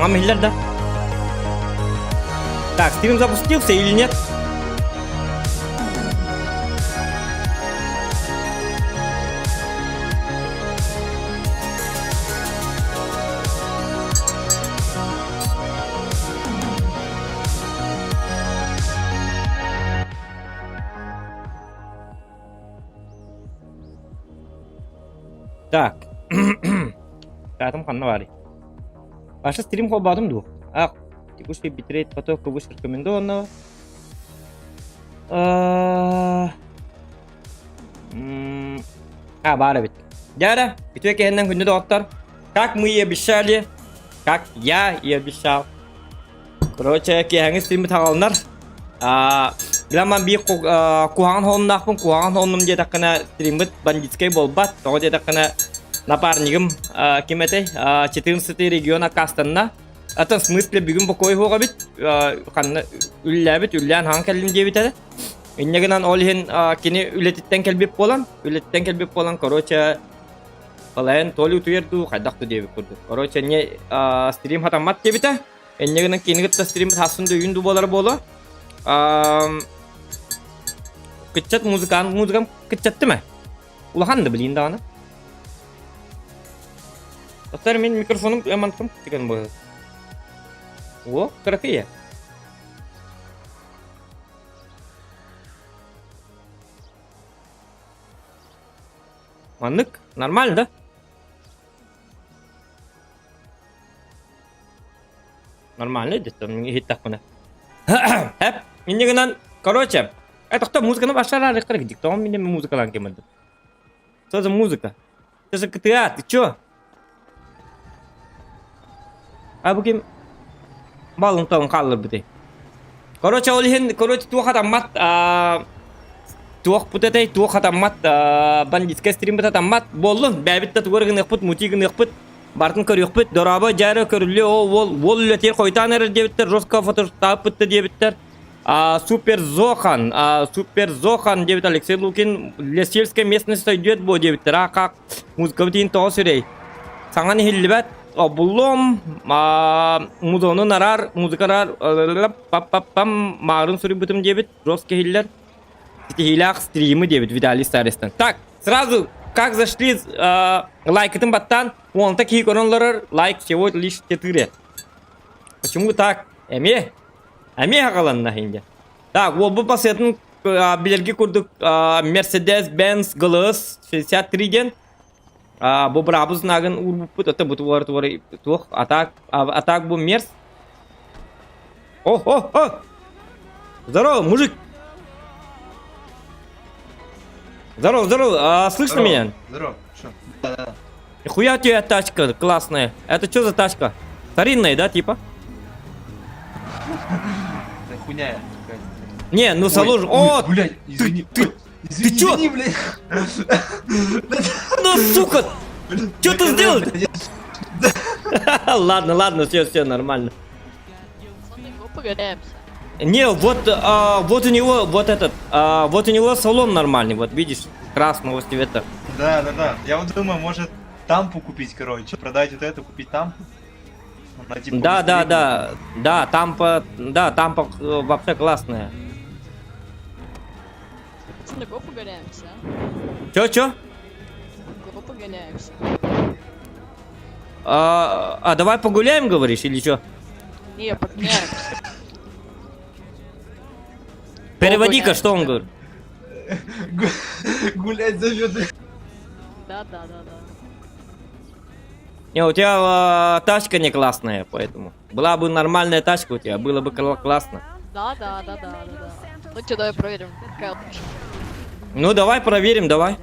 Саҥам иһиллэр да? Так, стрим запустился или нет? Так. Таатым ханна баарый? Паша стрим холбоотум дуу? Ах, текущий битрейт поток выше рекомендованного. А, баар эбит. Дьэ, үтүө киһиннэн күндү доҕоттор. Как мы и обещали, как я и обещал. Короче, киэһэҥҥи стриммит хаҕаланар. Билэн биир куһаҕан хоһуннаахпын, куһаҕан хоһуннум диэтэххинэ стриммит бандитскай буолбат. Тоҕо диэтэххинэ напарнигым ким этэй? 14 регион аккаастанна. Атын в смысле бүгүн бокуой суох эбит. Ханна үллээбит, үллээн хаҥан кэллим диэбит этэ. Инньэ гынан ол иһин кини үлэтиттэн кэлбит буолан, үлэтиттэн кэлбит буолан, короче, балайан то ли утуйар дуу, хайдах да диэбит курдук. Короче, не стрим хатаммат диэбитэ. Инньэ гынан кини кытта стриммит хассын да үйүн дуу буолара буолуо. Кыччат музыкант музыкам кыччаттым ээ. Улахан да билиин даҕаны. Оттор мин микрофонум мантым тигэн буолар. О, кыракый Маннык нормально, да? Нормально где-то, иһиттэхпинэ. Эп, инньэ гынан, короче, это музыканы башараарыктар диктоон мине музыкалаан кемелдим. Что за музыка? Это же КТА, ты чё? А бу ким балын тоҕун хаалларбытый? Короче, ол иһин, короче, туох атаммат, туох путатай, туох атаммат, бандитскай стримбит атаммат, буоллун, бэйэбит да тугар гыныахпыт, мути гыныахпыт, Бартын көрүөхпүт, дорообо дьээрэ көрүллүө, ол уол уол үлэтигэр хойутаан эрэр диэбиттэр, жестко фотоштабпыт да диэбиттэр. А, Супер Зохан, а, Супер Зохан диэбит Алексей Лукин, для сельской местности сойдет буо диэбиттэр. А как музыкабыт иин тоҕо сүрэй. Саҥан иһиллибэт, обуллум, а, музону нарар, музыка нарар, пап-пап-пам, маарын суруйбутум диэбит, жестко иһиллэр. Ситиһиилээх стримы диэбит Виталий Старистан. Так, сразу как зашли, э, лайкытын баттаан, уонта киһи көрөн олорор, лайк всего лишь четыре. Почему так? Эмиэ? Эмиэ хагаланна инде. Так, уолбут басыатын билэрги курдук Mercedes-Benz GLS 63 диэн бу бырабыз знагын уурбуппут, это бу туар туар туох атак атак бу мерс. О, о, о! Здорово, мужик! Здорово, здорово, а, слышно Здорово, меня? Здорово. Что? Да-да. Нихуя у тебя тачка классная. Это что за тачка? Старинная, да, типа? Да хуйня какая-то. Не, ну Ой, салон... ой, О, блядь, извини. ты- ой, извини, чё? Извини, блядь. ну сука! Блин, Чё ты да, сделал? блядь, Ладно, ладно, все, все, нормально. Пацаны, го погоняемся. Не, вот, а, вот у него, вот этот, а, вот у него салон нормальный, вот видишь, красного цвета. Да, да, да. Я вот думаю, может тампу купить, короче. Продать вот эту, купить тампу. Она типа Да, да, быстрее да, да, тампа, да, тампа э, вообще классная. Пацаны, го погоняемся. а? Чё, чё? Го погоняемся. А, а давай погуляем, говоришь, или чё? Не, погоняемся. Переводи-ка, что он говорит. будет. Гулять зовет. Да, да, да, да. Не, у тебя а, тачка не классная, поэтому. Была бы нормальная тачка у тебя, было бы классно. Да, да, да, да, да, да. Ну что, давай проверим, какая лучше. Ну, давай проверим, давай.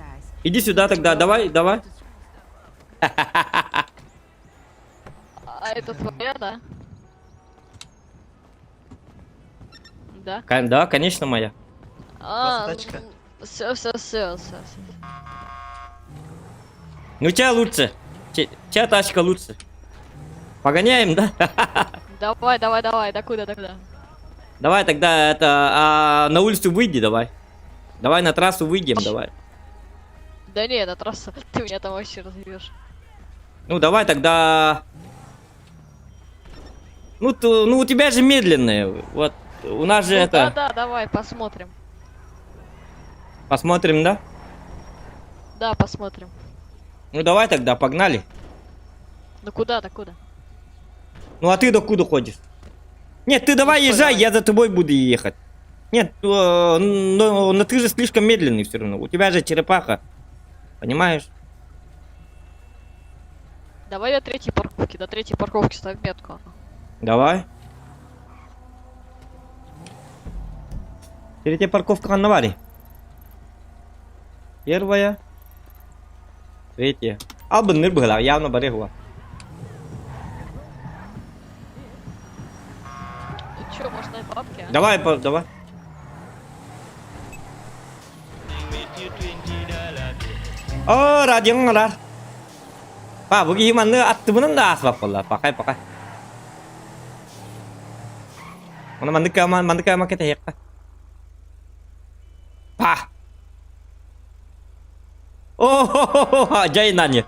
Иди сюда тогда, давай, давай. А это твоя, да? Да? Да, конечно, моя. А, тачка. все, все, все, все, все. Ну, тебя лучше. Чья тачка лучше? Погоняем, да? Давай, давай, давай, докуда, докуда? Давай тогда это а, на улицу выйди, давай. Давай на трассу выйдем, давай. Да не, на трассу, ты меня там вообще разъебешь. Ну давай тогда. Ну, ну у тебя же медленные. Вот у нас же Ну это. да, да, давай, посмотрим. Посмотрим, да? Да, посмотрим. Ну давай тогда, погнали. Ну куда-то, куда? Ну а ты докуда ходишь? Нет, ты давай Ну что, езжай, давай. я за тобой буду ехать. Нет, но ты же слишком медленный все равно. У тебя же черепаха. Понимаешь? Давай до третьей парковки ставь метку. Давай. Третья парковка ханна баарый. Первая. Третья. Албынныыр быһыылаах, явно бары хуа. Ну чё, может на бабки, а? Давай, давай. О, радиоҥ ырар. Па, бу киһи манны аттыбынан да ааспат буолла. Пахай, пахай. Оны маннык кама, маннык кама кэтэһиэххэ. Па! О, дьай нани.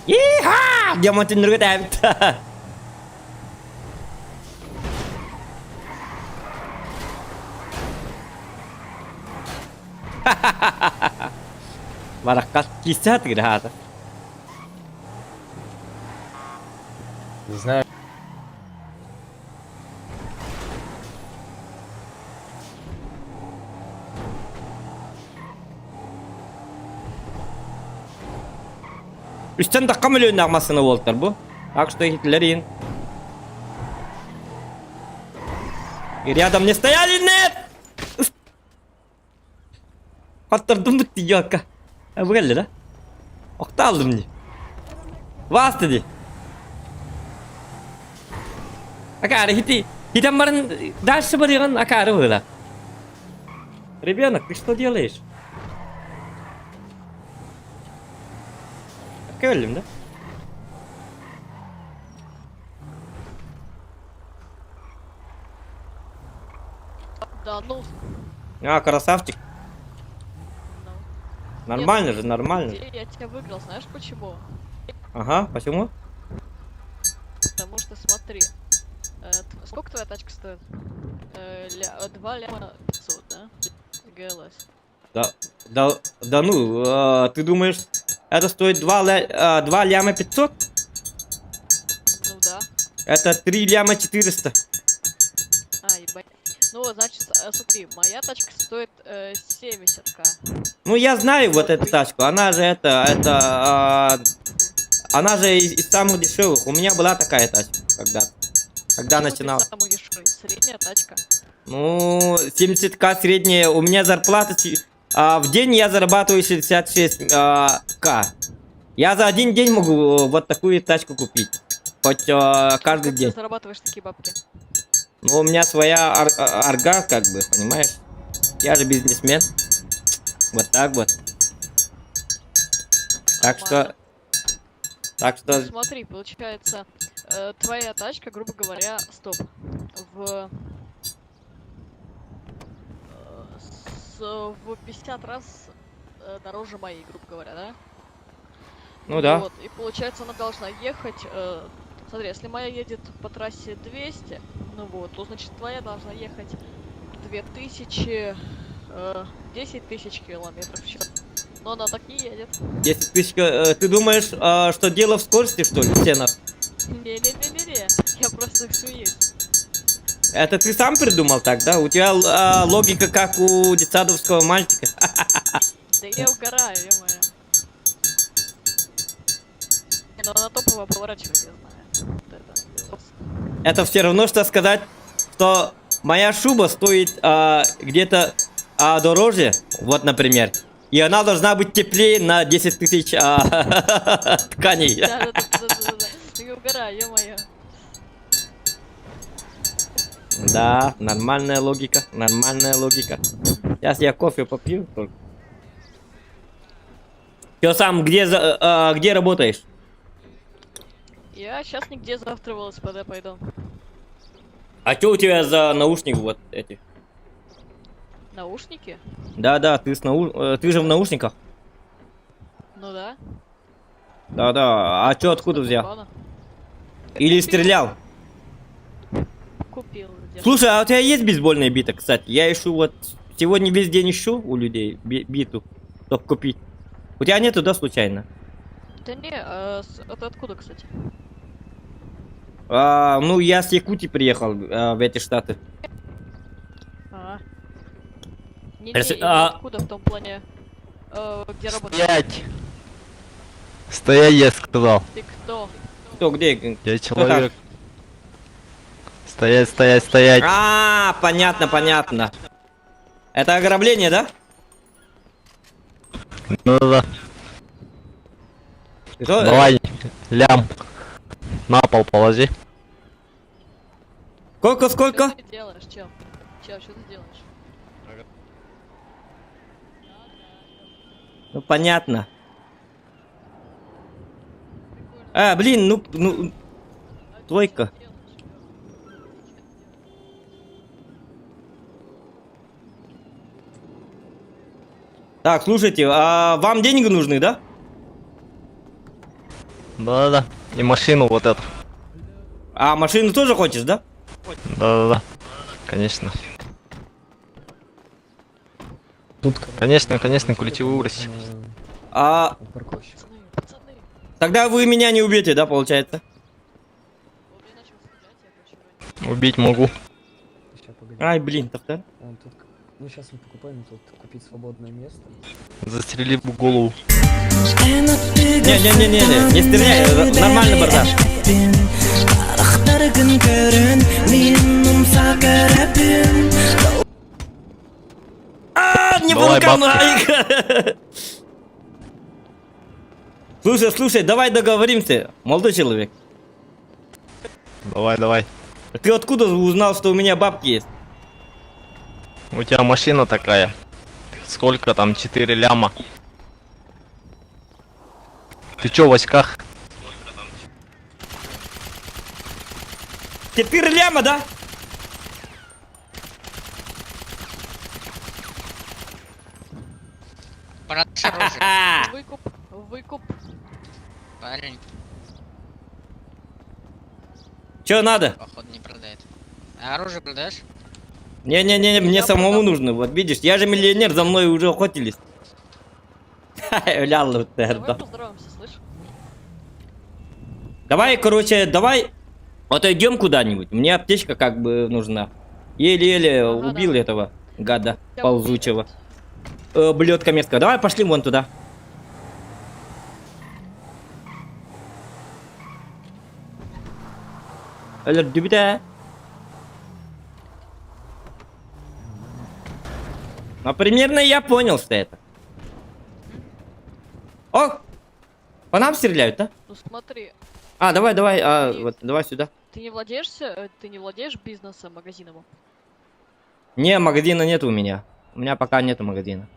Иха! Диамантын тәбит. Баракка кисят граата. Не знаю. Үстэн тахха мөлүөннээх массыына буолтар бу. Так что Гитлерин. И рядом не стояли, нет! Хаттардым бутти ёлка. А бу кэллэ да? Охта алдым дии. Вааста дии. Акаары хити хитэн баран дальше барыган акаары быһыылаах. Ребенок, ты что делаешь? Кэллим да? Да ну. А, красавчик. Ну. Нормально Нет, же, нормально. Идея, я тебя выиграл, знаешь почему? Ага, почему? Потому что смотри, сколько твоя тачка стоит? 2 ляма 500, да? ГЛС. Да, да, да ну, ты думаешь, это стоит 2 ляма 500? Ну да. Это 3 ляма 400. А, ебать. Ну, значит, смотри, моя тачка стоит 70к. Ну, я знаю вот эту тачку. Она же это, она же из самых дешевых. У меня была такая тачка когда-то. Когда Почему ты начинал. самый дешевый? Средняя тачка. Ну, 70к средняя. У меня зарплата... в день я зарабатываю 66 к. Я за один день могу вот такую тачку купить. Хоть каждый Как день. ты зарабатываешь такие бабки? Ну, у меня своя арга, как бы, понимаешь? Я же бизнесмен. Вот так вот. Так что... Нормально. Так что... Ну, смотри, получается, твоя тачка, грубо говоря, стоп, в 50 раз дороже моей, грубо говоря, да? Ну да. Вот, и получается, она должна ехать, смотри, если моя едет по трассе 200, ну вот, то значит твоя должна ехать 2000, 10 тысяч километров в час. Но она так не едет. 10 тысяч, ты думаешь, что дело в скорости, что ли, в ценах? Не-не-не-не-не, я просто смеюсь. Это ты сам придумал так, да? У тебя логика как у детсадовского мальчика. Да я угораю, ё-моё. Не, ну она топово поворачивает, я знаю. Вот это. Это все равно, что сказать, что моя шуба стоит где-то дороже, вот, например. И она должна быть теплее на 10 тысяч тканей. Да-да-да-да-да-да. Я угораю, ё-моё. Да, нормальная логика, нормальная логика. Сейчас я кофе попью только. Ты сам где работаешь? Я сейчас нигде, завтра в ЛСПД пойду. А что у тебя за наушники вот эти? Наушники? Да-да, ты же в наушниках. Ну да. Да-да, а чё, откуда взял? Наркомана. Или Купил. стрелял? Купил. где-то. Слушай, а у тебя есть бейсбольная бита, кстати? Я ищу вот... Сегодня весь день ищу у людей биту, чтоб купить. У тебя нету, да, случайно? Да не, а, это откуда, кстати? А, ну, я с Якутии приехал в эти штаты. А. Не, Перс- не, именно а. откуда в том плане, где работаешь? Стоять! Стоять, я сказал. Ты кто? Кто, где? Я человек. Стоять, стоять, стоять. А, понятно, понятно. Это ограбление, да? Ну да. Кто? Давай, лям. На пол положи. Сколько, сколько? Что ты делаешь, чел? Чел, что ты делаешь? Ну, понятно. А, блин, ну, тройка. Так, слушайте, а вам деньги нужны, да? Да-да-да. И машину вот эту. А машину тоже хочешь, да? Да-да-да. Конечно. Тут, Конечно, конечно, ключевую выбрось. А У парковщика. Пацаны, пацаны, тогда вы меня не убьете, да, получается? он меня начал стрелять, я, короче, ранил. Убить могу. Сейчас, погоди. Ай, блин, так Он тут... Ну, сейчас мы покупаем, тут купить свободное место. Застрели в голову. Не-не-не-не, не стреляй, нормально бардак. Харахтаргын көрөн мин умса көрөбүн А, не по Давай рукам, бабки. ай. Слушай, слушай, давай договоримся, молодой человек. Давай, давай. Ты откуда узнал, что у меня бабки есть? У тебя машина такая. Сколько там? 4 ляма. Ты чё в очках? 4 ляма, да? Продашь оружие, А, Выкуп, выкуп. парень, Чё надо? походу, не продает. А оружие продаешь? Не-не-не, мне Я самому продам. нужно, вот видишь, я же миллионер, за мной уже охотились. Ля, лутер, Давай да. поздороваемся, слышь? Давай, короче, давай отойдем куда-нибудь. Мне аптечка как бы нужна. Еле-еле Ага, убил да. этого гада Я ползучего. Блюдка мерзкого. Давай пошли вон туда. Алло, дюбита. Ну, примерно я понял, что это. О! По нам стреляют, да? Ну смотри, А, давай, давай, а, вот, давай сюда. ты не владеешься, ты не владеешь бизнесом, магазином? Не, магазина нет у меня. У меня пока нету магазина.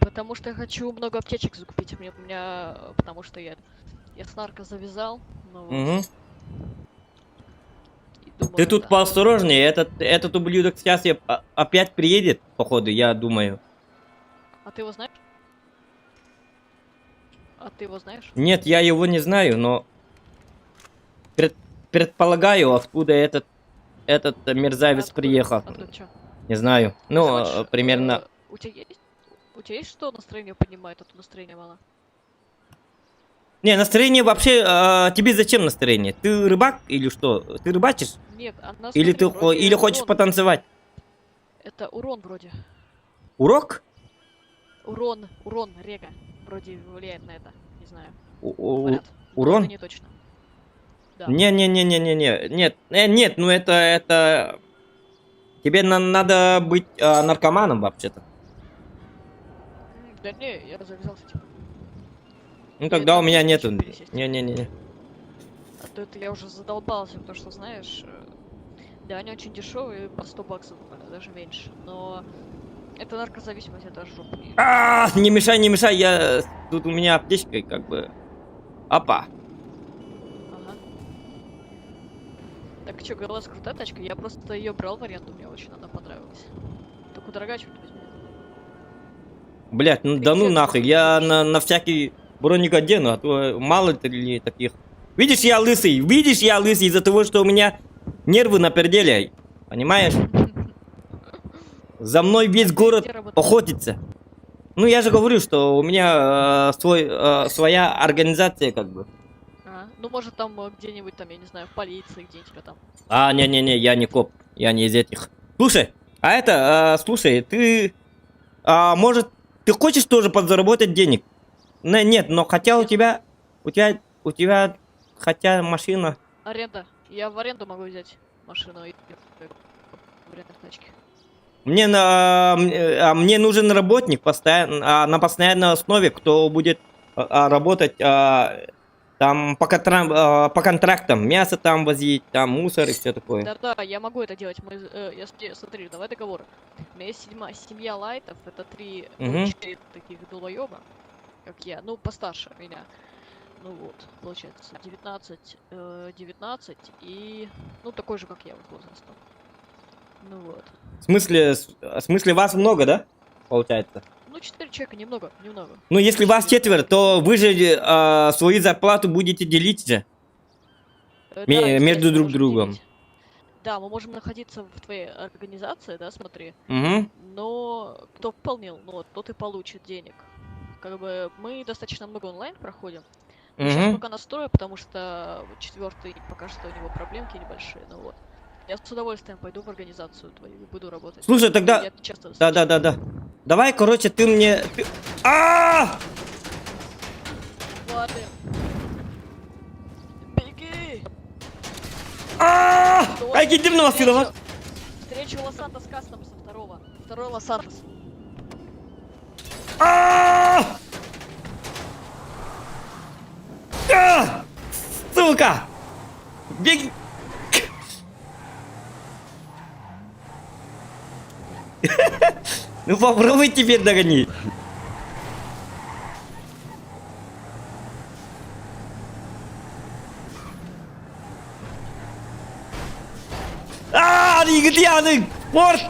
Потому что я хочу много аптечек закупить. Мне, у меня, потому что я с нарко завязал, ну вот, Мгм. и думаю, Ты тут да. поосторожнее, этот ублюдок сейчас я, опять приедет, походу, я думаю. А ты его знаешь? А ты его знаешь? Нет, я его не знаю, но предполагаю, откуда этот мерзавец Откуда? приехал. Откуда чё? Не знаю. Ну, Короче, примерно. У тебя есть что настроение поднимает, а то настроение мало? Не, настроение вообще... тебе зачем настроение? Ты рыбак или что? Ты рыбачишь? Нет, она Или смотри, ты вроде или хочешь урон. потанцевать? Это урон вроде. Урок? Урон, урон, рега. Вроде влияет на это. Не знаю. Говорят. Но урон? Это не точно. Да. Не-не-не-не-не-не. Нет, нет, ну это... Тебе надо быть наркоманом вообще-то. Да не, я завязался, типа. Ну тогда у там меня есть нету. еще пересесть. Не-не-не. А то это я уже задолбался, потому что, знаешь, да, они очень дешевые, по 100 баксов, даже меньше. Но это наркозависимость, это жопа. А, не мешай, не мешай, я... Тут у меня аптечка как бы... Опа. Ага. Так что, ГЛС крутая тачка? Я просто ее брал в аренду, мне очень она понравилась. Только дорогая, черт возьми. Блять, ну да ну нахуй, я на всякий... Броник одену, а то мало ли таких. Видишь, я лысый, видишь, я лысый из-за того, что у меня нервы на пределе, понимаешь? За мной весь город Где работаешь? охотится. Ну, я же говорю, что у меня э, свой, э, своя организация как бы. А, ну, может, там э, где-нибудь там, я не знаю, в полиции где-нибудь тебя там. А, не-не-не, я не коп, я не из этих. Слушай, а это, э, слушай, ты, а, может, ты хочешь тоже подзаработать денег? Не, нет, но хотя у тебя, у тебя, у тебя, хотя машина. Аренда. Я в аренду могу взять машину и в аренду тачки. Мне на, а, мне нужен работник постоянно, а, на постоянной основе, кто будет а, работать а, там по, контрам, а, по контрактам, мясо там возить, там мусор и все такое. Да-да, я могу это делать. Мы, э, я, см- смотри, давай договор. У меня есть седьма, семья лайтов, это три, ну, Мгм. четыре таких долбоеба, как я, ну, постарше меня. Ну вот, получается, 19, э, 19 и, ну, такой же, как я, вот возрастом. Ну вот. В смысле, в смысле вас много, да? Получается. Ну, четыре человека, немного, немного. Ну, если вас четверо, то вы же э, свою зарплату будете делить же. Э, Ме- да, между естественно, друг можем другом. делить. Да, мы можем находиться в твоей организации, да, смотри. Угу. Но кто выполнил, ну, вот, тот и получит денег. Как бы мы достаточно много онлайн проходим. Сейчас Угу. пока настрою, потому что четвертый пока что у него проблемки небольшие, ну вот. Я с удовольствием пойду в организацию твою и буду работать. Слушай, тогда- Я часто Да, да, да, да. Давай, короче, ты мне. Ты... А! Ладно. Беги! А! Стой! Ай, иди на вас, Встречу- Встречу Лос-Сантос Кастомса второго. Второй Лос-Сантос. А! А! Сука! Беги! Ну попробуй теперь догони. А, Игорь, Порт!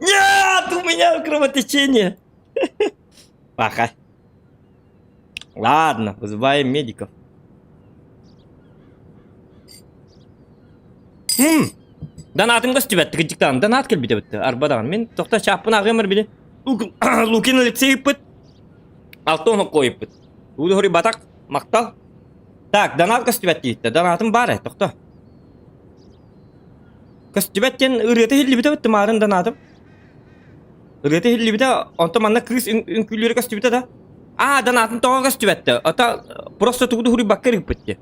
Нет, у меня кровотечение. Паха. Ладно, вызываем медиков. Хм. Донатым көстүбэт диктан. Донат кэлбитэ бит. Арбадан. Мин тохта чаппын агымыр били. Лукин Алексей ыппыт. Алтон койыппыт. Удохори батак. Мактал. Так, донат көстүбэт дийтте. Донатым бар э, тохто. Көстүбэт диэн ырыата иһиллибитэ бит маарын донатым. Ырыата иһиллибитэ, онтон манна кыыс үҥкүүлүүрэ көстүбүтэ да. Аа, донатын тоҕо көстүбэттэ. Ата просто тугу хуруйбакка ырыппыт дии.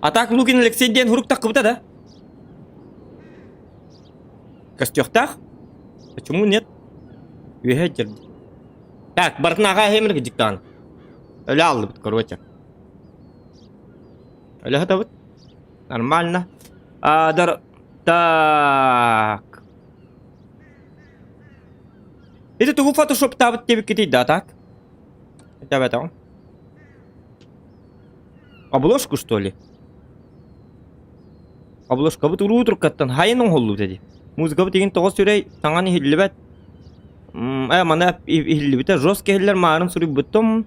А так Лукин Алексей диэн хурук таххыбыта да. Көстүөхтээх? Почему нет? Үөһэ дьэрди. Так, барытын аҕа эһэмир диктан. Өлө аллыбыт, короче. Өлө хатабыт. Нормально. А, дар... Так. Ити тугу фотошоптаабыт диэбиккитий да, так? Этэ Обложку, что ли? Обложкабыт уруу туркаттан хайын оҥоһуллубут эди. Музыкабыт игин тоҕо сүрэй таҥан иһиллибэт. Э, мана иһиллибитэ жестко иһиллэр маарын суруйбутум.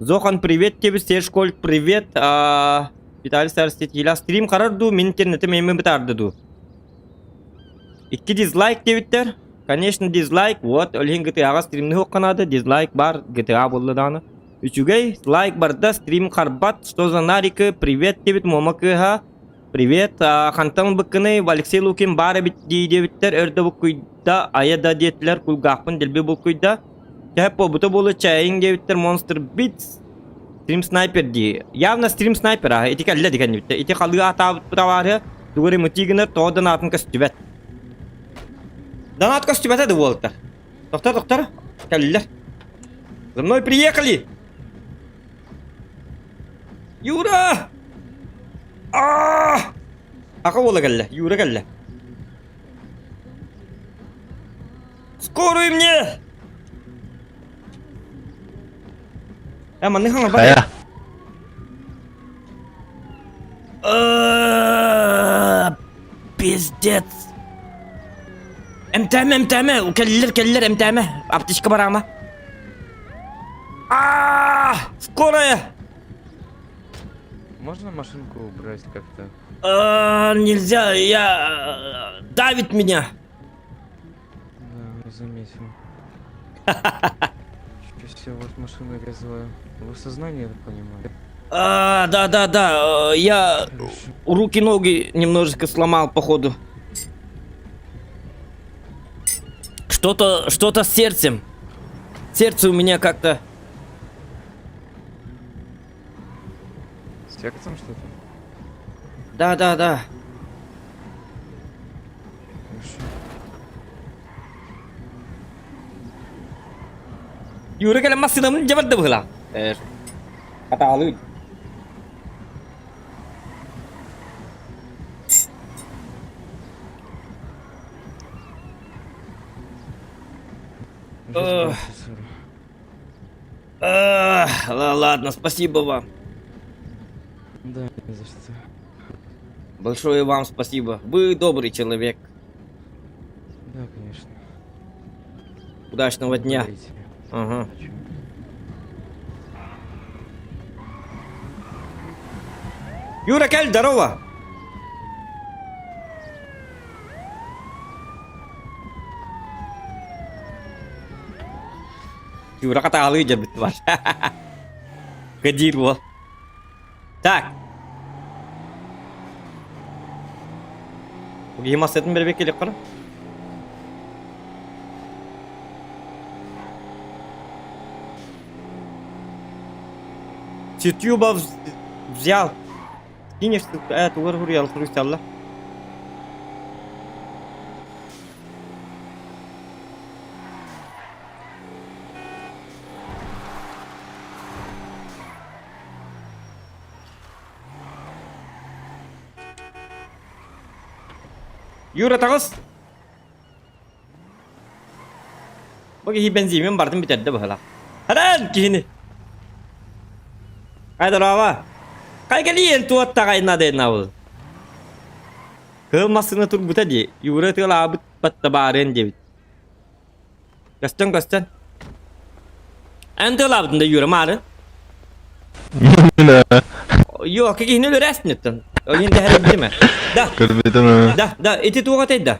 Зохан привет тебе, Серж Коль привет. А, Виталий Старостетиля стрим харар дуу, мин интернетим эми бытарды дуу. Икки дизлайк диэбиттэр. Конечно, дизлайк. Вот, ол иһин GTA-ҕа стримни хуохханаады. Дизлайк бар, GTA буолла даҕаны. Үчүгэй, лайк барда, стрим харбат, что за нарики, привет диэбит Муома кыыһа. Привет, а, хантан ылбыккыный, Алексей Лукин баар эбит дии диэбиттэр, өр да буккуйда, айа да диэтилэр, кулгаахпын дэлби булкуйда. Чэһэ буолбута буолуо, чээйиҥ диэбиттэр, Monster Beats. Стрим снайпер дии. Явно стрим снайпер аа, ити кэллэ дигэннибиттэр. Ити халыы аатаабыт табаарыһа, тугу эрэ мытыы гынар, тоҕо донатын көстүбэт. Донат көстүбэтэ да уолаттар. Тохтор, тохтор, кэллилэр. За мной приехали! Юра! Аа! Аха уола кэллэ, Юра кэллэ. Скорую мне! Э, манны хаҥа бар. Хайа. Пиздец. Эмтээмэ, эмтээмэ, кэллэр, кэллэр, эмтээмэ. Аптечка бараама. А, скорая! Можно машинку убрать как-то? А, нельзя, я... Давит меня. Да, заметил. Сейчас я вот машину везла. Вы в сознании, я так понимаю? А, да, да, да, я руки-ноги немножечко сломал, походу. Что-то, что-то с сердцем. Сердце у меня как-то... С сердцем что-то? Да, да, да. Хорошо. Юра кэлэн массыынабын дьэ барда быһыылаах. Э, хатаалыы. Жизнь офицера. Ах, Ладно, спасибо вам. Да, не за что. Большое вам спасибо. Вы добрый человек. Да, конечно. Удачного дня. Говорите. Ага. О чём? Юра, кэл, здорово! Юра хатаалыы дьэбит бар. Кадир уол. Так. Киһи массатын бэрбек келек қара. Сетюба взял. Скинешь, тугар хуруял хуруйсалла. Юра таҕыс! Бу киһи бензимин бардым бүтэрдэ быһыылаах. Харан киһини! Хайдарава! Хай кэлиэн туоттаҕайна дэнабыл. Кыыл массыына турбута дии. Юра тыалаабыт батта баарыан диэбит. Көстөн көстөн. Эн тыалаабытын да Юра маары. Йо, киһини өлөрөөстүнүттэн. Ойын дэһэр Да. Көрбүтүм. Да, да, ити туох этэй да?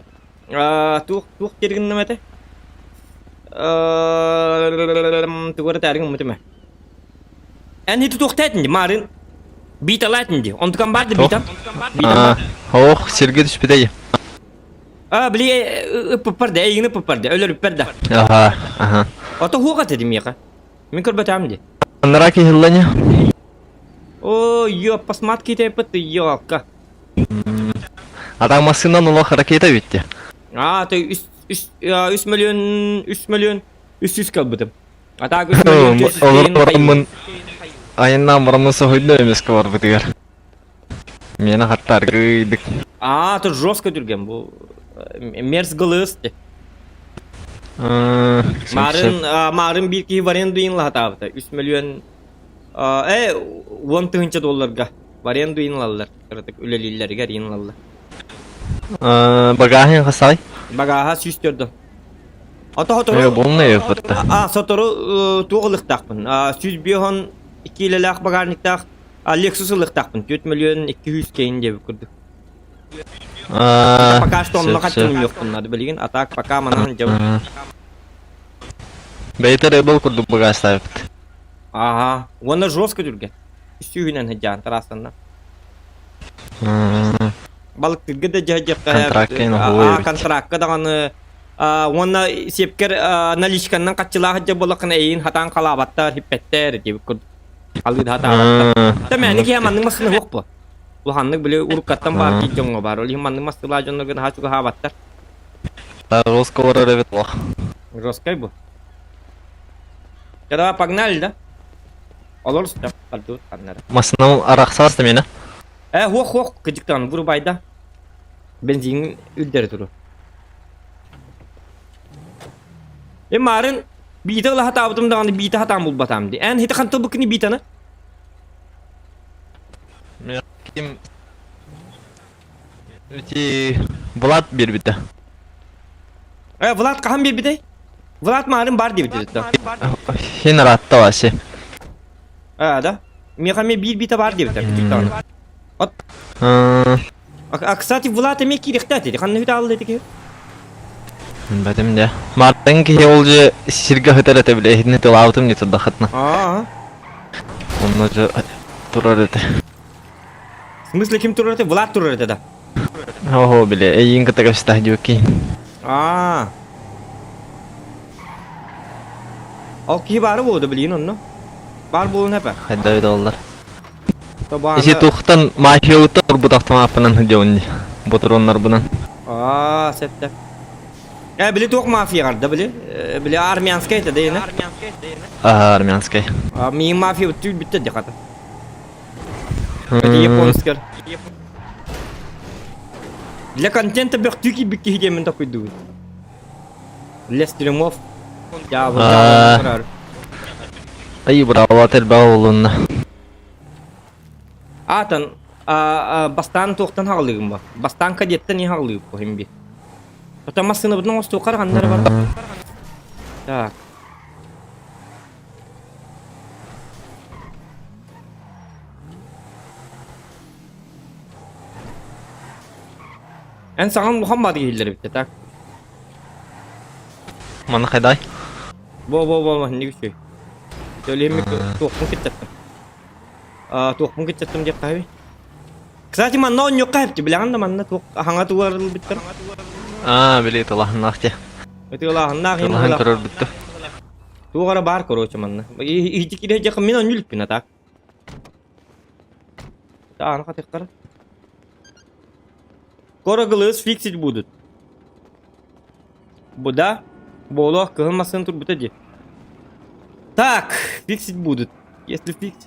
Туох туох тиргиннем этэ? Тугу эрэ таарыҥ уммутум Эн ити туохтаатын ди, маарын бииталаатын ди. Онтукан баар да биитам. Ох, сиргэ түспүтэй. А, били ыппыппар да, эйигин ыппыппар да, өлөрүппэр да. Аха, аха. Ото хуоҕа этэ миэхэ. Мин көрбөтөм ди. Аннара киһиллани. О, ё, посмотри ты, ёлка. Атаң массыынан улах ракета бүтті. А, ты 3 миллион, 3 миллион, 300 калбытым. А так 3 миллион, 400 Олор бараммын айыннан бараммын соһуйда эмеске барбытыгар. Мені хаттар гыйдык. А, ты жестко түрген бу. Мерз гылыс. Марын, марын бир киһи в аренду ин лаһатаабыта. 3 миллион э 10 тыһынча долларга в аренду ин ылаллар. Кыратык үлэлииллэригэр ин ылаллар. Багааһын хасай? Багааһа 104. Ото сотору... Болнай өппөттө. А, сотору туох ылыктаахпын. 105 киилэлээх багажниктаах Lexus ылыктаахпын. 4 миллион 200 кейин диэбит курдук. Пока что онно хаттым юохпун надо билигин, а так пока манан дьабыт. Бэйэтэ рыбал курдук багаастаабыт. Ага, уонна жестко түргэн. Үстүүһүнэн сылдьаан тарастанна. Балыктырга да дьаһдьахха Контракка контракка даҕаны уонна сиэпкэр наличканнан хаччылаах дьэ буоллаххына эйин хатаан халаабаттар, хиппэттэр диэбит курдук. Алыы да хатаабаттар. Та мэни киһи маннык массыына суох буо. Улаханнык били уруккаттан баар киһи дьоҥҥо баар. Ол иһин маннык массыылаах дьоннорго наһаа чугаһаабаттар. Жестко барар эбит олох. Жесткай бу. Давай погнали, да? Олор сыта пардут ханнара. Массыынам арахсаас да мені. Э, хуох хуох кыдьыктан вырубайда. Бензин үрдері туру. Э марын биите ыла хатаабытым даҕаны биите хатаан булбатаам ди. Эн хити хантыл буккини биитаны? Ким Ити Влад биэрбитэ. Э, Влад хаһан биэрбитэй? Влад маарым бар диэбит да. Хин ыраатта вообще. А, да? Миэхэ эмиэ биир биитэ баар диэбитэ. От. А, А, кстати, Влад эмиэ киириэхтээх этэ. Ханна үтэ аалла этэ Билбэтим дьэ. Мартын киһи ол же сиргэ сытар этэ бile иһитини тылаабытым дии турдахытына. Аа. Онно же турар этэ. В смысле ким турар этэ? Влад турар этэ да. Ого бile эйиин кытта кэпсэтэх диэбиккин. Аа. Ол киһи баара буолуо да билигин онно. Баар буолуон эпэ. Хайда өйдө оллар. Ити тухтан мафиялыттан турбут автомаппынан сылдьабын дии. Ботуруоннарбынан. Аа, септэ. Э, били туох мафияҕар да били? Били армянскай это да ина? Аа, армянскай. А, миин мафия бүттү бүттэ дии хата. Это японскар. Для контента бөхтүү киирбит киһи диэммин такуйдубут. Для стримов. Я Ай, браво, элбэх олунна. Аатан бастаан туохтан хаҕалыыгын ба? Бастаан кадеттан не хаҕалыыбыт бу би. Потом массыынабытын оҥостуохха ханна эрэ бар. Так. Эн саҥан улахан баады киһиллэр эбит так. Маны хайдай? Бо бо бо не үчүгэй. Төлөммүк туохпун киттаттым. А туохпун киттаттым диэх хаһый. Кстати, манна онньукка хэпти билэҕин да манна туох хаҥа туарылбыттар. Аа, били тылаһыннаах те. Ытыалааһыннаах Тылаһын көрөр бүттү. Туох эрэ баар короче манна. Иһити киирэ дьэх мин онньулппин а так. Тааны хатыктар. Скоро глаз фиксить будут. Бу да? Буолуох кыһыл массыына турбута дии. Так, фиксить будут. Если фиксить.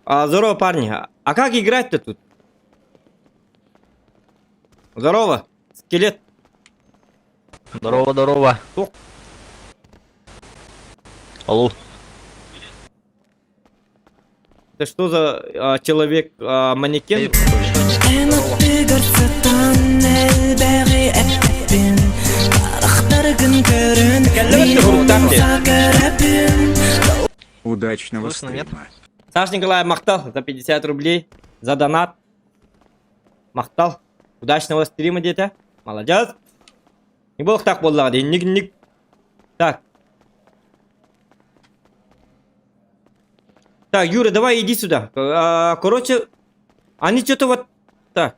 А, здорово, парни. А как играть-то тут? Здорово, скелет. Здорово, здорово. Туох? Алло. Это что за а, человек а, манекен? Эн аттыгар сытан элбэҕи эппин Харахтаргын көрөн Кэллэбэт хуруктаах диye. көрөбүн Удачного Слышно, нет? стрима. Саш Николаев Махтал за 50 рублей, за донат. Махтал. Удачного стрима, дете. Молодец. Не буолуохтаах буоллаҕа дии. Ник ник. Так. Так, Юра, давай иди сюда. А, короче, они что-то вот так.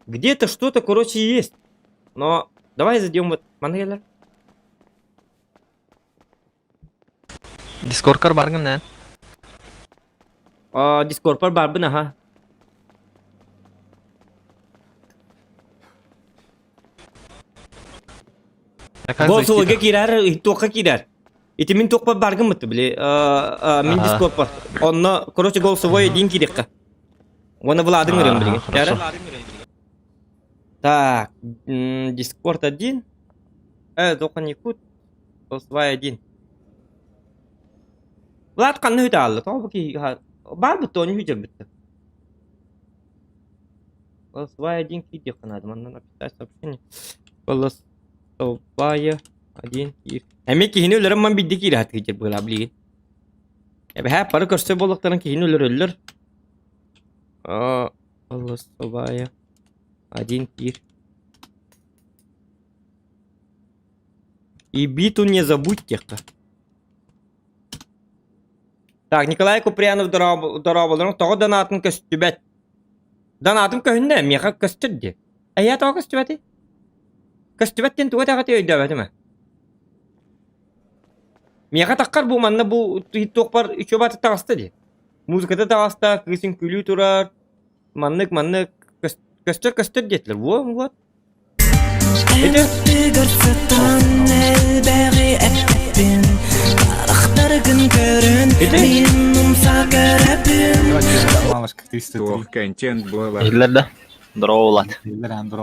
Где-то что-то, короче, есть. Но давай зайдем вот. Мангелер. Дискордкар баргын нэ? А, Дискордпар барбын, ага. Голосовойга киирэр, туохха киирэр. Ити мин туохпар баргын бытты, били, мин дискордпар. Онно, короче, голосовой один киириэххэ. Уонна Владын ырыам билигин. Так, Дискорд один. Э, только не кут. Голосовой один. Влад ханна үтэ аалла? Тоҕо бу киһи баар бутта, оны үтэрбитте. Голосовая один киирдиэххэ наада. Манна написать сообщение. Голосовая один киир. Эмиэ киһини өлөрөн ман биирдэ киирэ сатыыр быһыылаах билигин. Эбэһээ бары көрсөр буоллахтарын киһини өлөрөллөр. Голосовая один киир. И биту не забудь диэххэ. Так, Николай Куприянов дорооболорун тоҕо донатын көстүбэт? Донатым көһүннэ, миэхэ көстөр дии. Эйээ тоҕо көстүбэтий? Көстүбэт диэн тугу этэҕитий өйдөөбөтүм ээ. Миэхэ таххар бу манна бу туохпар үчүгэй таҕыста дии. Музыката таҕыста, кыыс үҥкүүлүү турар, маннык маннык көстөр көстөр диэтилэр. Во, вот. Эн аттыгар сытан элбэҕи эппин Харахтаргын көрөн мин умса көрөбүн Малышка 303. Туох контент буолар. Иһиллэр да? Здорово, Влад.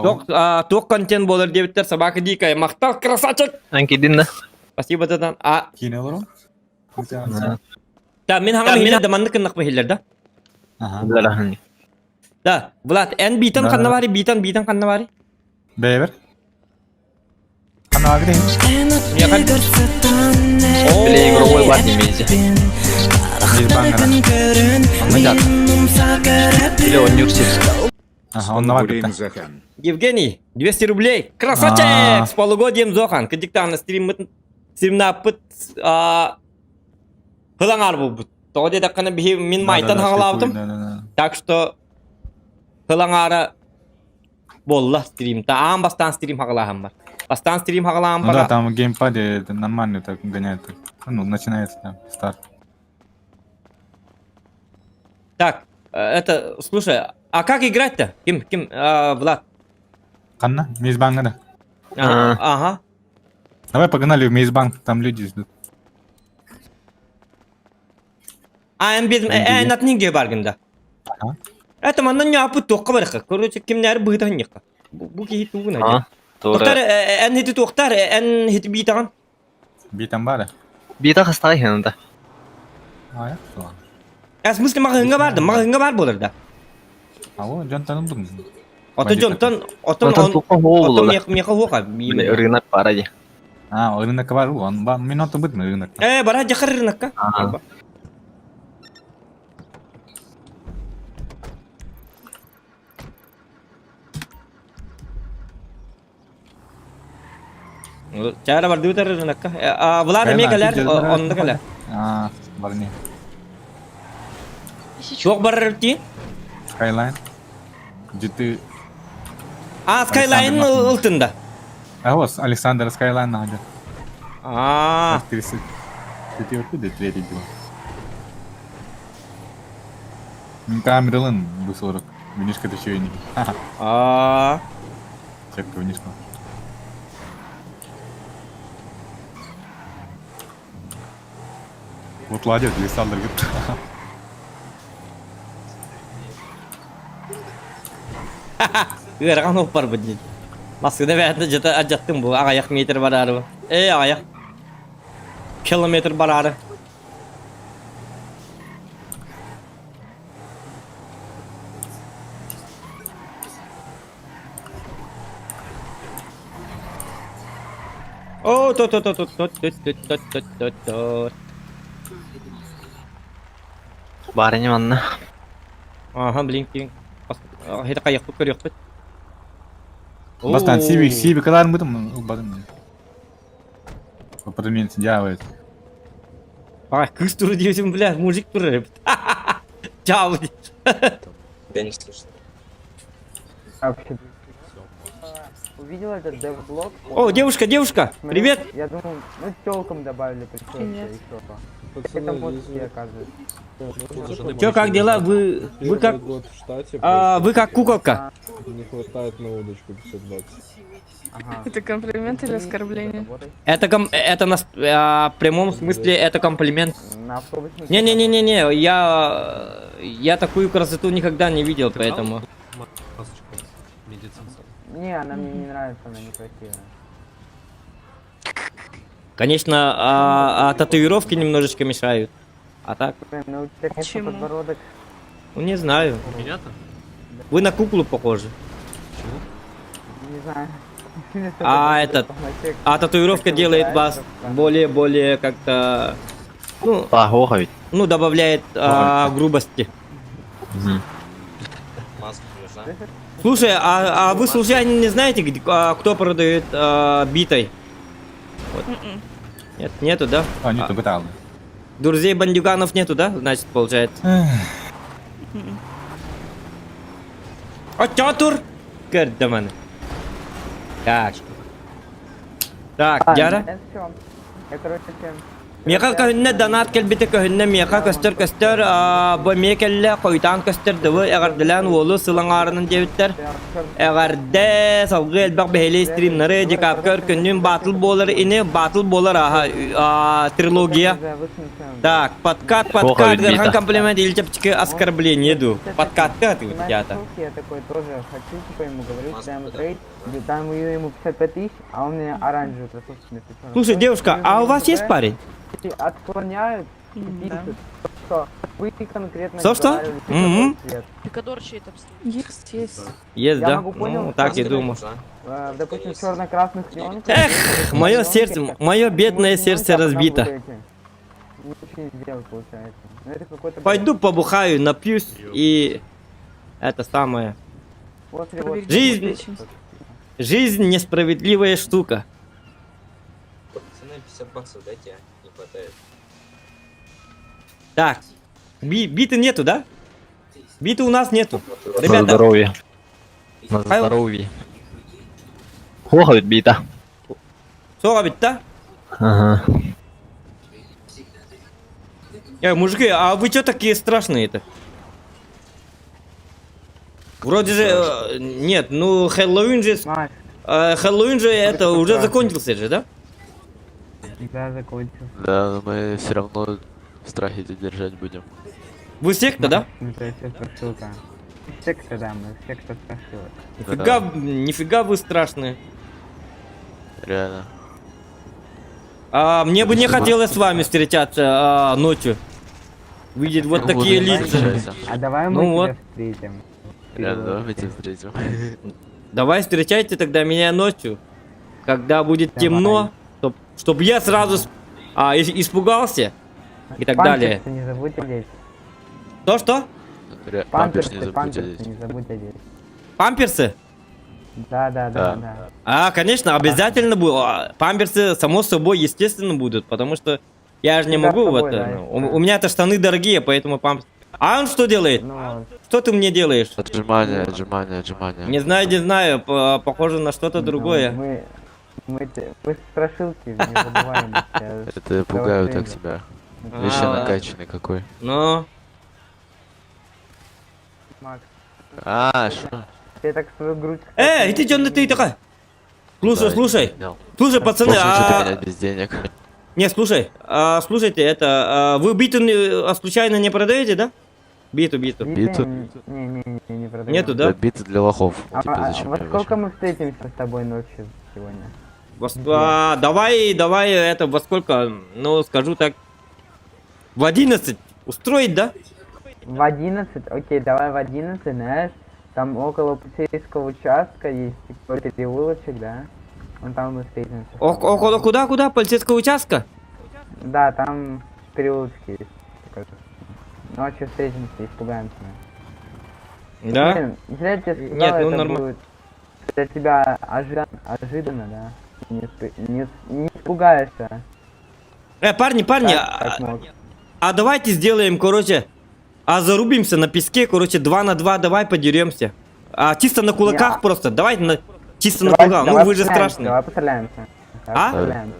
Туох туох контент буолар диэбиттэр собака дикая. Махтал, красавчик! Эн киирдин да? Спасибо дадан. А, Киинэ олорон? Да, мин хаҥам иһиллэр да маннык гыннахпа иһиллэр да? Ага. Иһиллэр аһын. Да, Влад, эн биитэн ханна баары, биитэн, биитэн ханна баары? Бэйэбэр. Анаагы Били игровой бар немези. Или он нюрсит. Ага, он давай Гурим Захан. Евгений, 200 рублей. Красавчик! С полугодием Зохан. Кыдиктаана стриммыт стримнааппыт хылаҥар буолбут. Тоҕо диэтэххинэ биһи мин майтан хаҕалаабытым. Так что хылаҥаара буолла стрим. Та аан бастаан стрим хаҕалааһын бар. Бастаан стрим хаҕалаан Ну да, там в геймпаде это нормально так гоняет. Ну, начинается там старт. Так, это, слушай, а как играть-то? Ким, ким, Влад? Ханна, Мейзбанга, да. Ага. ага. Давай погнали в Мейзбанк, там люди ждут. А, эн бид эн атнинге баргында. Ага. Это манна ньаапыт туохха барыха. Короче, кимнэр быһытанньыха. Бу киһи тугун А, Туохтар тура. эн хити туохтар эн хити биитаҕан. Битам бара. Бита хастай хенда. А, я что? В смысле маҕаһыҥҥа барды, маҕаһыҥҥа бар буолар да. А вот, Джон Танун был. Ото дьонтон отон Отон он туха отон хоолула. меха хуоха. Рынок паради. А, рынок бар, он ба, минуту будет на рынок. Э, бара дьахар рынокка. А. Чара барды бутар рынокка. А, Влад эмиэ кэлэр, онно кэлэр. А, барни. Суох барар ти? Skyline. Где ты... А, Skyline ылтында. А вот, Александр Skyline надо. А, 34 третий дела. Камералын бу 40. Винишка это еще и не. А. Чепка винишка. Вот ладит, Александр говорит. Ыарахан оппар бу дии. Маскыда бэйэтэ дьата адьаттым бу аҕыйах метр бараары. Ээ аҕыйах километр бараары. О, то то то то то то то то то то то. Барыня манна. Ага, блин, киин. Хета кайяхпыт көрүөхпүт. Бастан Сиви, Сиви, когда мы там убадым. Потом делает. А, кыз туру диэбитим, бля, мужик турар эбит. Чао. Тебя не слышно. Увидел этот девблог? О, девушка, девушка, привет. Я думал, ну телкам добавили прикольно и что. Это мужики, оказывается. Чё, как дела? Вы, вы как, а, вы как куколка. Не хватает на удочку 50 баксов. Ага. Это комплимент или оскорбление? Это, ком, это на, а, в прямом смысле это комплимент. На автобусе. Не-не-не-не-не, я такую красоту никогда не видел, поэтому. Не, она мне не нравится, она некрасивая. Конечно, татуировки немножечко мешают. А так, Блин, ну у тебя, конечно, Почему? подбородок. ну не знаю. Меня-то? Вы на куклу похожи. Не знаю. А этот, а татуировка делает вас более-более как-то, ну, Похоже ведь. ну добавляет грубости. Маска нужна. Слушай, а вы случайно не знаете, где, кто продает битой? Вот. Нет, нету, да? А, нет, а, Друзей бандюганов нету, да? Значит, получается. А театр? Кэрдаман. Так. Так, Яра. Я, короче, Миэхэ көһүннэ донат кэлбитэ көһүннэ миэхэ көстөр көстөр бу эмиэ кэллэ хойутаан көстөр дыбы эҕэрдэлээн уолу сыл аҥаарынан диэбиттэр эҕэрдэ салгыы элбэх бэһэлэй стримнары декапка өркөннүүн батл буолар ини батл буолар аха трилогия так подкат подкат ыарахан комплимент или чэпчэки оскорбление ду подкатты атыгыт ята Я такой тоже хочу, типа ему говорю, дай ему трейд, дам ее ему 55 тысяч, а он мне оранжевый кроссовки вместо черного. Слушай, девушка, а у вас есть парень? Отклоняют и пишут, что Вы конкретно Что-что? разговаривали, какой Мгм. цвет. Пикадор чей там стоит? Есть, есть. Есть, Я да? могу понял, Ну, так и Маска думал. нужна. Допустим, черно-красных неонках. Эх, мое сердце, мое бедное сердце разбито. Ничего не сделал, получается. Ну это какой-то бред. Пойду побухаю, напьюсь и... Это самое. Вот, вот. Жизнь- Жизнь несправедливая штука. Пацаны, 50 баксов дайте, а? Не хватает. Так, биты нету, да? Биты у нас нету. На Ребята, здоровье. На Хай- здоровье. Плохо ведь бита. Суох да? Ага. Мужики, а вы что такие страшные-то? Вроде же... Нет, ну Хэллоуин же... Маш, Хэллоуин же это уже страшный. закончился же, да? да, закончил. Да, но мы все равно в страхе тебя держать будем. Вы секта, да? Ну, то есть это страшилка. Секта, да, мы секта страшилок. Нифига, нифига вы страшные. Реально. А, мне бы не хотелось с вами встречаться ночью. Видеть вот Ну, такие вот и лица. встречайся. А давай мы Ну тебя вот. встретим. Реально, давай мы тебя встретим. Давай встречайте тогда меня ночью, когда будет Давай. темно, чтоб, чтоб я сразу испугался и так далее. Памперсы не забудь одеть. То что? Памперс не Памперсы, забудь памперсы одеть. не забудь одеть. Памперсы? Да, да, да, Да. да. А, конечно, обязательно будут. Памперсы, само собой, естественно, будут, потому что я же не Всегда могу с собой, вот. да, ну, у меня-то штаны дорогие, поэтому памперсы. А он что делает? Ну, Что ты мне делаешь? Отжимания, отжимания, отжимания. Не знаю, не знаю, похоже на что-то ну, другое. Мы страшилки, не забываем. Это я пугаю так тебя. Видишь, я А, накачанный какой. Ну, Макс, А, что? ты так свою грудь... Эй, ты чё, ты такая? Слушай, Да, слушай, не слушай, пацаны, Что ты а... меня без денег? Не, слушай, слушайте, это, вы биту случайно не продаете, да? Биту, биту. Биту? Не, не, не, не продаем. Нету, да? Да, биты для лохов. Типа, зачем во мне сколько вообще? мы встретимся с тобой ночью сегодня? Давай, давай, это, во сколько, ну, скажу так, в 11 устроить, да? В 11? Окей, давай в 11, знаешь, там около полицейского участка есть такой переулочек, да? Вон там мы встретимся. с тобой. Около куда, куда? Полицейского участка? Да, там переулочки есть. такой. Ночью встретимся, испугаемся. Да? Блин, зря я тебе сказал, Нет, ну, это норма- будет для тебя ожиданно, да? Не испугаешься. Парни, парни, Так, как мог. а давайте сделаем, короче, а зарубимся на песке, короче, 2 на 2, давай подеремся. А чисто на кулаках Не, а- просто, давай на, чисто на Давай- кулаках, ну давай вы же постреляемся, страшные. Давай постреляемся. Давай А? постреляемся.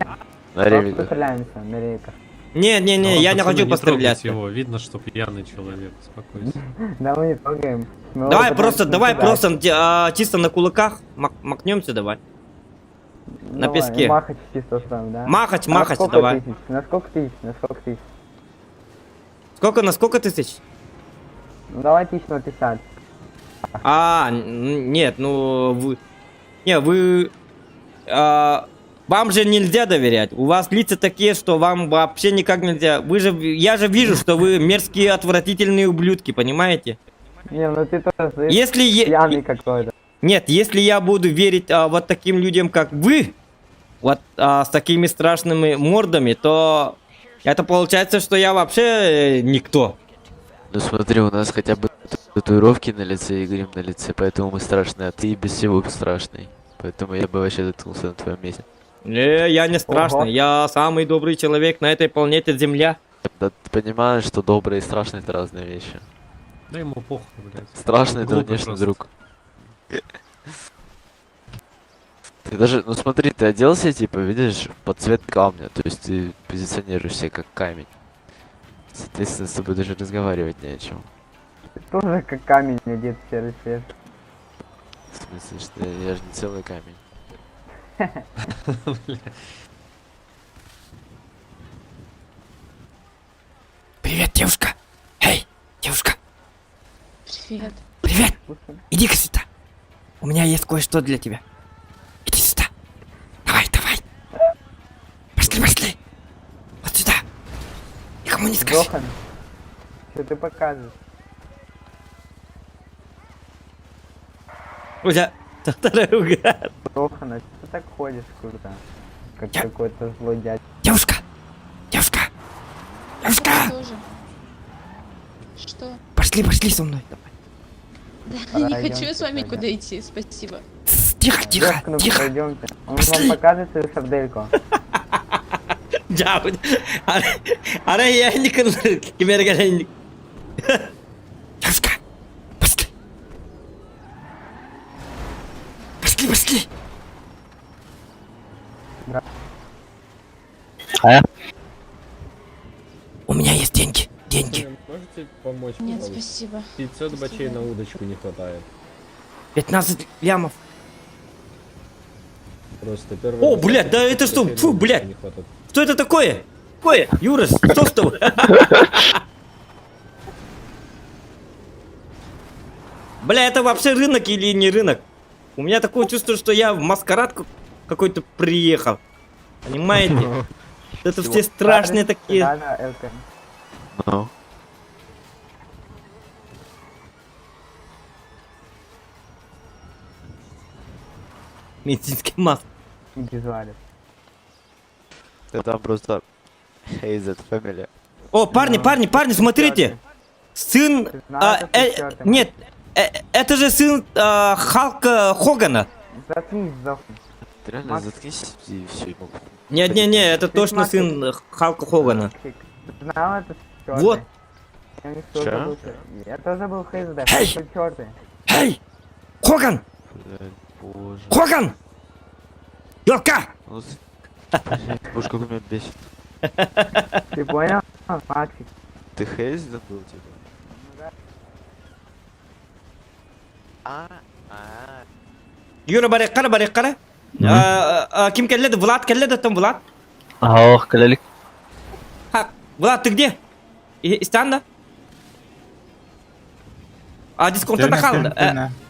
На Давай ревиках. постреляемся на рейках. Не, не, не, Ну, я не пацаны, хочу не трогайте постреляться. его, видно, что пьяный человек, успокойся. Да мы не трогаем. Мы его Давай пытаемся просто, давай напугать. просто чисто на кулаках макнемся давай. На Давай, песке. Махач чисто устроим, да? Махач, А на махач, сколько давай. тысяч? На сколько тысяч? На сколько тысяч? Сколько, на сколько тысяч? Ну давай тысяч на 50. А, нет, ну вы... Не, вы... вам же нельзя доверять. У вас лица такие, что вам вообще никак нельзя. Вы же, я же вижу, что вы мерзкие, отвратительные ублюдки, понимаете? Не, ну ты тоже слышишь, Если пьяный какой-то. Нет, если я буду верить вот таким людям, как вы, вот с такими страшными мордами, то это получается, что я вообще никто. Ну смотри, у нас хотя бы татуировки на лице и грим на лице, поэтому мы страшные, а ты и без всего страшный. Поэтому я бы вообще заткнулся на твоем месте. Не, я не страшный, Ого. я самый добрый человек на этой планете Земля. Да ты понимаешь, что добрый и страшный это разные вещи. Да ему похуй, блядь. Страшный это Глупый внешний просто. друг. Ты даже, ну смотри, ты оделся, типа, видишь, под цвет камня, то есть ты позиционируешься как камень. Соответственно, с тобой даже разговаривать не о чем. Ты тоже как камень одет в серый цвет. В смысле, что я же не целый камень. Бля. Привет, девушка. Эй, девушка. Привет. Привет. Иди-ка сюда. У меня есть кое-что для тебя. Иди сюда. Давай, давай. Пошли, пошли. Вот сюда. Никому не скажи. Зохан. Что ты показываешь? Уже Тоха, что ты так ходишь круто? Как какой-то злой дядя. Девушка! Девушка! Девушка! Тоже. Что? Пошли, пошли со мной. Да, не хочу Пройдёмте, я с вами пойдём. куда идти, спасибо. Тихо, тихо, Девушка, ну тихо. пройдемте. Он Пошли. вам покажет свою сардельку. Ара я не кимер Девушка, пошли. Пошли, пошли. А? У меня есть деньги, деньги. Можете помочь, Нет, пожалуйста? спасибо. 500 бачей на удочку не хватает. 15 лямов. Просто первый... О, блядь, да это что? бачей на Фу, удочку блядь. Не хватает. Что это такое? Какое? Юра, что с тобой? Бля, это вообще рынок или не рынок? У меня такое чувство, что я в маскарадку какой-то приехал. Понимаете? Это все страшные такие. Да, да, ЛК. Ну. Медицинский маск. Визуале. Да там просто Хейзет Family. О, парни, парни, парни, смотрите! Сын... Знаю, это чёрт. Нет, это же сын Халка Хогана. Заткнись, сдохни. Ты реально Макс. заткнись и все, и могу. Нет, нет, нет, это Ты точно смотри. сын Халка Хогана. Ты Знал это чёрный? Вот. Я, у них тоже Чё? был чёрный. Я тоже был Хейзда. Эй! Чёрный. Эй! Хоган! Блядь, боже. Хоган! Ёлка! Ну, Блядь, боже, как он меня бесит. Ты понял, Максик? Ты Хейзет был, типа? А, а. Юра, бареккара, бареккара. Ким келледи? Влад келледи там, Влад. Ах, кэлэлик. Ха, Влад, ты где? Истанда? А, дисконта нахал.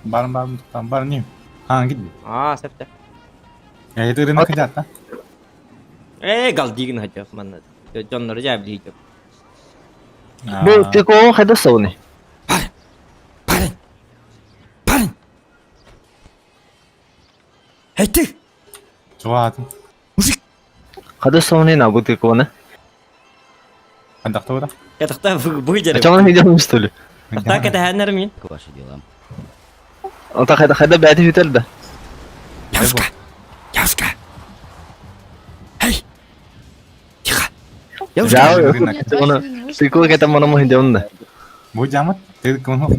Барым барым там бар не. А, где? А, септе. Я это рынок хотят, да? Э, галдигин хотел, ман. Джон Рджаб дийди. Бу ты кого хайда соуни? Парень! Парень! Эй, ты! Чуат. Мужик! Хайда соуни на бу ты кого не? Андахтора. Я тогда выдерем. А чем он идем что ли? Так это ханнер мин. Ваши дела. Онта хайда хайда бәти хүтер да. Девушка! Девушка! Эй! Тихо! Девушка! Жау, Нет, оны вас не нужно. ты кого это мана мохин идем да. Бу жамат. Ты кон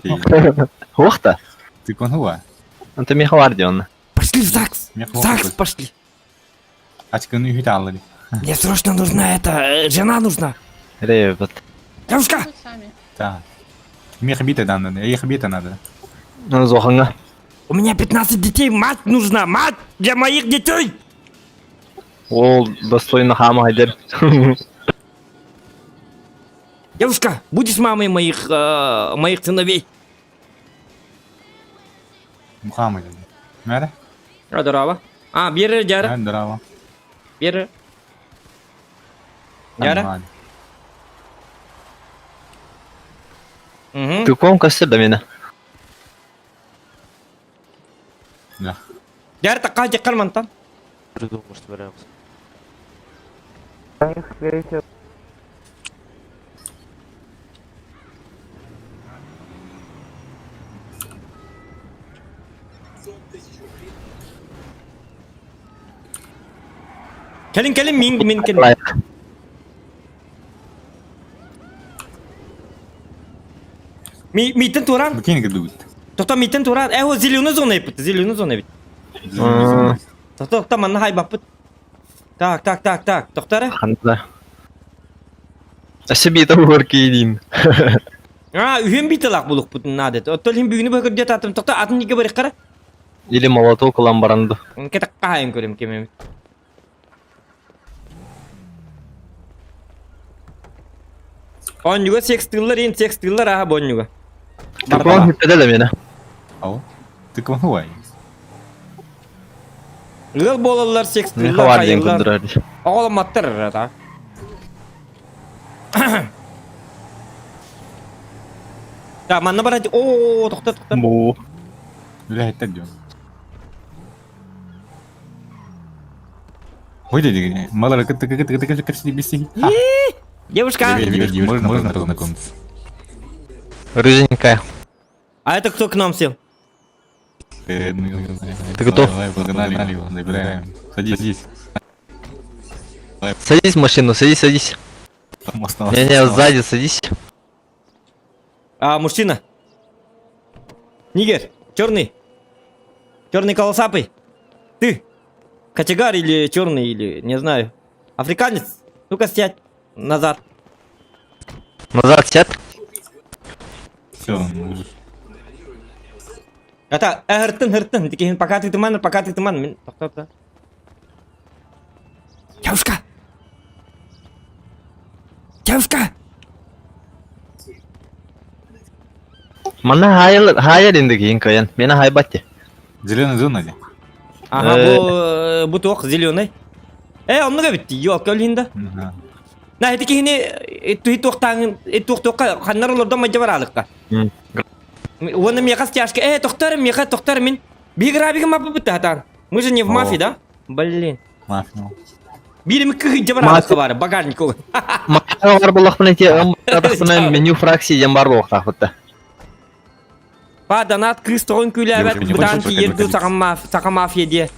Хохта. Ты кон хуа. Онта ми хавар он. Пошли в ЗАГС! В ЗАГС пошли! Ачкын үйт алды. Мне срочно нужна эта, жена нужна! Ребят. Девушка! Вы сами. Да. Мех бита надо, их бита надо. Ну зоханга. У меня 15 детей, мать нужна, мать для моих детей! Ол достойно хама хайдер. Девушка, будешь мамой моих, моих сыновей? Мухаммад. Надо? Здорово. А, бери, Джара. Здорово. Бери. Джара. Угу. Ты ком кастер да меня? Да. Джара, такая декар мантан. Придумал, может, вариант. У них, скорее всего, Келин, келин, мин, мин, келин. Ми, митен туран. Букин гдут. Тоқта митен туран. Э, о, зеленый зона епіт, зеленый зона епіт. Тоқта, тоқта, манна хай бапыт. Так, так, так, так. Тоқтары. Ханда. Асе бита уорки един. А, үйен биталақ булук бутун надет. Оттол хим бүгүнү бөкөр дет атым. Тоқта, атын неге барық қара? Или молоток ламбаранду. Кетек қайым көрем кемем. Оннюга секс тыллар, ен секс тыллар, аха боннюга. Ты ком хүтер да меня? Ау. Ты кон хуа. Лыл болалар секс Ми тыллар, хавар ден хайыллар. кундурар. Оғламаттыр, та. Да, манна барат. О, тохтор, тохтор. Бу. Үлэһиттэр дьон. Ой, мало Девушка! Можно, можно познакомиться. Рыженькая. А это кто к нам сел? Ты готов? Давай, погнали его, забираем. Садись. Садись в машину, садись, садись. Не-не, сзади садись. А, мужчина. Нигер, черный. Черный колосапый. Ты. Кочегар или черный, или не знаю. Африканец. Ну-ка сядь назад. Назад сядь. Все, Это хыртын хыртын. Такие, пока ты туман, пока ты туман. Девушка! Девушка! Манна хайыл хайыл инде кийин кыйын. Мени хайбатты. Зеленая зона де. Ага, бу бу туох зеленый. Э, оннуга битти. Йок, көлүндө. На, эти кихини туhi туохтаан туох туохка ханнар олордон мадья бараалыкка. Уонна миэхэ стяжка. Э, тохтор, миэхэ тохтор мин. Биир грабига маппы бытта хатаан. Мы же не в мафии, да? Блин. Мафия. Биир кыһыйдьа бараалыкка бары, багажник ол. Мафия бар буллахпына те ымбатахпына меню фракции ден бар буллахтахпытта. Па, донат кыыс тоҕун күүлээбэт, Девушка, не бытаан хочешь тиийэр дуу прокатиться? саха мафия диэ.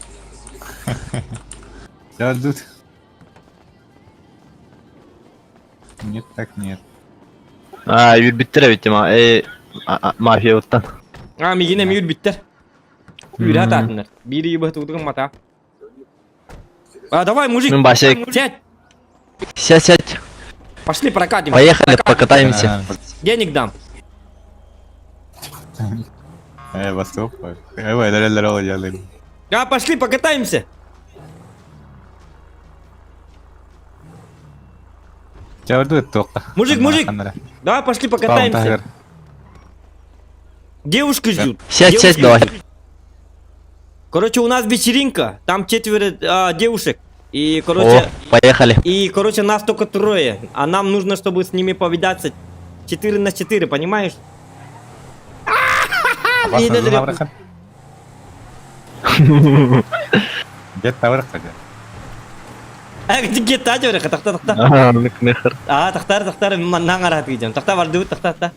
Тебя ждут. Нет, так нет. А, юрбиттер битти ма. Э, мафия уттан. А, мигине мүйүр биттер. Үүрэ таатыннар. Биири быһытыгытыгын мата. А, давай, мужик, Мен башек. сядь. Сядь, сядь. Пошли прокатим. Поехали, покатаемся. Денег дам. Восток. А, пошли покатаемся. Тебя ждут только. Мужик, мужик. Давай, пошли покатаемся. Девушку ждут. Сядь, сядь, Девушки давай. ждут. Короче, у нас вечеринка. Там четверо девушек. И, короче, О, поехали. и, короче, нас только трое. А нам нужно, чтобы с ними повидаться 4 на 4, понимаешь? Где-то Где та тахта тахта. А, нехер. А, тахтар тахтар маннан арат гидем. Тахта барды тахта тахта.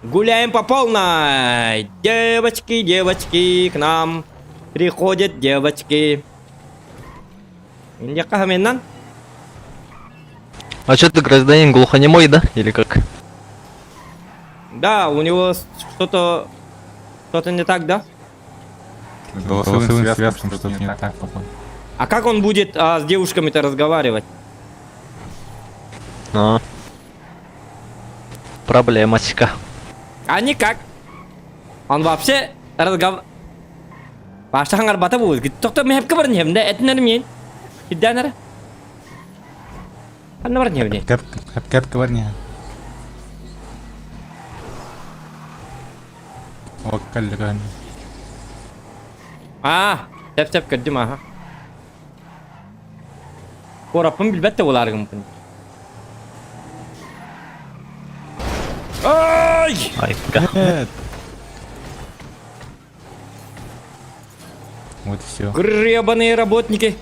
Гуляем по полной. Девочки, девочки, к нам приходят девочки. Индия А что ты гражданин глухонемой, да? Или как? Да, у него что-то что-то не так, да? Голосовым связкам что-то не так, походу. А как он будет с девушками-то разговаривать? А. Проблемочка. А никак. Он вообще разговор... Башта хаңар бата будет. Тохто мехепке бар немде, этнер мен. Иддәнер. Анна бар немде. Кеп, кеп бар не. О, каллиган. А, теп теп көрдүм аха. Корапын билбетте боларгым. Ай! Айка. Нет. Вот и все. Гребаные работники.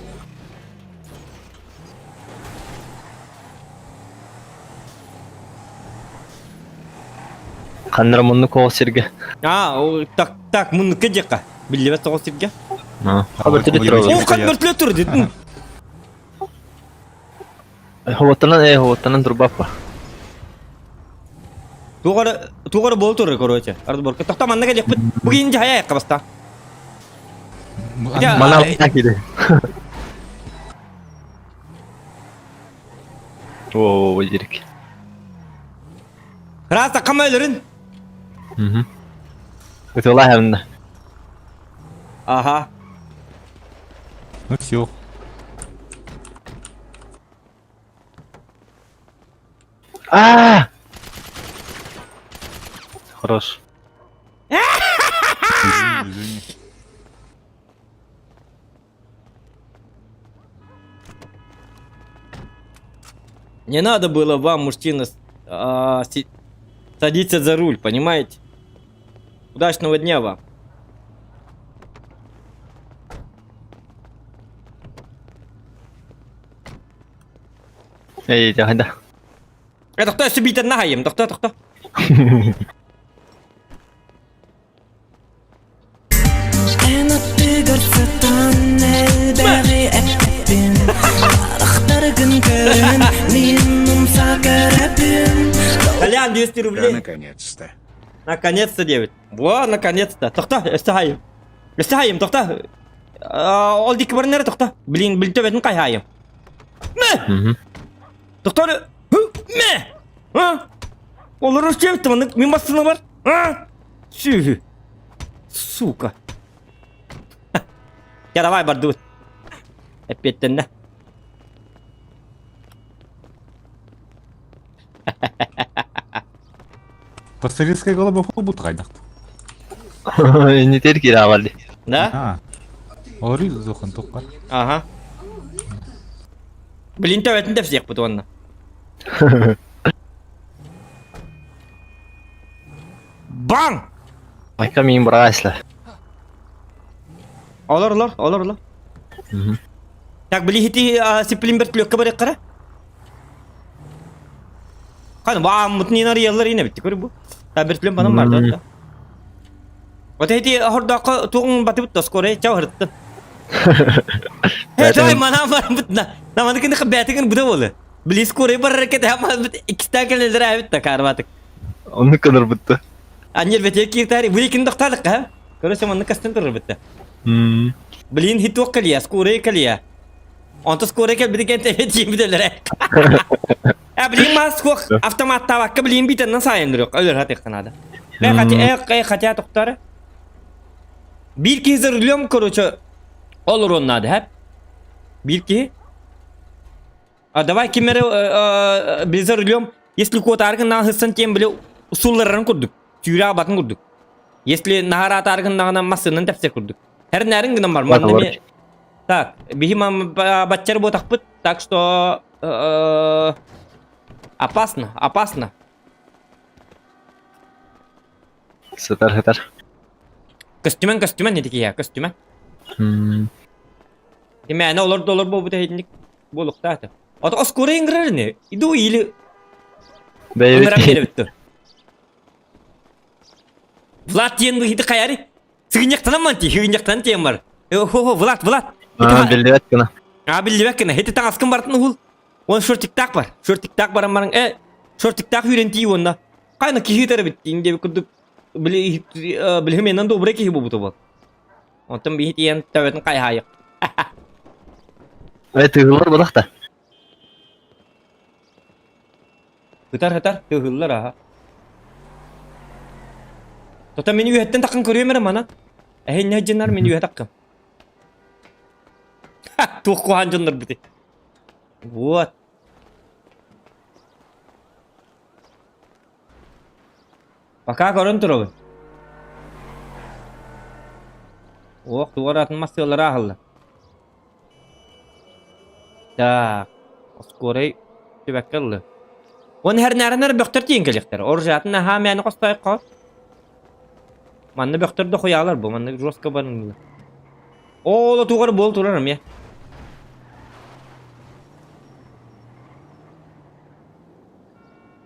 Ханнар мунну кол сирге. А, так, так, муну кедека. Билбет тоғыз сирге. А. А вот Хабар ой, О, кат бөртле тур дедим. Хоботтанан, э, хоботтанан турбаппа. Тугары, тугары бол тур, короче. Разборка. Тохта манна келек бит. Бүгін жая баста. Я- Мана киде. О, дирек. Раз такам өлөрүн. Угу. Утула хэмнэ. Ага. Ну все. А! Хорош. Извини, извини. Не надо было вам, мужчина, садиться за руль, понимаете? Удачного дня вам. Эй, да. Тохто, өссө биитэн наһайым, тохто, тохто. Эн аттыгар сытан элбэҕи эппэппин Харахтаргын көрөн мин умса көрөбүн Толян, 200 рублей. Да, наконец-то. Наконец-то, девять. Во, наконец-то. Тохто, өссө хайым. Өссө хайым, тохто. Ол дикки барыннары тохто. Блин, билтөбөтүн кайхайым. Мэ! Тохтор, мэ! А? Олорор чебитти, маннык мин бастыны бар. А? Сүһү. Сука. Я давай бардыбыт. Эппиэттэннэ. Пассажирская голова бут хайдах. Не терки давали. Да? А. Олору зохан туккар. Ага. Блин, төбөтүн тэпсиэхпит уонна. Баң! Айка мин брасла. Олор, олор, олор, олор. Так, били хити сиплин бөртүлүөккэ барыаххара. Ханы бааммытын арыйаллар ine битти көрү бу. Та бөртүлүөн банан бар да. Вот эти хордоққа туғын батыбыт да скоро чау хырыттын. Э, той манан барбыт на. Наманы кини бәтигин буда болы. Били скоро барар кете хама бит иккиста келелер әбит та карбатык. Онны кыныр бутты. Аннер бете киртари били кин докталык ха. Короче, манны кастын турur битте. Блин, хитук калия, скоро калия. Онто скоро кел бит кен тебе тиим билелер. А блин, мас кох автомат табакка блин битеннен сайын дурuk. Өлөр хатык надо. Э, хотя, э, хотя токтары. Бир киһи за рулем, короче, олоруон надо, хэп. Бир киһи. А давай кимере без за рулем, если куотааргын наһыссан тем биле сулларарын курдук. Түйрэ батын курдук. Если наһараатааргын наҕана массыынан тэпсэ курдук. Эр нэрин гынан бар. Манна ми Так, биһи мам баччар буотахпыт, так что опасно, опасно. Сытар, сытар. Көстүмэн, көстүмэн ити киһи, көстүмэн. Имээнэ олор да олор буолбут эһитинник буолуохтаах этэ. Ото оскуора ыҥырар ини. Иду или ыҥыран биэрэбит Влад диэн быһыты хайары? Сыгынньахтанан манти, сыгынньахтанан тиэн бар. Хо-хо, Влад, Влад. А, биллибэт гына. А, биллибэт гына. Хити таҥаскын бартын уһул. Он шортиктаах бар. Шортиктаах баран баран, э, шортиктаах үүрэн тии уонна. Хайна киһи ытар эбит диэн курдук били билиһименен добрый киһи буолбута буол. Онтон биһи тиийэн төбөтүн хайаайык. Э, тыһыллар бодах да. Ытар ытар тыһыллар аха. Тота мин үөһэттэн таххан көрүөм эрэ мана. Эһиннэ дьыннар мин үөһэ таххам. Туох куһаан дьоннор бити. Вот. Пока көрөн турабын. Ох, тугар атын массыалары аһылла. Так, скорай түбэккэ ылла. Уон хэрнээрэнэр бөхтөр тиийэн кэлиэхтэр. Оружиятын наһаа мээнэ хостоойхо. Манна бөхтөр да хуйаалар бу, манна жестко барыңылар. Ооло тугар буол турар эмиэ.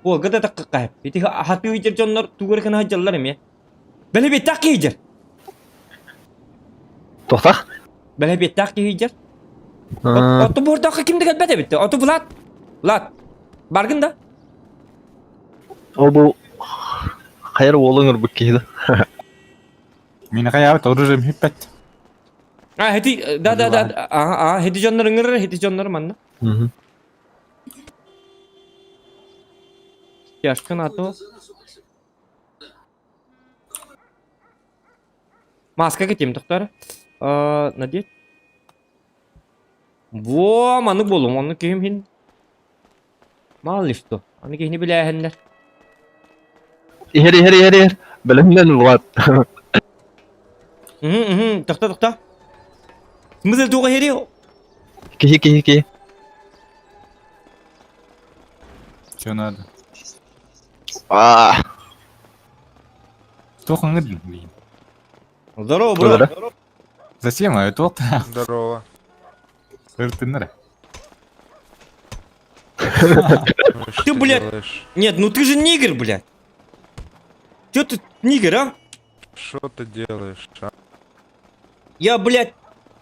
Уолга да таккакка Ити хатыы ыйдьар дьоннор тугу эрэ гына сылдьаллар эмиэ. Бэлэбиэттээх киһи ыйдьар. Тохтах? Бэлэбиэттээх киһи ыйдьар. Отту буордаахха ким да кэлбэт эбит. Оту Влад. Влад. Баргын да? Ол бу хайар уолуң ырбыт киһи да. Мин хайаабыт оружием хиппет. А, хити, да, да, да, а, а, хити дьоннор ыҥырар, хити дьоннор манна. Тяжко на то. Маска кэтиим тохтор. Надеть. Во, маннык буолуом, оннук киһим иһин. Мало ли что. Аны киһини билээһиннэр. Иһэр, иһэр, иһэр, иһэр. Бэлэмнэн Влад. Мгм, тохто, тохто. Смысл туох иһэри? Киһи, киһи, киһи. Че надо? А. Туох ыҥырдыҥ билигин? Здорово, бро. Зачем? А это Здорово. Ыртыннара. Ты, блядь, нет, ну ты же нигер, блядь. Че ты нигер, а? Что ты делаешь, а? Я, блядь,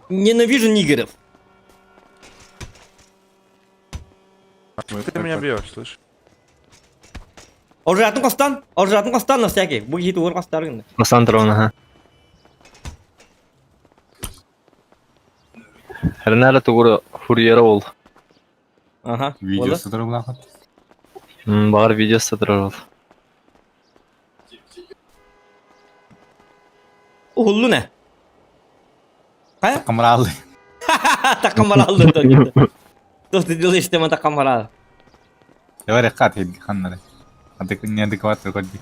ненавижу нигеров. Ты меня бьешь, слышь? Оружиятын хостон, оружиятын хостон на всякий. Бу киһи тугун хостор Хостан турабын, аха. Ренара тугура хурьера ол. Ага. Видео сатырылахат. Бар видео сатырыл. Уһуллун э. Хайа? Такамралы. Такамаралды. Что ты делаешь, тема такамарал? Давай рекат ханнары. Неадекват көрдүк.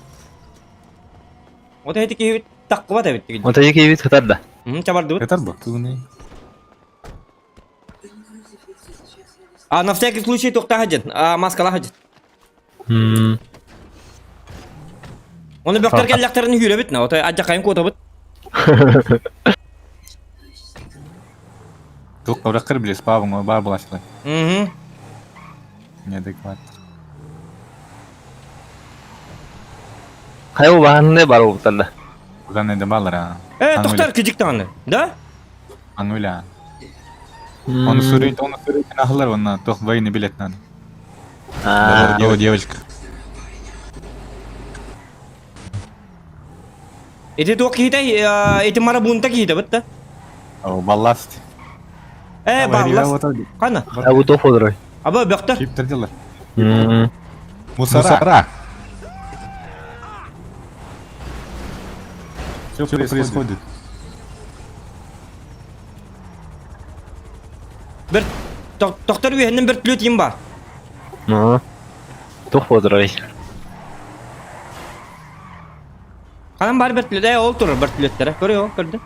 Вот эти киһи таккыбат эбит дигин. Вот эти киһи хытар да. Чабардыбыт. Хытар бу. Тугуны. А на всякий случай тоқта хадьын, а маскала хадьын. Оны бөктөр келлэхтэрин үүрэбит на, отой адьакайын куотабыт. Тук кабракыр билес бабың бар булашлы. Угу. Неадекват. Хайа баһанны бар болуптар да. Удан эде балар а. Э, тоқтар кижик даҕаны, да? Ануля. Он сурит, он сурит нахлар, он тох военный билет надо. Дева, девочка. Ити туох киһитэй, ити марабунта киһитэ бытта. О, балласт. Э, балласт. Хана? А бу туох буоларый? Аба бөхтөр. Киптер делар. Мусора. Что происходит? Бер тохтор үһэннэн бер түлөт им бар. Ну. Туох буоларый? Ханан бар бер түлөт, э, ол турар бер түлөттөрө. Көрүө, көрдүм.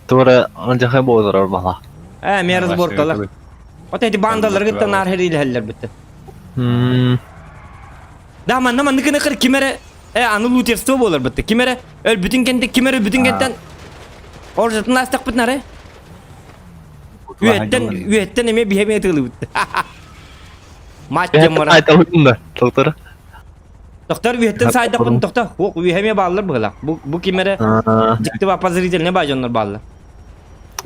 Тура анжахай буолар бала. Э, мэр разборкалар. Вот эти бандалар гытта нар херилэһэллэр битте. Да, манна маннык ныкыр кимере э аны лутерство буолар битте. Кимере өлбүтүн кенте, кимере өлбүтүн кенттен Оржатын астақпыт нары. Үөттен, үөттен эме биһеме тылыбыт. Мать демара. Айталым да, доктор. Доктор үөттен сайдақпын, доктор. Хуок үөһеме бааллар быһыла. Бу бу кимере дикти ба подозрительный ба дьоннор бааллар.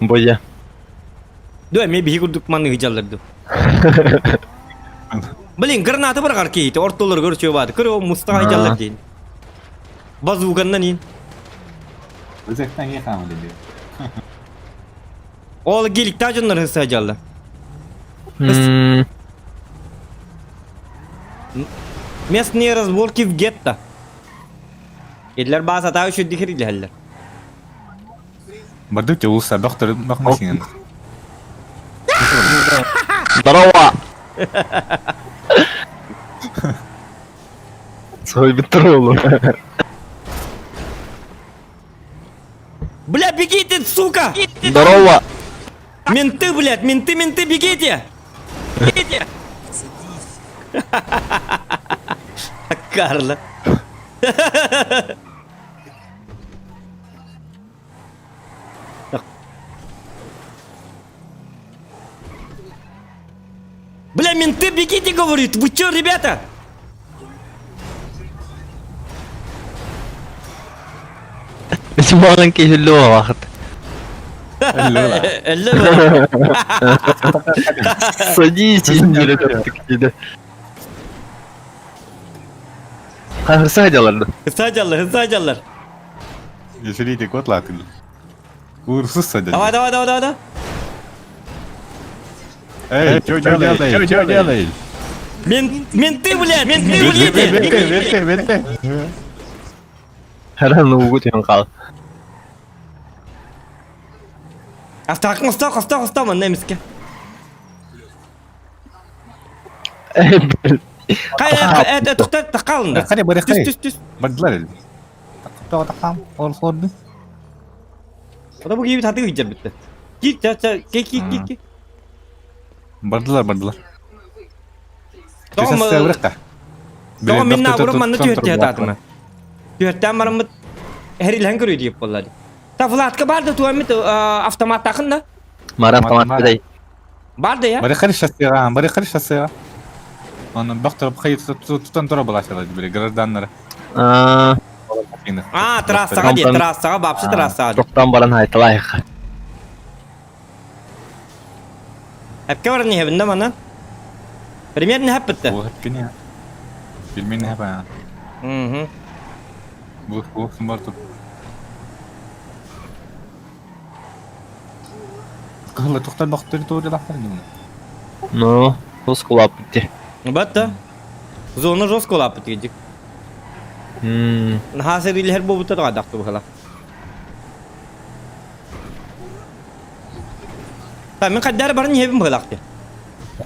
Боя. Ду эме биһи курдук манны ыжаллар ду. Блин, граната бырагар кейти, ортолор көрчү бады. Көрө мустага ыжаллар дейин. Базуганнан ин. Өзектен ехамы dedi. Ол геликта дьоннор хысажаллар. Местные разборки в гетто. Эдлер бааса таа үчүдди кирилэһэллэр. Бардык улуса доктор бакмасың. Здорово! Свой бетролу. Бля, бегите, сука! Здорово! Менты, блядь, менты, менты, бегите! Бегите! Карла. Бля, менты, бегите, говорит! Вы чё, ребята? Маҕан киһиллуо вахыт. Садитесь, диде. Хырса дьалар. Хырса дьаллар, хырса дьаллар. Если кот латыли. Урсус садят. Давай, давай, давай, давай, давай. Эй, что делаешь? Что делаешь? Менты, блядь, менты, блядь! Менты, менты, менты. Харан угут ян кал. Астақын ұста, ұста, ұста, манна емеске. Қай, тоқта, тақалында. Қане, бары Түс, түс, түс. Бардылар әлі. Тақта, тақам, орды. Ода бұл кейбіт аты үйдер бітті. Ки, ки, ки, ки, ки. Бардылар, бардылар. Тоҕо Тоҕо мин наоборот манна түһэртэ хатаатыма. Түһэртээн бараммыт эрилэһэн көрүү диэп буолла дии. Та Владка бар да туаммит автоматтаахын да? Мара автомат бидай. Бар да я? Бары хары шоссеға, бары хары шоссеға. Оны бақтыр қайы тутан тұра балашалар били гражданнары. А, А, трассаға дии, трассаға, бапшы трассаға. Тоқтан баран айтылайық. Әпке баран не хәбінде мана? Примерно хәп бітті. Бұл хәпкене. Bilmeyin hep ha. Мгм. Bu bu бар тут. Кыһылы тоқтар бақ территория лақтар не Ну, тус кулап бітті. Батта. Зона жестко лапы дик. Нахасы рилер бу бутта да дақты бұхала. Та мен қаддар барын хебім бұхалақты.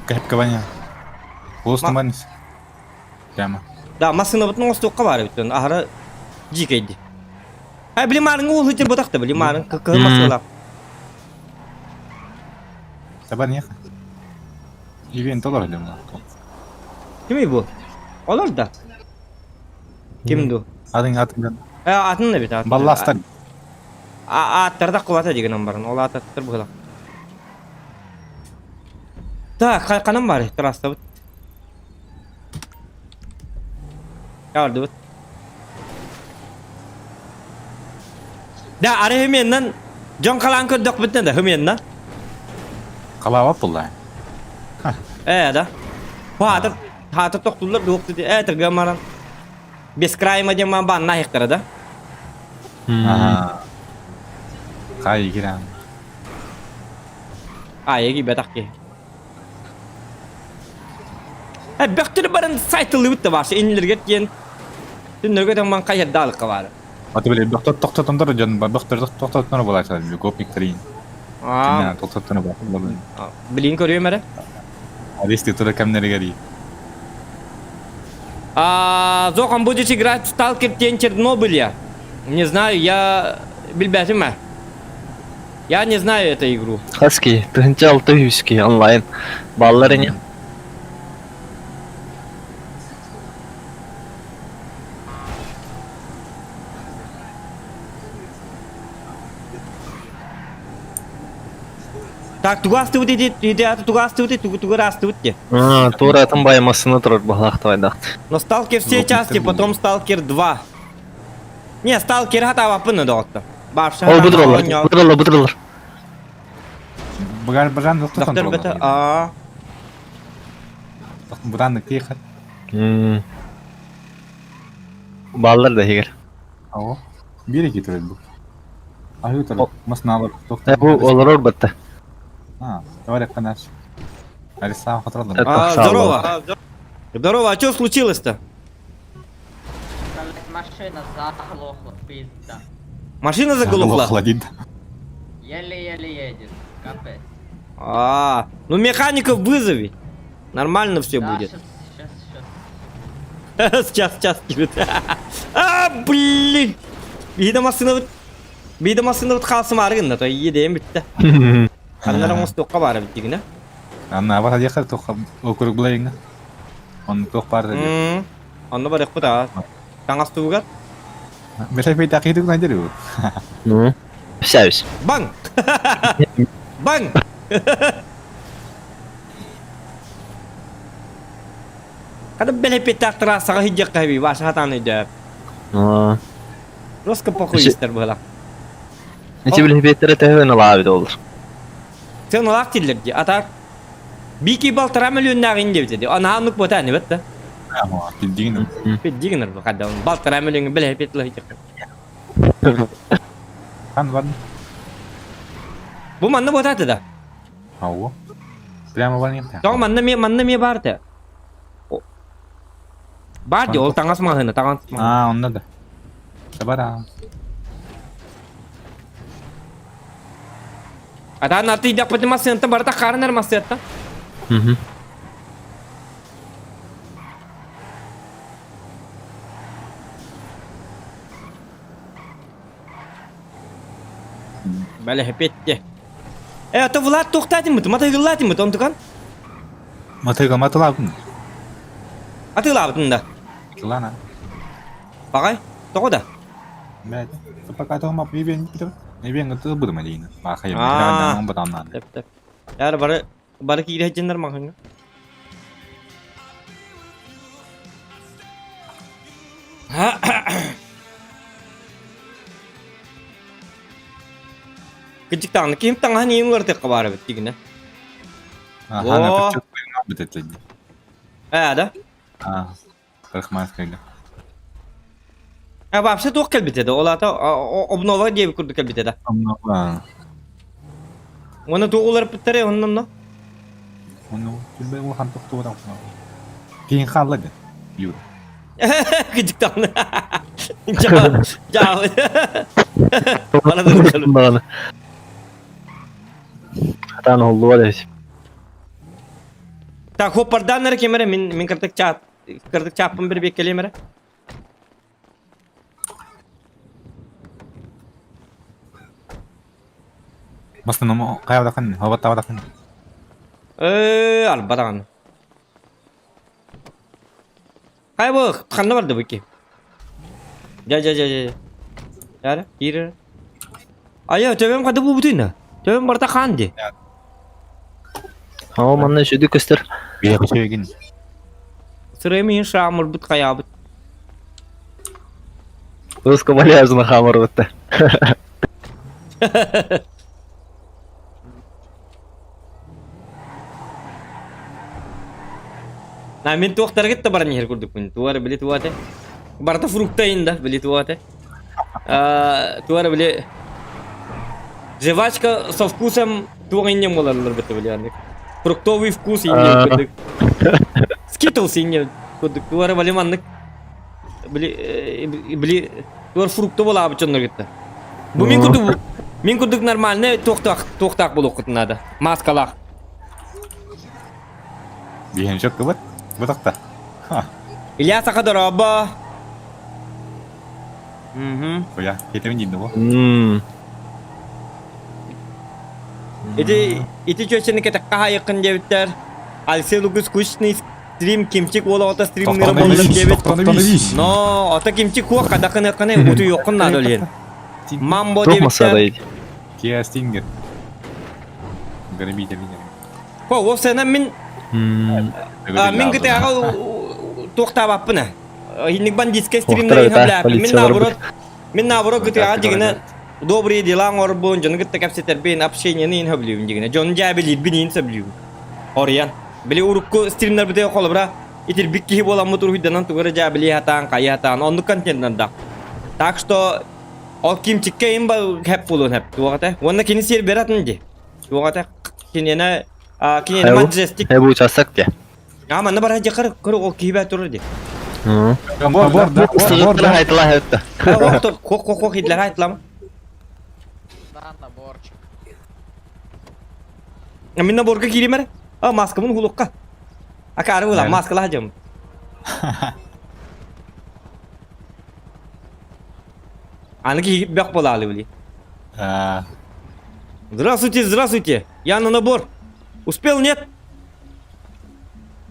Хеп кабаня. Болсын барнис. Прямо. Да, машина бутның остуққа бар бит. Ахара жикейді. Ай, билим арын ол хитер бутақты, билим арын кы машина. Табар не? Ивен толар дем. Ким бу? Олар да. Ким ду? Адың атын. Э, атын не бит? Балластар. А, аттарда кулата деген барын. Ол аттар була. Так, канам бар, трасса бут. Ярды бут. Да, ары хеменнен жон калан көрдөк бүттен да хеменнен. Қалауап бұлла. Э, да. Хатыр, хатыр тоқтулар дуқты де. Э, тыргамаран. Бескрайма дем бан нахиктара да. Ага. Қай кирам. А, еги бетак ки. Э, бөктөр барын сайтылы бітті башы, инлерге тиен. Түннерге таңман қайыр далыққа бары. Аты биле доктор токтотондор жон доктор токтотонор болача гопник трин. А, токтотонор болот. Билин көрүөм эрэ. Аристи тура кемнерге ди. А, Зохан, будешь играть в Сталкер Тень Чернобыля? Не знаю, я... Билбэтим Я не знаю эту игру. Хаски, тыһынча алты хүски онлайн. Баллар не? Так, тугасты вот эти, тугасты вот эти, тугасты вот эти. А, тура атын баймасыны турар баһлахтайдахт. Но Сталкер все части, потом Сталкер 2. Не, Сталкер хата вапыны доғытты. Барша. Ол бұдыралар, бұдыралар, бұдыралар. Багар бажан Доктор токтотонор. бета, а. Буранны тихо. Баллар да егер. Ао. Бире кетирет бу. Аю тар. Масналар доктор. Бу олорор бітті. А, товарищ канаш. Ариса хотралар. А, здорово. Здорово, а что случилось-то? Машина заглохла, пизда. Машина заглохла? Холодит. Еле-еле едет, капец. А, ну механиков вызови. Нормально все будет. Сейчас, сейчас. Сейчас, сейчас тебе. А, блин. Биде машина бит. Биде машина бит қалсым аргын да, то едем битті. Аннара мостоққа барып бит Анна бар ехал тоқ округ булайыңа. Он тоқ бар dedi. Онно бар яқпыт а. Таңас тугар. Бешай бей тақидык найдер бу. Ну, Всяюсь. Бang! Бang! Kada белепет трассаға хиджек кайби, башы хатаны деп. А. Роско похуй истер была. Эти билбеттер тәһөн алабы доллар. Сен олақ тиллерди, а так Бики балтыра миллионнагын деп деди. Ана анук ботаны бетті. Пиддигин. Пиддигин бу кадда. Балтыра миллион билепет лыйдык. Хан бар. Бу манны ботаты да. Ау. Прямо бар не. Тоң манны ме манны ме барды. Барды ол таңас мағыны, таңас мағыны. А, онда да. Табара. Ата аты идак бітімас сенті барда қарынар масетті. Мгм. Бәле хепетте. Э, ата Влад тоқтадым бит, матайгылладым бит, он туган. Матайга маталабын. Атыылаабытын да? Лана. Паҕай, тоҕо да? Блядь, пока тома прибен Небен гыты быдыма дейін. Баха Аа. ем, батамнан. Тэп тэп. Яр бары бары киирэ дьиннэр маҕаҥҥа. Кыдьык даҕаны ким таҥаһын иин уларытыахха баар эбит дигинэ. Аха, О. бит Ээ да? А, парикмахерскайга. А вообще туох кэлбитэ да? Ол аата обнова диэбит курдук кэлбитэ да? Обнова. Уонна туох уларыппыттарай онно онно? Ону түбэ улахан тохтуурам. Киин хаалла да. Юр. Кыдьык даҕаны. Жаа, жаа. Бана да Хатан оллуа десь. Так, хоппардаан эрэ ким эрэ мин мин кырдык чаат кырдык чааппын бирбиэккэлиэм эрэ. Бастан хайабатахын, хабаттабатахын. Ээ, алба даҕаны. Хайа бу ханна барда бу ки? Дьэ дьэ дьэ дьэ. Яра, киир. Айа, төбөм хада буубутуйна. Төбөм барта хаан ди. Оо, манна сүдү көстөр. Биэхсээгин. Сырайым иһин шаамырбыт хайаабыт. Узко вальяжно хамарбытта. На мин туохтаргыт да баран иһэр курдукпун. Туара били туата. Барыта фрукта да били туата. Туара били жвачка со вкусом туох иннем болалар бит били аннык. Фруктовый вкус иннем курдук. Skittles иннем курдук. Туара били маннык били били туар фрукта болаабыт дьоннор кытта. Бу мин курдук мин курдук нормальный туохтаах туохтаах буолуоххут надо. Маскалаах. Биһэн сөп кыбыт. Бутакта. Илья Саха дорообо. Мгм. Оя, кетемин дейді бу. Ити ити чөчени кетекка хайыккын диэбиттэр. Алексей Лугус скучный стрим кимчик уола ото стримнера боллар диэбит. Но ото кимчик хуох кадакын ыкканы утуйуоххун надо олиен. Мамбо Туох масада диэбиттэр. ити? Киа Стингер. Грабитель меня. Хо, вовсена мин мин гытыаҕа туохтаабаппын э. Инник бандитскай стримнерин хаблааппын. Мин наоборот, мин наоборот гытыаҕа дьигинэ добрые дела оҥорбун, дьону кытта кэпсэтэрбин, общениены иин хөблүүбүн дьигинэ. Дьону дьээбилиирбин иин сөбүлүүбүн. Оруйан. Били урукку стримнербитигэр холобура итирбит киһи буоламмыт уруһуйданан тугу эрэ дьээбилии сатаан, хайыы сатаан, оннук контентнардаах. Так что ол кимчиккэ им хэп буолуон хэп туох этэ. Уонна кини сиэр бере атын дии. Туох этэ киниэнэ киниэнэ маджестик. Э бу участок де. А манна бара дьахар көр ол киһи турар ди. Бор, да, бор, да. Айтыла хэтта. Хох хох хох идлер айтлам. Да, наборчик. Мин наборга кииримэр. А маскабын хулукка. Акары була маскала хажым. Аны киһи бөх буолаалы били. Здравствуйте, здравствуйте. Я на набор. Успел, нет?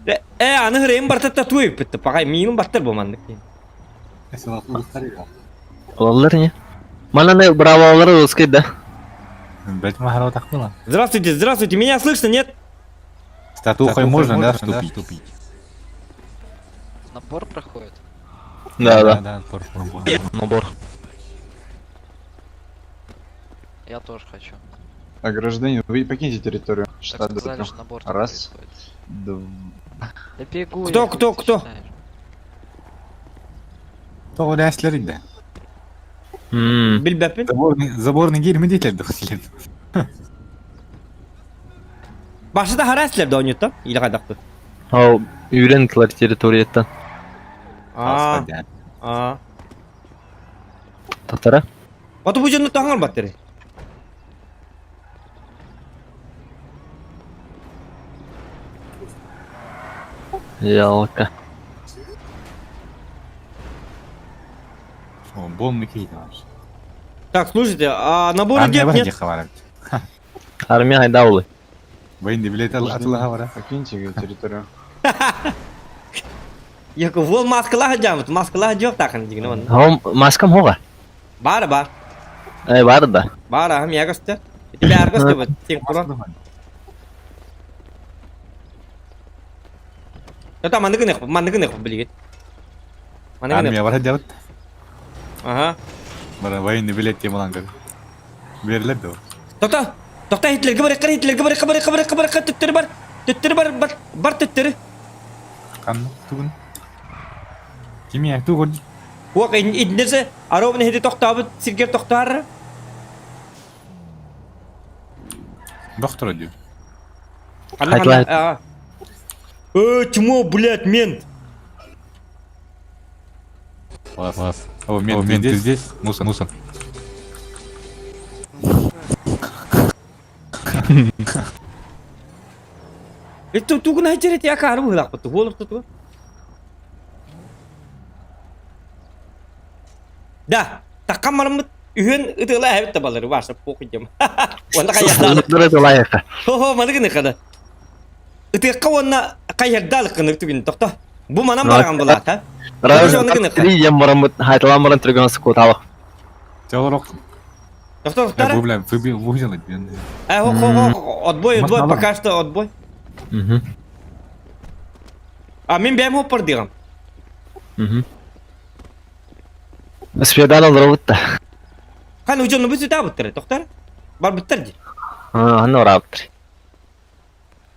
Э, э аны хырайым бартатта туй битти. Пагай миигин баттар бу маннык. Олалар не? Мананы браволары ускай да. Бәт махарова тахмыла. Здравствуйте, здравствуйте. Меня слышно, нет? Статухой можно, да, вступить? Набор проходит? Да, да. Да, Набор. Я тоже хочу. А гражданин, вы покиньте территорию. Так сказали, что набор там Раз. происходит. Два. Да бегу Кто, я, кто, ты кто? начинаешь. Тоҕо дээслер да. Билбэппин. Заборный, заборный гирми дейтер дохсилер. Башы да хараслер да ойнутта. Или кайдакты. Ал үйрен территорияттан. А. А. Татара? Ото бу жонну таңар баттары. Ялка. О, бомбы кейт вообще. Так, слушайте, а набор идет, нет? Армия айдаулы. Военный билет атылаха бара. Покиньте территорию. Яко вол маскалаах дьаамыт, маскалаах дьиэх таахын дигин онно. Хом маскам хоға. Бар бар. Э бар да. Бар ахым я көстөр. Ити бээр көстөр сен куран. Та манныгын их, манныгын их билигит. Манныгын Армия бар делать. Ага. Бара военный билет тем лангар. Берилер да. Токта, токта Гитлерге бар, Гитлерге бар, бар, бар, бар, төттөрү бар. Төттөрү бар, бар, бар төттөрү. Канны тугун. Кими тугун? Уок иднесе аробны хеди тохтаабыт сиргер тохтаар. Доктор диyor. Ханна Э, чмо, блядь, мент. Класс. Класс. О, мент, мент, ты здесь? Мусор, мусор. Это тугун хачерет я кару хылак бу. Холуп туту. Да, таккан бараммыт үһүн ытыла эбит табалары баша похуй дем. Онна кайярдалык. Ытылайыка. Хо-хо, маныгы када. Ытыакка уонна кайярдалык кыныр түгүн тохто. Бу манан бараган булаат, ha? Раз, три дем барамыт, хайталан баран түргөн скоталык. Чалырок. Тохто, тохто. Бу, бля, выжил, Э, хо, хо, хо, отбой, отбой, пока что отбой. Угу. А мен бэм хоппар дигам. Угу. Спедан алыр бутта. Хан учонну бу сүтә буттар, тохтар. Бар буттар ди. А, ханна ораптыр.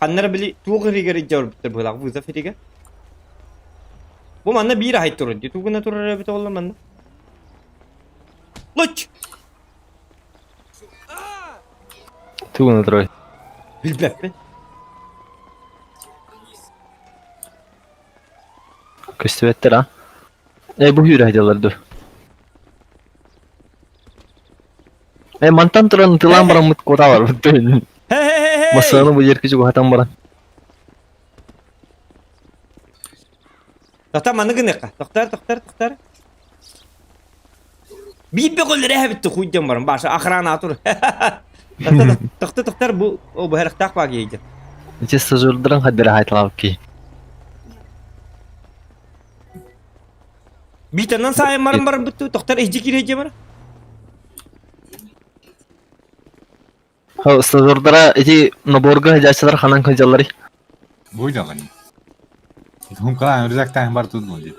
Ханнар били тугы ригер жор буттар булак вызов риге. Бу манна бир айт турur ди. Тугуна турur бит олла манна. Луч. Тугуна турur. Билбеппин. Көстүбэттер а. Э бу хүрэ дялар ду. Э мантан туран тылан баран мут кота бар бутты. Масаны бу жерки жугатан баран. Тохтар маны гыныкка. Тохтар, тохтар, тохтар. Биир бөҕөлөр эһэбитти хуйдьан баран баша охрана тур. Тохтар, тохтар бу о бу хэрахтаах баа киһи. Ити стажердарын хаддара хайталап ки. Биитанан саайын баран баран бүттү тохтар иһдьи киирэ бар. Ха стажердара ити наборга хадячалар ханан кыжаллары. Бу жалан. Хум калан рюкзактан бар тут будет.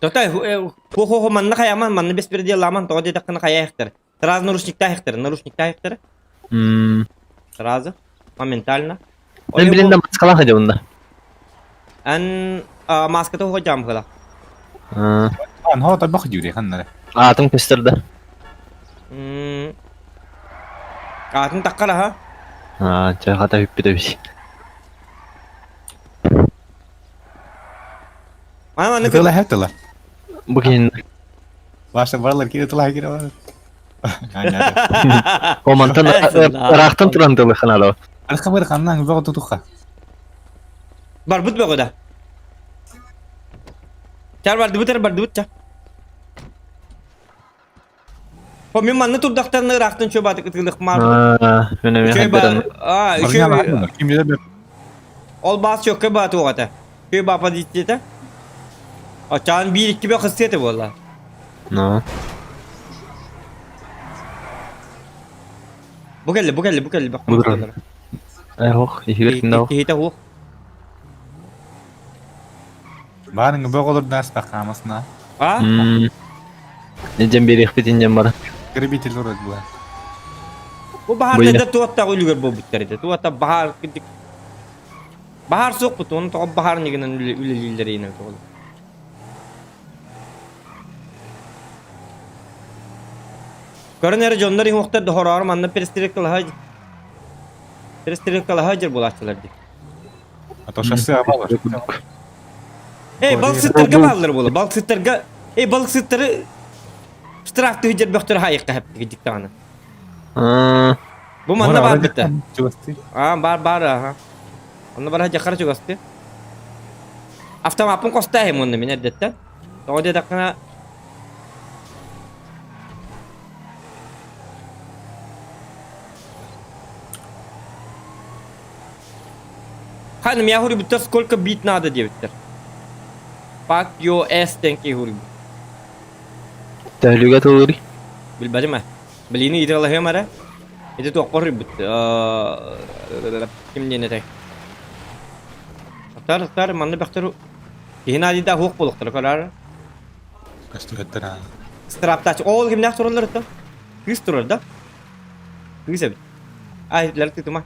Тохтар хо хо хо манна хаяман манна беспредел ламан тоҕо диэтэххинэ хайаахтар. Сразу наручниктаахтар, наручниктаахтар. Сразу, моментально. Мен билинде маскала хадябында. Ан маската хо жам хыла. Ан хо табах жюри ханнара. Атым көстөрдө. Атын таккара ха. А, чай хата хүппүтэ бис. Ана аны Тыла хэтла. Бу кин Ваша барлар кире тыла кире бар. О мантан рахтан туран тылы ханало. Алхабар ханнан бага тутуха. Бар бут бага да. Чар бар дыбытар бар дыбыт ча. Хо мен манны турдактарны рахтан чөп атык ытылык мар. А, мен мен хаддаран. А, еще Ол бас чөккө ба тугата. Кö ба позицията. А чан бир икки бе хыссети болла. Но. Бу келли, бу келли, бу келли бак. Бу Ай хох, ихигер киндау. Кихите хох. Барың бөголор нас бакамасына. А? Нежен берих битинжен бар. Грабитель урод була. Бу бахар да туатта үлүгөр бу буттар иде. Туатта бахар кидик. Бахар сук бут, оны тоҕо бахар нигинен үлелилер ине тоҕо. Көрөн дьоннор иҥоктар дохороор манна перестрелкалаһа перестрелкалаһа дьер булааччылар ди. А то шоссе абалар. Эй, балыксыттарга бааллар була. Балыксыттарга, эй, балыксыттары штраф түһүдер бөхтөр хайыкка хэп диктааны. Бу манна бар битте. А, бар бар, аха. Онно бар жакара чугасты. Автомапын костайым онны мен эрдеттен. Тоҕо диэтэххинэ Ханым, я говорю, будто сколько бит надо, девиттер. Fuck your ass диэн киһи уруйбут. Төһөлүгэ тыллырый? Билбэтим ээ. Билиини ыйыталаһыам эрэ. Ити туохха уруйбут? Ким диэн этэй? Тар, тар, манна бөхтөр киһи наадыйда суох буолуохтара көрөөр. Көстүбэттэр аа. Страптаачы. Ол кимнээх тураллар это? Кыыс турар да? Кыыс эбит. Ай, лэр тытыма.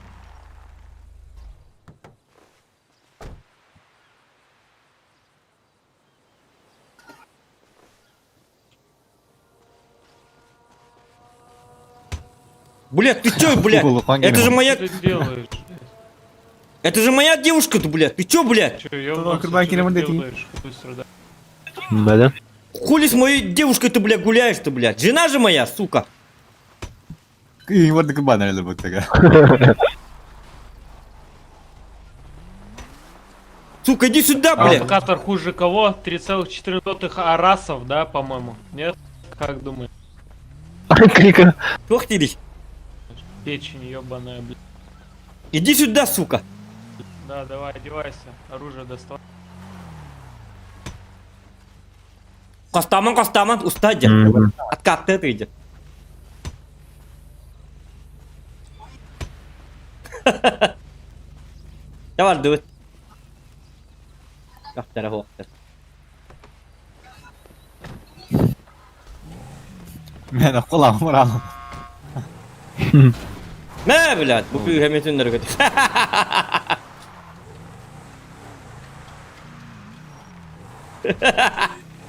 Блядь, ты чё, блядь? Это же моя... Что ты делаешь? Это же моя девушка-то, блядь. Ты чё, блядь? Че, ёбнулся, что ты делаешь? Хуй страдает. Да-да. Хули с моей девушкой ты, блядь, гуляешь-то, блядь? Жена же моя, сука. Кыйын бана эле бутага. Сука, иди сюда, блядь. Провокатор хуже кого? 3,4 арасов, да, по-моему? Нет? Как думаешь? Крика. Ох ты, Печень ебаная, блядь. Иди сюда, сука. Да, давай, одевайся. Оружие доставай. Костаман, Костаман, уста дед. Откат ты идет. Давай, дует. Тахтара хуохтар. Мен акколам муралым. Мэ, блядь, бу күүһэ түннэр көтө.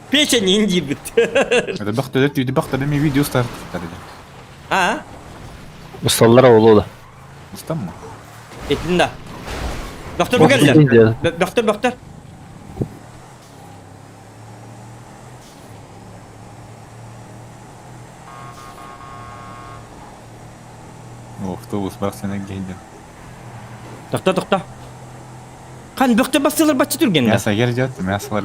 Печень индибит. Это бахта ты бахта ми видео старт. А? Усталлар олу да. Устамма. Этин да. Доктор бу келлер. Доктор, доктор. О, автобус барсына келди. Тохто, тохто. Хан бөхтө бассылар баччы түрген да. Мясо жер мясолар.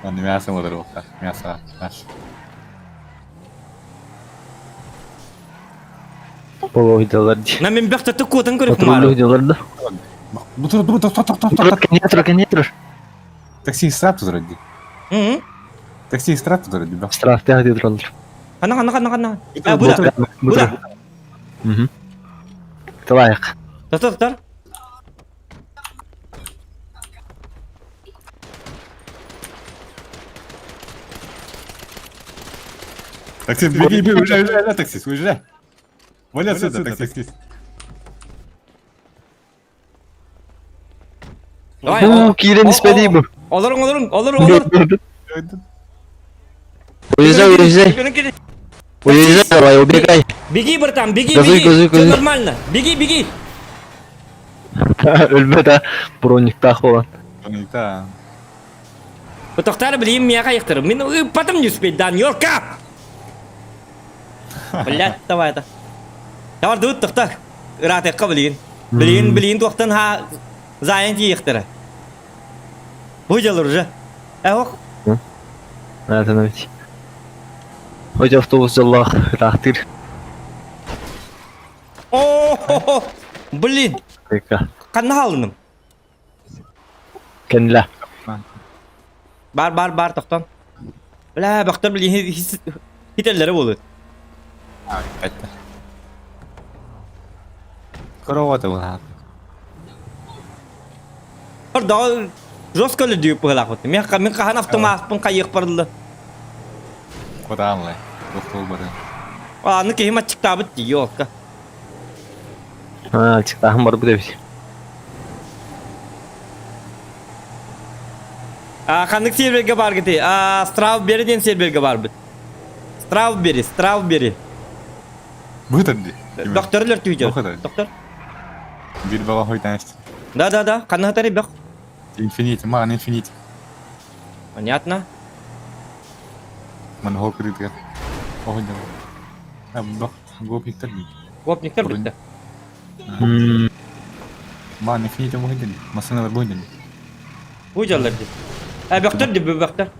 Аны мясо болар болта. Мясо. Мясо. Полуйдалар ди. На мен бөхтө тукутын көрүп Патруль уйдалар да. Бутур, бутур, тоқ, тоқ, тоқ, тоқ. Кенетр, кенетр. Такси страп турар ди. Такси страп турар ди. Штраф тяг ди туралар. Хана, хана, хана, хана. А, буда. Буда. Мгм. Тылайык. Токтор, токтор. Таксист, беги, беги, уезжай, уезжай, уезжай, таксист, уезжай. Вали отсюда, таксист. Давай. Бу кирен испеди бу. Олорун, олорун, олорун, олорун. Уезжай, уезжай. Уезжай, давай, убегай. Беги, братан, беги, Газуй, беги. газуй, Все газуй. нормально. Беги, беги. Өлбөт а. Брониктах болан. Броникта. Бутохтар билим мияга яктыр. Мин потом не успеть, да, Нью-Йорка. Блядь, давай это. Давай, дуут, тохтар. Ыраатыакка билигин. Билигин, билигин туохтан ха зайын тиийэхтэрэ. Бу дьалыр уже. Э, ох. Остановить. Хоть автобус жаллах, рахтыр. О, блин. Крика. Ханна хаалыным. Кенле. Бар, бар, бар, тохтон. Бля, бахтар билигин хителлere болот. Айтты. Кроваты была. Бар жестко люди пыгалах. Мен мен кахан автоматпын кайык барлы. Куда Доктор бары. Аны кehim ачыктабыт ди, ёлка. А, чыктахым бар бу деп. А ханнык серверге бар гити. А Стравбери ден серверге бар бит. Стравбери, Стравбери. Бутыр ди. Докторлар түйдер. Доктор. Бир бала хойтан Да, да, да. Ханна хатары бак. Инфинити, маған инфинити. Понятно. Ман хол кредит. Ох, да. Бак, гопниктер ди. Гопниктер битте. Маған инфинити мохиден. Масыналар бойден. Бу жаллар ди. А бактар ди, бу бактар.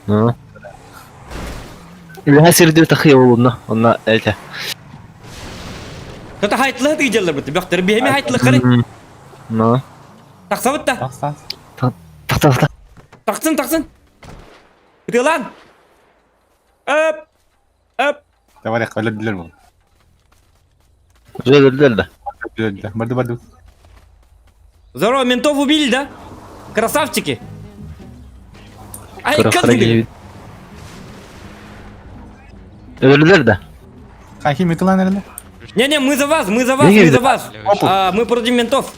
Ну. Үлэһэ сирдир тахыя болуна, онна элте. Тата хайтлы ди жаллар битте. Бактар бихеми хайтлы кары. Ну. Тахсабыт да? Тахса. Тахса. Тахсын, тахсын. Ытыалаан. Öp. Öp. Давай, өлөрдүлэр бу. Уже өлөрдүлэр да. Өлөрдүлэр. Барды барды. Здорово, ментов убили, да? Красавчики. Ай, как ты? Өлөрдүлэр да. Хахи металлан эрэлэ. Не-не, мы за вас, мы за вас, мы за вас. А, мы против ментов.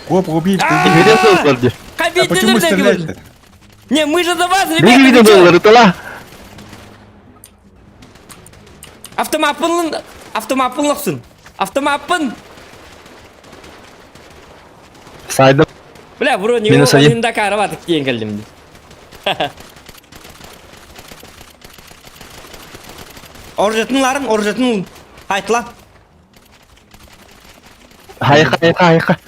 Коп убить. А почему стрелять-то? Не, мы же за вас, ребята! Автомаппын, автомаппын лохсун. Автомаппын! Сайдым. Бля, вроде него один да караватык диэн кэллим. Оржатын ларын, оржатын айтла. Хайха, хайха, хайха.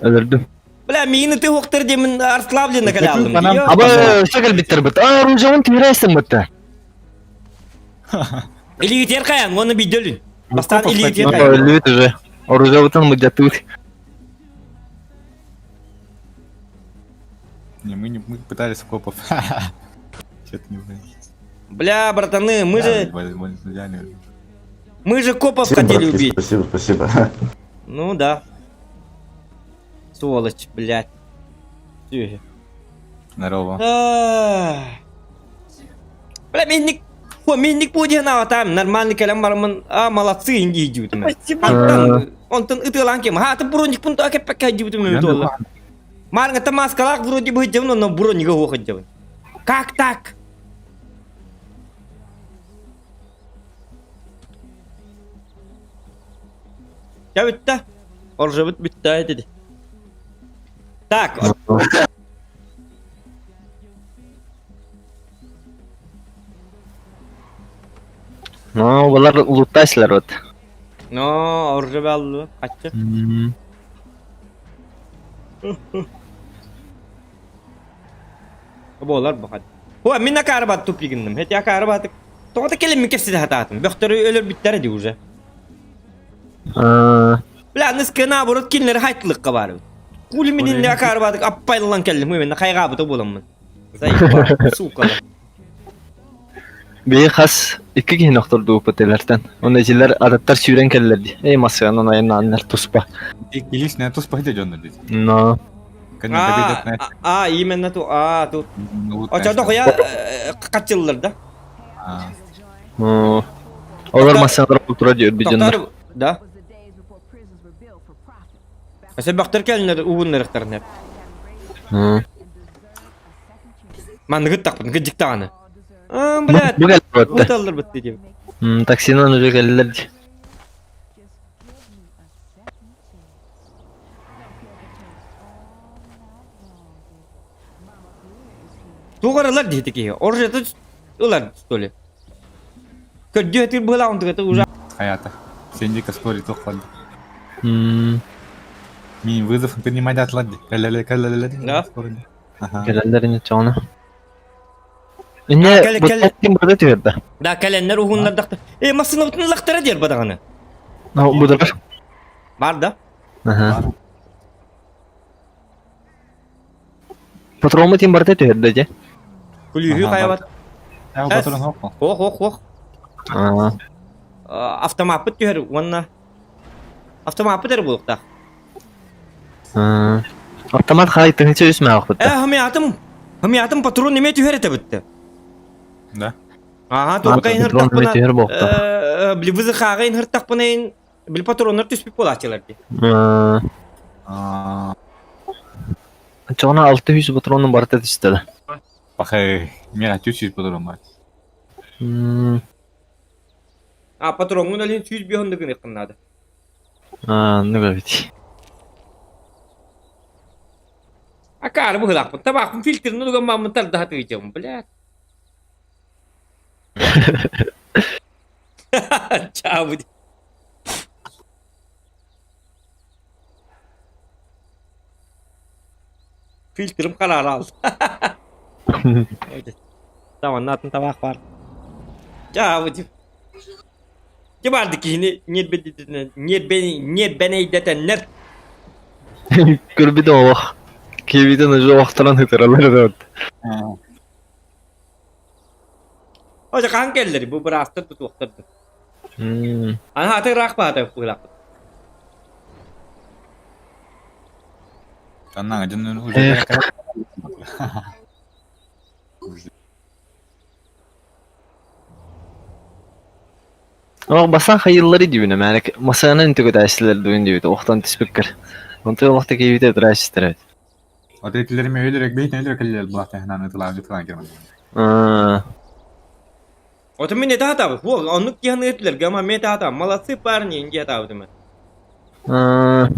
Өлөрдүм. Бля, миигин ты хуктар диэмин расслабленно кэлэ алдым. Аба, өссө кэлбиттэр бит. А, оружиеҕын түһэрээсиҥ бытта. Илиитер хайан, уонна бидөлүн. Бастаан илиитер хайан. Өллүбүт уже. Оружиебытын мыдьаттыбыт. Не, мы не мы пытались копов. Что-то не знаю. Бля, братаны, мы же... Мы же копов хотели убить. Спасибо, спасибо. Ну да. Сволочь, блядь. Здорово. Бля, минник... Хо, минник будет на там, нормальный кэлэн бараммын, а, молодцы, инди диибитим. Онтон, онтон ытыалаан кем, ха, ты броник пунту акеппекка диибитим туолла. Марҥа маскалаах вроде бы но бронига суох дьабын. Как так? Дьэ бүттэ. Оржабыт бүттэ диди. Так. Ну, булар улуттайсылар вот. Но, оржабы алды. Каччы. Буолар бу хат. О, мин акаарбат тупигинным. Эти акаарбатык. Тоҕо кэлин кэпсэтэ сатаатым. Бөхтөрү өлөрбүттэрэ дии уже. Бля, ныскы наоборот кинилэри хайтылыкка баар. Кули мининне акаарбатык аппайлан кэллим. Мен хайгаабыта буоламмын. Заебал, сука. Биһи хас икки киһини охтордубуппут элэртэн. Уонна итилэр атыттар сүүрэн кэллэр дии. Эй массыанан айаннааннар туспа. Иккилиснэ туспа дьоннор дии. Но. А, именно ту, а, тут. Очо я качыллар да? Олар массыаналар тура дии өлбүт дьоннор. Да. Өсө бөхтөр кэлиннэр угуннарыктарнер. Манныгыт тахпын, кыдьыктаҕаны. Блядь, Бу кэллэр бу бытты дием. Таксинан уже кэллэр дии. Тугаралар дии киһи. Оружиета ылар, что ли? Көрдүө тир быһылаах онтугата уже. Хаята. Сендика скоро тохлады. Мин вызов принимать атлади. Калале калале. Да. Кэлэллэр ини чоҕуна. Инне бу бада түһэрдэ. Да, кэлэннэр уһуннардахта. Э, массыынабытын ылахтара диэр бадаҕаны. Бу Бар да? Аха. Патроммут барда түһэрдэ дьэ. Күлүүһү хайабат. Патрон хоп. Ох, ох, ох. Автомаппыт түһэр уонна автомаппыт эрэ буолуохтаах. Автомат хай тыһыынча үс мээхпит. Э, хамиатым. Хамиатым патрон эмиэ түһэр этэ бытты. Да. Ага, туохха инһыртахпына били вызыхааҕа инһыртахпына били патроннар түспүт буолааччылар дии. Чоҕуна 600 патронун барыта түстэ да. Пахай, мера 300 патрон бар. А патроҥҥун олин 105 оннук гыныаххын наада. А, ну говорить. Акаары быһылаахпын, табаахпын фильтрин угаммаммын тардаһа тыытыам, блядь. Чаабы. Фильтрим хараара алды. Tamam, атын табаах бар. Чаабы дип. Ким барды киһини ньиэрбэнэйдэтэннэр. Көрбүтүм олох. Киэбитин уже охторон ытыралар эбит. Ожа хаһан кэллэри бу быраастар тутуохтар да. Аны аты ыраах баата быылаахпыт. Анна дьон уже Ол бастан хайыллары дибинэ мээнэ масыанан түгэтээччилэр дуун диэбит охтон түспүккэр. Онтон олох да киһибитэ ытырааччытар эбит. Вот этилерим өйүлэрек бэйт өйүлэрек кэллилэр былаахтаһынан ытылаан ытылаан кэлэн. Аа. Вот мин это хатабыт. Во, оннук киһини этилер, гама мен это хатабыт. Молодцы парни, инди хатабыт мен. Аа.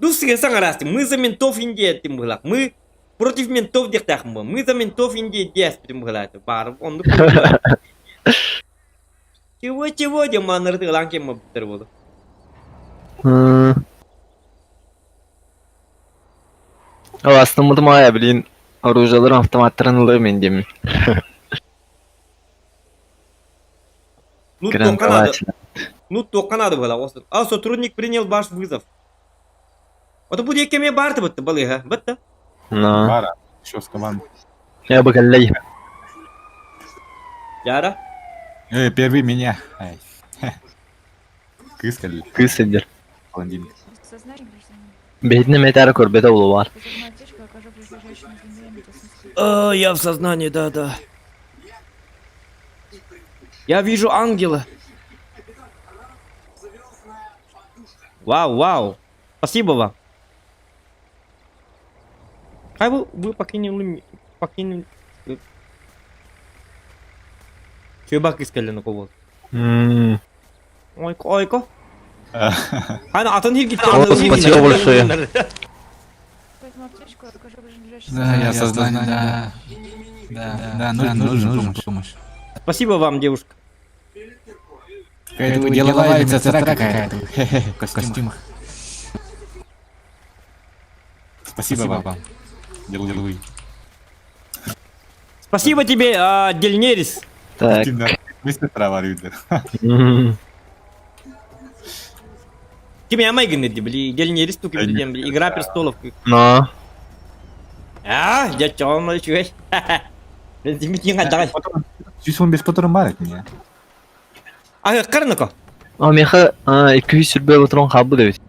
Дус саҥараасты. Мы за ментов Индия этим быһылаах. Мы против ментов диэхтээхпин буо. Мы за ментов Индия диэспитим быһылаах. Баар оннук. Чего чего диэн мааннары тыалаан киэн буолбуттар буолу. Ол астыммытым аайа билин оружиеларын автоматтарын ылыам ин диэммин. Ну Кирэн туохха наада. калаачына. Ну туохха наада быһылаах. А сотрудник принял ваш вызов. Ото бу диэки эмиэ баар бытты балыыһа. Бытта. Но. Бара, еще с команд. Я бы кэллэй. Яра. Э, первый меня. Ай. Кыыс кэлли. Кыыс сылдьар. Блондинка. Бэйэтин эмэтээри көрбөтө булу баар. О, я в сознании, да, да. Я вижу ангела. Вау, вау. Спасибо вам. А вы покинули... Покинули... Чөбак искеллен кобол. Ойко, ойко. Аны атын хиргит. О, спасибо большое. Да, я сознание, да. Да, да, нужна, нужна помощь. Спасибо вам, девушка. Какая-то деловая медсестра какая-то. Хе-хе, в костюмах. Спасибо вам. Деловые. Спасибо тебе, а, Дельнерис. Так. Быстро варюдер. Ким я майгын бли, Дельнерис тук бли, Игра престолов. Но. А, я чё, мальчик. Здесь он без патрон бар от меня. А, карнако. А меха 200 патрон хаалбыт эбит.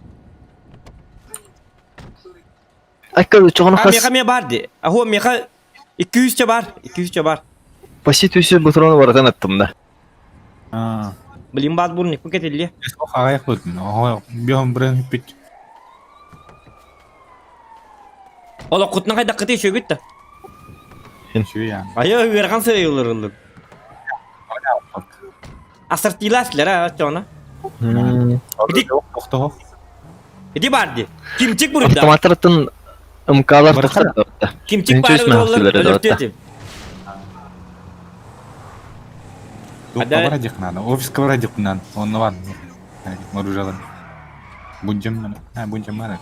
Айка чоҕун А, хас меха ме бар ди. А, хо меха 200 бар, 200 бар. почти 300 патроны барытын аттым да. А. Блин, бат бурник, пакетили. Ағаяқ бөтін. Бьем брен пить. Ола кутна кайда кыты шөгүт да. Чуя. Айа ыархан сырыйлар ылыр. Ассортиласлар а чона. Иди. Иди бар ди. Кимчик бурда. Автоматтартан МКлар тоқтатты. Кимчик бар олар өлөптөтү. Коврадик надо. Офис коврадик надо. Он ладно. Оружие. Будем, а, будем мара.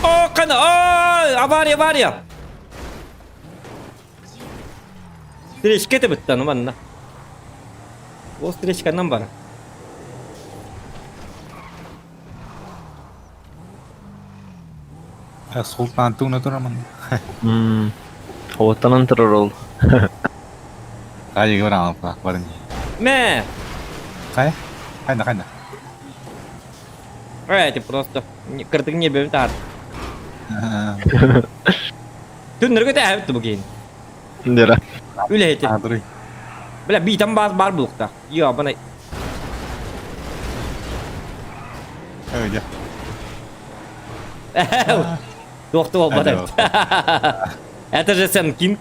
О, кана, о, авария, авария. Встречка это бытта, ну манна. О, встречка нам бар. Султан туна тураман. Оттанан турар ол. Кайы баран барын. Мэ. Кай? Кайда кайда? Эй, ты просто кырдык не бөм тар. Түннөргө тәһәбит бу кейин. Дера. Үлэһити. Бля, битам бас бар булукта. Йо, бана. Ой, Туохту болбат. Это же Сен Кинг.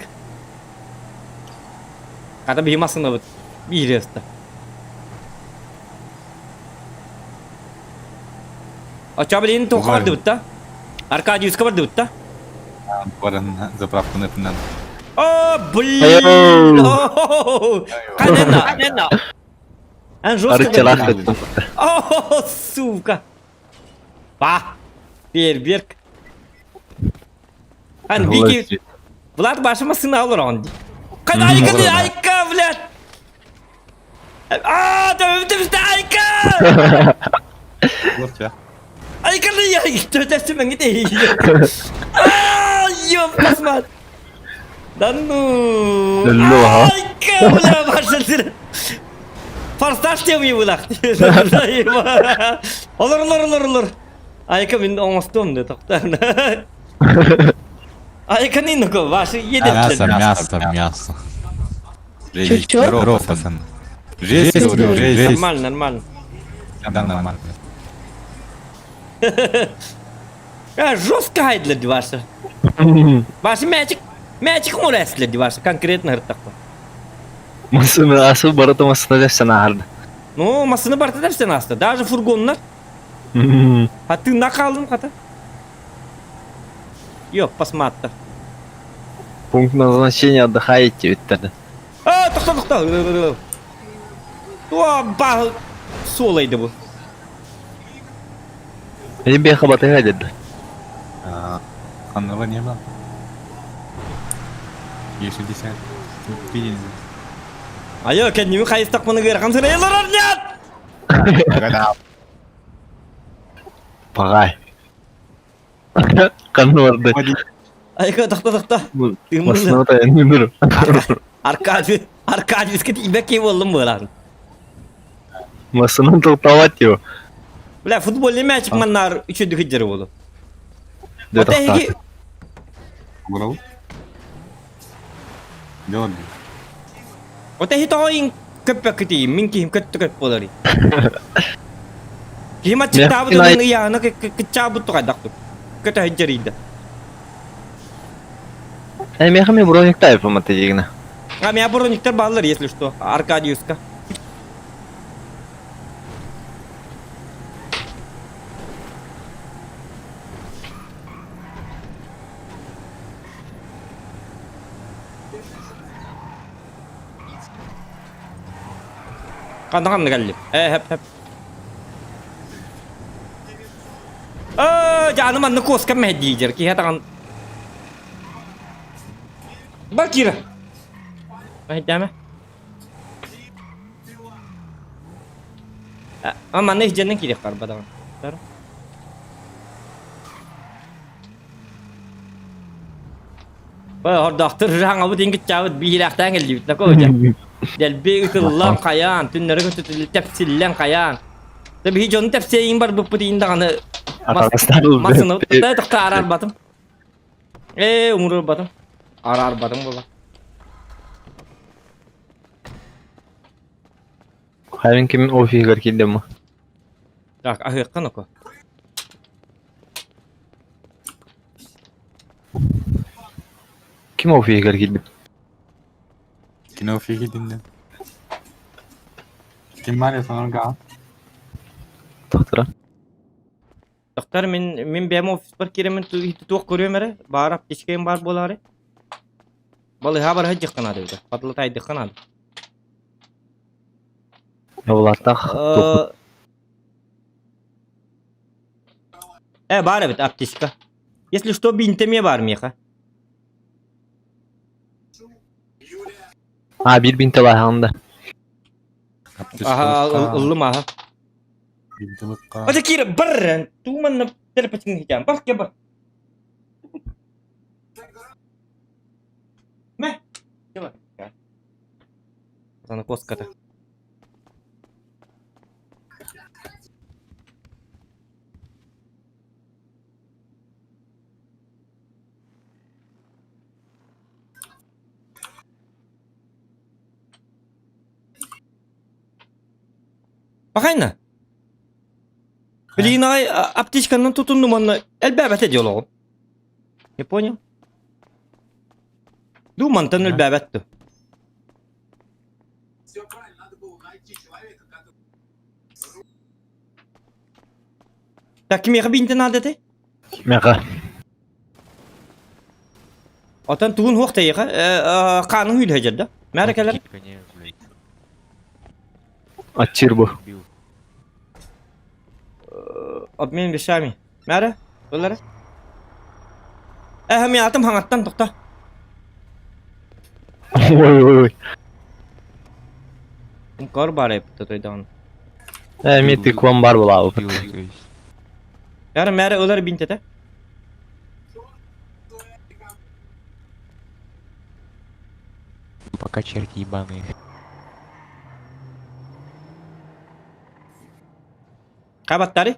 Ката бихимасына бит. Биреста. А чабылин тоқар дыбытта. Аркадиуска бар дыбытта. Баран заправку на О, блин! Канена, канена. Ан жестко. Арычалах өттүм. О, сука. Ба. Фейерверк. Ан Вики. Влад башыма сына алыр он. Кана айка, айка, блядь. А, да, да, айка! Вот я. Ай, я Ёб мать! Да ну! Ай, бля, ваша Форсаж тем его Олор, олор, олор, олор. Айка мин оҥостуом да тоқтар. Айка не ну ваши едет. Мясо, мясо, мясо. Здорово, пацаны. Жесть, говорю, жесть. Нормально, нормально. Да, нормально. А, жестко хайдлер ваша. Ваша мячик, мячик мурәслер ваша, конкретно гыртакпа. Масыны асыл барыта масына дәпсен арды. Ну, масыны барыта дәпсен асты. Даже фургоннар. А ты накалдым хата. Йоп, посматта. Пункт назначения отдыхаете ведь А, тохта, тохта. Туа, ба, солайды bu. Ребеха батыга деді. Анного не было. 60. Видели. Айо, кәднеме қайыстақ мұны кер қамсыр елор нет! Пағай. Қаны барды. Айка, тоқта, тоқта. Масына отайын Аркадий, Аркадийский тибек болдым бұлар. Масына тоқталат его. Бля, футбольный мячик маннар үчөдү хиджер болду. Дө тоқтат. Брал. Делали. Ота хи тоин көппөк кити, мин кихим көттү көп болар. Кихим ачыктабы дын ыяны кычабы тугайдактыр. Көтө хиджер иди. Э, мехами броник тайпы маты дегені. А меня брониктер баллар, если что. Аркадиуска. Қанды қанды кәлі. Э, хеп, хеп. Э, жаным анны коска мәдейдер. Ки хатаған. Бар кира. Мәдәме? А манны хиженнен кирек бар бадаган. Ба хордохтор жаңа бу дингит чабыт биилахтан келдибит на кожа. Дел би ытыллан каян, түннөрү көтүтүл тепсиллен каян. Де би жон тепсейин бар бу путин даганы. Масыны та тохта арар батым. Э, умур батым. Арар батым була. Хайвин ким офигер килдем. Так, ахыккан око. Ким офигер килдем? Кино фигидинде. Ким Марио сонорга. Тоқтыра. Доктор, мен мен бәм офис бар керемен туох көрөмөрө, барап тешкен бар болары. Балы хабар хаҗы канады бит. Патлы тайды канады. Олартах. Э, бар бит аптечка. Если что, бинтеме бар меха. А, bir бинте лаханда. Аха, ыллым аха. Ата кир бар, туман телепатин хитям. Бар ке бар. Мә. Бар. Ана коската. Бакайна. Блин, ай, аптечканан тутундум анна. Элбәбәт диолог. Не понял? Думантан элбәбәт. Так, ким бинте надо ты? Меха. Отан тугун хуакта яха, канын хүл хәҗәрдә. Мәрәкәләр. Атчир бу. Обмен вещами. Мәрә? Булары. Э, мен атым хаңаттан токта. Ой, ой, ой. Кор бар эп тойдан. Э, мен тыквам бар була. Яра мээрэ ылар бинтете. Пока черти ебаные. Кабаттары?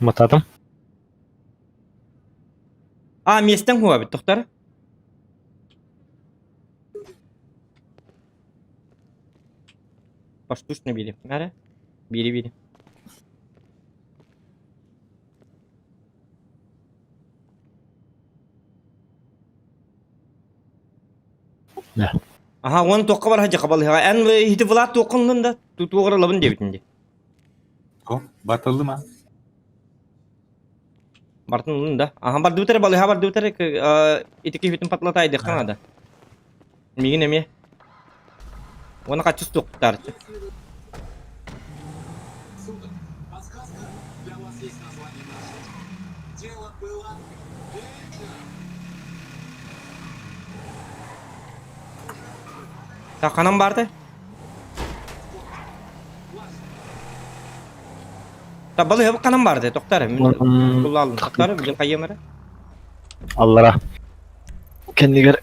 Мататым. А, местен хуа бит, тохтар. Поштучно били. Мээрэ? Били били. Да. Аха, он туохха бар хадьа хабалыһаҕа. Эн иһити Влад туоххун да тутуоҕар ылабын диэбитин дии. О, батыллым а. Бартын ылын да. Аха, бардыбыт эрэ балыһа бардыбыт эрэ ити киһибитин патлатайдыхха наада. Миигин эмиэ. Уонна хаччыс туохтаарчы. Так, ханан барды? Та балыһа ханан барды? Тоқтар, мин куллаалым. Тоқтар, билин хайым эрэ. Аллара. Кэннигэр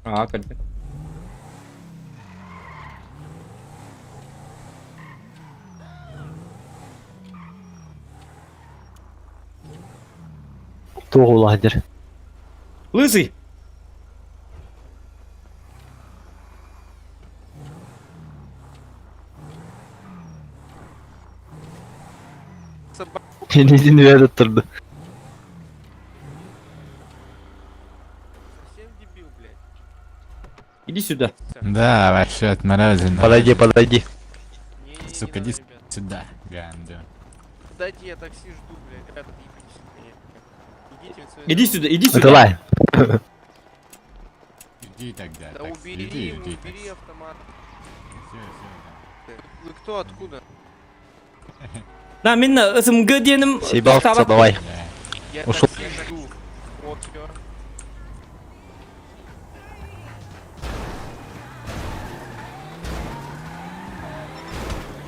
Аа, көрдüm. туох улаһдыр. Лысый! Илиитин үөһэ туттарда. Иди сюда. Да, вообще отморозин. Подойди, подойди. Сука, иди сюда, гандон. Дайте я такси жду, блядь. Ребята, отъебитесь от меня. Идите в свою Иди сюда, иди сюда. Давай. Иди тогда, Да такси, убери, иди, иди, убери такси. автомат. Всё, всё, Вы кто, откуда? Да, мин СМГ диэним Съебался, давай. Я Ушел. такси жду. Вот всё.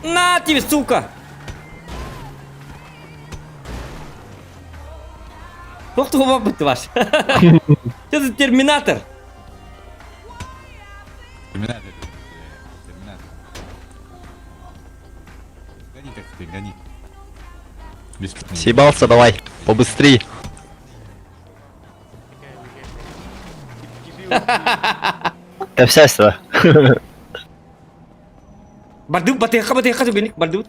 На тебе, сука! Туох туһуба бытты ваш. Что за терминатор? Терминатор, терминатор. Гони так теперь, гони. Без Съебался, давай. Побыстрей. Да вся сюда. Бардыбыт батыахха батыахха түгэнник бардыбыт.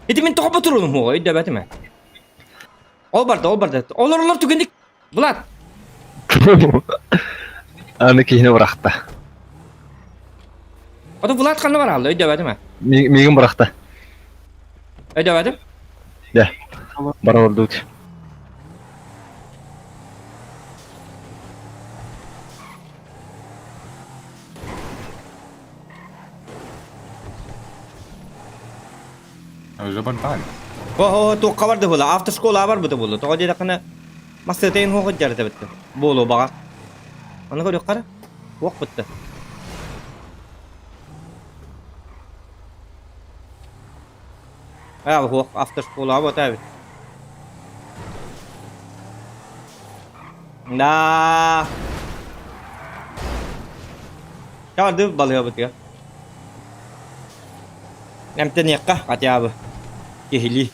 Ити мин тоҕо ботурунум хуоҕа өйдөөбөтүм ээ. Ол барда, ол барда. Олор олор түгэнник. Влад! Аны киһини бырахта. Ото Влад ханна бараалла өйдөөбөтүм ээ. Миигин бырахта. Өйдөөбөтүм. Да. Бара олордубут. Уже бардали. О, туохха барды була. Автошкола барбыта буолла. Тоҕо диэтэххинэ массыатайын хуох дьарыта битте. Буолуо баҕар. Аны көрүөххэ эрэ. Уох бытта. Аа, хуох автошкола буота эбит. Да. Чаарды балыабытыгар. Эмтэниэххэ хотя бы киһилии.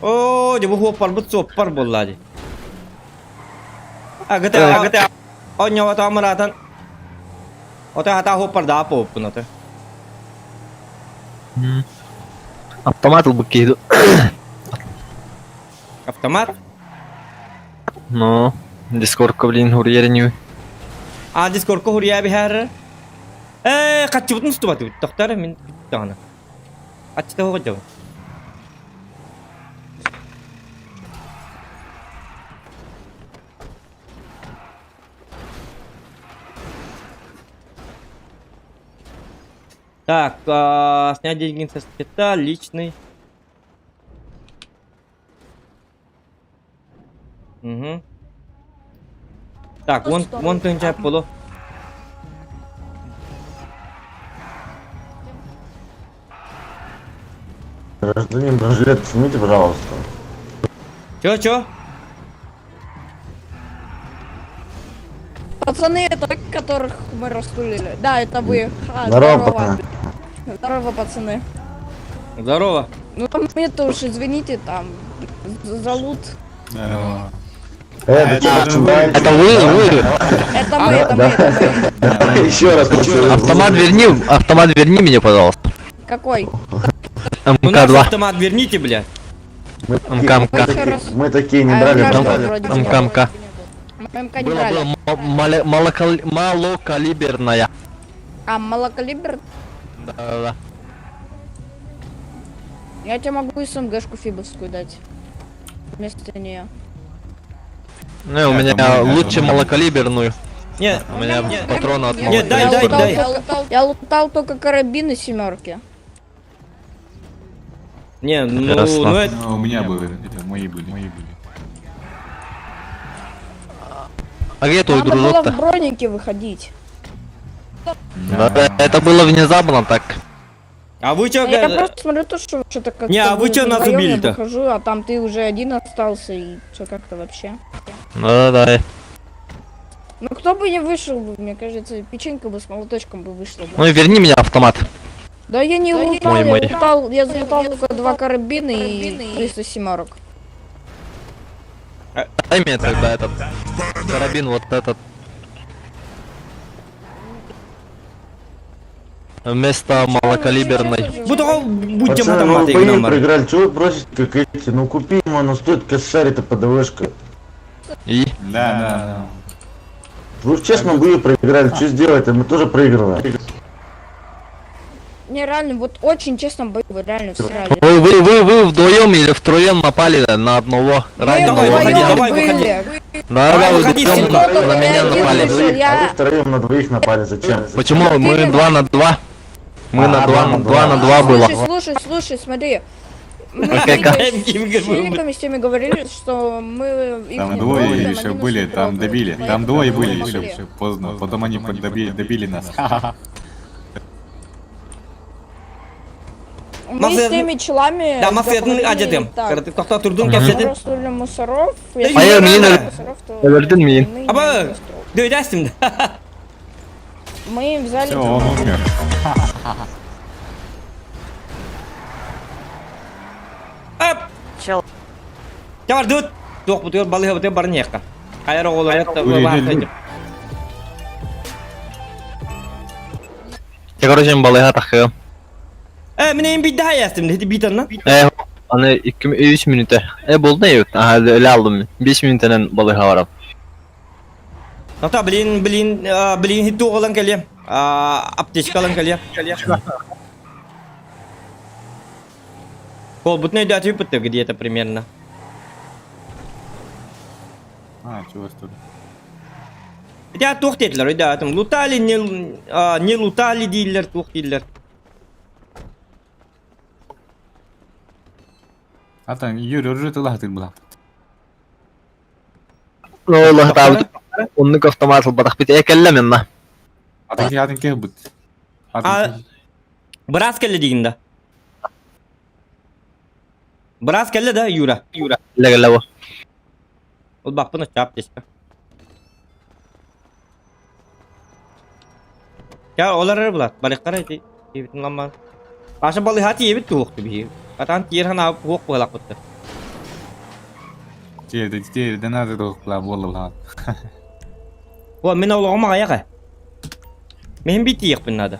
Оо, дьэ бу хуоппарбыт суоппар буолла дии. Агыта, агыта, онньоҕото амыраатан ото хата хуоппардаах буолбуппун ото. Автомат ылбыт киһи Автомат? Ну, дискордка, блин, хуруйар А, дискордка хуруйа биһээр. Ээ, хаччыбытын устубатыбыт. Тохтор мин даҕаны. Хаччыта хоҕодьобун. Так, снять деньги со счета, личный. Угу. Так, вон, вон тыһынча боло. Гражданин, бронежилет снимите, пожалуйста. Чё, чё? Пацаны, это вы, которых мы растулили. Да, это вы. Ха, Здорово, здорово. пацаны. Здорово, пацаны. Здорово. Ну, там мне-то уж, извините, там, за лут. Это Это вы, вы. Это мы, это мы, это мы. Еще раз пацаны. Автомат верни мне, пожалуйста. Какой? У нас МК-2. автомат верните, блядь. МК, МК. Еще раз. Мы такие не А, брали, у меня брали. вроде МК, МК. Мы МК не Было, брали. было малокалиберная. А, малокалибр? Да, да, да. Я тебе могу СМГшку фибовскую дать. Вместо нее. Ну, у меня лучше малокалиберную. Не, У меня патроны от Нет, дай, дай, лутал дай. Я лутал только карабины семерки. Не, ну, Ясно. ну это... Ну, у меня были, это мои были. Мои были. А где твой Надо было в дружок-то? бронике выходить. Да, да, это было внезапно так. А вы чё, Я га- просто смотрю то, что что-то как-то Не, а вы чё нас вдвоём, я убили-то? выхожу, а там ты уже один остался, и что как-то вообще. Да, да. Ну кто бы не вышел бы, мне кажется, печенька бы с молоточком бы вышла бы. Ну и верни меня автомат. Да я не лутал, Мой, я мой. лутал, я залутал только два карабина и 300 семерок. Дай мне тогда этот карабин вот этот. Вместо малокалиберной. Бу тоҕо будем Пацаны, ну автоматы вы бои гынан бар. проиграли, чего вы просите, как эти? Ну купи ему, оно стоит косарь, это ПДВшка. И? Да, да, да. Вы в честном бою проиграли, что сделать-то? Мы тоже проигрываем. Не, реально, вот очень честно бою, вы реально всрали. Вы вдвоем или втроем напали на одного раненого. Давай, выходи, Вдвоем давай, были. выходи. Да, да, вы Выходи, вдвоем Сергей. на меня Один напали. вышел, я- А вы втроем на двоих напали, зачем? Почему? Мы 2 на 2. Мы А, на два 2 на на 2 на 2 было. Слушай, слушай, слушай, смотри. Мы Окей, с челиками с теми говорили, что мы их Там не двое трогаем, еще они нас были, не там трогают. добили. Там Поэтому двое мы были могли. еще, еще поздно. Потом они подобили, добили нас. Ха-ха-ха. Мы Мазы- с теми челами Да, масыатын договорились адьятым. так. Тоқта турдун Мы кэпсэтин. Растули мусоров. Да Если А я мы мин растули мусоров, то өлөрдүн мин. мы не Аба, растули. дөйдәстим. Мы им взяли... Все, он умер. Ап! Чел. Чавар дут. Туох бутугар балыга бутугар барын яққа. Хайар оҕолор Ой, ой, ой. Я, короче, балыга тахыым. Э, мине им бидде хаястым, деди битанна. Э, аны 2-3 минута. Э, болды не Ага, öyle aldım. 5 минутанан балыга барам. Ата, блин, блин, блин, хиту оҕолон кэлиэм. Аптечкалан кэлиэм. Пол бутны датый бутты где-то примерно. А, чего что ли? Я туох диэтилэр, да, там лутали, не, не лутали дииллэр, туох дииллэр. А там Юрий уже туда ты была. Ну, Аллах таабыт. Оннук автомат ылбатах бит. Э, кэллэ минна. А ты я кем бут? А, Брас кэллэ дигин да. Брас кэллэ да, Юра. Юра. Кэллэ кэллэ бу. Ол баппын оччо аптечка. Я олар булат, барыктар эти. Ебитин ламма. Аша балы хати ебит туохту би. Атан тиер хана хуок буолак бутты. Теперь, теперь, да надо была была. О, мен олоҕум аҕайаҕа. Мин бит тиэхпин надо.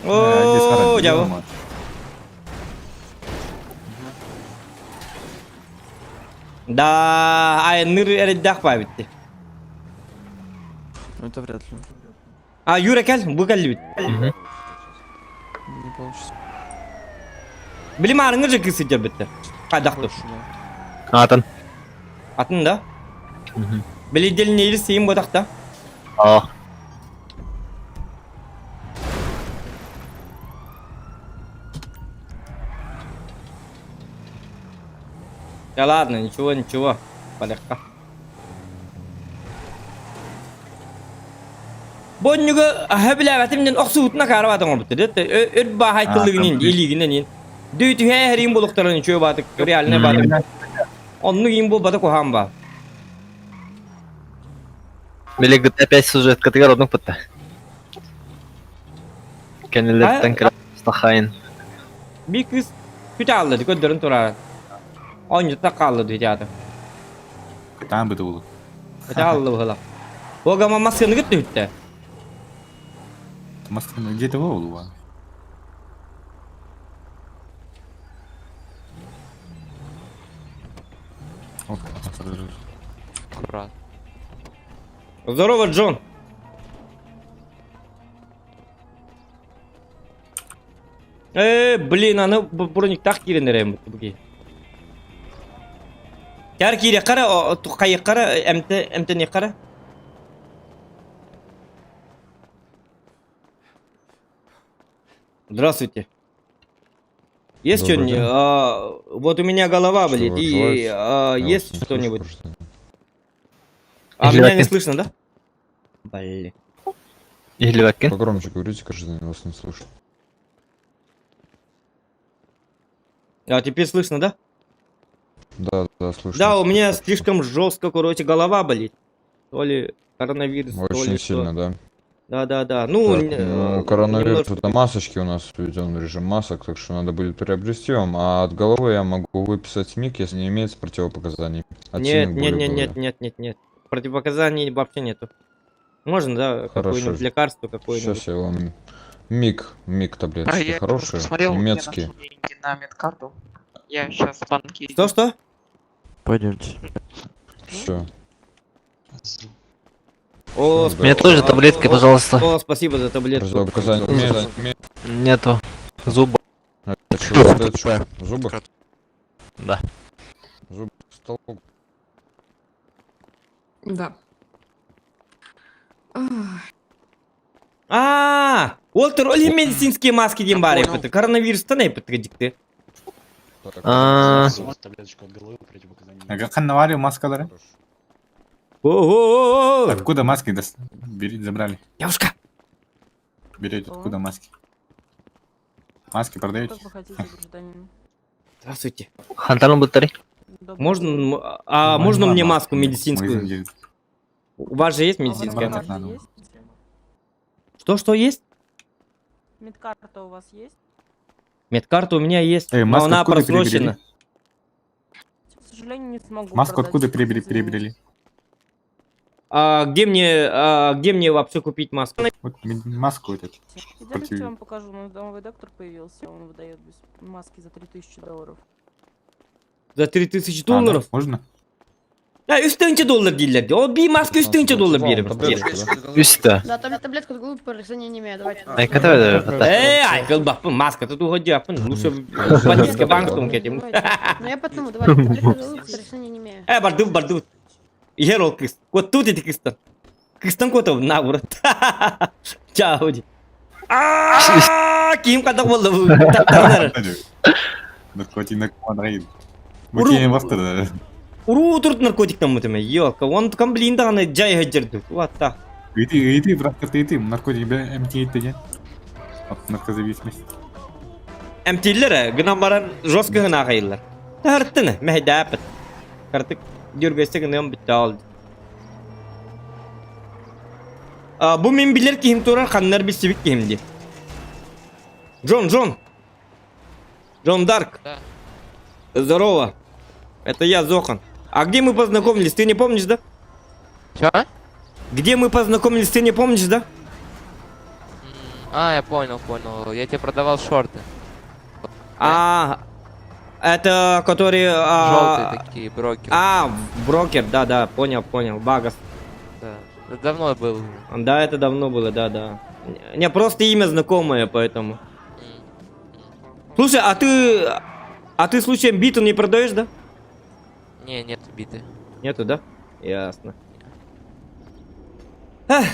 О, дьявол. Да, айныр эреддах бабитти. Ну это вряд ли. А, Юра кел, бу кэллибит. Не получится. Билим арыңыр же кысыдыр битти. Кадактыр. Больше, да. Атын. Атын да? Билиделин сейим бодакта. А. Да ладно, ничего, ничего. Полегка. Бонньуга сөбүлээбэтим диэн охсуутун акаарабаат оҥорбуттар. Өр бааһай тыллыгын илиигинэн иин. Дүй түһээ эриин булуктарын үчүгэй баатык, реальный баатык. Оннук иин буолбата куһаан баа. Били GTA 5 сюжеткатыгар оннук бытта. Кэннилэриттэн кыра стахайын. Бир кыз күтэ алды, көддөрүн турар. Оонньута хаалла дии театр. Кытаан быты булу. Күтэ алды быһыла. Бога масканы күттү үттэ. Масканы где-то болу. Аккуратно. Здорово, Джон. Блин, аны брониктах киирэн эрэ буги. Кэр киире кара, хайы кара, эмте эмтени кара. Здравствуйте. Есть что-нибудь? А, вот у меня голова Что болит. вы И желаете? а, Я есть вас не слышу что-нибудь? просто. А меня не слышно, да? Блин. Иһиллибэккин. Погромче говорите, гражданин, вас не слышу. А теперь слышно, да? Да, да, слышно. Да, у меня слишком жестко, короче, голова болит. То ли коронавирус, то Очень ли что. сильно, да? Да. Ну, Так, ну, коронавирус, немножко- это масочки у нас введен режим масок, так что надо будет приобрести вам. А от головы я могу выписать МИГ, если не имеется противопоказаний. От Нет, сильных нет, болей в нет, голове. нет, нет, нет, нет. Противопоказаний вообще нету. Можно, да, Хорошо. какое-нибудь лекарство какое-нибудь. Сейчас я вам МИГ таблеточки А я хорошие, посмотрел, я немецкие. нашел деньги на медкарту. Я сейчас в банке. Что, что? Пойдемте. Все. О, Мне тоже таблетки, пожалуйста. О, спасибо за таблетку. Противопоказаний имеется? Нету. Зуба. Это чего? Это чё? Зубы? Да. Зубы стол. Да. А, Уолтер, ол медицинские маски диэн баар эппит. Коронавирустан эппит дикти. А, Ага, ханнавали маскалары. О-о-о-о! Откуда маски Бери, забрали. Девушка! Берете откуда маски? Маски продаете? Здравствуйте. Хантан буттары. Можно, а можно мне маску медицинскую? Магазин У вас же есть медицинская Надо, маска? надо. Что, что есть? Медкарта у вас есть? Медкарта у меня есть, Эй, но маску она откуда просрочена. К сожалению, не смогу Маску продать, откуда приобрели? извините. приобрели? А где мне вообще купить маску? Вот маску этот. Идемте, Против- я вам покажу. У нас новый доктор появился, он выдает без маски за 3000 долларов. За 3000 А, да, долларов? Можно? А, 3 доллар дииллэр. Ол би маска 3 доллар биэрэр. Үстэ. Да, там таблетку от головы не имею, давайте. Ай, ката Э, ай, кылбаппын, маска тут уходяппын. Лучше бандитский банк том кетим. Ну я потом, давайте, таблетку от головы не имею. Э, барды, барды. Иһэр ол кыыс. Куоттуут ити кыыстан. Кыыстан куотабын, на, урат. Чао, ди. А, ким кадак болду бу. Таттардар. Наркотик наркоман Уру. Букеем бастыр. Уруу турт наркотиктан мутеме. Ёлка, он кам блин даганы жай хаджырды. Вот так. Иди, иди, брат, ты иди, наркотик бе МТ деген. От наркозависимость. Эмтиллер, гынан баран жестко гына кайылар. Тартыны, мәһдәпет. Картык дürгәсе гына битте алды. А, бу мин билер кихим турар ханнар бисибик кихим ди. Джон, Джон. Джон Дарк. Да. Здорово. Это я, Зохан. А где мы познакомились, ты не помнишь, да? Чё? Где мы познакомились, ты не помнишь, да? А, я понял, понял. Я тебе продавал шорты. А, это которые... Желтые такие, брокеры. А, брокер, да-да, понял, понял, Багас. Да. Это давно было уже. Да, это давно было, да-да. Не, просто имя знакомое, поэтому. Слушай, а ты... А ты случаем биту не продаешь, да? Не, нет биты. Нету, да? Ясно. Эх.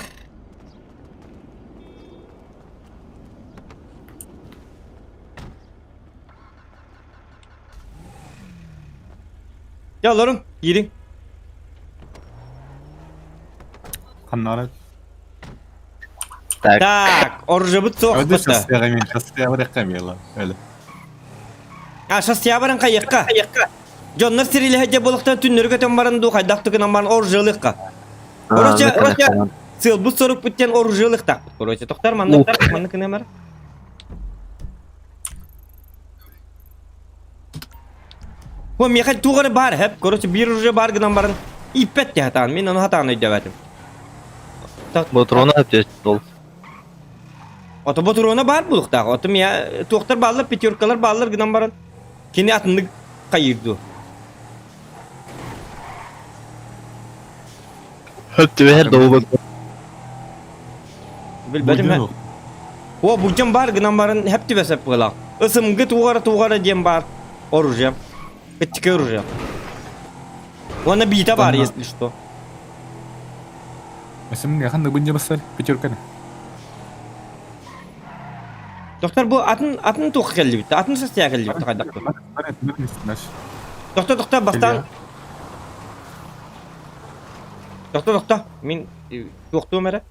Я олорун, киириҥ. Ханнары. Так. Так, оружебыт суох Öyle быта. шоссеға мен шоссеға бараққа мела. Öyle. А шоссеға баран қайыққа. Дьоннор сирилэһэ буолуохтан түннөрү көтөн баран дуу хайдах тукунан баран оружиелыхха. Короче, короче, сыалбыт сорукпут диэн оружиелыхтаахпыт. Короче, тохтар маннык маннык гына Бу миэхэ туох эрэ баар эһэп. Короче, биир оружие баар гынан баран ииппэт дии хатаан. Мин ону хатаан өйдөөбөтүм. Ботурона ол. Ото ботуруона баар булуктаах. Ото мия туохтар бааллар, пятеркалар бааллар гынан баран кини атыннык хайыыр дуу. Хөп түбэһэр доҕу Билбэтим һэ. О, бурдьам баар гынан баран хэп түбэсэп быылаах. Ысымгы тугара тугара диэн баар оружие. Кыччыка оружие. Уонна биитэ баар, если что. Эсим ханнык бынньа бассар пятерканы. Доктор бу атын атын туох кэллибит? Атын састыйа кэллибит хайдах бу? Доктор, доктор, бастаан Доктор, доктор, мин туохтуом эрэ.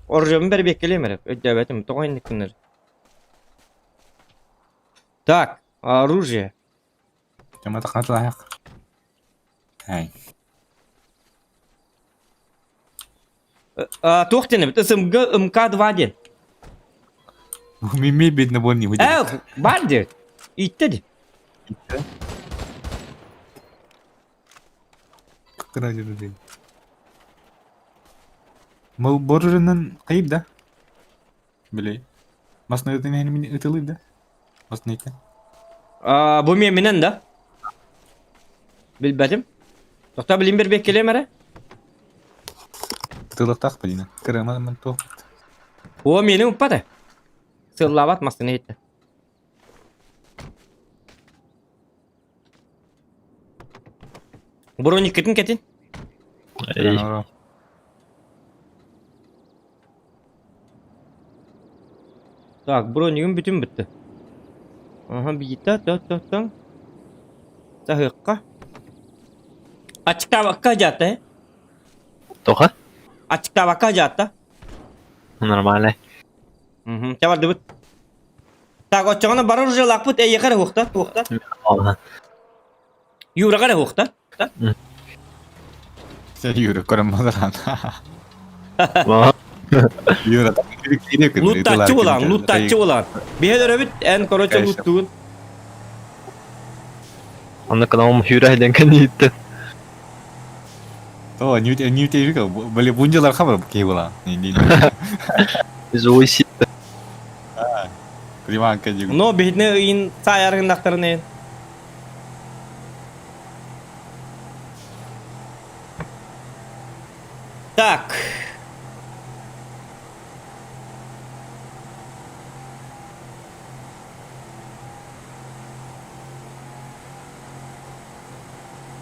Оружиебын бэрбиэккэлиэм эрэ. Өйдөөбөтүм, тоҕо инник гыннар. Так, оружие. Тема тахатылаах. Ай. Туох диэн эбит? СМГ МК-2 диэн. Мими бедно бон не выйдет. Э, бар диэт. Иттэ ди. Мыл боржынан кайып да? Билей. Масны ытын мин ытылый да? Масны итен. А, бу менен да? Билбэтим. Тохта билим бербек келем эрэ? Тылыктах билина. Кырама мен то. О, мени уппата. Сыллабат масны итте. Брониккитин кэтин. Так, бронигым бүтүн бүттү. Аха, биитэ, тө-тө-тө. Саһыахха. Аччыктаабакка дьаатта, э? Тоха? Аччыктаабакка дьаатта. Нормально. Мгм, чэ бардыбыт. Так, оччоҕуна барар уже лаахпыт эйиэхэ эрэ уохта, туохта. Юраҕа эрэ уохта. Юра, көрөн мазаран. Юра, Луттаччы булан, луттаччы булан. Биһэ өрөбүт, эн короче луттугун. Онно кынаум Юра ден кэннииттэн. То, не не те били бунжалар хабар кей була. Не не. Зой си. Приманка дигу. Но биһитне ыйын саайаргындахтарына Так.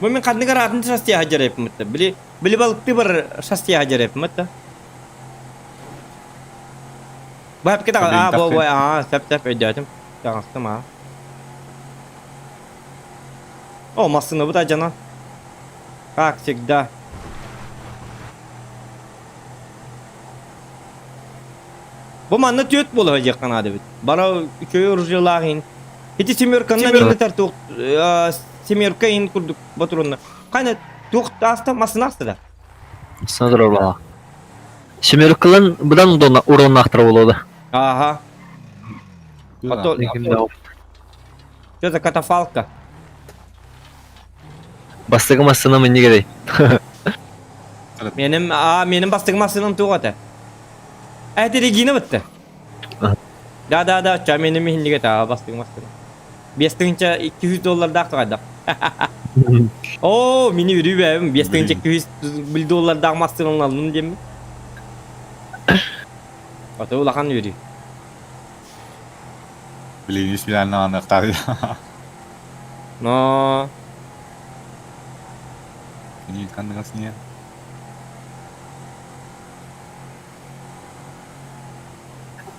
Бу мин ханнык араатын шастия хадьарайпмытта. Били били балыкты бар шастия хадьарайпмытта. Бу хапка а бу бу а сәп сәп өйдөөтүм. Таҥастым а. О, массыынабыт адьана. Как всегда. Бу манна түөт буола диэххэ наада эбит. Бара үчүгэй оружиелаах иһин. Ити семерканан иһин туох семерка иһин курдук ботурунна. Хайна туох ааста массына ааста да? Массына турар баҕа. Семеркалан быдан уроннаахтара буолуо да. Ага. А то Что за катафалка? Бастакы массыына манньыгырай. Меним а меним бастакы массыынам туох этэ? Эти Регина бытты. Да да да, ча меним иһиннигэ та бастакы массыына. 5200 доллардаах тугайдах. Оо, мини үрүү бэбим 5200 доллардаах массыынаны аллым диэммин. Ото улахан үөрүү. Блин, бисмиллahirrahmanirrahim. Но Не ханныгас не.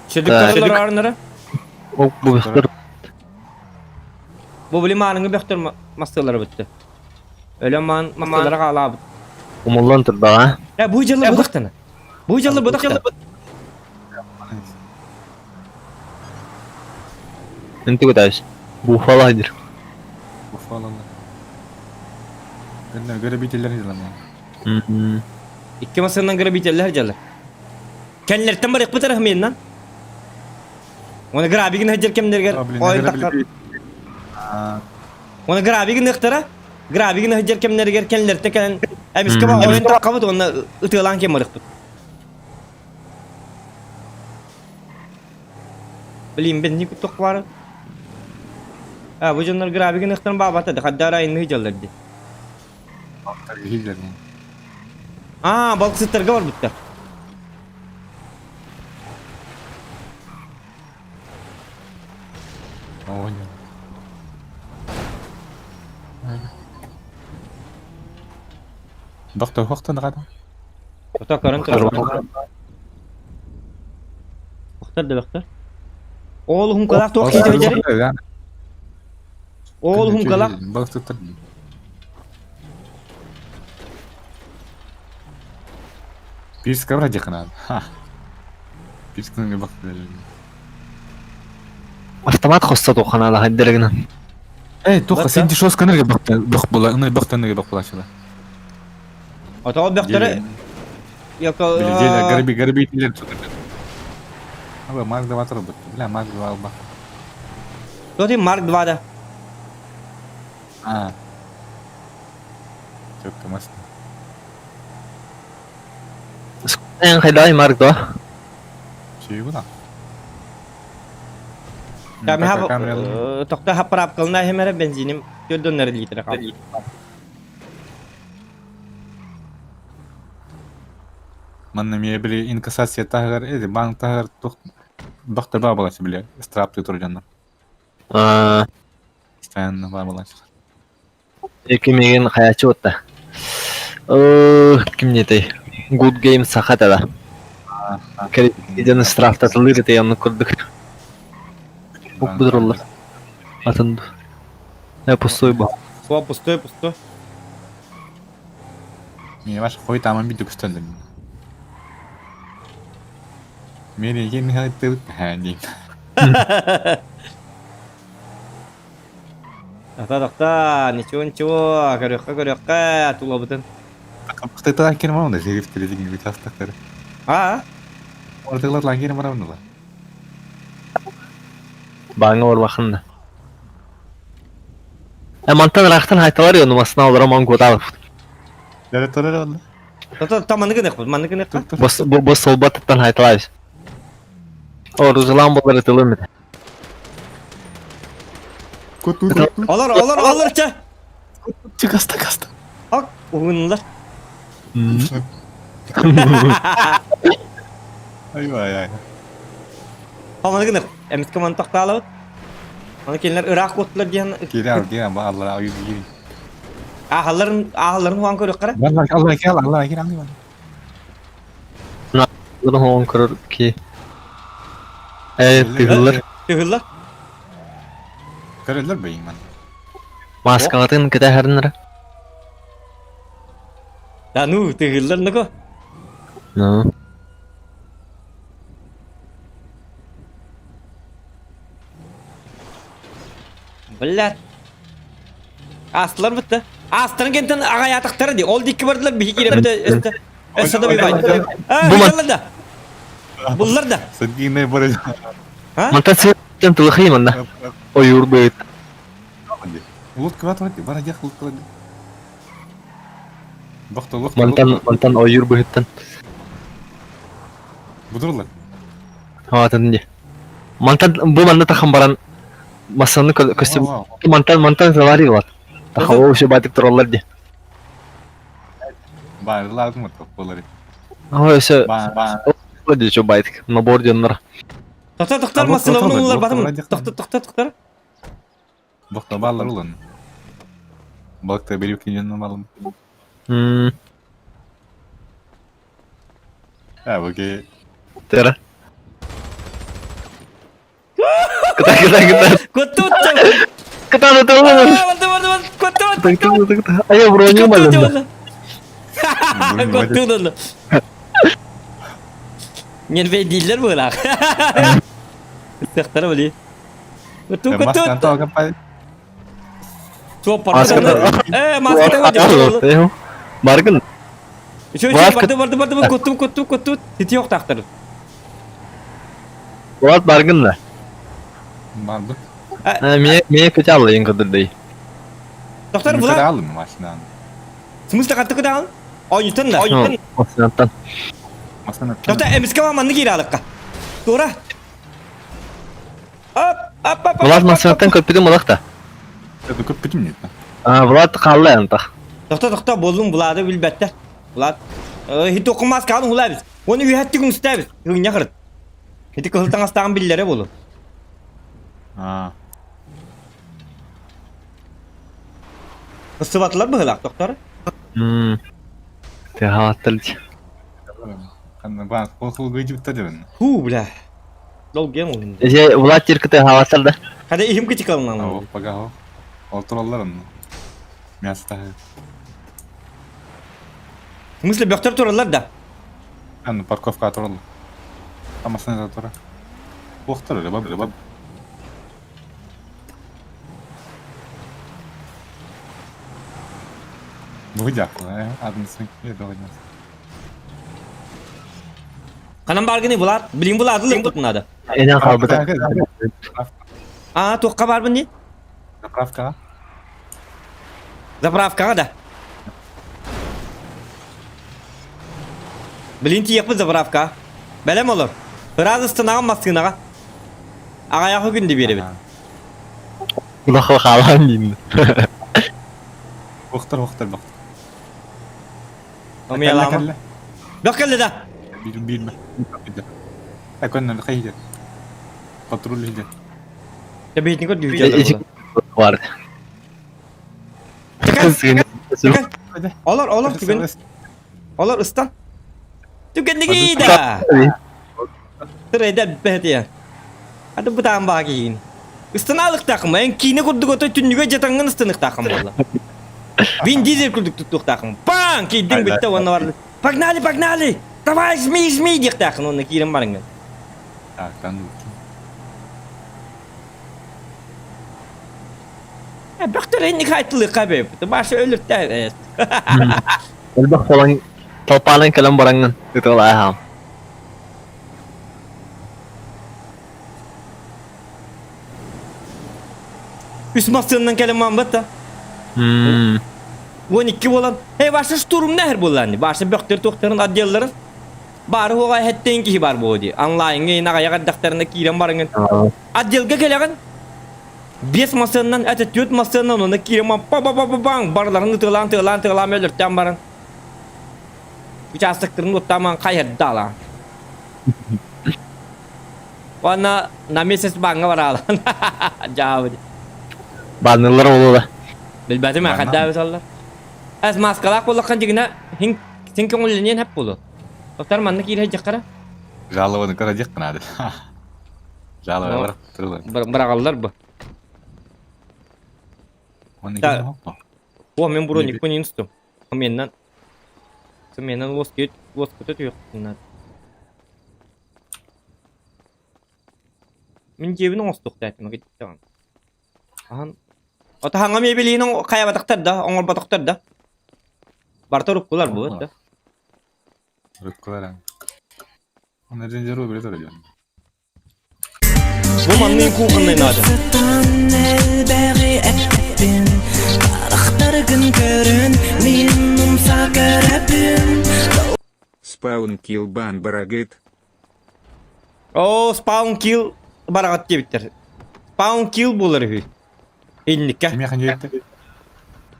Чөдүк арнара. Ол бу бөхтөр. Бу били мааныҥы бөхтөр мастыылара бүттэ. Өлөн маан мастыылара хаалаабыт. Умуллан турдаҕа. Э бу дьылы будахтана. Бу дьылы будахтана. Ынты көтәбіз. Буфала дир. Буфалалар. Кэннэ грабителлэр дьалар. Икки масынан грабителлэр дьалар. Кэннилэртэн барыахпыт эрэ Оны грабигин хадьар кэмнэригэр ойун таххар. Оны грабигин ыхтара, грабигин хадьар кэмнэригэр кэннилэртэн кэлэн эмискэ ойун таххабыт уонна ытыалаан кэм барыахпыт. Блин, бен не куттук бар. А, бу дьоннор грабигин ыхтан баабата да хаддара айынны дьаллар ди. Аа, балыксыттарга барбыттар. Доктор хохтон гада. Ото көрөн турар. Бахтар да бахтар. Ол хункалаах туох киһи дьэри? Ол хункалаах. Балыксыттар. Пирс кабра диханан. Ха. Пирс кынга бак. Автомат хоста тухана хайдырыгынан. Эй, туха сен дишос канырга бакта бак була, ны бактан ныга бак була шыла. Ото ол бөхтөрө Йоко Биле гарби гарби тилер tutар. Аба Марк 2 турбут. Бля, Марк 2 алба. Тоти Марк 2 да. А. Чөккө маст. Эн хайдай Марк 2. Чүй була. Ками хап тохта хаппарап кылна хемере бензиним төрдөннөр литр кал. Манна мие били инкассация тагар, эди банк тагар тух доктор ба була били страп тур жанна. Аа, Постоянно ба була. эки меген хаячы отта. Э, ким не тэй? Good Game сахата да. Кредитен штрафтатылыр ете янны көрдүк. Бук будырылар. Атын. Я пустой ба. Суа пустой пустой. Мие баш хой таман бит күстөндүм. Мени кен хайтты ханди. Тахта тахта, ничего ничего, көрүөххэ көрүөххэ, тулабытын. Кытай кен мамында шериф теледиги участоктор. А? Орталар лангер марамында. Баңа орбахында. Э, мантан рахтан хайталар йону масына олар ман годалов. Дәрі тұрар олды. Тата таманы гынек, маны гынек. Бос бос солбаттан хайталар. О, рузалан болар тылым. Олар олар олар ча. Чыгаста каста. Ак, угунлар. Ай ай. Таманы гынек. Эмиске ман такталып. Аны келинер Ирак оттулар диэн. Кире ал кире ба Алла ай кире. Ахалларын ахалларын хуан көрөк кара. Алла Алла кире Алла кире Алла. Bunu хуан көрөр ки. Э, тыгыллар. Тыгыллар. Көрөлөр бейин мен. Маскалатын кете хәрнер. Да ну, тыгыллар ныко. Ну. Блядь. Астылар бітті. Астырын кентен ағай атақтары де. Ол дикki бардылар, бихи кире бітті. Өсті. Өсті да бибай. А, бұлар да. Бұлар да. Садгине бар. Мантан сен тылыхый манда. Ой, урбы. Лодка ватвати, бара дях лодка. Бакта лодка. Мантан мантан ойур быһыттан. Будурлар. Хаватын ди. Мантан бу манна тахан баран масаны костюм мантан мантан завари бар. Тахава уше батып тураллар ди. Бар ладно болар. Ой, все. Ба ба. Ди чо байтык. Набор дьоннор. Тоқта тоқтар масылығын олар батым. Тоқта тоқта тоқтар. Бакта баллар улан. Бакта берип кинен балым. Мм. А, окей. Тера. Кыта кыта кыта. Көтті өтті. Кыта кыта. Барды барды барды. Көтті өтті. Кыта кыта кыта. Ая броню малында. Көтті өтті. Нерве дейлер бұлақ. Сақтары біле. Ту Э, маската Баргын. Үчүгэй үчүгэй барды барды барды куттум куттум куттум сити yoктактыр. Булат баргын да. Барбыт. Мие мие көтө аллайын көдүрдей. Доктор Булат. Алым машинаны. В смысле катты көтө алым? Ойнутан да. Ойнутан. Машинаттан. Доктор эмиске манны кире алыкка. Тура. Ап, ап, ап. Влад машинаттан көппүтүм улах да. Это көппүтүм нет. А, Влад хаалла антах. Тохто, тохто, боллун Влады билбэттэр. Влад. Хит окумас каалын хулабыз. Оны үйәттик үстәбіз. Хыгня хырыт. Хити кыһыл таҥастааҕын биллэрэ болу. А. Ысыбатылар быһылаах, доктор. Мм. Тыаһааттар. Ханна баар хол гыйдыбыта дебин. Ху, бля. Долгем ол. Эже Влад тирките хаалаттар да. Хада ихим кычыкалынан. О, пага Олтураллар онно. Мясо таһы. В смысле, бөхтөр тураллар да? Аны парковка тураллар. Амасына тура. Уохтар рыба рыба. Выдяхла, админ Ханан бааргыный Влад? Билин Влады лык надо. Энен хаалбыта. А, туохха баарбын дии? Заправка. Заправкаҕа да. Билин тиийэхпит заправка. Бэлэм олор. Ыраас ыстанаҕын массыынаҕа. Аҕайахы күндү биэрэбит. Улахан хаалаан диин. Охтор, охтор, бах. Омиялаама. Бөх кэллэ да. Бир бир. Аконна хайда. Патруль иде. Тэбиитин көрдүү Бар. Олор, олор түгэн. Олор ыстан. Түгэнниги да. Тырайда бэхэтиэ. Аты бытаан баа киһигин. Ыстанаалыктаахым, эн киинэ курдук отой түннүгэ дьатаҥҥын ыстаныктаахым буолла. Вин Дизель курдук туттуохтаахым. Паң! Киирдиҥ бүттэ уонна бар. Погнали, погнали! Давай, жми, жми диэхтаахын уонна киирэн барыҥҥын. Так, там Бөхтөр инник айтылыqqa бэйбит. Баша өлүртэ. Элбэх буолан толпаанан кэлэн бараҥҥын ытыалааһаам. Үс массыыннан кэлэн маамбат да. 12 буолан, эй баша штурмна эр буоллаани. Баша бөхтөр туохтарын отделларын баары хуга хэттен киһи бар буо ди. Онлайнга ин аҕайах эрдэхтэринэ киирэн барыҥын. Отделга кэлэҕин. Биэс массыыннан, это түөрт массыыннан онно киирэн па па па па баң барыларын ытыалаан тыалаан тыалаан өлөртөөн баран. Участоктарын уоттааман хайырдаалаан. Уонна на месяц бааҥҥа бараалаан. Дьаабы. Баннылар олула. Билбэтим хадда саллар. Эс маскалаах буоллаххан дьигинэ хин син көҥүллэниэн хэп буолу. Доктор манна киирэ дьахара. Жалобаны кара дьэх надо. Жалобалар турулар. Бырагаллар бу. О, мен броник инсту. Меннан. Меннан лоскет, лоскут өтүөх. Мин дьиэбин оҥостуохтаатым киттаҕын. Аһан Ото хаҥа мебелиин хайабатахтар да, оҥорботохтор да. Барыта уруккулар бу да. Уруккулар. Оны ренжеру биле турар. Бу манныын кухонный надо. Спаун килл бан барагыт. Оо, спаун килл бараҕат диэбиттэр. Спаун килл буолар үһү. Инникке.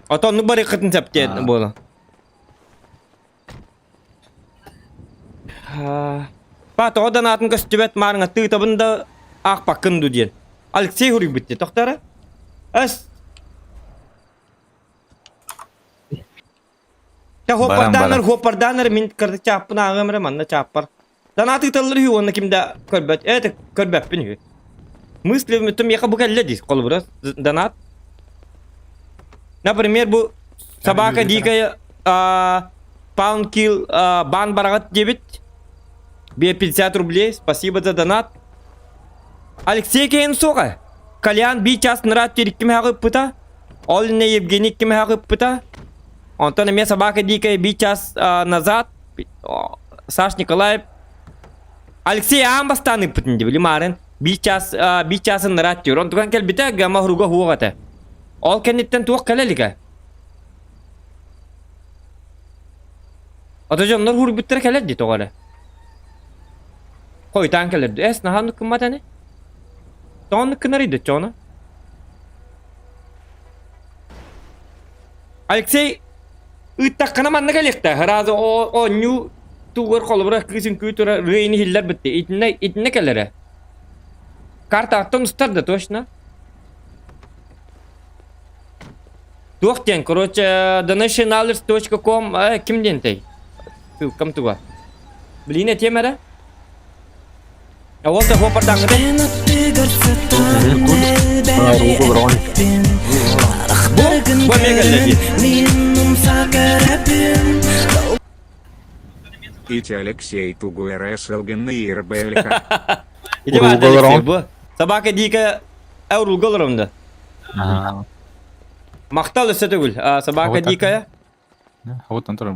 Ото оннук барыаххытын сөп диэн буола. Па тоҕо да наатын көстүбэт маарыҥа тыытабын да аахпаккын дуу диэн. Алексей хуруйбут дии тохтара. Эс. Та хуоппардаанар хуоппардаанар мин кырды чааппын ааҕыам эрэ манна чааппар. Данаат ыыталлар үһү уонна ким да көрбөт. Э көрбөппүн үһү. Мысли миэхэ бу кэллэ дии холобура донат. Например, бу собака дикая паунд килл бан бараҕыт диэбит. 50 рублей, спасибо за донат. Алексей Кейн суоҕа. Кальян би час нырат тириккимэҕи ыппыта. Ол инне Евгений кимэҕи ыппыта. Онтон эмиэ собака дикая би час назад Саш Николаев Алексей аан бастаан ыппытын дии марын би час би часын нырат диир. Онтуган кэлбитэ гама хуруга хуох этэ. Ол кэнниттэн туох кэлэ илигэ. Ото дьоннор хуруйбуттара кэлэр дии тоҕо эрэ. Хойутаан кэлэр дии. Эс наһаа оннук гыммат ини. Тоҕо оннук гынарый да чоно? Алексей ыыттаххына манна кэлиэхтээх. Сразу оонньуу тугар холобура кыыс үҥкүү тура рыйын иһиллэр битти. Итиннэ итиннэ кэлэрэ. Картаттан устар да точно. Туох диэн, короче, donationalerts.com э, ким диэнтэй? Ссылкам туга. Блин, этиэм эрэ. А вот того пардаңгыта. Бу, бу мегалледи. Ити Алексей Тугуэрес ылгынныыр БЛХ. Ити баар Алексей, бу. Собака дика Ауруга олоромда. Махтал өссө төгүл. Собака дикая. Хабыттан турар.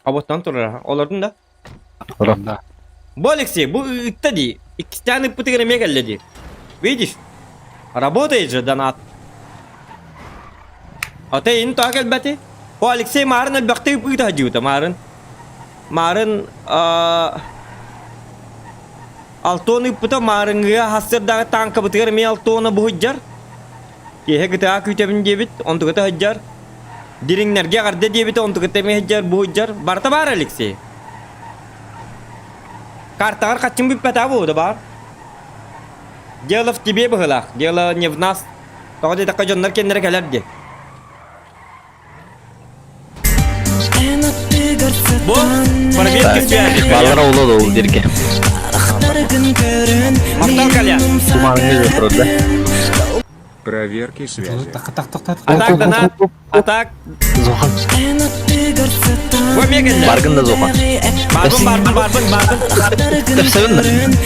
Хабыттан турар. Олордун да? Да. Бу Алексей, бу ытта дии. Иккистээн ыппытыгар эмиэ кэллэ дии. Видишь? Работает же донат. Ата ин тоҕо кэлбэти? О, Алексей Марын элбэхтик ыыта сылдьыбыта, Марын. Марын Алтон ыыппыта маарыҥҥыга хассырдааҕы тааҥкабытыгар эмиэ Алтона буһуйдьар. Киэһэ кытаа күүтэбин диэбит, онтуката сылдьар. Дириҥнэргэ эҕэрдэ диэбитэ, онтуката эмиэ сылдьар, буһуйдьар. Барыта баар Алексей. Картаҕар хаччыҥ бүппэтэ буолуо баар. Дело в тебе быһыылаах, дело не в нас. Тоҕо диэтэххэ дьоннор кэннэрэ кэлэр дии. Бу проверка связи. Баллара оло ол дирге. Махтал Коля. Туманный да. Проверки связи. Атак донат. Атак. Зохан. Бу мегеллер. Баргын да Зохан. Барбын барбын барбын барбын. Тепсебин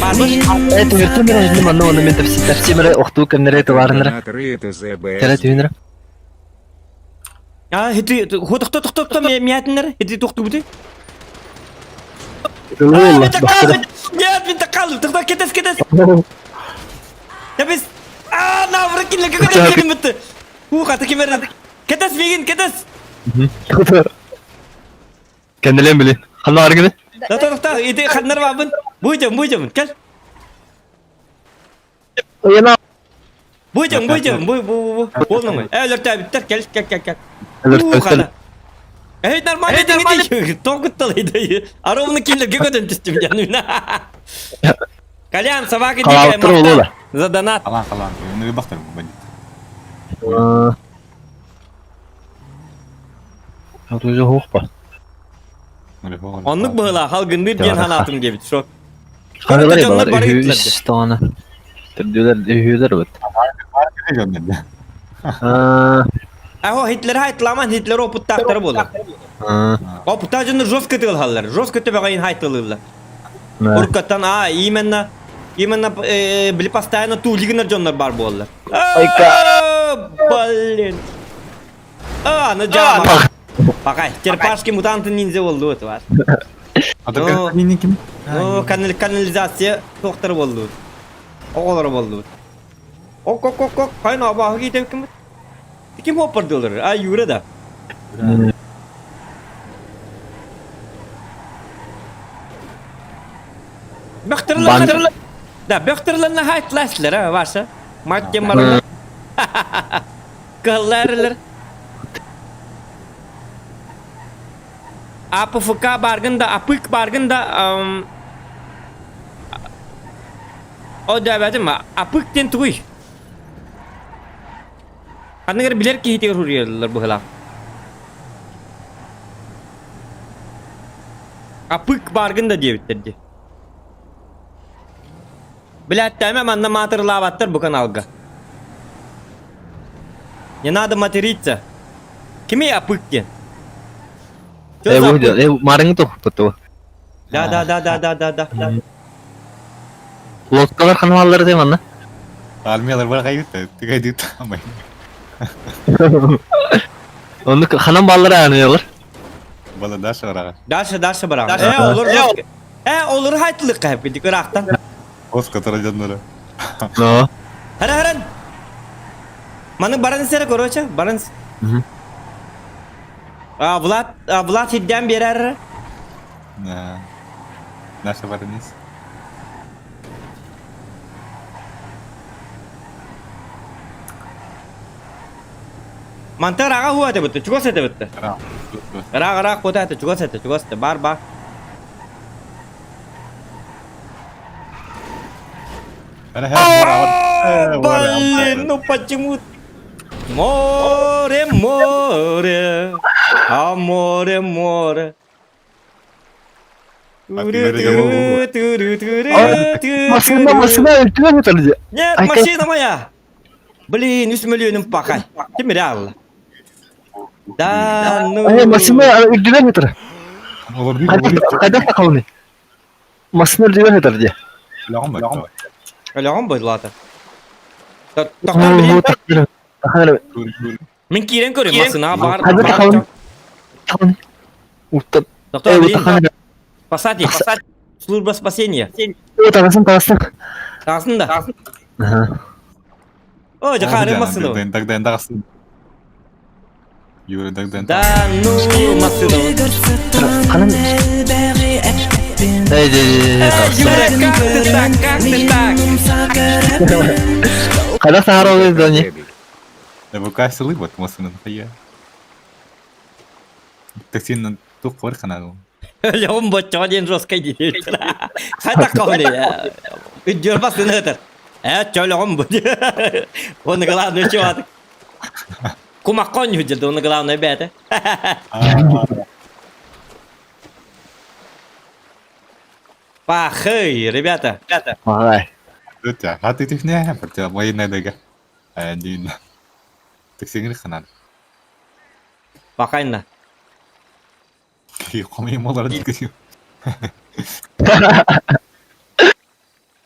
Барбын. Э түмүртүм мин манна онно мен тепси тепсимере охтуу кемнере тыларынара. Теле түйүнere. А, хити тохто тохто тохто миятиннер хити тохтубути. Нет, мен тақалым. Тоқта, кетес, кетес. Табис. А, на, вракин, какой келин бітті. Ух, ата кемер. Кетес, мегин, кетес. Кенделен били. Ханна аргыны? Тоқта, тоқта, иди ханнар бабын. Буйдем, буйдем, кел. Буйдем, буйдем, буй, бу, бу, бу. Болнуң. Ә, өлөртәбиттер, кел, кел, кел, кел. Өлөртәбиттер. Эй, нормально, нормально. Тоғыттал А ровно киллерге көтөн түстүм жаным. Колян, собака дикая, махтал. За донат. Халан, халан. Ну, бахтар, бандит. Уже хохпа. Оннук быһыла халгындыр диэн ханаатым диэбит шок. Хайалар балар үһүс таана. Төрдүлэр үһүлэр бут. Аho Hitler haytlaman Hitler опыттаахтара буолар. Опытта дьоннор жестко тыылһаллар. Жестко төбөҕөйүн хайтылыыллар. Уруккаттан а именно именно били постоянно туулигинер дьоннор бар буоллар. Блин. А, ну жама. Пока. Черепашки мутанты ниндзя болду это var. Ну, канализация тоқтар болду. Оғолар болду. Ок, ок, ок, ок. Кайна абағы кетіп кім? Ким хоппардылар? А, Юра да. Бөхтүрлер. Да, бөхтүрлерне хайтласлар, а, ваша. Маттем марла. Кылларлар. АПФК баргын да, АПК баргын да, О, дәбәдім, АПК тен тугуй. Ханныгар билер киһитигэр суруйаллар быһылаах. Апык баргын да диэбиттэр дии. Билээттээме манна маатырылаабаттар бу каналга. Не надо материться. Кими апык диэн? Э, бу э, марыңы тохпуту. Да, да, да, да, да, да, да. Лодкалар ханымаллары дем анна. Армиялар бар кайбыт тыгай тамай. Оннук ханан бааллар армиялар? Бала дальше барага. Дальше, дальше бараҕын. Э, олор Э, олор хайтылык кайып кидик ыраахтан. Ос катара дьоннору. Но. Хара харан. Маны баран сere короче, баран. А, Влад, а, Влад хидден берер. Да. Наша баранис. Мантар аға хуа это бітті, чугас это бітті. Ыраах ыраах кута это, чугас это, чугас это, бар бар. Блин, ну почему? Море, море, а море, море. Машина, машина, өлтүрэн өтөрдү. Нет, машина моя! Блин, үс миллионым пахай. Ким реалла? Да, ну... Э, машина үрдүнэн өтөр. Хайдах тахалыны? Машина үрдүнэн өтөр дии. Өлөҕүм бойлаата. Мин киирэн көрүм, массыына бар. Доктор, блин, спасатель, служба спасения. Таҕысын, таҕысын. Таҕысын да. О, жахары массыына. Тогда таҕысын. Юра, тогда Да, ну, массыына. Ханан? Эй, Юра, как ты так, как ты так? Хайдах саһара Дони? Эвакуациялы вот массыына тахая. Такси тух кор ханагы. Леон боччоҕо диэн жесткай диир. Хайдах каҕын Үддүөр басын ытыр. Э, чөлөҕүм бу. Оны главное чуатык. Кумакка онньу дьылды, оны главное бээтэ. Пахый, ребята. Ай. А ты техне, против военная дага. Один. Таксиңир ханан. Пахайна.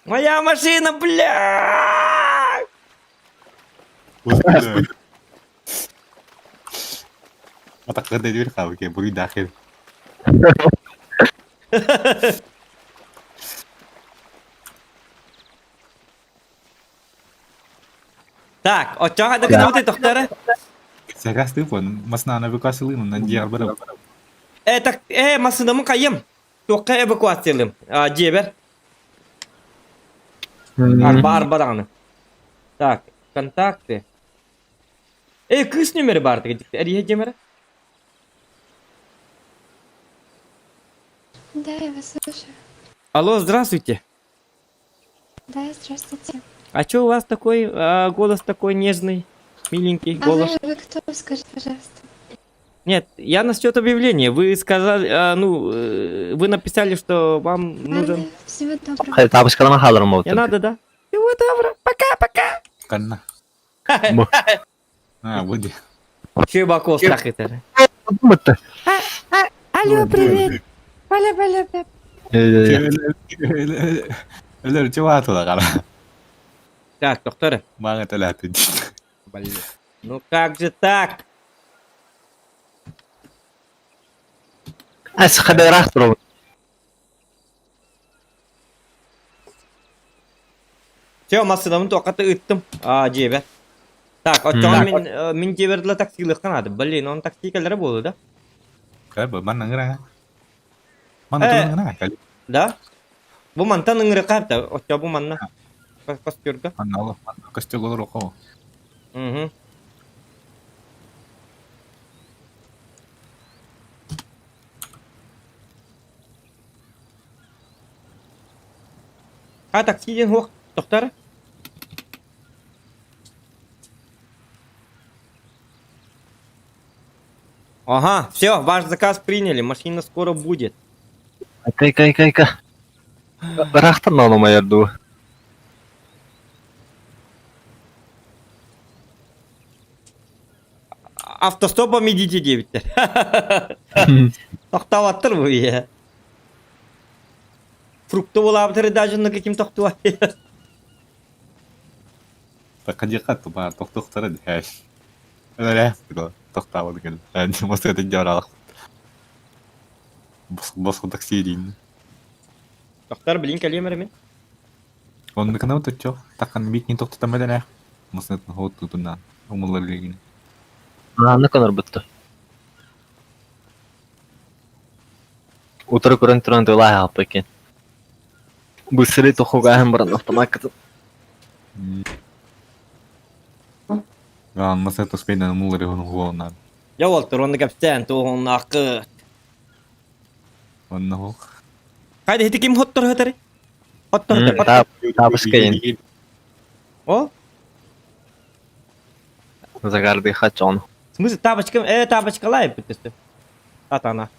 Моя машина, бля! Атакка дедир хабы бури дахил. Так, оччоҕо да гынабыт тохтара. Сагас ты вон, масна эвакуациялым на диар бара. Э, так, э, массынамын кайым. Туохха эвакуациялым. А, дьиэбэр. Арба арба даҕаны. Так, контакты. Э, кыыс нүмері бар Эрие дьиэмэрэ. Да, я вас слушаю. Алло, здравствуйте. Да, здравствуйте. А чё у вас такой а, голос такой нежный, миленький А голос? вы, вы кто, скажите, пожалуйста? Нет, я насчет объявления. Вы сказали, а, ну, э, вы написали, что вам нужен... Ладно, всего доброго. Табышкалама хааларым Не надо, да? Всего доброго. Пока-пока. Канна. А, буди. Чебаков страх это. Алло, привет. Валя, валя, валя. Өлөр чуа тула кара. Так, доктор. Мага теләти. Блин. Ну как же так? Ас хабарах турабын. Все, массынамын тоқаты ыттым. А, дьиэбэр. Так, оттон мин э, мин дьиэбэр таксилыхха надо. Блин, он такси кэлэрэ буолу да? Кай бу манна ngara. Манна Э. тула ngara кали. Да? Бу мантан ыҥыры каапта. Оччо бу манна. Костюрга. Манна ол костюм олор око. Угу. А такси диэн хуох тохтар? Ага, все, ваш заказ приняли, машина скоро будет. Кай кай кай кай. Барахтан ономайар дуу. Автостопом идите диэбиттэр. Тохтообаттар бу я. Фрукты буолаабытыр даже на каким тохтуа. Такадьяка тупа тохтохтара дэһээш. Эрэ тохтаабыт кэл. Москватын дьараах. Босхо такси диин. Тохтар билин кэлиэм эрэ мин. Оннукана туччо такан бит не тохтотам эдэрэ. Москватын хоот тутунан умуллар лигин. Ааны конорбутtu. Утары көрөн туран тылаа хаалпа екен. Бысыры тохугаһын баран автомаккатын. Аан Москватын тоспейдан умуллар хону хуонан. Я уолтар онно кэпсээн туоһуннаахкыт. Онно хох. Хайда ити ким хоттор хатары? Хоттор хатар. Табыскайын. О? Загарды хачон. В смысле тапочка, тапочка лай бүтүстү. Атана.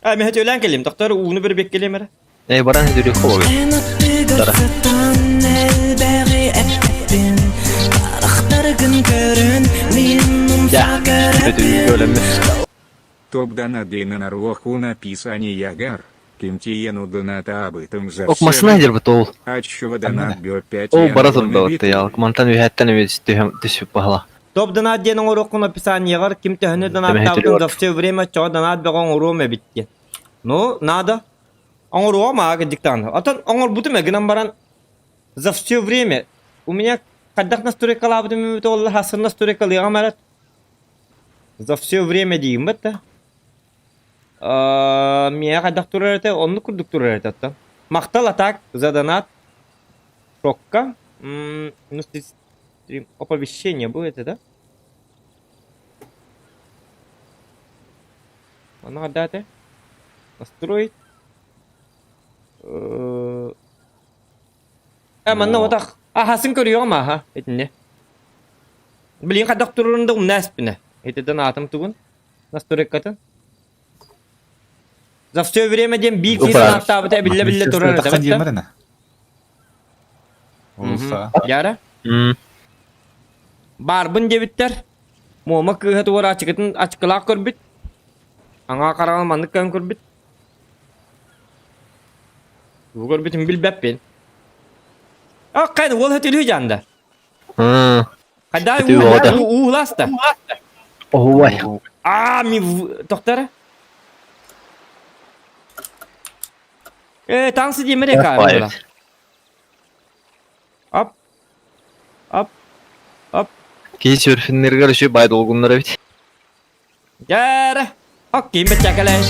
А, мен хөтөлән келем, доктор ууну бир бек келем эрэ. Эй, баран дүрү хобы. Дара. Топ донат на написание Кимтиену доната абытым за Ок, масына дер бит ол. Аччува донат бё 5 Ол бара турда отты я. Мантан үһәттен үз төшүп баһала. Топ донат диэн оҥоруоххун описаниеҕар ким төһөнү донаттаабытын за все время чоҕо донат бөҕө оҥоруом эбит диэн. Ну, надо. Оҥоруом аага диктант. Оттон оҥорбутум гынан баран за все время у меня хайдах настройкалаабытым эбит ол хасын настройкалыаҕым эрэ за все время диигин бэтта. Миэхэ хайдах турар этэ, оннук курдук турар этэ оттон. Махтал атак за донат. Шокка. Ну, оповещение будет это, да? Оно даты. Настроить. Э, манна отах. Ахасын көрүөҕүм аха, итинне. Блин, хайдах турарын да умна эспинэ. Итиден атым тугун. Настройкатын. За все время диэн биир киһи санааттаабыта эбиллэ-биллэ турар этэ бэтта. Яра? Барбын диэбиттэр. Муома кыыһа тугар ачыкытын ачыкылаах көрбүт. Аҥаа хараҕын маннык көөн көрбүт. Тугу көрбүтүн билбэппин. Аккайда уол хөтүлүү жаанда. Хайда ууласта. Оһуай. А, ми тоқтар. Э, танцы диэмэр эка. Ап. Ап. Ап. Киһи серфиннергер үчү бай долгуннар эбит. Дьээрэ. Окей, бэчэкэлэй.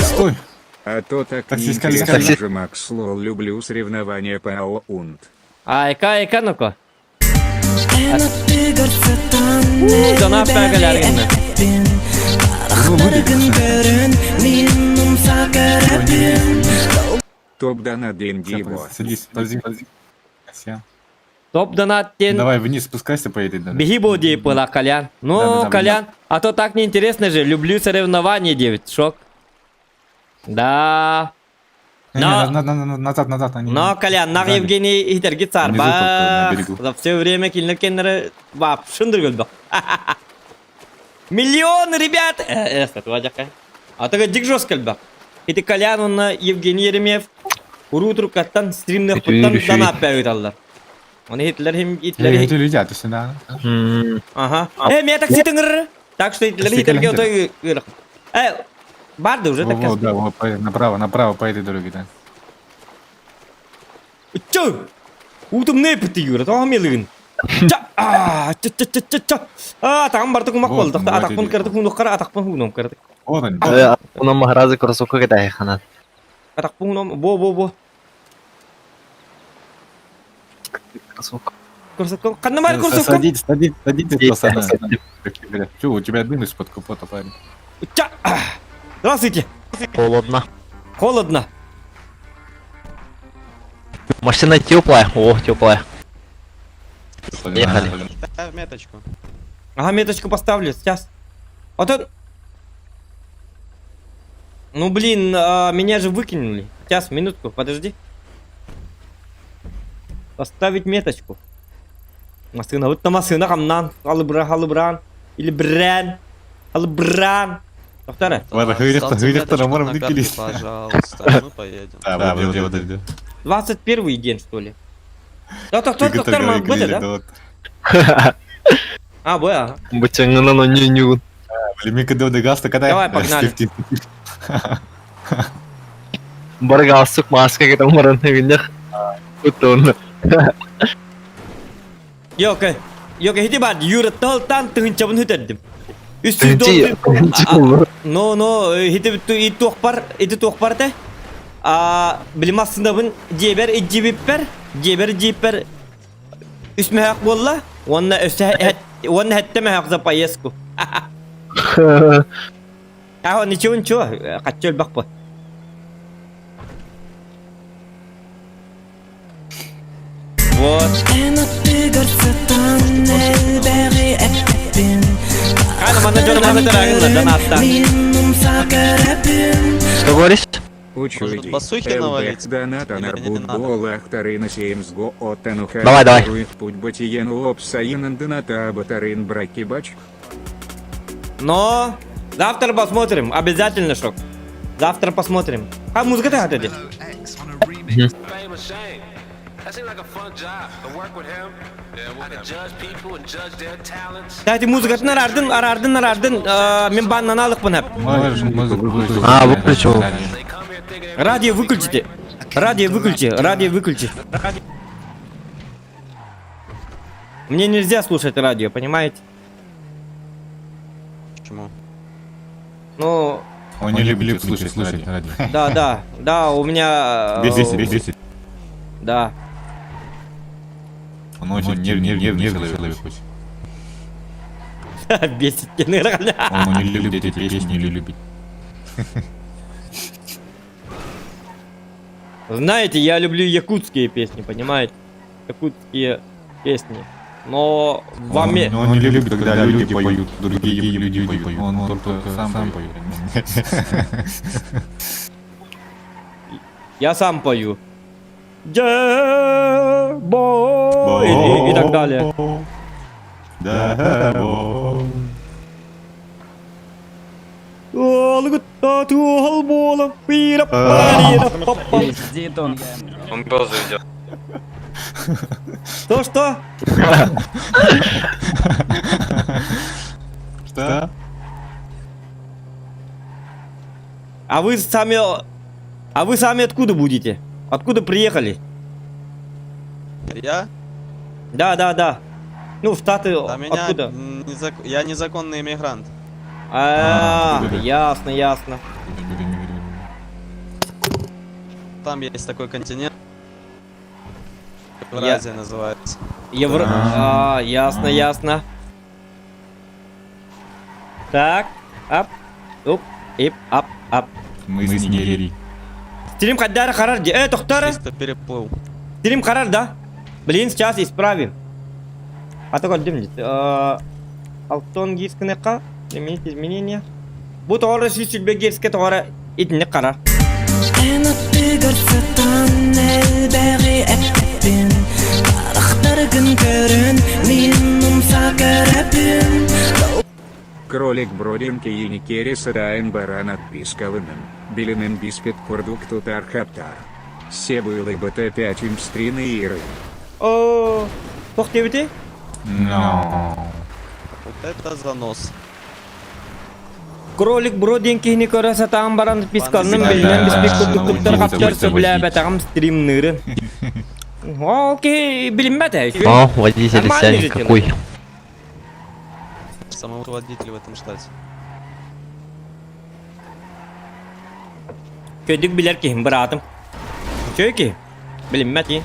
Стой. А то так Таксист, неинтересно таксист. же, Макс Лол, люблю соревнования по АОУНТ. Айка, айка, ну-ка. Донат бәгәләргенне. Топ донат деньги его. Садись, подожди, подожди. Касьян. Топ донат ден. Давай вниз спускайся по этой дороге. Беги боди пыла, Колян. Ну, Да-да-да, Колян, а то так неинтересно же. Люблю соревнования, девять. Шок. Да. Не, Но- не, на- на- на- назад, назад, они. Но, Колян, нах сзади. Евгений Итерги Внизу только, на царба. берегу. За все время кинулер кеннері вообще гөлбек. Миллион, ребят! А то дик жестко льбак. Ити Колян, он Евгений Еремеев. Уру трукаттан стримнер Үтүр путтан үшүй. донат бәйт Оны хитлер хим итлер Э, эти люди, а то сюда. Ага. Меня такси тыңыр. Так что итлер Такси хитлерге кэлэн отой барды уже Во, так. во, да, во, направо, направо по этой дороге, да. Чё? Утум не пити юра, тоҕо мелыгын. Ча, а, ча ча ча ча ча. А, атаҕым барда кумак Вот, болду. вот Атақпын иди. кырдык, хуунук кара, атақпын хуунум кырдык. Вот они. Онон махаразы кроссовка кэтэһэ ханан. Атақпын хуунум, бо бо бо. Кроссовка. Кроссовка. Ханна бар кроссовка? Садитесь, садитесь, садитесь, пацаны. Чё, у тебя дым из-под капота, парень. Ча. а. Здравствуйте. Холодно. Холодно. Машина теплая. О, теплая. Ехали. Ставь меточку. Ага, меточку поставлю, сейчас. А то... Ну блин, а, меня же выкинули. Сейчас, минутку, подожди. Поставить меточку. Массыынабыт да массыына хамнаан, халыбыра-халыбыраан, илибирээн, халыбыраан. Доктор. Ладно, хыйдыхта, хыйдыхта, Роман, На карте, пожалуйста, мы поедем. Да, вот, вот, вот. 21 день, что ли? Да, доктор, доктор, мы да? А, бу, ага. Бычаңынан онньу Давай, погнали. Бары галстук маска кетен баран гыннах. Утон. Йока, йока, хити бар, Юра талтан тыгынчабын хүтердим. Үс Тыгынчы, тыгынчы болду. Но, но, хити туохпар, ити туохпар те. А, билим астындабын дебер иджибиппер, дебер джиппер үс мөһөк буолла, уонна өссө уонна хэттэ мөһөк за поездку. А, ничего, ничего, хаччы өлбөх бу. Вот. Кана манна дьону манна тарагынна, данаатта. Что говоришь? Учуйди. басухи навалить? Доната Или не нарбут надо? болах тарына семсго оттануха. Давай, давай. Путь ботиен лопсаинан доната абатарын бракибач. Но завтра посмотрим, обязательно, Шок. Завтра посмотрим. А музыка-то от этой? Кстати, музыкатын арардын, арардын, арардын. Мен баннан алықпын хәп. А, выключил. Радио выключите. Радио выключи, радио выключи. Мне нельзя слушать радио, понимаете? Почему? Ну, Он не любит слушать, слушать радио. да, да, да, у меня... Бесит, бесит. Да. Он очень нервный человек очень. Бесит. Он не любит эти песни, не любит. Знаете, я люблю якутские песни, понимаете? Якутские песни. Но в Аме- Он не любит, когда люди поют, другие люди поют. Он только сам поет. Я сам пою. Бо и так далее. Да, бо. Он был заведен. Что, что? Что? А вы сами... А вы сами откуда будете? Откуда приехали? Я? Да, да, да. Ну, в Штаты А меня откуда? я незаконный иммигрант. А, ясно, ясно. Там есть такой континент. Евразия называется. Евро... А, ясно, ясно. Так, ап, оп, ип, ап, ап. Мы с Нигерии. Стрим Хаддара Харар, Тохтара. Чисто переплыл. Стрим Харар, да? Блин, сейчас исправим. А то как думать? Алтон гискнека, изменить изменения. Бу тоғыры сүз герске тоғыры итіне қара. Кролик Бродинки и Никерис Раен Баран отпискалыным, Белинын Биспет Курдуктутар Хаптар. Себылы БТ5 имстрины Иры. О, тоқ дебіте? No. Вот это занос. Кролик Бродин кихини көрө сатаан баран пискалным белинен биспик курдуктуктар хаптар сөбләбәтәгым стримныры. Окей, билинмәт ә. О, водитель сядет какой. Самый лучший водитель в этом штате. Көдүк билер кихим братым. Чөй Билинмәт и.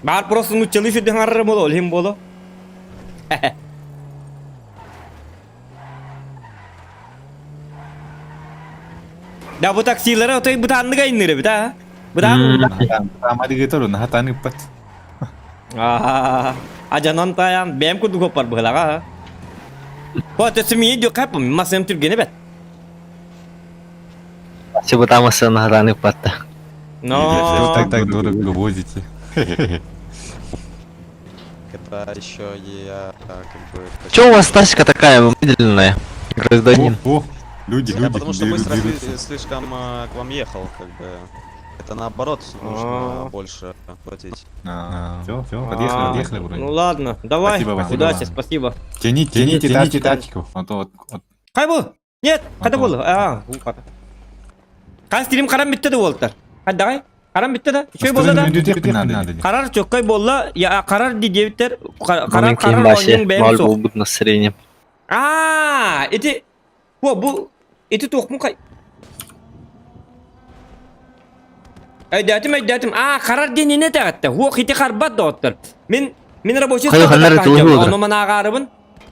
Бар просто ну чылы сүдү харры боло, олхим боло. Да бу таксилere отой бутанны гайныры бит а. Бутан. Аа, ажанан таян бэм курдук хоппар быһылаҕа. Бу төсүмии дьо капым масым түргене бет. Все бутамасы нахраны патта. Но Так так дорого возите. Это еще я как бы... Че у вас тачка такая медленная, гражданин? О, люди, Я люди, потому что берут, быстро берутся. слишком к вам ехал, как бы. Это наоборот нужно больше платить. Все, все, подъехали, подъехали вроде. Ну ладно, давай. Спасибо, спасибо. Удачи, спасибо. Тяните, тяните, тяните тачку. А то вот, вот. Кай бу? Нет, када болду? А, бу када. Кан стрим карам битте да болтар. Давай. Карам битте да. Чөй болду да. Карар чөккөй болла. Я карар ди дебиттер. Карар карар ойнун бэм Мал суох. болбут настроение. А, эти Бу бу эти туох кай. Өйдөөтүм, өйдөөтүм. А, харар диэн не тэҕэтте. Хуох ити харбат доҕоттор. Мин мин рабочий Хайа, ханнары тылы буолар. Ону манааҕаарыбын.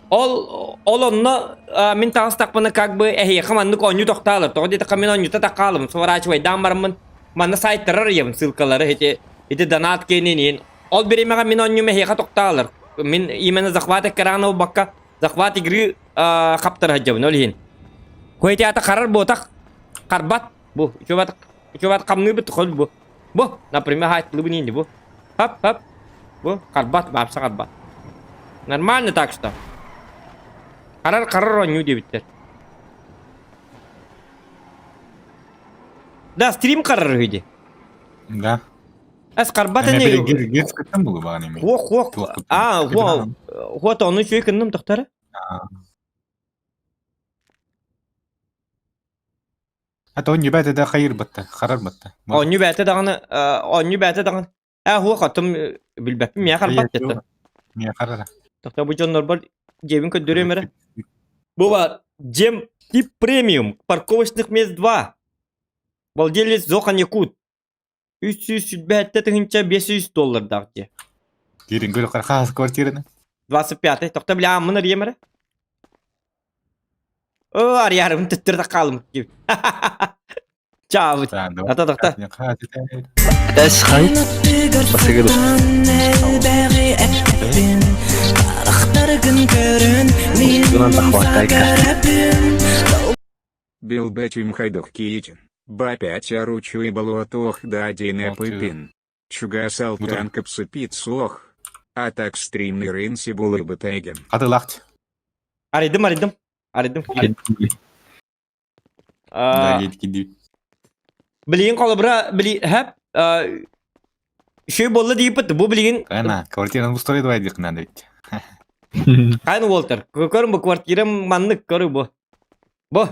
Ол ол онно мин таҕыстахпына как бы эһиэхэ маннык оонньуу тохтоолор. Тоҕо диэтэххэ мин оонньуута таххаалым. Сворачивайдаан бараммын манна сайттарар ийэбин ссылкалары ити ити донат киэнин Ол бириэмэҕэ мин оонньуум эһиэхэ тохтоолор. Мин именно захват экрана ылбакка захват игры хаптара сылдьабын ол иһин. Куэти ата харар буотах харбат бу үчүбат үчүбат хамныыбыт хол бу. Бу, например, хайтлыбын инди бу. Хап хап. Бу харбат, баапса харбат. Нормально так что. Харар харар оонньуу диэбиттэр. Да, стрим харар үһү дии. Да. Эс харбат Эме ини. били гер гер булу баган эми. Хуох хуох. А, хуо. Хуо ону үчүгэй кынным тохтара. А то не бәте да хайыр батта, харар батта. Оонньуу бэйэтэ даҕаны, оонньуу бэйэтэ даҕаны. Ээ, хуох оттон билбэппин, миэхэ харбат дэтэ. Миэ харара. Тохто бу дьоннорбор дьиэбин көрдөрүөм эрэ. Бу бар, дьиэм тип премиум, парковочных мест 2. Владелец Зохан Якут. 327 500 доллардаах дьиэ. Киирин көл хаас квартираны. 25 Тохто бля аммын арыйам эрэ. Оо, арыйарым төттөрү хаалым диэбит. Чаабыт. Ата тохто. Тэс хай. Басыгыр. Билбетим хайдох киитин. Ба 5 аручу и балуатох да один эпипин. Чугасал танкапсыпит суох. А так стримный рынси булыбытеген. Хатылахт. Арыйдым, арыйдым. Арыйдым. Да, едки Билигин холобура били хэп үчүгэй буолла дииппит бу билигин Ана, квартираны устроить давай диэх надо ведь. Кайн Уолтер, көрүм бу квартирам маннык көрү бу. Бу.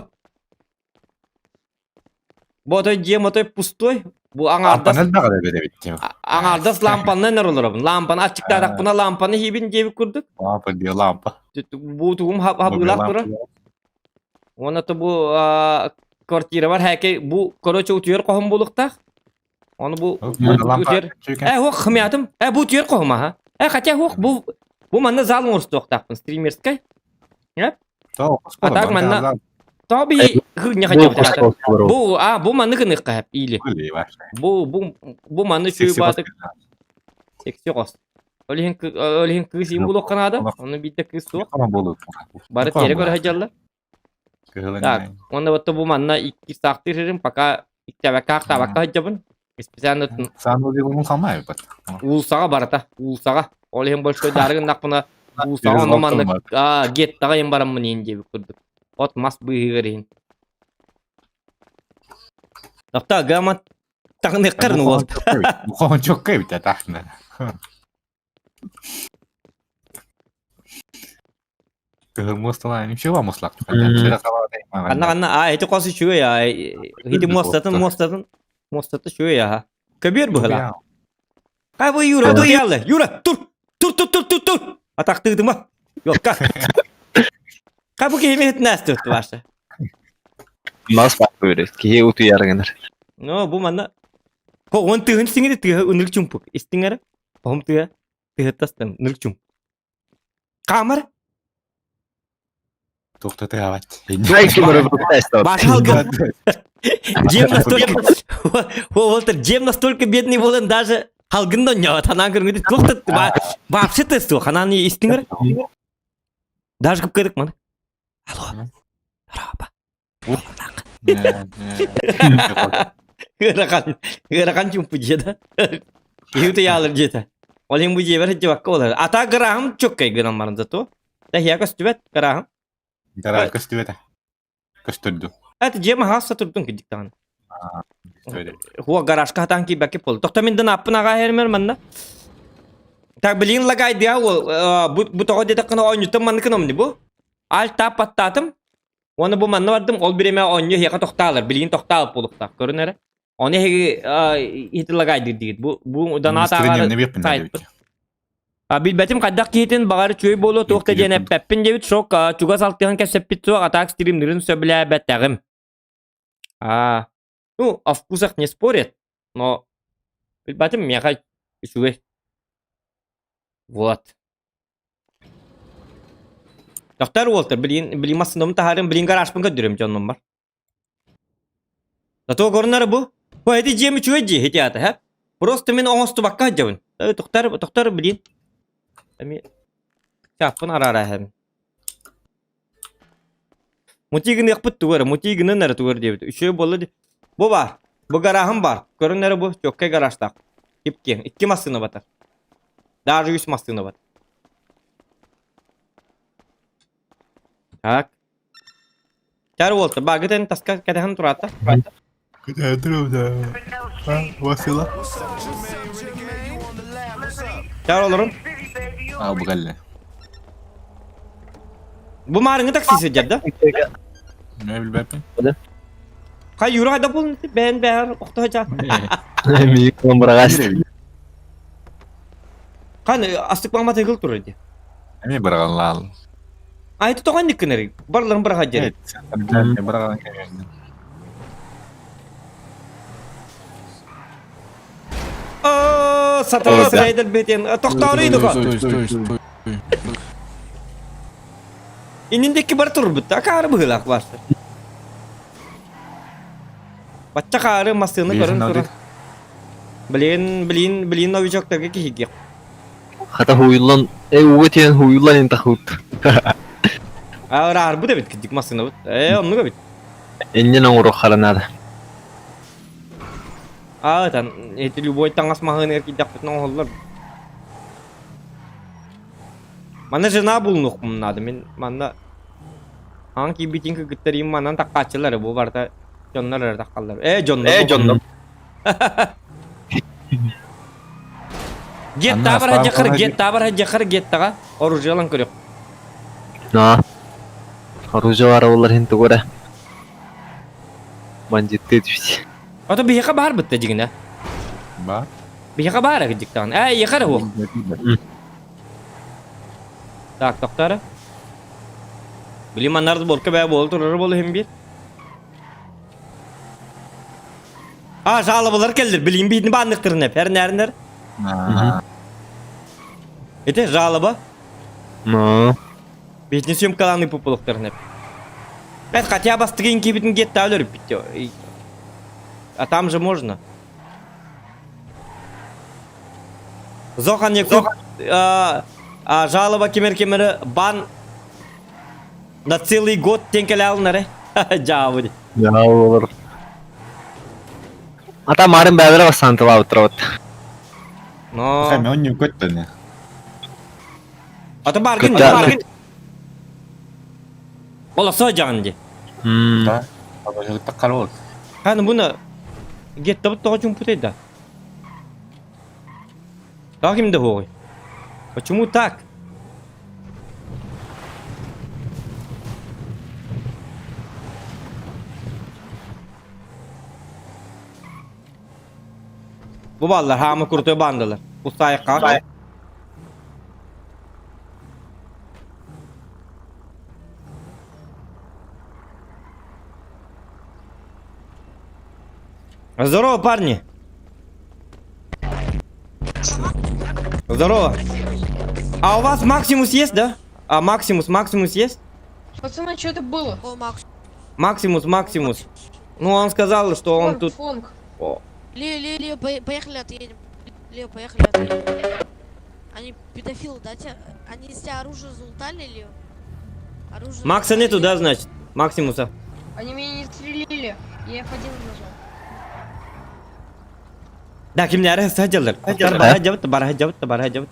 Бу отой дьиэм отой пустой. Бу аҥаардас Лампаны даҕа да беребит. аҥаардас лампаннан эрэ олоробун. Лампаны аччыктаатахпына лампаны иһибин диэбит курдук. Лампа диye лампа. Бу тугум хабыылаах турар. Уонна то бу квартирабар хээкэй бу короче утуйар хоһум буолуохтаах. Ону бу утуйар Э хуох хымятым. Э бу утуйар хоһум аха. Э хотя хуох бу бу манна зал оҥорстуохтаахпын стримерскай. Э? А так манна Тоҕо би хыгня хотя бы Бу а бу манны гыныхха хэп или. Бу бу бу манны чүй баатык. Секси хос. Ол иһин ол иһин кыыс им булуохха наада. Онно биирдэ кыыс суох. Бары тиэрэ көрө сылдьаллар. Так, уонна вот бу манна икки саахтыыр сирим пока иктээбэккэ ахтаабакка сылдьабын. Специально уулсаҕа барыта, уулсаҕа. Ол иһин большой дары гыннахпына уулсаҕа онно маннык аа геттаҕа иһин бараммын иһин диэбит курдук. От мас быыһыгар иһин. Тохтоо, гамма таҥныаххар ну уол. Мухончокка эбит атахна. Кыһыл муосталаан ничего муслак. Анна анна а эти хос үчүгэй а ити муостатын муостатын муостата үчүгэй аха. Көбүөр быһыла. Кай бу Юра тур ялла. Юра тур тур тур тур тур тур. Атахтыытыма. Йокка. Кай бу киһи мехетнээс ваша. Мас баары киһи утуйар гынар. Но бу манна Хо он тыһын сиңири тыһы ынырык чумпук. Истиңер? Оһум тыа тыһыттастым ынырык чумп. Камер? Тухтатыабат. Башалгы. Дьиэм настолько Уолтер, дьиэм настолько бедный болан даже халгын да онньоот ханаан көрүҥүт туох да вообще тест ханаан истиңер даже кып маны алло раба ыарахан ыарахан чумпу дьиэ да. Киһи утуйаалыр дьиэтэ. Ол иһин бу дьиэбэр сылдьыбакка буолар. Ата гарааһым чөккөй гынан баран зато. Тэһиэ көстүбэт гарааһым. Гараж көстүбэтэ. Көстөрдү. Это дьиэм аһаас сатырдын кидик даҕаны. Хуа гаражка хатаан киирбэккэ буолла. Тохто мин да аппын аҕаа иһэрмэр манна. Так билин лагайдыа ол бу бу тоҕо диэтэххинэ оонньуттан маннык гынамны бу. Аль тап паттаатым. Уонна бу манна бардым ол бириэмэ оонньуу эһиэхэ тохтаалар. Билигин тохтаалып буолуохтаах. Көрүн эрэ. Оны эһиги ити лагайдыыр диигит. Бу бу донат ааҕар сайтпыт. Билбэтим хайдах киһитин баҕар үчүгэй буолуо туох да диэн эппэппин диэбит шок чугас алтыһан кэпсэппит суох атаак стримнерин сөбүлээбэтэҕим. А, ну, о вкусах не спорят, но билбэтим миэхэ үчүгэй. Вот. Доктор Уолтер, билин билин массыынабын таһаарым, билин гаражпын көрдөрүм дьоннум бар. Зато көрүнэр бу. Бу эти дьиэм үчүгэй дьиэ ити аата, һэ? Просто мин оҥостубакка сылдьабын. Тохтор, тохтор билин. Эми чааппын араара иһэбин. Мути гыныахпыт тугу эрэ, мути гынан эрэ тугу эрэ диэбит. Үчүгэй буолла дии. Бу баар. Бу гарааһым баар. Көрүн эрэ бу, чоккай гаражтаах. Кип-киэҥ. Икки массыына батар. Даже үс массыына батар. Так. Чар уолта, багытын таска кэтэһэн тураата. Кэтэһэн турабыта. Васила. Чар олорун. А, бу кэллэ. Бу маарыҥы такси сылдьар да? Не билбэппин. Хай Юра хайда буолун бэйэн бэйэр охто жа. Миик бырагас. Хан астык баамат ыгыл турар ди. Эми бырагаллаал. Айты тоҕон диккинер барларын быраха дьери. Бырагалан О, сатана сырайдал бетен. Тохтоорый дуга. Инниндекки бар турбут. Акаары быһыылаах баастар. Бачча хаары массыына көрөн туран. Блин, блин, блин новичоктарга киһигиэх. Хата хуйлан, э уга тиэн хуйлан ин тахут. Аарбыт эбит кидик массыынабыт. Э, оннук эбит. Иннин оҥоруох харанаада. Аа, тан, эти любой таҥас маһыыныгар киирдэхпитинэ оҥоһуллар. Манна жена булунуохпун наада. Мин манна аан киирбитин кыргыттарым манан таккааччылар бу барыта дьоннор эрэ таккаллар. Э, дьоннор. Э, дьоннор. Гетта бар хаджахар, гетта бар хаджахар, геттаға оружиялан көрөк. На. Оружие бар олар хин тугура. Бандитты түс. Ото биһиэхэ баар бытта дьигинэ. Ба. Биһиэхэ баар кырдьыктаҕын. Ээ, эйиэхэ эрэ уох. Так, тохтоо Били маннар сборка бээ буола турара буола иһин биир. А, жалобалар келдир. Билин биитини баанныктырын эп. Эрнэрнер. Ити жалоба. Ну. Биитини съемкалааны пупулуктарын эп. Эт хотя бастыгын кибитин гетта өлөрүп битти. А там же можно. Зохан Якуб жалоба кимер кимери бан на целый год теңкеле алынар жаабы Жаабы болор. Ата марын бәбіре бастан тылабыт тұрабыт. Но. Хәм он не көттөне. Ата баргын, баргын. Олосо жагын ди. Да. Таккар Ханы буны геттабыт тоҕо чумпутай да. Так им да хуой. Почему так? Бу баллар хаамы крутой бандалар. Пустайыққа. Здорово, парни. Здорово. А у вас Максимус есть, да? А Максимус, Максимус есть? Пацаны, что это было? Максимус, Максимус. Ну, он сказал, что он тут... Фонг. О. Лео, Лео, Лео, поехали отъедем. Лео, поехали отъедем. Они педофилы, да? Те? Они из тебя оружие залутали, Лео? Оружие Макса нету, да, значит? Максимуса. Они меня не стрелили. Я F1 нажал. Да кимнээри сылдьаллар. Бара дьабыт, бара дьабыт, бара дьабыт.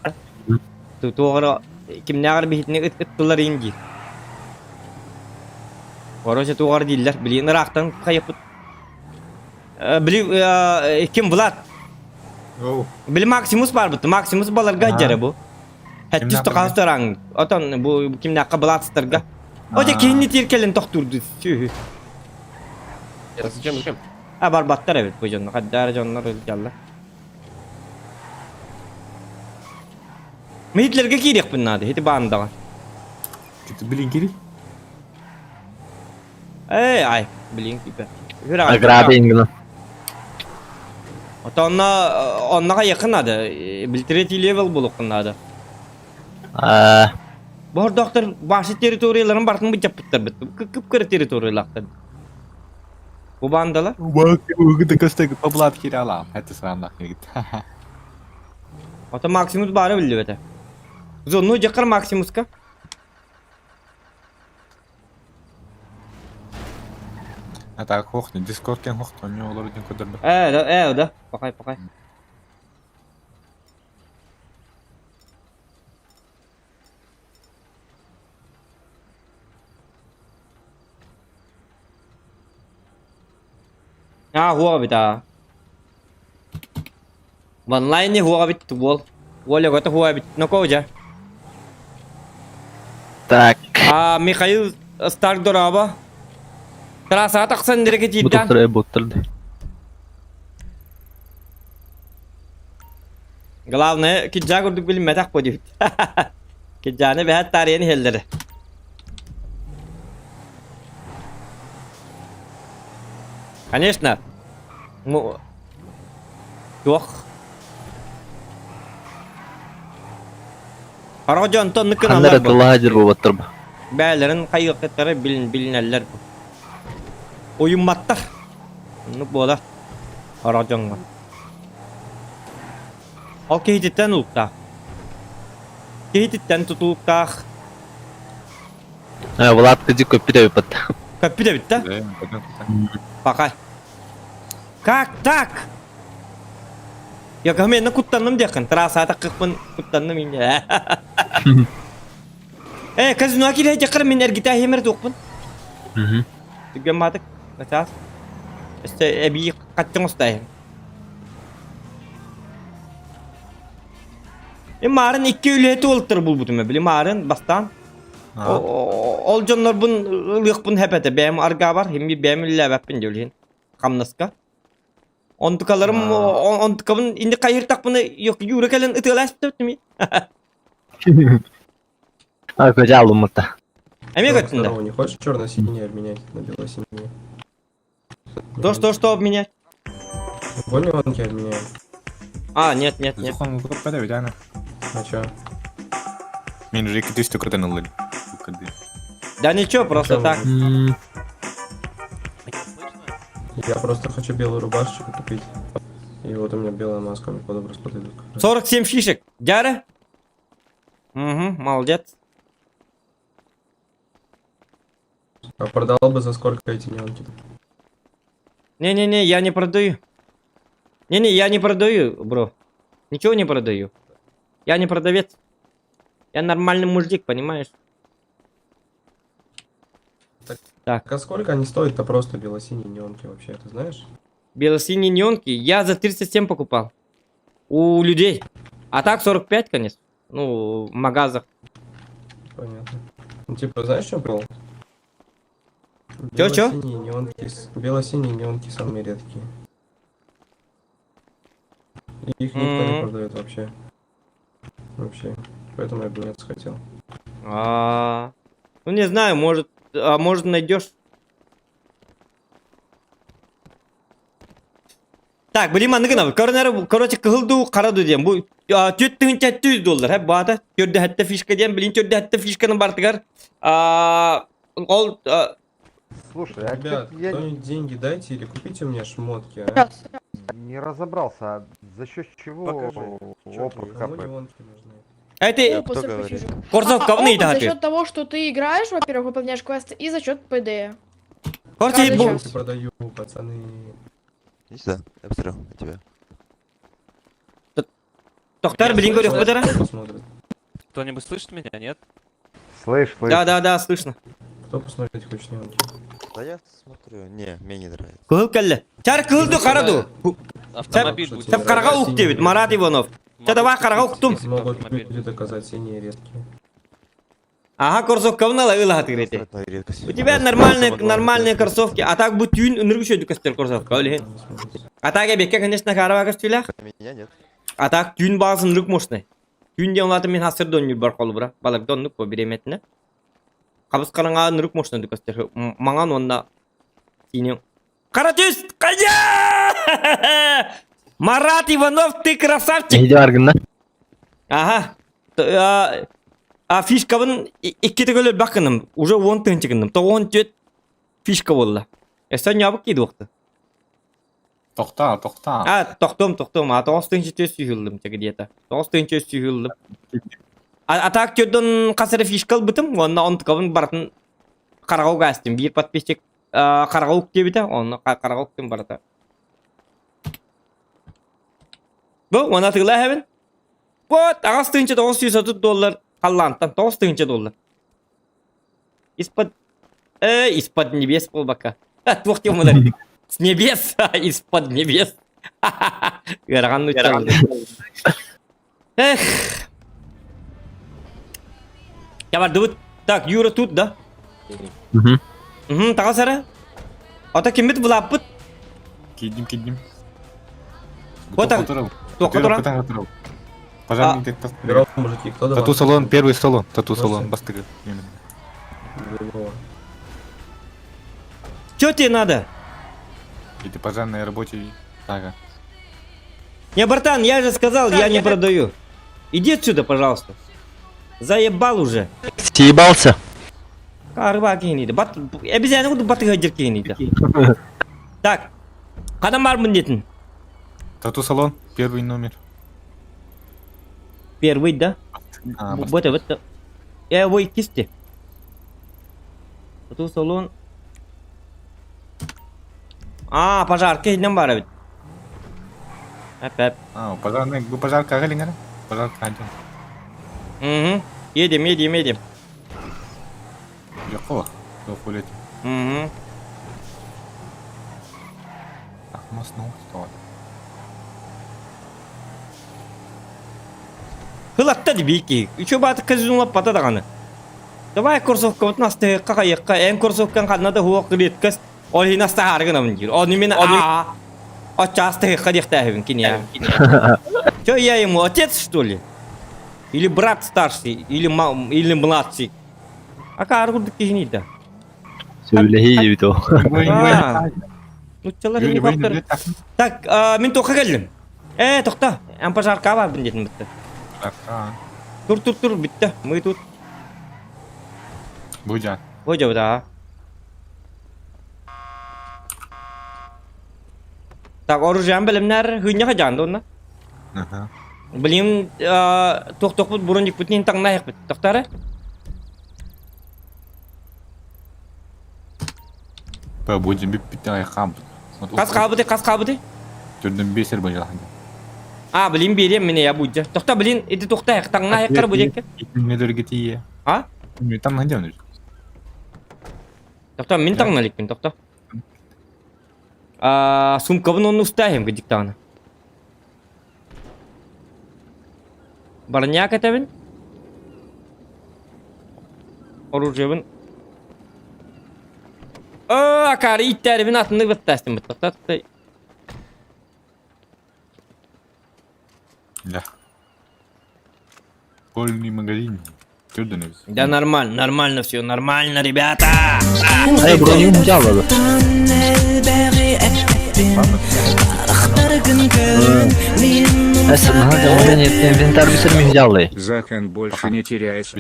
Туоҕара кимнээҕэр биһитини ыттылар иин диир. Короче, туоҕар дииллэр. Билигин ыраахтан хайыппыт. Били ким Влад? Били Максимус барбыт. Максимус баларга дьара бу. Хэттис тохаас тараң. Отон бу кимнээххэ Владстарга. Оте киһини тиир кэлин тохтуурду. Сүһү. Зачем, зачем? А барбаттар эбит бу дьонно. Хаддаара дьоннор ылдьаллар. Митлерге киириэхпин наада, ити баандаҕа. Билин кири? Эй, ай, билин кипе. Ограды ингна. Ото онно онно якын надо. Бил третий левел булуккун надо. Бордоктор башы территорияларын бартын бычаппыттар бит. Кып-кыра территориялактар. Бу бандала. Поблат киралам. Это срамнах Ото Максимус бары биллибете. Зону жакар Максимуска. А так хохни, Дискорд кен хохто, не олор один кодер. Э, да, э, да. Пакай, пакай. А, хуа бит а. В онлайне хуа бит бол. Оля гота хуа бит. Ну кожа. Так. А, Михаил Старк дораба. Трасса тахсан диреки Бу тиидден. доктор боттар. Главное, киджа курдук билинмэтэх бу диэбит. Киджаны бэһэт таарыйан иһэллэрэ. Конечно. Ну, туох. Хара дьонтон Ханна ныкыналлар эрэ бу. тыллаһа дьир буолбаттар бу. Бээлэрин хайыахтара билин билинэллэр бу. Уйумматтар. Оннук буолар. Хара дьоҥҥо. Ол киһититтэн улуктаах. Киһититтэн тутулуктаах. Э, Влад кыдьык көппүт эбиппит. Көппүт эбит да? Пока. Как так? Я мен куттанным диэххин. Трассата кыкпын куттанным инде. Э, казино киле жакыр мен эргитэ хемер туохпун. Түгэн маатык. Начаас. Өстө эбии хаттың устайын. Э, марын икки үлэһити уолтар булбутум били марын бастаан. Ол дьоннорбун ылыахпын хэпэтэ бэйэм аргаабар химми бэйэм үллээбэппин диэбилин хамнаска. Онтукаларым онтукабын инди хайыртахпына юра кэлэн ытыалааспытым. А, көдьэ алыммыта. Эмиэ көттүн да. Здорово, не хочешь черно-синее обменять на бело-синее? То что что обменять? Понял, он тебя обменяет. А, нет, нет, нет. А чё? Мен уже 200 коден ыллым. Да ничего, просто так. Я просто хочу белую рубашечку купить. И вот у меня белая маска, мне под образ подойдет. 47 фишек. Дяра? Угу, молодец. А продал бы за сколько эти неонки? Не-не-не, я не продаю. Не-не, я не продаю, бро. Ничего не продаю. Я не продавец. Я нормальный мужик, понимаешь? Так. А сколько они стоят-то просто бело-синие неонки вообще, ты знаешь? Бело-синие неонки я за 37 покупал. У людей. А так 45, конечно. Ну, в магазах. Понятно. Ну, типа, знаешь, в чем прикол? Чё, чё? Бело-синие неонки, бело-синие неонки самые редкие. И Их никто не продает вообще. Вообще. Поэтому я обменяться хотел. А, Ну, не знаю, может, а может найдешь. Так, билим манныгына, короче, короче, кыһыл хара дуу диэн. Бу 4700 доллар, хэ баата, төрдө хэтте фишка диэн, билин төрдө хэтте фишканы бартыгар. Ол Слушай, а Ребят, чё я кто-нибудь деньги дайте или купите у меня шмотки, а? не разобрался, а за счет чего Покажи. опыт Кому капает? неонки нужны? Это Опыт, 45 фишек. Корсов А, говны опыт за даты. счет того, что ты играешь, во-первых, выполняешь квесты, и за счет ПД. Короче, Каждый бу- час. Продаю, пацаны. Иди сюда, я посмотрю на тебя. Тохтар билин көрүөхпүт эрэ. Кто-нибудь слышит меня, нет? Слышь, слышь. Да, да, да, слышно. Кто посмотреть хочет неонки? Да я смотрю. Не, мне не нравится. Кыһыл кэллэ. Чар кыһыл ду хара ду. Автомобиль будет. Сап хараҕа ук диэбит Марат Иванов. Ча давай хараҕа уктум. Могут люди доказать синие редкие. Ага, кроссовкабын ала ылаһатыгыр эти. У тебя нормальные, нормальные кроссовки, а так бу түүн ынырык үчүгэй көстөр кроссовка, ол иһин. А так эбиэккэ, конечно, хараба көстүүлээх. Меня нет. А так түүн баҕас ынырык мощный. Түүн диэн улаата мин хасыр донньур бар холобура. Баларда оннук бу бириэмэтинэ. Хабыс хараҥа ынырык мощный көстөр. Маҥан уонна синий. Хара түс! Хайа! Марат Иванов, ты красавчик! Эһиги аргынна. Ага. А фишкабын икките көлөр гыным. Уже он тыһынчы гынным. Тоҕон түөт фишка буолла. Өссө ньаабык кииди уохта. Тохта, тохта. А, тохтом, тохтом. А тоҕус тыһынчы түөс сүүһүллүм чэ где-то. Тоҕус тыһынчы өс сүүһүллүм. А так түрдөн хас эрэ фишка ылбытым. Уонна онтукабын барытын хараҕа угаастым. Биир подписчик хараҕа ук диэбитэ, онно хараҕа уктум барыта. Бу уонна атыылаа эһэбин. Вот, аҕыс тыһыынча 930 доллар халлаантан 9 тыһыынча доллар. Из-под из-под небес буолбакка. Туох диэн буолар? С небес, из-под небес. Ыарахан нууччалыы. Эх. Я бардыбыт. Так, Юра тут, да? Мгм. Угу, таҕыс эрэ. Ото киммит булааппыт? Киирдим, киирдим. Вот так. Туохха туран? Пожарный детектор. Здорово, мужики, кто до вас? Тату-салон, первый салон. Тату-салон, бастыгы. Именно. Здорово. Чё тебе надо? Это пожарная рабочий. Ага. Не, братан, я же сказал, я не продаю. Иди отсюда, пожалуйста. Заебал уже. Съебался. Карба киһиниде. Бат, обезьяна курдук батыга дир киһиниде. Так. Ханан баар диэтин? Тату-салон, первый номер. Первый, да? А, Вот, вот. Я его и кисти. Тату салон. А, пожарка иһинэн баар эбит. Әп-әп. А, пожарный, бу пожарка галингара? Пожарка один. Угу. Едем, едем, едем. Якова? Туох Угу. Ахмас ну, что? Хылатта дибики. Үчө бааты казинола пата даҕаны. Давай кроссовка вот нас ты какайыкка эн кроссовкан ханна да хуок редкость. Ол хин астахары гынамын диир. Оны мен а Отчасты хадихтаһыбын кине. Че я ему отец что ли? Или брат старший, или мам, или младший. А каар курдук киһини да. Сөбүлэһии диэбит ол. А, Нуччалар helikopter. Так, мин туохха кэллим. Э, тохто. Эн пожарка бар диэтим бүттэ. Тур тур тур бүттэ. Мы тут. Будя. Будя, да. Так, оружием бэлэмнээр хыынньаха дьаанда онно. Ага. Блин, туох-туохпут бронникпутун таҥнаһыахпыт. Тохтары? Будем биппит хам. Хас хаалбыты, хас хаалбыты? Түрдүн бесер бажалах. А, блин, берем меня, я будя. Тохта, блин, иди тохта, таҥнаһыаххар будекке. Не дөргетие. А? Там найдем. Тохта, мин таҥналикпин, тохта. А, сумкабын онну устаем диктаны. Броня кэтэбин. Оружиебын. О, акары иттәрибин атыны быттастым. Тохта, тохта. Да. Школьный магазин. Түрдүн Да нормально, нормально все, нормально, ребята. Ай, броню взял надо. Элбэҕи эппэппин Харахтаргын көрөн Мин Инвентарь бисер взял. Захан больше не теряйся.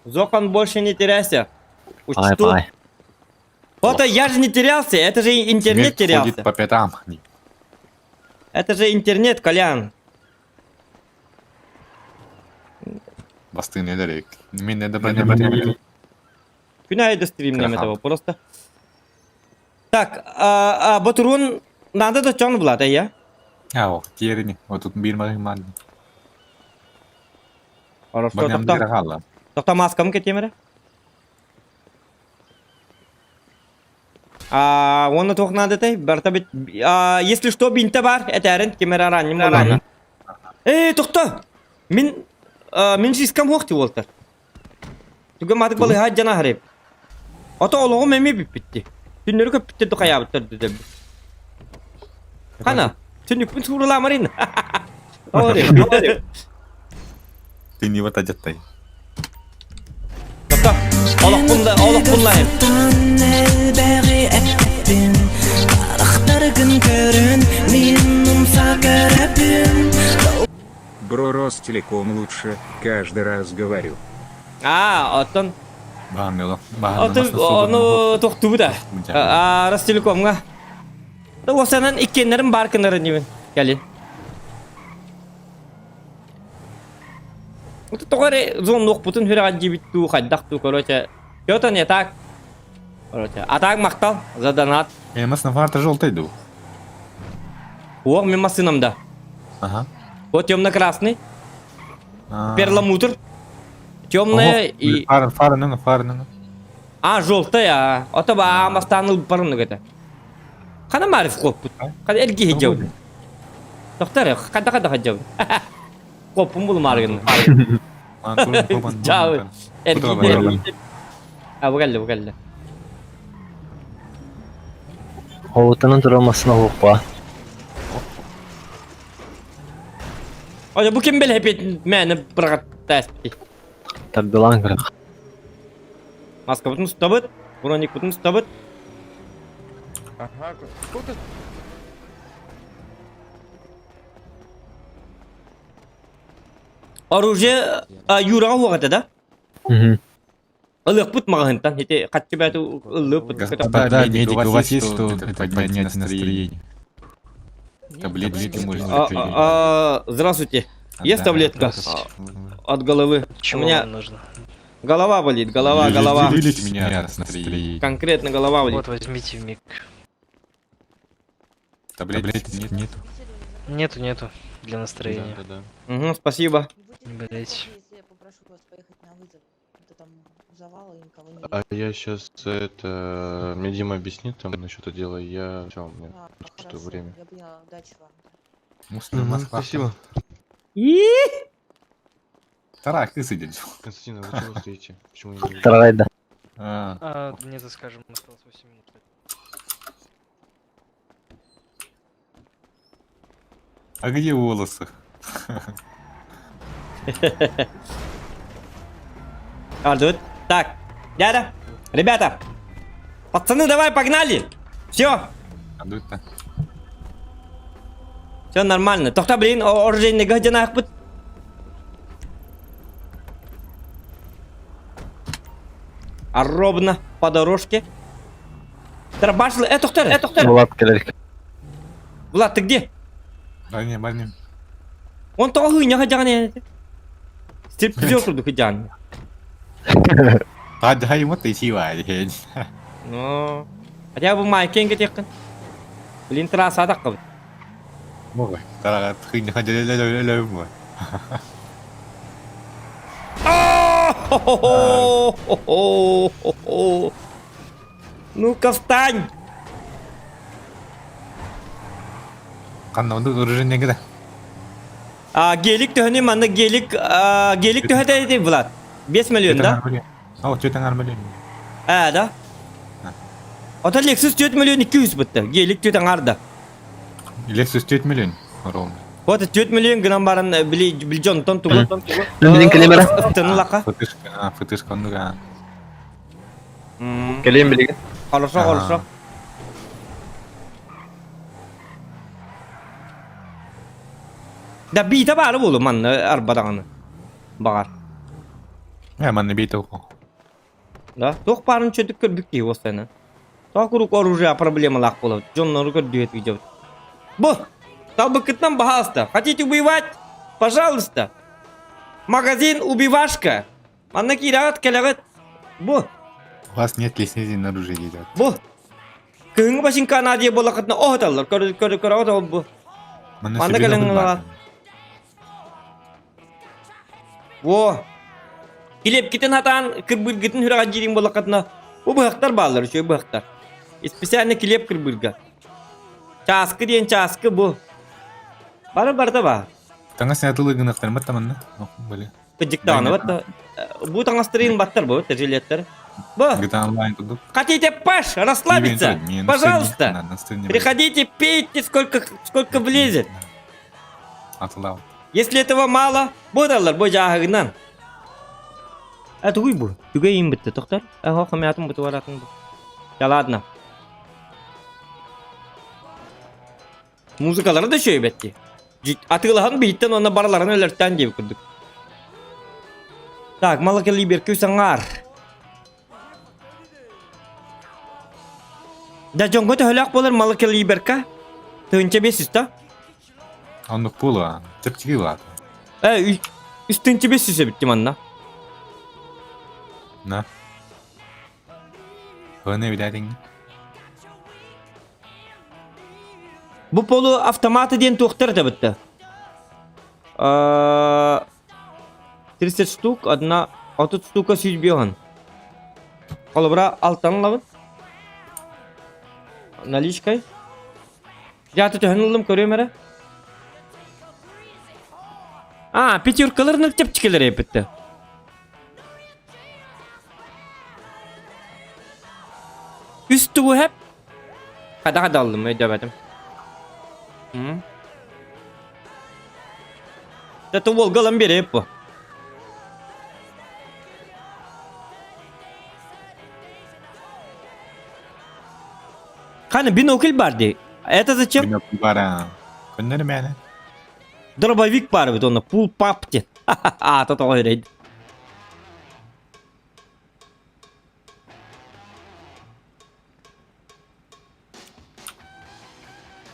Зохан больше не теряйся. Пай, Что? пай. Вот я же не терялся, это же интернет Смерть ходит терялся. по пятам. Это же интернет, Колян. Бастын эдерек. Мен не добра Күнәй стримнем этого просто. Так, а, Батурун надо да чон булат, я? А, ох, тиэрини. Отут биир маҕын маан. Хорошо, Барням тохто. биир хаалла. Тохто маскам кэтиэм эрэ. А, уонна туох наада этэй? Барта бит... А, если что, бинте бар, этээрин, ким эрэ араанньым буолаана. Ээ, тохто! Мин... а, мин сискам хуох ти уолтар. Түгэн маатык балыһа дьана харып. Ото олоҕум эмиэ бүппүтти. Түннөрү көппүттэр ду хайаабыттар ду деб. Хана, түннүкпүн суурулаамарин. Ори. Ты не вот одетый. Тохто, олохпун да, олохпун лайым. Элбэҕи эппин Харахтаргын көрөн Мин умса көрөбүн Бро Ростелеком лучше, каждый раз говорю. А, оттон Баан Отон ону тохтубута. А, Ростелекомҥа. Уосанан иккиэннэрин баар гынарын дибин. Кэлин. Тоҕо эрэ зоннуохпутун сүрэҕэр диэбит дуу, хайдах дуу, короче. Что-то не так. Короче, а так махтал за донат. Э, массына фарта желтый дуу. О, мен массынам да. Ага. Вот темно-красный. Перламутр. Темная и... Фара, фара, ну, фара, ну. А, желтая. Ото ба мастан ылбарын это. Хана мариф коппут. Хана эрги хиджау. Доктор, хада хада хиджау. Коппун булмаргын. Чао. Эрги. А, бу кэллэ, бу кэллэ. Холутанан турар массына хуохпа. Ой, бу ким бэлэпит мэне бырҕаттааспит. Тардылаан көрөх. Маскабытын устабыт, броникпытын устабыт. Ага, кто-то Оружие Юраҕа уох этэ да? Ылыахпыт маҕаһынтан ити хаччы бэйэтэ ыллыыппыт. Господа, медик, у вас есть что поднять настроение? Таблетки, может, Здравствуйте. Есть таблетка от головы? Чего У меня вам нужно? голова болит, голова, голова. Вылечите меня с настроения. Конкретно голова болит. Вот, возьмите в миг. Таблетки нет, нет. Нету, нету. Для настроения. Угу, спасибо. Не болейте. А я сейчас это... Мне Дима объяснит там насчет дела, я... Все, у меня что время. Мгм, Спасибо. Тарах, ты сидишь. Константин, а вы чего стоите? Почему не Тарайда. А, А, мне то скажем, осталось 8 минут. а где волосы? А, тут. Так, дядя, ребята, пацаны, давай, погнали! Все, А тут-то. все нормально. Тохта, блин, оружейный гадина ахпыт. А ровно по дорожке. Тарбашил, э, тохтар. Влад кэлэр. Влад, ты где? Барни, барни. Он того хуйня хадян. Стриптизер курдук хадян. А, да, ему ты сила, Ну, хотя бы майкен кетеккин. Блин, трасса таққыбыт. Мой. Тарах, ты не О-хо-хо-хо-хо-хо-хо. Ну-ка встань! Канна, он уже не гда. А, гелик төһөнү манна гелик, а, гелик төһөтө Влад. 5 миллион, да? О, что там армалин? А, да? Ото Lexus 4 миллион 200 бытты. Гелик төтен арда. Lexus 4 миллион ровно. Вот 4 миллион грамм баран били билжон тон тугу. Билин кэлэмэрэ. Тын лака. Фытышка, а, фытышка, ну да. Кэлиэн билигин. Хорошо, хорошо. Да бита бары болу манна арбадаганы. Багар. Э, манна бейт оку. Да, тох барын чөтүк көрбүк ки осаны. Тоқ курук оружие проблемалах болот. Жоннору көрдүөт видео. Бу! Талбыкыттан баһаста. Хотите убивать? Пожалуйста. Магазин убивашка. Манна кирагат келегет. Бу! У вас нет лицензии на оружие, идет. Бу! Кыһыҥҥы башинка Надия болакытна оһоталлар. Көр көр көр бу. Манна кэлэн ылаҕат. Во! Килиэпкитин хатаан кырбыыргытын сүрэҕэ дьириҥ буоллаххытына, бу быһахтар бааллар, үчүгэй быһахтар. Специально килиэп кырбыырга. Чааскы диэн чааскы бу. Бары барыта баар. Таҥас саатылы гынахтармат таманна. Были. Кыдьыктаҕына батта. Бу таҥастарын баттар бу, жилеттер. Бу. Хотите Паш, расслабиться? Пожалуйста. Приходите, пейте сколько, сколько влезет. Атылау. Если этого мало, буолаллар бу дьааһыгынан. А тугуй бу? Түгэй им битте, тоқтар. Ага, хамятым бу туаратын бу. Да ладно. Музыкалары да үчүгэй Атыылаһан биһиттэн уонна барыларын өлөртөөн диэбит курдук. Так, малокалиберкү саҥаар. Да дьоҥҥо төһөлөөх буолар малокалиберка? 1500 да? Оннук буолуо. Чэпчэки улаат. Э, 3500 эбит манна. На. Хыны билэриҥ. Бу полу автоматы диэн туохтар этэ бытта? 30 штук, одна 30 штука 105. Холобура алтан ылабын. Наличкой. Дьааты төһөн ыллым көрүөм эрэ. А, пятеркалар чэпчэкилэр эппиттэ. Үс тугу хэп? Хада хада аллым өйдөөбөтүм. Это Волга ылан биэриэп бу. Хана бинокль бар дии. Это зачем? Бинокль бар а. Көннөрү мээнэ. Дробовик бар эбит онно пул пап диэн. Аата тоҕо үрэйд.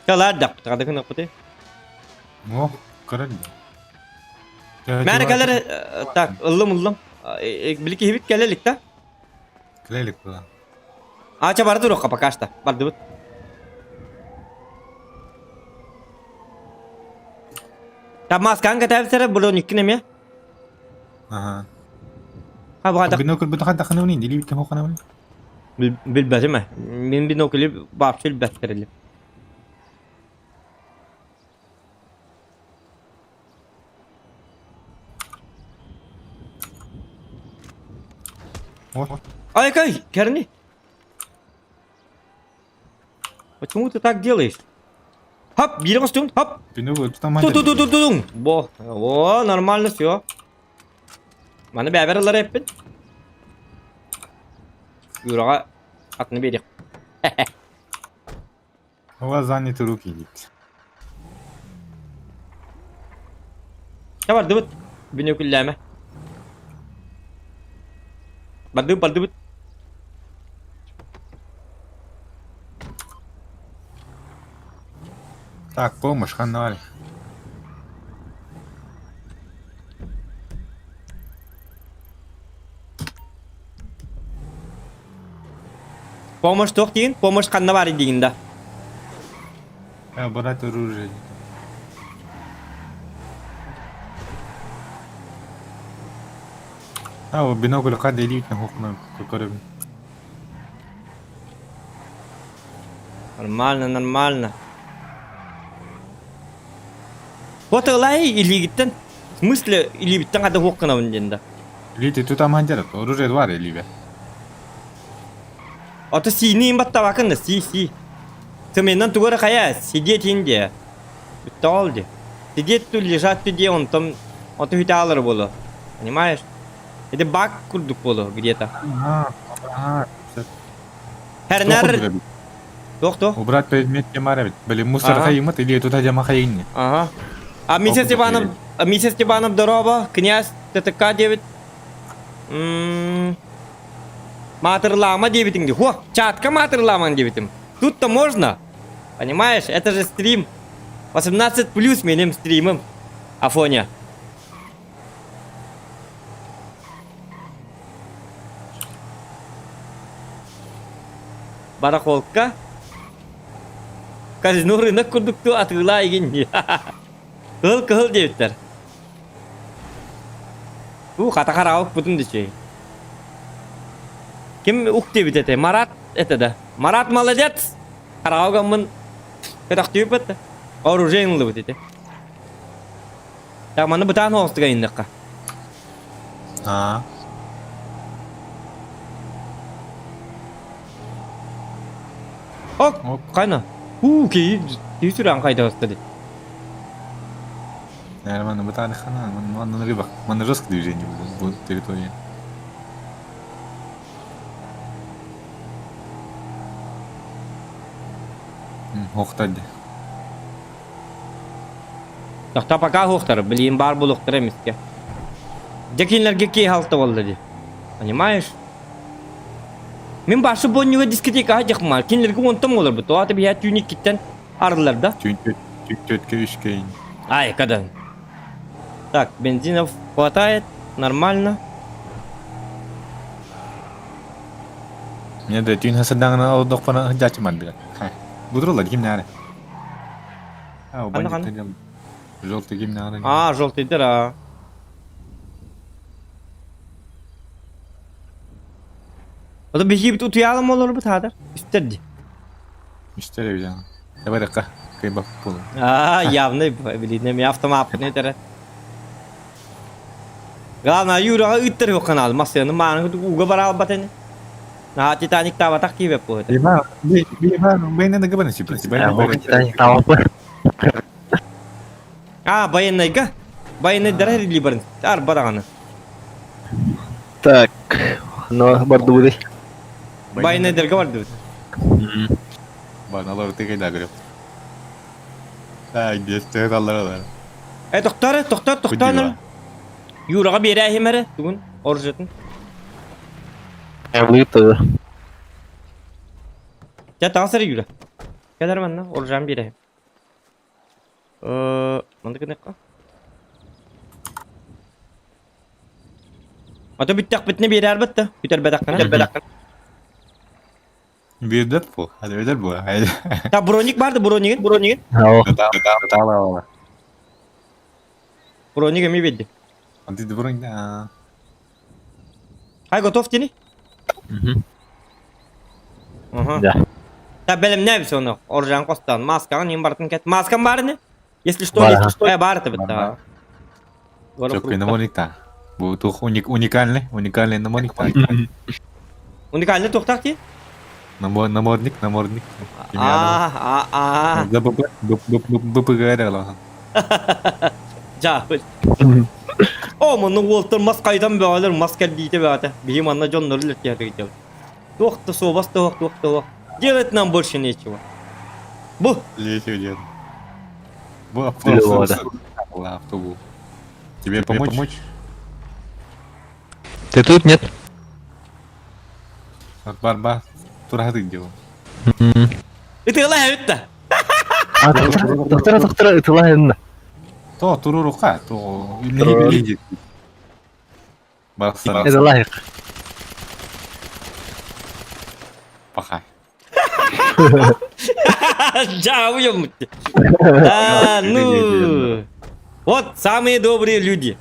Калаардахпыт, хада гынахпыты. О, көрөр. Мээнэ кэлэр так, ыллым ыллым. Били киһибит кэлэ илик да? Кэлэ илик була. Ача бара туруохха пока что. Бардыбыт. Там маскаан кэтээбитэрэ брониккин эмиэ. Аха. Ha bu Бинокль бу хадаханабын indi либит хоханабын. Билбэтим ээ. Мин бинокль вообще билбэттэрили. Ай-кай, Керни. Почему ты так делаешь? Хоп, биир костюм, хоп. Ту-ту-ту-ту-ту. Бо, о, нормально все. Маны бэбэр ылар эппин. Юраҕа атыны биэриэх. У вас заняты руки диит. Чэ бардыбыт. Бүнүкүллээмэ. Бардыбыт, бардыбыт. Так, помощь, ханна Помощь туох диин? Помощь ханна баар диигин да? Брать оружие. А, бинокль хада элитный хохна көрөбүн. Нормально, нормально. Вот ылай илиигиттэн. В смысле илиибиттэн хада хуох гынабын диэн да. Илиити тутаман дьарык, оружие бар илиибэ. Ото сиини баттабакын да си си. Цеменнан тугу эрэ хайа сидеть инде. Бүтте ол ди. Сидеть тут лежать тут де онтон ото хүтаалар боло. Понимаешь? Это баг курдук боло где-то. Ага, ага. Хернер Туох туох? Убрать предмет темар эбит. Били мусор Ага. хайымыт или тута жама хайынни. Ага. А Миша Степанов, а Миша Степанов дороба, князь ТТК 9. Маатырлаама диэбитиҥ дии. Хо, чатка маатырламаҥ диэбитим. Тут-то можно. Понимаешь, это же стрим. 18 плюс менем стримом. Афоня. Барахолка. Казино рынок курдук ту атыылаа игин дии. Кыһыл кыһыл диэбиттэр. Уу хата хараҕа укпутун дичей. Ким ук диэбит этэ? Марат это да. Марат молодец! Хараҕа угаммын көтөхтүүппүт. Оружие ыллыбыт ити. Так манна бытаан оҕустуга иннэххэ. Аа. Ок, кайна. Уу, киһи киһи сүрэҕин хайда баста Нормально, бытаан хана, манна рыба. Манна жесткое движение будет территория. Охтадди. Тохто пока хуохтар, блин, бар булуктар эмискэ. Дьэ кинилэргэ киэһалта буолла дии. Понимаешь? Мин башы бонньуга дискотекаҕа дьахмаар. Кинилэргэ онтон буоларбыт. Тоҕо биһээ түүн иккиттэн арыллар да? Түүн төрткө үскэйин. Ай, когда? Так, бензинов хватает, нормально. Мне да түүн хасырдаҥына олордохпуна сылдьааччы мандыга. Будурулар ким наара? А, Ханна ханна? бандиттар Желтый ким наара? А, желтыйдар а. Ото биһиги утуйаалым олорбут хаатар. Үстэр ди. Үстэр эбит Давай дакка. Кыйбап буолу. А, явно, блин, мен автомаппын этэрэ. Главное, Юраҕа ыыттар yok канал. Массыаны мааны ууга бара албат ини. Наһаа Титаник таабатах киибэп буолута. Бима, бима, бэйнэ да гыбаны сиппит. Титаник таабаппын. А, военныйга. Военныйдара эрили барын. Арба даҕаны. Так, ну бардыбыт. Военныйдарга бардыбыт. Барналар тыгайда говорю. Ай, десте аллар. Э, тохтор, тохтор, тохтор. Юраҕа биэрээһим эрэ, тугун, оружиетын. Лыты. Дьэ, таҕыс эрэ Юра. Кэлэр манна, оружием биэрэһим. Манна гыныахха. Ото бүттэхпитинэ биэрээрбит да, бүтэрбэтэххинэ. Бүтэрбэтэххинэ. Биэрдэр бу, биэрдэр бу. Та броник бар да бронигин, бронигин. Броник эми биэрди. Анти броник да. Хай готов тини? Ага. Да. Та бэлэмнээбис ону. Оружан костан. Маскаҕын иин бартын кэт. Маскам бар ини? Если что, если что, бар это битта. Чөккөй намордник та. Бу тух уникальный, уникальный намордник та. Уникальный туохтаах дии? Намордник, намордник. А, а, а. БП, БПГ дала. Дьаабыл. О, манна уолтар мас хайдан бөҕөлөр, мас кэлбиитэ бөҕөтө. Биһи манна дьоннору үлэтиһэргэ Туох да суобас да суох, туох да суох. Делать нам больше нечего. Бу! Нечего делать. Бу автобус. Автобус. Тебе помочь? Ты тут, нет? Бар-бар. Турахаты делал. Ытыалаа эбит А, тохтора, тохтора, ытылаһынна. То, турурука, то, не Барсара. Это лайк. Пахай. Дьаабы А, ну. Вот самые добрые люди.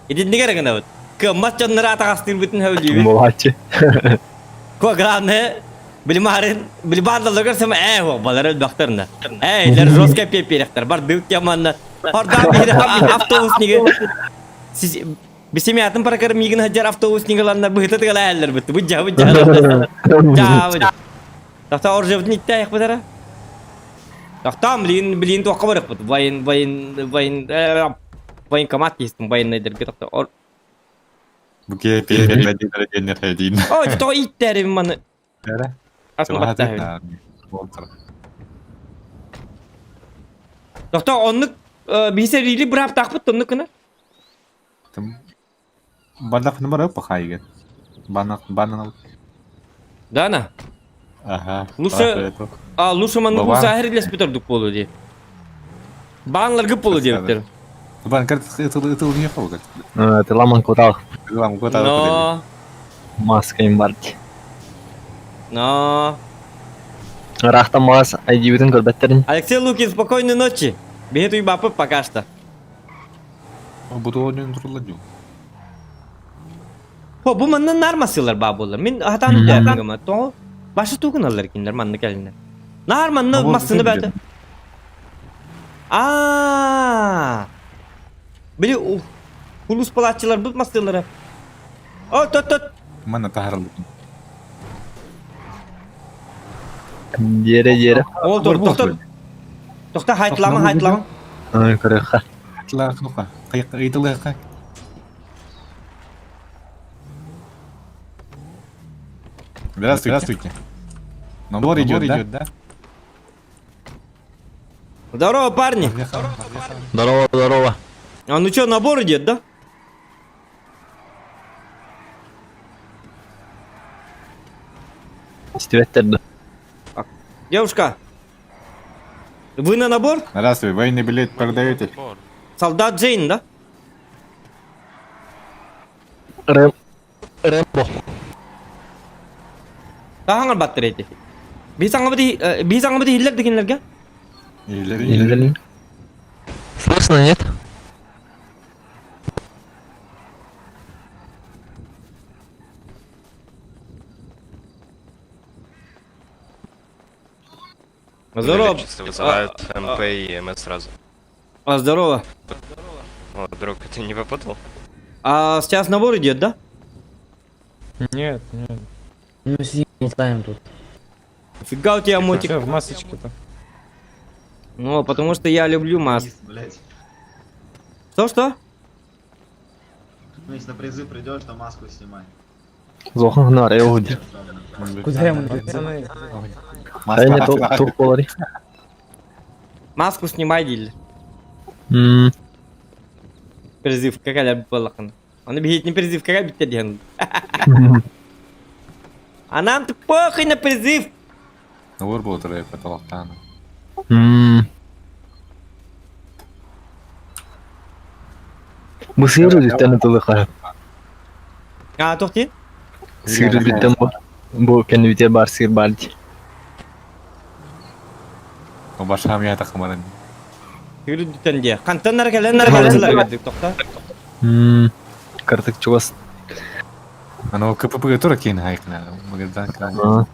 Итинник эрэ гынабыт. Кыаммат дьоннору атаҕастыырбытын сөбүлүүбүт. Молодцы. Ко главное, билимарын, билибаандаларгар сама ээ хуох балар өлбөхтөрнө. Ээ, илер жестко пиэппиэрэхтэр. Бар дык тяманна. Хордаан биир автобусниги Бисимиатын паракар миигин сылдьар автобуснигаланнар быһыта тыгала эллэр бытты. Бу жабы жабы. Жабы. Тахта оржевтин иттээйэх бытара. Тахтаам блин, блин туохха барыахпыт. Воен, воен, воен, военкомат тиистим военныйдарга тахта ор. Бу киһи пиэрбэдин Ой, тоҕо ииттээрибин маны. Атын баттааһын. Тохто оннук биһи сэриили бырааптаахпыт оннук гына. Бардах бар пахайгын. Банах банан. Дана. Ага. Лучше а лучше маннык сахар илеспит ордук буолуо дии. Баанларгы буолуо диэбиттэр. Бан карт ытыл ытыл не хол. Ты ламан кутал. Ламан кутал. Но. Маска им барти. Но. Ыраахтан маас айдиибитин көрбөттөрүн. Алексей Лукин, спокойной ночи. Биһи туйбаппыт пока что. Бу оонньоон турулла дуу. Хо, бу манна нар масылар баа буолар. Мин хатаан үтээппин тоҕо башы тугуналлар кинилэр манна кэлиннэр. Наар манна массыына бээтэ. Аа. Били улус палааччыларбыт массыылара. О, тот тот. Манна таһарыллар. Диэре диэре. Ол тор тохто. Тохто хайтлама хайтлама. Ой, көрөххө. Хайтлаах Ыйытылыахха. Здравствуйте. Здравствуйте. Набор идет, да? Здорово, парни. Здорово, здорово. А ну что, набор идет, да? Истибэттэр да. Девушка, вы на набор? Здравствуй, военный билет продаете? Солдат Джейн, да? Рэм... Рэмбо. Таһаҥар баттар эти. Биһи саҥабыт биһи саҥабыт иһиллэр да кинилэргэ? Иһиллэр, иһиллэр. Слышно, нет? Здорово. Вызывают МП и МС сразу. А, здорово. О, друг, ты не попутал? А сейчас набор идет, да? Нет, нет. Мы сидим, лутаем тут. Фига у тебя мотик. В масочке-то. Ну, потому что я люблю маск. Что-что? Ну, если на призыв придешь, то маску снимай. Зохан хнар, я уйду. Куда ему? Пацаны, Хайне тух болари. Маску снимай, дииллэр. М. Призыв какая буоллаххына. Аны биһиэтин призывкаҕа бүттэ диэн. А нам-то похуй на призыв! Набор был трек, потолоктан. М. Бу сыыр үрдүттэн ытылыха. А, тохти? Сыыр үрдүттэн бу. Бу кэннибитигэр баар сыыр баар дии. Башам я тахмаран. Сыыр үрдүттэн диэ. Хантан нара кэлэн нара кэлэн тохта. М. Картык чугас. Аны КПП тура кейин хайкна. Магазин А.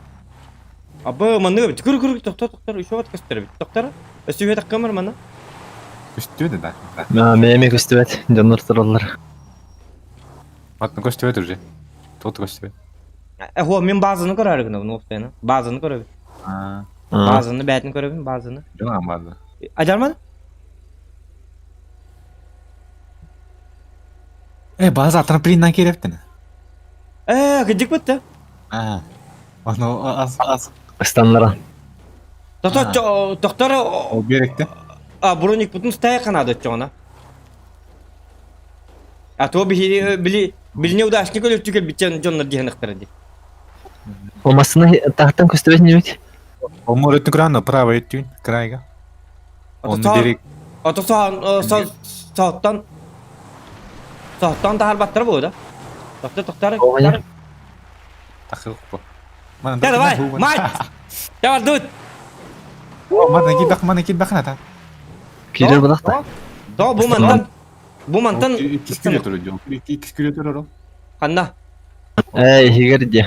Абы манны күр күр тохта тохтар еще вот көстөр бит. Тохтар. Өстүгө таккамар мана. Көстүөдө да. А, Меме көстүбэт. Дьоннор тураллар. Атын көстүбэт уже. Тот көстүбэт. Э, мен базаны көрөр гына, ну офтайна. Базаны көрөбүн. А. Базаны бәтин көрөбүн, базаны. Жана база. Ажарман? Э, база трамплиннан керептин. Э, кыдык битти. А. Аны ас ас. Ыстаннара. Тохтор, тохтор. Ол беректе. А, броник бутун стая канады чоңна. А то били били били неудачник өлүп түгел битчен дьоннор диэн ыктара ди. О массына тахтан көстүбэт небит. Ол мөрөттүн краны право өттүн крайга. Он берек. Ото сан сааттан сааттан тахар баттар бу да. Тохтор тохтор. Тахыл бу. Давай, мать! Давай, дуд! Мана кит бах, мана кит бахна та. Кирер булакта. Да, бу мантан. Бу мантан. Икки күрө туру, икки күрө туру. Ханна. Эй, хигер дии.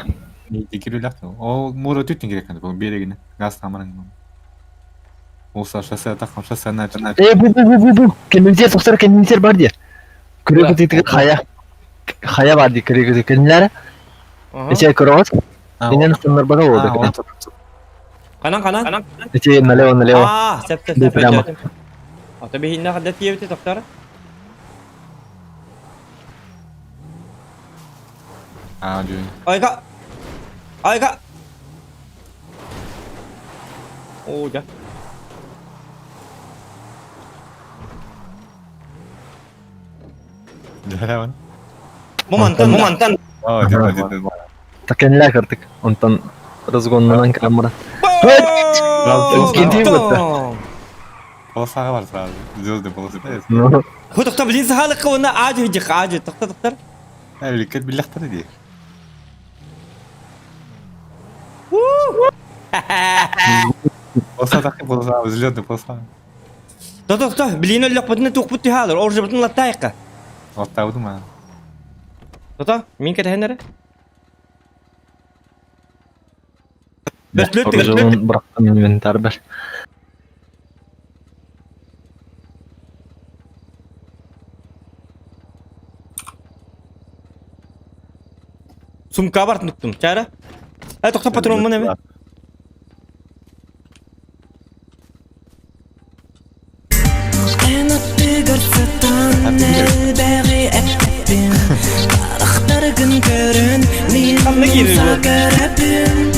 Икки күрө Ол мура түттүн керек бу берегине. Газ тамырын. Ол шоссе тахам, шоссе на Э, бу бу бу бу бу. Кеннитер тохтор кеннитер бар дии. Күрө күтүтүгэр хая. Хая бар дии күрө күтү кеннилер. Эче көрөҕүт. Инен ыстаннарбата буолда. Канан канан. Эче налево налево. А, сеп сеп Бу сеп. прямо. Ата биһинне хадда тиэбити тохтор. А, дүү. Айга. Айга. О, да. Дәрәвен. Бу мантан, бу мантан. А, дүү, дүү. Такенле кырдык. Онтон разгоннанан камера. Кентиң бутта. Полосаға бар сразу. Звезды полосы. Ну. Ху тохта блин сахалык уна ажы жик ажы тохта тохтар. Ә, лекет билләхтер ди. Полоса так полоса, взлетная полоса. То то то, билин өллөхпүтүнэ туохпут түһаалар, оржубутун латтаайыкка. Латтаабытым аа. То-то, мин кэтэһэн эрэ. Бөртлөт Оружияларын бырахтым инвентарьбар. Сумка бар туттум. Чара. Э, тохто патронмун эми. Эн аттыгар сытан элбэҕи эппин Харахтаргын көрөн мин умса көрөбүн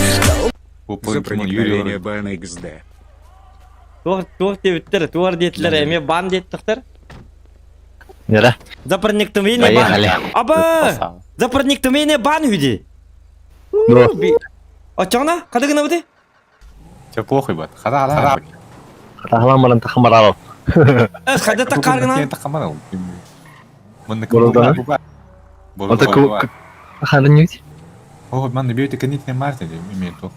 За проникновение бан XD. Туох туох диэбиттэр, туох диэтилэр, эмиэ бан диэттихтэр. Нера. За проникновение бан. Поехали. Аба! За проникновение бан үһү Оччоҕуна хата гынабыты? Че плохо бат. Хата хата. Хатахалан баран тахамарал. Хада такаргына. Тахамарал. Бородана. Ота ханнють. О, манна бьете конитный марте имеет то.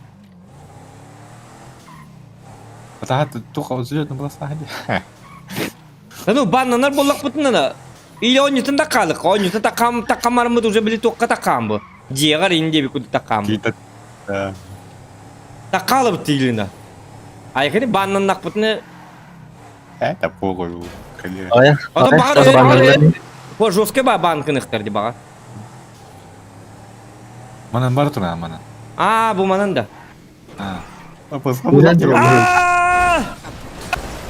Хата туха взлетная полоса. Ну баннанар боллақпытын Или онньутун таккалык, онньутун таккам таккамармыт уже били туокка таккаам бу. Дьиэҕэр ин диэби курдук таккаам бу. Таккаалыбыт тиилина. Айхини баннаннахпытына Это похуй. Ото баҕар По жесткий ба бан кыныхтар ди баҕа. Манан бар тура манан. А, бу манан да.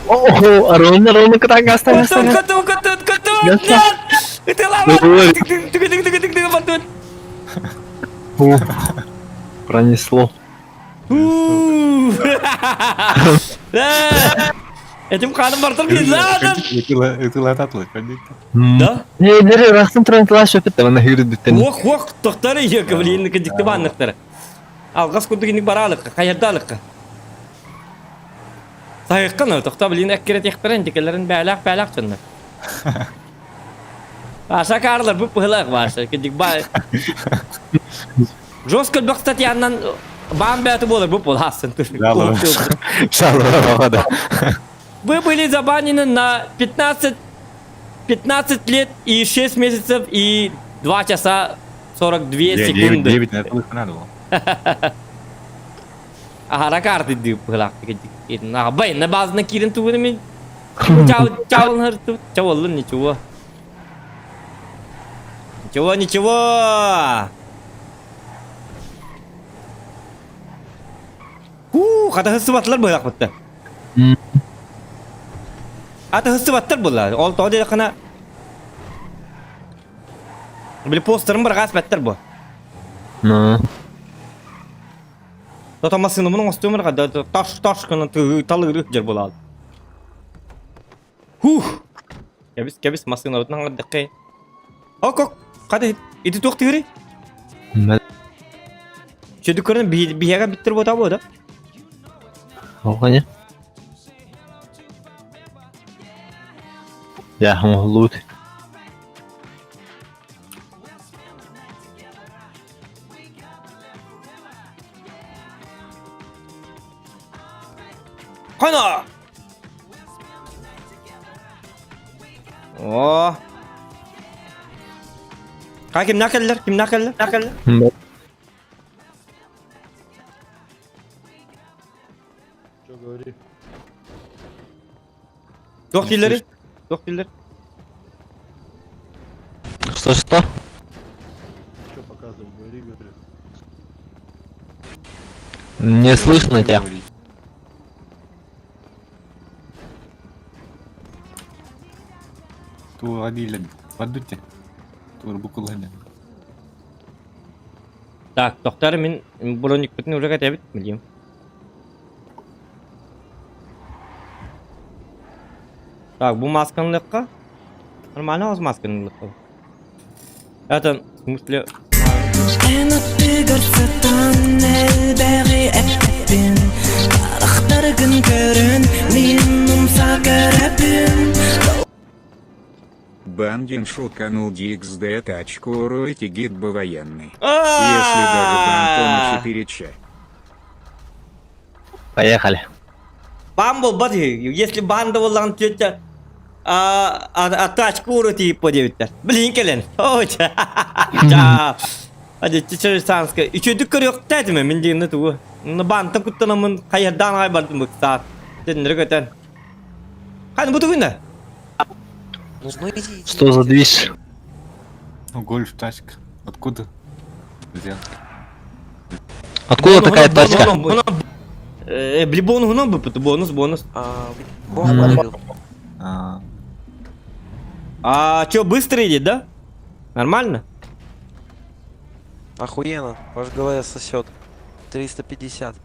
Ого, Арон, Арон, кытан гаста, гаста. Кытын, кытын, кытын, нет! Ытылама! Пронесло. Этим ханым бартыр бизадын! Да? Не, не, рахсын туран тылаш өпет, ана хүрүт бүттен. Ох, ох, тоқтары екі, блин, кедикті баннықтары. Алғас курдук инник баралыкка, хайырдалыкка. Сайыккан тохта блин эккирет яхтаран дикелерин бәләк бәләк чыннар. Аша карлар бу пыһылак баша, кедик ба. Жестко бак статьяннан бам бәті болар бу пол хасын. Вы были забанены на 15 15 лет и 6 месяцев и 2 часа 42 секунды. 9 на это надо было. Ахара карты дип пыһылак кедик. Бай, на базына кирин тугуны мен Чау, чау, чау, ничего. Ничего, ничего. Ху, хата хысы батлар быһылак бытты. Ата хысы баттар була. Ол то деді қана. Били постерын бір газ баттар бу. Ну. Тота масыны мұның остымыр да таш таш кына талыры жер болады. Хух. Кебис кебис масыны бутнан гаддыкы. Ок ок. Када ити тук тигри? Чөдү көрөн бияга биттер бота бу да. Охоня. Я лут. Кана! О! Ка ким накеллер? Ким накеллер? Накеллер? Что говори? Туох диллери? Туох диллер? Что, что? Что показывать? Говори, говори. Не слышно тебя. Ту адилен. Вадутте. Тур букулане. Так, доктор, мин броник бүтүн уже кетебит, билем. Так, бу масканлыкка. Нормально аз масканлыкка. Это, в смысле, Эн аттыгар сытан элбэҕи эппин Харахтаргын көрөн мин умса көрөбүн Бандин шутканул DXD тачку ройте гид бы военный. Если даже до Антона 4Ч. Поехали. Баан буолбат үһү. Если баан да буоллаҕын тетя а, а, а тачку урут по диэбиттэр. Билин кэлэн. Ой, ча. Адеччи Үчүдүк көрүөхтээтим мин диэнне тугу. Баантан куттанаммын хайардаан аҕай бардым быксаат. Төннөрү көтөн. Ханы бу тугуна? Что за движ? Ну, гольф, тачка. Откуда? Взял. Откуда такая тачка? Били бонуһунан бу бонус бонус. А, А чё, быстро едет, да? Нормально? Охуенно, ваш ГЛС сосет. 350.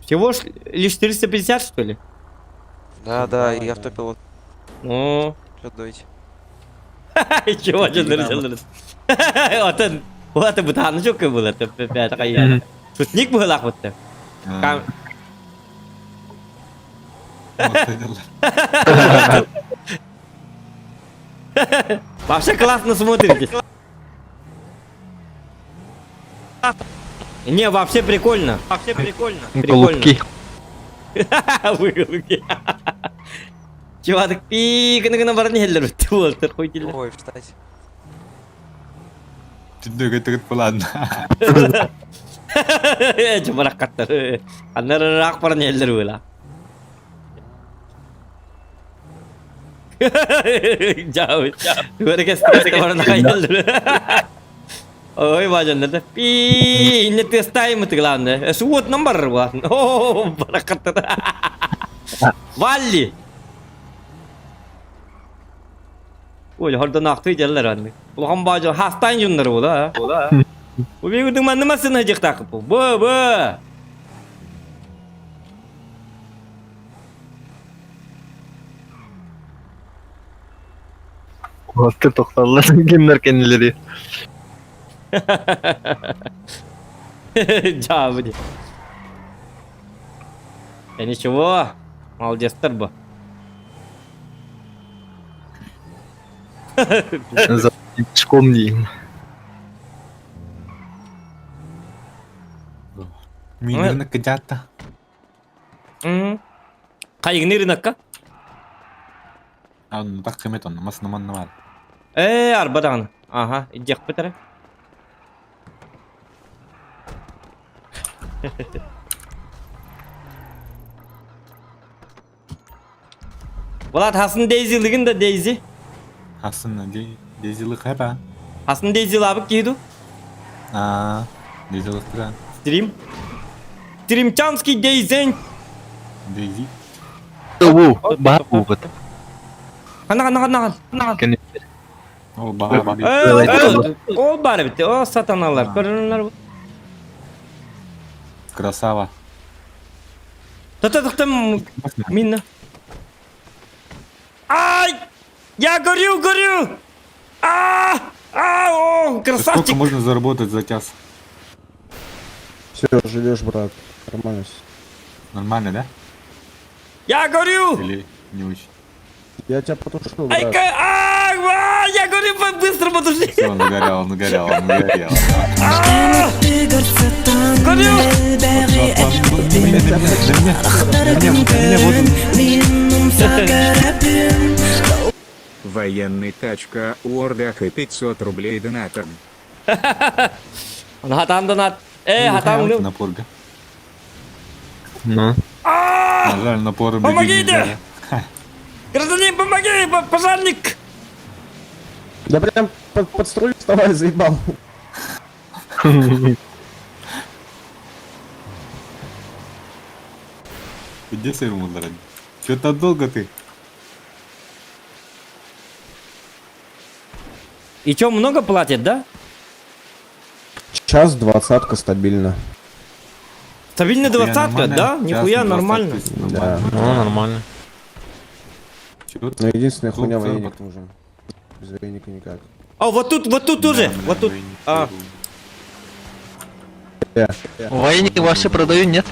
Всего ж лишь 450, что ли? Да, да, и автопилот. Ну. Что дуете? Чего, дьоннор, Отын, вот бутаны çok было, это Шутник был охота. Вообще классно смотритесь. Не, вообще прикольно. Вообще прикольно. Голубки. Вы голубки. Чувак, пик, на барни хеллер, Уолтер, хуй тебе. Ой, встать. Түндөге тігіт болады. Чумарак каттар. Аннарыраак баран хеллер була. Жау. Көрө стресс баран хеллер. Ой, бажандар. Пи, не тестаем это главное. Суот нам бар О, баракаттар. Валли. Ой, хордон ахты жаллар анны. Улахан бажа хастан юннар була. Убегудың маннымасын хажыктак бу. Бу, бу. Уолаттар тохтоллар кимнер кэннилэри. Жабы. Да ничего, молодецтер бу. За пешком дейм. Мин кыдята. Кайгыны рынокка? А, ну так кымет он, мас наман бар. Э, арбадан. Ага, идех бітірі. Влад, Хасын Дейзи лыгын да Дейзи. Хасын Дейзи лык хэпа. Хасын Дейзи лабык кейду. А, Дейзи лык да. Стрим. Стримчанский Дейзен. Дейзи. Бу, баа бу. Хана хана хана хана. Кэннилэр. Ол баа баа. Ол бар бит. О, сатаналар. Көрүнүлөр. Красава. Та-та-та мина. Ай! Я горю, горю! А! А, о, красавчик! Сколько можно заработать за час? Все, живешь, брат. Нормально. Нормально, да? Я горю! Или не очень? Я тебя потушил, Ай, брат. а, а, я горю, быстро потуши! Все, он загорел, он загорел, он загорел. Горю! Военный тачка Уордах и 500 рублей донатом. Хатам донат. Э, хатам ну. Напорга. Ну. А жаль, напоры Помогите! Гражданин, помоги! Пожарник! Да прям под, под струю вставай, заебал. Где сыр Че-то долго ты. И чё, много платят, да? Час двадцатка стабильно. Стабильно двадцатка, да? Нихуя нормально. Да. Ну, нормально. Но единственная хуйня военник нужен. Без военника никак. А, вот тут тоже, вот тут. А. Военник вообще продаю, нет?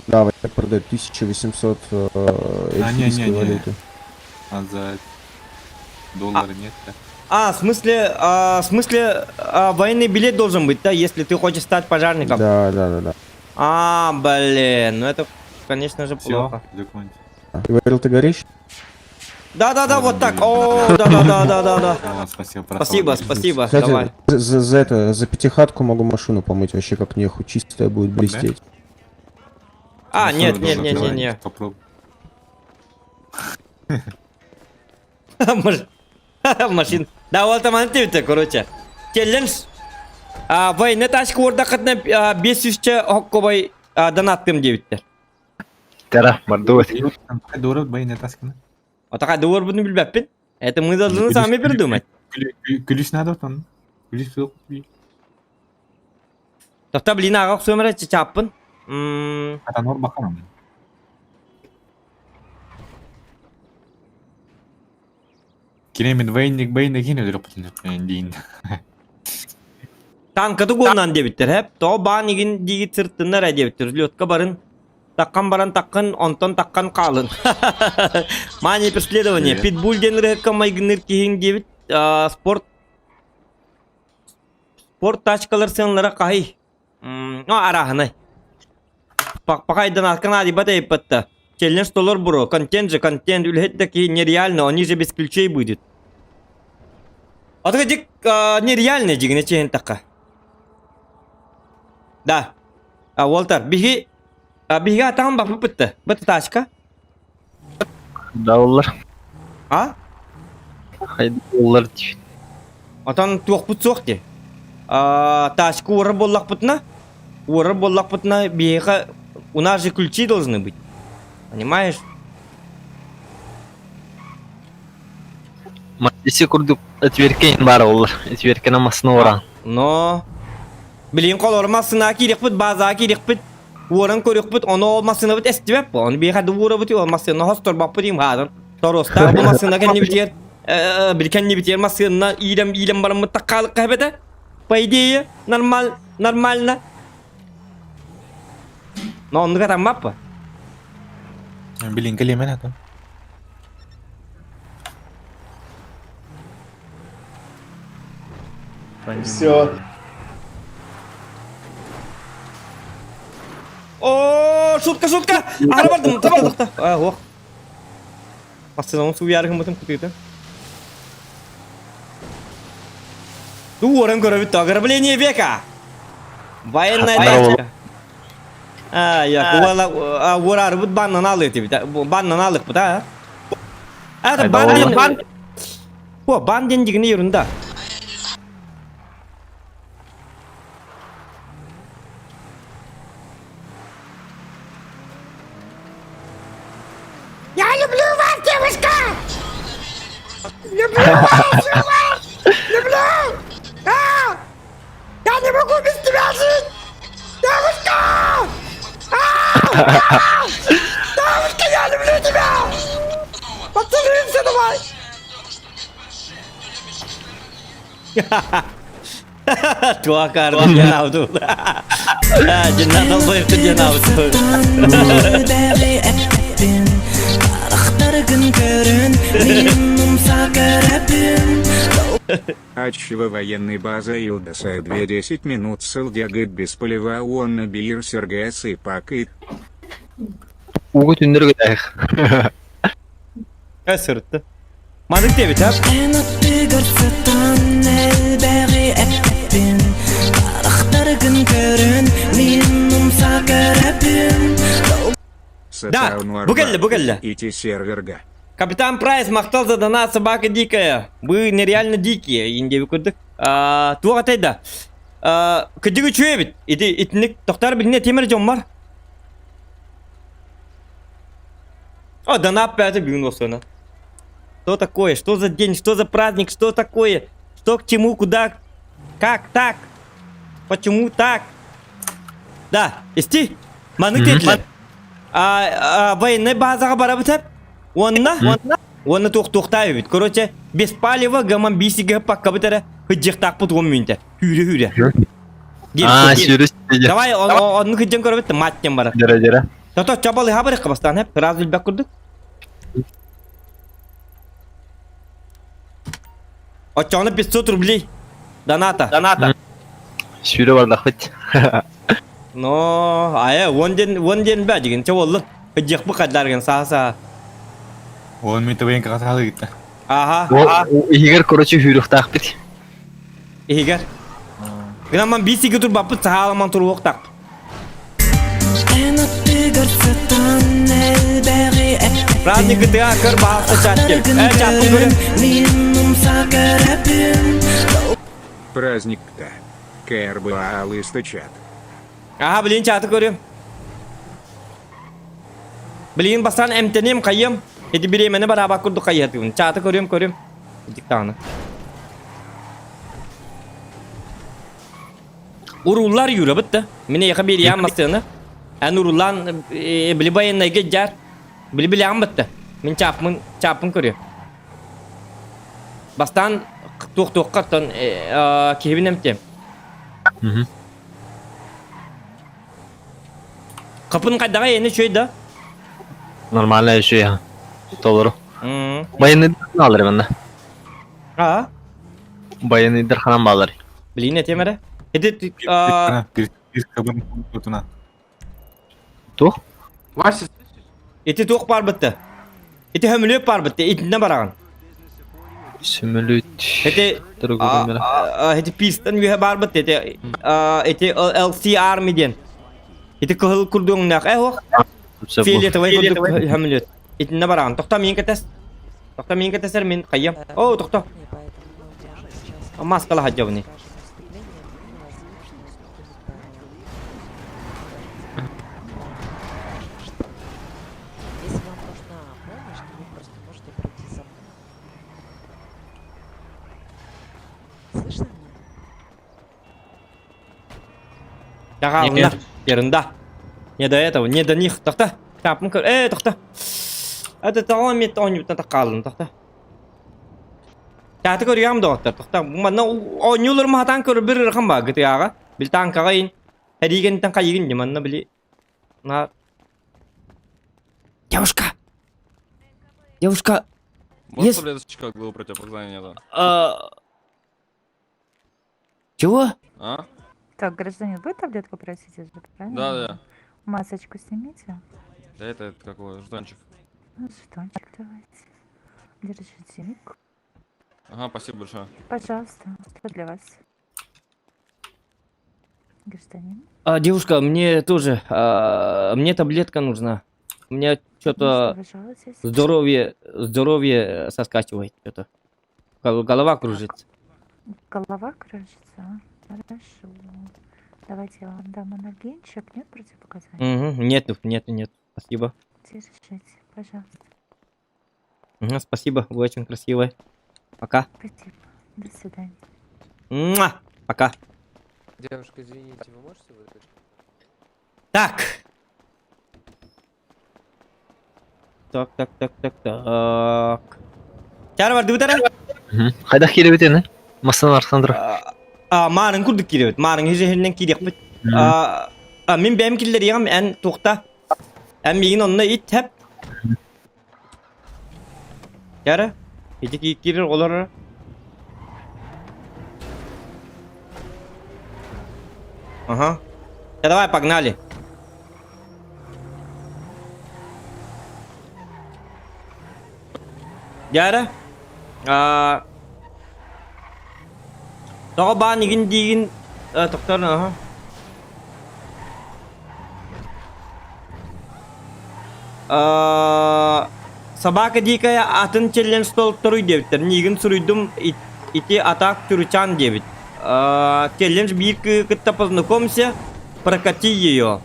Да, военник продает 1800 А, не, эльфийской не, не. валюты. А за доллар нет, да? А, в смысле, военный билет должен быть, да, если ты хочешь стать пожарником? Да. А, блин, ну это, конечно же, плохо. Документ. Ты говорил, ты горишь? Да-да-да, вот так. О, да-да-да-да-да-да. Спасибо, Спасибо, спасибо, Кстати, давай. за это, за пятихатку могу машину помыть, вообще как нехуй, чистая будет блестеть. А, нет, нет, нет, нет, нет. Попробуй. Машин. Да, ол таман тибите, короче. Челлендж. А, война ташка ордақытына 500 хоккобай донаттым дебиттер. Тара, мордует. Дурак, бойня таскана. А такая дуор буну билбеппин. Это мы должны сами придумать. Күлүс надо там. Күлүс суох. Тоқта, блин, ағақ сөмірі чаппын. Атанор бақанам. Кинемин военник военник хин өдөрөк бүтүн дейин. Танкаты гоннан дебиттер, хеп. То баан игин дигит сырттыннар дебиттер. Летка барын. Таккан баран таккан, онтон таккан қалын. Мания преследование. Питбуль ден рыхка майгыныр кихин дебит. Спорт спорт тачкалар сыналара кахи. Ну, арахны. Пакайдан аркана дибата иппатта. Челлендж толор буро. Контент же, контент. Үлхет таки нереально, они же без ключей будет. А так дик нереально дигне чehen такка. Да. А, Уолтер, биги биги атам бапы бітті. Бітті тачка. Да олар. А? Хайда олар дейін. Атан туақ бұт соқ де. Тачка уыры боллақ бұтына. Уыры боллақ бұтына биге у нас же ключи должны быть. Понимаешь? Мадеси курдук отверкен бар олар. Отверкен амасын оран. Но... Билин кол ормасына кирик бит, база кирик бит. Уоран көрүк бит, оны ол масына бит эстибеп. Оны бейха дура бит, ол масына хостор баппы дейм хазыр. Тороста бу масына кенни битер. Бил кенни битер масына илем илем барым таккалык кабета. По идее, нормаль, нормально. Но он там мапа. Билин келемен ата. Все. О, шутка, шутка! Ара бардым, тоқта, тоқта. А, ох. Масына су ярыгын бутым күтүтү. Дуорын көрөбүт ограбление века. Военная тачка. А, я куала уорар бут баннан алык бит. Баннан алык бут, а? А, бан бан. О, бан ден дигини ерунда. Я люблю вас, девушка! Люблю вас, вас! Люблю! А! Я не могу без тебя жить! Девушка! А! А! Девушка, я люблю тебя! Поцелуемся давай! Туакар ден Жинна долбоевты ден ауду. Отчего военной база Илдаса 2-10 минут сылдягыт без полива он набир Сергес и пакыт. Угу түндер көтәйік. Әсіртті. Мадык дебит, а? Да, бугелли, бугелли. Ити серверга. Капитан Прайс мақтал задана собака дикая. Вы нереально дикие, инде көрдік. Туға тайда. Кыдыгы чуе бит. Ити итник тоқтар билне темір жон бар. О, дана опять бүгін осыны. Что такое? Что за день? Что за праздник? Что такое? Что к чему? Куда? Как так? Почему так? Да, исти. Маны кетлер. Военный базаға бара бітіп. Онна, онна туқ туқтай бит. Короче, без палева гаман бисиге пакка бітәрі. Хыджық тақпыт 10 минутта. Хүрі хүрі. А, сүйрі сүйрі. Давай, оны хыджын көріп бітті, маттен бара. Дера, дера. Тото, чабалы хабар қабастан, хеп, раз үлбәк күрдік. Очоны 500 рублей. Доната. Доната. Сүйрі бардақ бит. Но, айа, уон ден, уон ден бә деген, ча боллун. Хыджык бу кадларгын саа саа. Он мен табайын каталы гитте. Аха. Иһигэр короче хүүрүхтаахпыт. Иһигэр. Гынан бисиги турбаппыт сахааламан туруохтаах. Праздник GTA көр баалта чат кел. Э, чаппын көрө. Праздник-то. КРБА алысты чат. Аха, блин, чаты көрүм. Блин, бастан эмтенем кайым. Эти биремени бараба курдук кайятыгын. Чаты көрүм, көрүм. Диктаны. Уруллар юра битті. Міне яқа бериян мастыны. Ән уруллан били военныйга жар. Били билям битті. Мен чапмын, чапмын көрүм. Бастан туох-туохка киһибин эмтиэм. Капын хайдаҕа эйэни үчүгэй да? Нормально үчүгэй. Толору. Баяныйдар баалар манна. Аа? Баяныйдар ханан баалар. Билин этиэм эрэ. Ити Туох? Вася, Ити туох баар бытта? Ити хөмүлүөп баар бытта, итиннэ бараҕын. Сөмөлүөт. Ити ити пистан үөһэ баар бытта, ити ити LC Army диэн. Ити кыһыл курдуҥнаах, э ох. Фиолетовый курдук хөмүлүөт. Итиннэ бараҕын. Тохто миин кэтэс. Тохто миин кэтэсэр мин хайым. О, тохто. Маскала хаджабыны. Если вам нужна помощь, то вы просто можете пройти за мной. Слышно меня? Даҕаалыннар, ерунда. Не до этого, не до них. Тохто. Тапым көр. Э, тохто. Это тоҕо мет оонньуутан таххаалын, тохто. Тааты көрүөм доҕоттор, тохто. Манна оонньуулар маһатаан көрөр ырахан баа гытыаҕа. Бил танкаҕа ин. Эриигэнтэн хайыгын манна били На... Девушка! Девушка! Можно Есть... таблеточка от головы противопоказания нету? А... Чего? А? Так, гражданин, вы таблетку просите же, правильно? Да, да. Масочку снимите. Да это, это какой, жетончик. Ну, жетончик давайте. Держите. Ага, спасибо большое. Пожалуйста, что для вас? Гражданин. А, девушка, мне тоже, а, мне таблетка нужна. У меня что-то здоровье, здоровье соскакивает что-то. Голова кружится. Голова кружится? А? Хорошо. Давайте я вам дам анальгинчик. Нет противопоказаний? Угу. Нет, нет, нет. Спасибо. Держите, пожалуйста. Угу, спасибо, вы очень красивая. Пока. Спасибо. До свидания. Муа! Пока. Девушка, извините, вы можете выключить? Так. Так, так, так, так, так. Чары бар, дыбытара? Хайдах кииребит Масын Александр. А, маарын курдук кииребит. Маарын хижехиннен киириэхпит. А, мин бэйэм киллэриэҕим эн туохта. Эн миигин онно ит хэп. Чары? Ити киирер олорор. Ага. Да давай, погнали. Дьара, тоҕо баан игин диигин тохтор аха. Собака дикая атын челлендж толторуй диэбиттэр. Миигин суруйдум ити атак чуручан диэбит. Челлендж биир кытта познакомься, прокати ее.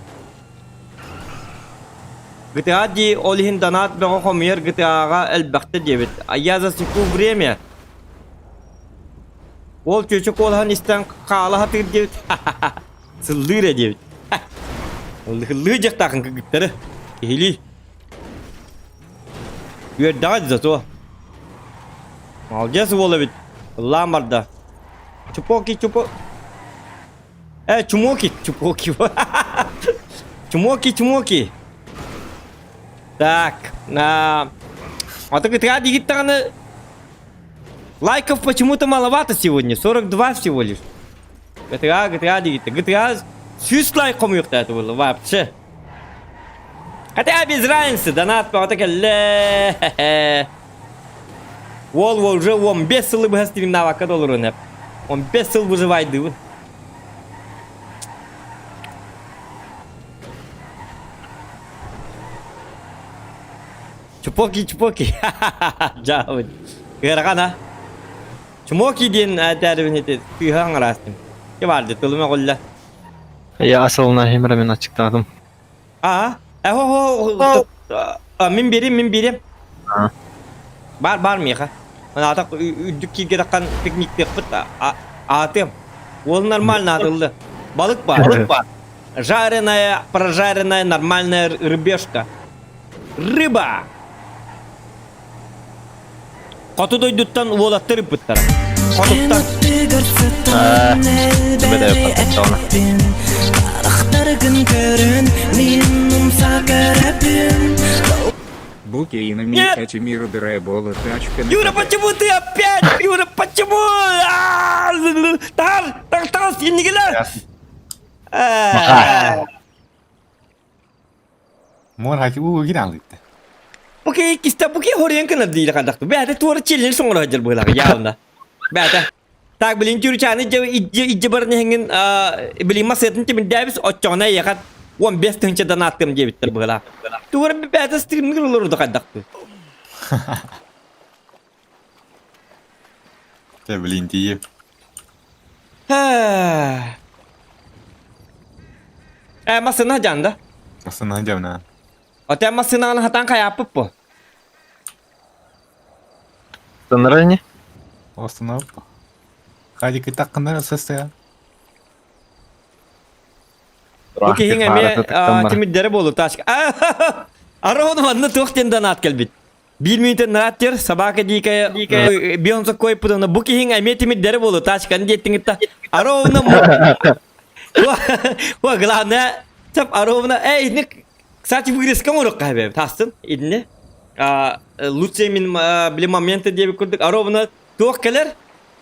GTA дии, ол иһин донат бөҕө хомуйар GTA-ҕа элбэхтэ диэбит. А я засеку время. Ол чүөчэ куолаһын истэн хаала сатыыр диэбит. Сыллыыр ээ диэбит. Ыллыы дьахтаахын кыргыттары. Киһилии. Үөрдэҕэ зато. Молодец уол эбит. Ыллаан барда. Чупоки чупо... Э, чумоки, чумоки. Чумоки, чумоки. Так, на... А так это дигит Лайков почему-то маловато сегодня, 42 всего лишь. GTA, GTA дигит. GTA Сүүс лайк хомуйуохтаата буолла вообще. Хотя без разницы, донат бөҕөтө кэллэ. Уол уол уже 15 сылы быһа стримнаабакка да олоруон эп. 15 сыл выживайдыыбын. Чпоки, чпоки. Дьаабын. Ыарахан а. Чмоки диэн этээрибин ити тыыһа аҥараастым. Ки барды тылым өҕүллэ. Я асылына химера мен ачыктаатым. А, э, мин берем, мин берем. Бар, бар миэхэ. Аата үрдүк кииргэ таххан пикниктиэхпит аатыам. Ол нормально атылды. Балык бар, балык бар. Жареная, прожаренная нормальная рыбешка. Рыба! Хоту дойдуттан уолаттар ыппыттара. Хотуттан. Букейнами эти миры была тачка Юра, почему ты опять? Юра, почему? Тар, тар, тар, иннигилер. Мор хаки уу гиран литте. Бу киста бу ки хорыйан кынар диир хандахту. Бээтэ туора челлен соҥоро сылдьар быһыылаах явно. Бээтэ. Так билин түрүчааны идже баран иһиҥин билин масыатын тимирдээбис оччоҕуна эйиэхэ 15 тыһыынча донаттым диэбиттэр быһыылаах. Туора бээтэ стримнигэр олорду хайдахту. Те блин тиийэ. Э массыына дьаанда. Массыына дьабна. Оте массыынаны хатан хайааппыт бу. Станара не? Останов. Хадик таккындар сестра. Бу киһиҥ эмиэ тимирдэрэ буолу тачка. Арону манна туох диэн донат кэлбит. Биир мүнүүтэ нааттер, собака дикая, бионса койпутана, бу киһиҥ эмиэ тимирдэрэ буолу, тачканы диэттиҥитта. Аровна О, главное, сап аровна, эй, итини, кстати, вырезка оҥоруохха эбээбит, астын, итини. Лучше мин били моменты диэбит курдук, аровна туох кэлэр,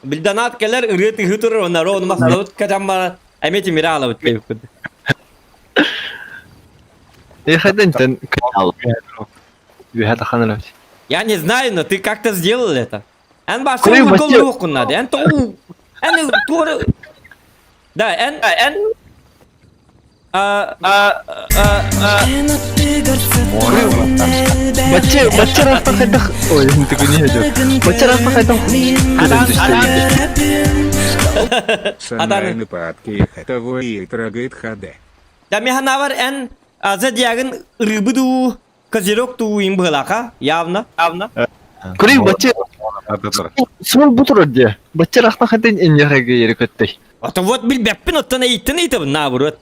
били донат кэлэр, ырыа тыһыы турар, онно аровна махталабыт катан баран, эмиэ тимири аалабыт диэбит курдук. Хайдан Үөһэ тахан эрэ. Я не знаю, но ты как-то сделал это. Эн башын ургол надо. Эн тоҕу эн туора Да, эн эн а а а а Бачча бачча рахта хайдах ой тыгыни идет. Бачча рахта хайдах Санай нападки того и трогает ХД. Да механавар эн Зодиагын рыбы дуу, козерог дуу им быһылаха, явно. Явно. Көрүй бачча Суол бу турар дии. Бачча рахта хатын иннехэгэ ери көттөй. А вот билбэппин оттон эйиттен ыйтабын наоборот.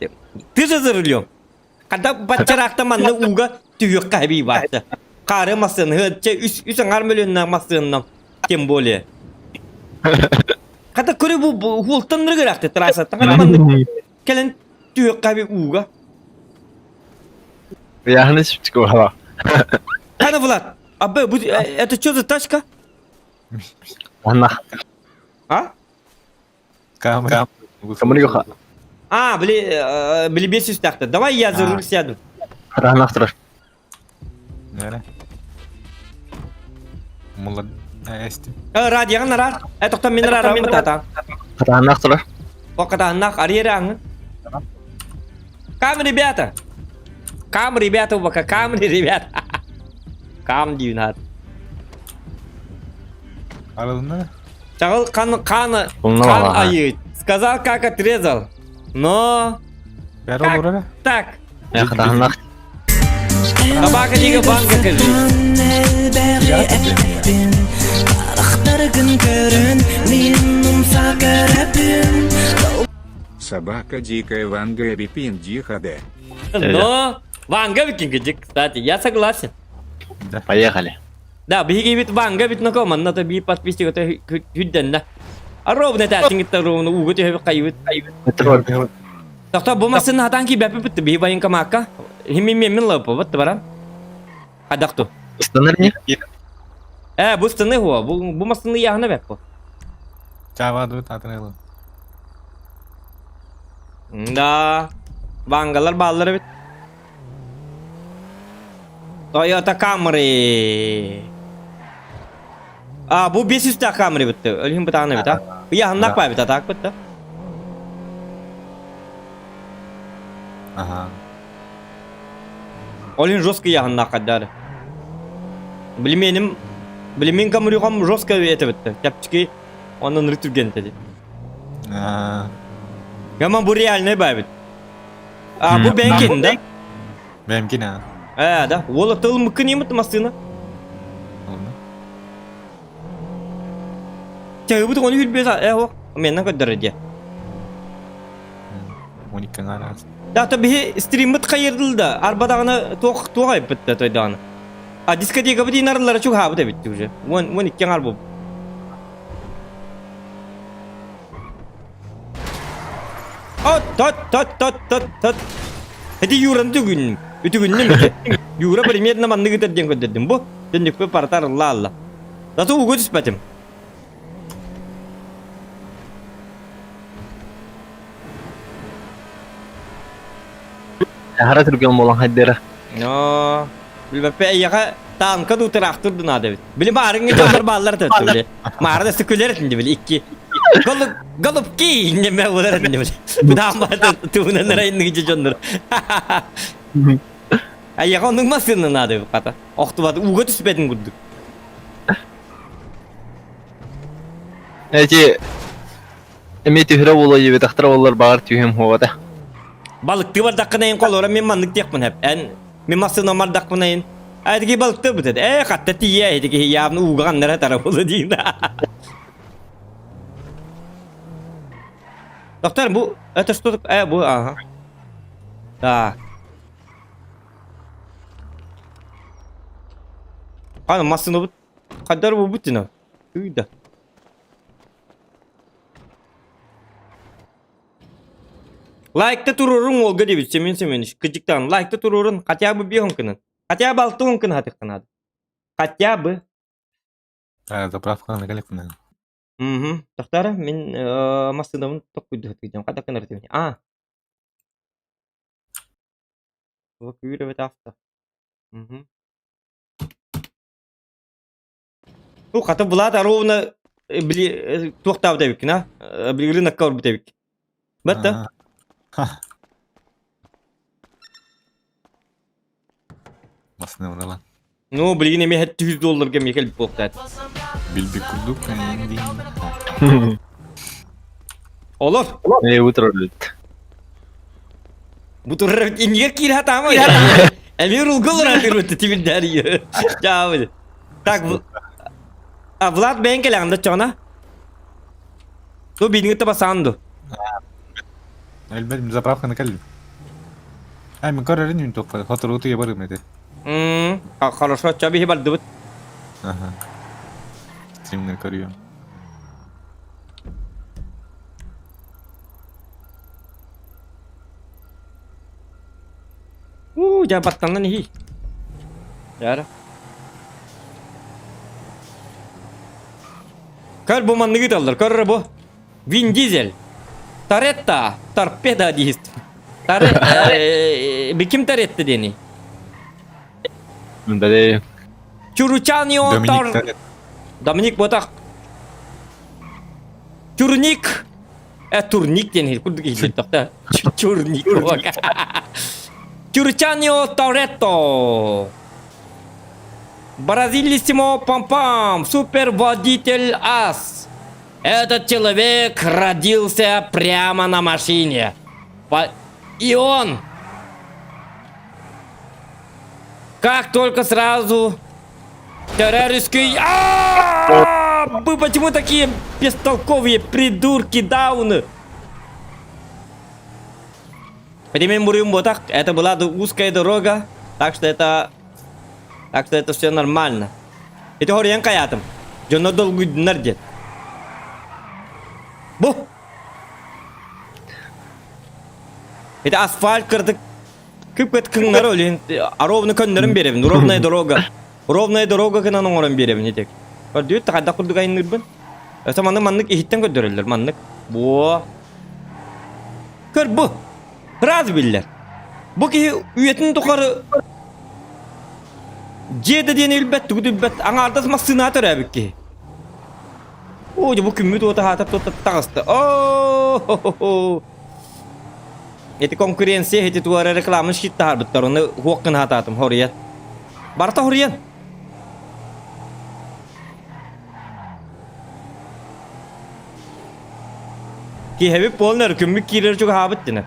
Ты же за рулем. Когда баччараахта манна ууга түһүөххэ эбии баатта. Хаары массыыны, чэ үс үс аҥаар мөлүөннээх массыыннан, тем более. Хата көрү бу хуолтан нырыгыраахты трассаттан хата манна кэлэн түһүөххэ эбии ууга. Я не Кана Влад, а б, это что за тачка? Анна. А? Камри. Камри А, били, били бес үстәхті. Давай я за руль сяду. Ранахтыр. Нере? Мулла эсти. Радиоҕын араар. Э, тоқтон мин араарам бытата. Ранахтыр. Окатааннах арьераҥы. Кам, ребята! Кам, ребята, пока кам, ребята. Кам диюн хат. Арылынна? Чаҕыл хан хан хан айы. Сказал, как отрезал. Но... Как так? Ранах. Собака дига банка кажи. Собака дикая Ванга Бипин Дихаде. Но Ванга викинг, кстати, я согласен. Да. Поехали. Да, биһиги бит Ванга бит нако манна то би подписчик то хүддэннэ. А ровно та тиңиттер ровно угу төһөбү кайыбыт. Тохто бу массыына хатан ки бәпи битти биһи военкомакка. Хими мен лапы вот баран. Хадакту. Станар не? Э, бу станы хуа, бу бу массыына яхна бәп бу. Чава дует атырылы. Да. Вангалар бааллар эбит. Toyota Camry. А, бу 500 Camry битти. Өлүһүн бытаан эбит, а? Ыйаһыннах баа эбит, атаак битти. Ага. Олин жестко ыйаһыннах каддары. Билменим, билмен Camry'гам жестко это битти. Чапчики, онон рытүрген теди. Гаман бу реальный баа эбит. А, бу бэнкин, да? Бэмкин, а. Э, да. Уола тыл мыккын имит массыына. Чайыбыт оны хүрбес, э, о, менен көддөрө дие. 12 арас. Да, то биһи стриммит хайырдыл да, арбадағына туох туох айыппыт да тойдаҕына. А дискотека бит инарылара чугаабыт эбит уже. Уон уон икки аҥар бу. От, тот, тот, тот, тот, тот. Эти Юраны түгүннүм. Үтүгүннүм ити. Юра примерно маннык ытар диэн көрдөрдүм. Бу түннүкпү партар ылла алла. Зато угу түспэтим. Хара түрген болан хайдера. Но, билбэппэ эйиэхэ танка дуу тыраахтыр дуу наада эбит. Били маарыҥҥа дьоннор бааллар этэ били. Маары да күлэр этин били икки. Голуб голубки неме болар этин били. Быдаан туһунан ырайынныгы дьоннор. Эйиэхэ оннук массыына наада эбит хата. Охтубат ууга түспэтин курдук. Эти Эмиэ түһэрэ буолуо диэбэтэхтэрэ буоллар баҕар түһүөм суоҕа этэ. Балыктыы бардаххына эн холура мин маннык диэхпин сөп. Эн мин массыынам бардахпына эн Эдики балыктыы бутет. Ээ хатта тиийэ эдики явно ууга ханнара тара буолу диин. Доктор, бу это что такое? Э, бу ага. Так. Аны массыына бут. Кадар бу бутина. Үйда. Лайкта туруруҥ уолга диэбит Семен Семенович. Кыдьыктаан лайкта туруорун хотя бы биэһун кынын. Хотя бы алтыун кын хатыххын надо. Хотя бы. А, заправканы кэлэкпин. Угу. Тохтара мин массыынабын токкуйдуһут хата кынар тибини. А. Күүр эбит авто. Угу. Бу хата Влад ровно били туохтаабыт эбиккин а? Били рынокка барбыт эбик. Бэтта? Массыына мыналан. Ну, билигин эмиэ 700 долларга эмиэ кэлбит буолуохтаат. Билбит курдук диин. Олор. Ээ бу турар эбит. Бу турар эбит иннигэр киирэ сатаама. Эмиэ рулга олорон кырбытты тимирдээр. Чаабы. Так, а Влад бэйэн кэлэҕин да чоҕуна? Ту бииниҥ табасаан ду? Элбэт заправканы кэллим. Ай, мен көрөрүн үн топпа, хотору туя барым эти. Мм, хорошо, ча биһи бардыбыт. Ага. Стримнер көрüyorum. Уу, дьэ баттанан иһий. Дьара. Көр бу манныгы ыталлар, көр бу. Вин Дизель. Торетто, торпеда диист. Таре, ким Торетто диэний? Бэлээ. Чуручанио Доминик Тор... Доминик Ботах. Чурник. Э, турник диэн иһит курдук иһиллэр тохта. Чурник. Чурчанио Торетто. Бразилиссимо пам-пам, суперводитель ас. Этот человек родился прямо на машине. По... И он, как только сразу террористский... А-а-а! Вы почему такие бестолковые придурки дауны? Ремень вот это была узкая дорога, так что это... Так что это все нормально. Ити хоруйан хайаатым. Дьонно долгуйдунар диэн. Бу! Ити асфальт кырдык кып-кыт кыҥнары өлүн ровно көннөрүн биэрэбин. Ровная дорога. Ровная дорога гынан оҥорон биэрэбин итик. Көрдүүт хайдах курдук айынныырбын. Өсө маннык маннык иһиттэн көрдөрөллөр маннык. Буо. Көр бу. Сразу биллэр. Бу киһи үйэтин тухары дьиэ да диэни билбэт, тугу да билбэт, аҥаардас массыынаҕа төрөөбүт киһи. Оо, дьэ бу күммүт уота аһаатар туота таҕыста. Оо! Ити конкуренция ити туора реклама щит таһаарбыттар, ону хуох гына хатаатым, хоруйан. Барыта хоруйан. Киһэбит буолан өркүммүт киирэр чугаһаабыт динэ.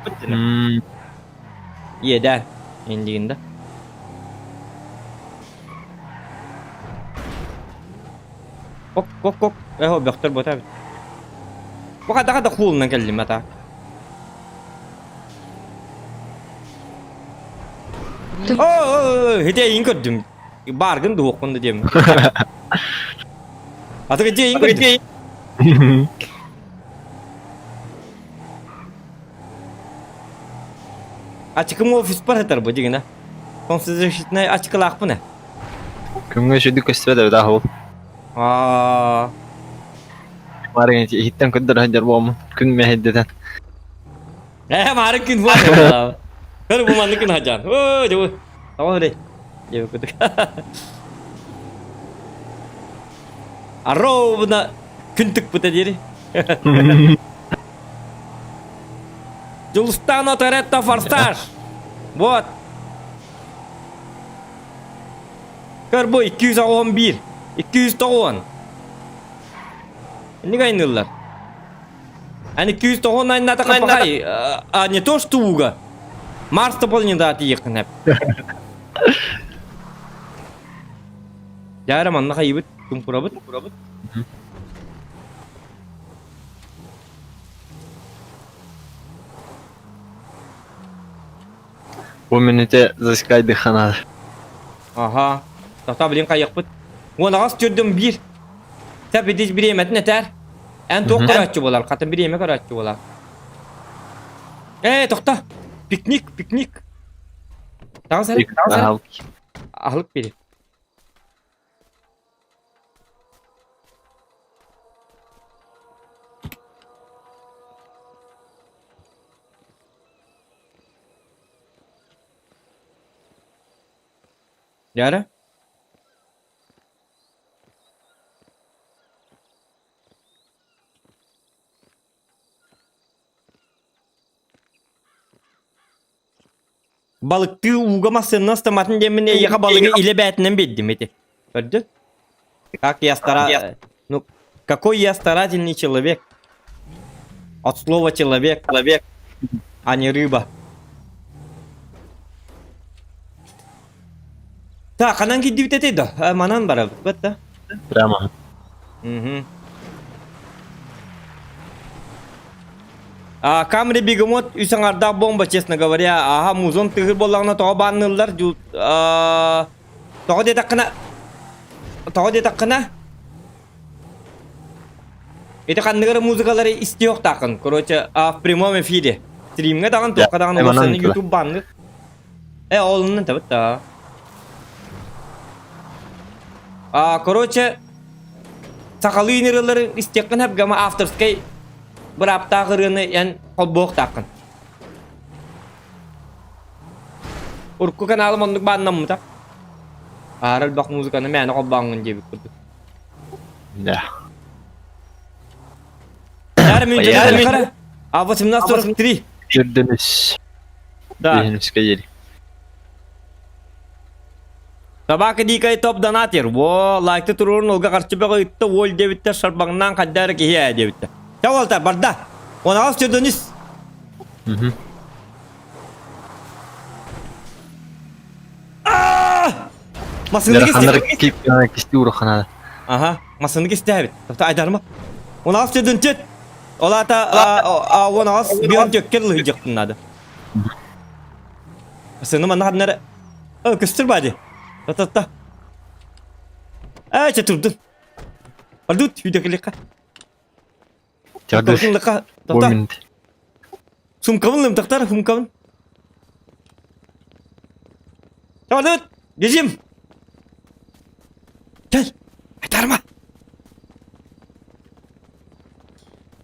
Иэдээн. Индигин да. Кок, кок, кок. Эхо, бөхтөр бота эбит. Бу хадаха да хуулунан кэллим ата. Оо, хите эйин көрдүм. Баргын дуоххун да диэм. Атыгы дьиэйин көрдүм. Ачыкым офиспар сытар бу дигинэ. Солнцезащитнай ачыкылаахпын э. Күҥҥэ үчүгдүк көстүбэт эбит аһыл. Аа. Маарыҥ иһиттэн көрдөрө сылдьар буолмун. Күн мэһэйдэтэн. Ээ, маарыҥ күн буолла. Көр бу маннык күн хадьаан. Оо, дьэ бу. Тоҕо өрей. Дьэ кутук. А ровно күн тыкпыта диэри. Дьулустаан Торетто форсаж. Вот. Көр бу 211, 290. Инник айныллар. Аны 290 айната капахай, а не то что уга. Марс тополнеда тиийэххин эп. Дьэ манна хайыбыт, тумпурабыт. Бу мүнүүтэ засекайдыхха наада. Аха. Тата билин хайыахпыт. Уонаҕас түрдүм биир. Тэп итис бириэмэтин этээр. Эн туох көрөөччү буолар? Хатын бириэмэ көрөөччү буолар. Ээ, тохто. Пикник, пикник. Таҕыс эрэ, таҕыс эрэ. Аһылык бири. Дьэ Балыктыы ууга массыыннан ыстаматын диэммин эйиэхэ балыгы илэ бээтинэн биэрдим ити. Көрдүн? Как я стара... Ну, какой я старательный человек. От слова человек, человек, а не рыба. Так, ханан киирдибит этэй да? Манан барабыт да? Прямо. Угу. А, Камри Бегемот үс аҥардаах бомба, честно говоря. Аха, музон тыһыр буоллаҕына тоҕо баанныыллар? Тоҕо диэтэххинэ... Тоҕо диэтэххинэ... Ити ханныгы музыкалары истиэхтааххын. Короче, а, в прямом эфире. Стримҥэ даҕан туохха даҕан уопсайынан YouTube баанныыр. Э, ол оннун табыт да. А, короче, сахалыы ырыалары истиэххин сөп гама авторскай бырааптаах ырыаны эн холбуохтааххын. Урукку каналым оннук бааннаммыта. Аара элбэх музыканы мээнэ холбооҥҥун диэбит курдук. Да. А 18.43. Үрдүнүс. Да. Биһинискэ диэри. Собака дикая топ донатер. Во, лайкты туруорун олга харчы бөҕө ытта уоль диэбиттэр шарбаҥнаан хайда эрэ киһи ээ диэбиттэр. Чэ уолтар барда. Онаҕас түрдөнүс. Масыны кисти ураханада. Ага, масыны кистээбит. Тобто айдарма. Онаҕас түрдөн түт. Ол аата онаҕас бион төккер лыһыдьахтын надо. Сыны манна ханнара Ö, көстөр бади. Та-та-та. Ээ, чэ турдун. Бардут, үйдэкиликка. Чарды. Лыка. Бу минут. Сумкабын лымтахтар, сумкабын. Бардут, бежим. Кел. Айтарма.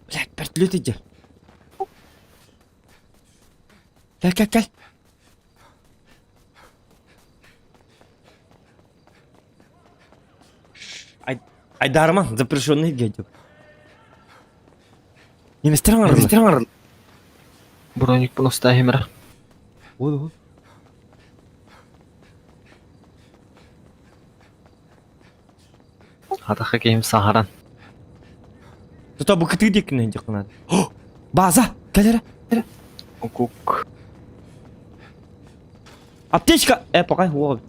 Блядь, вертолет идет. Кел, кел, кел. Айдарма, запрещенный дядя. Неместер аңарылар. Броник просто химера. Ол, ол. Атаха киһим саһаран. Тута бу кытыы диэкинэн дьахтанады. База! Кэлэрэ! Укук. Аптечка! Э, пока уол.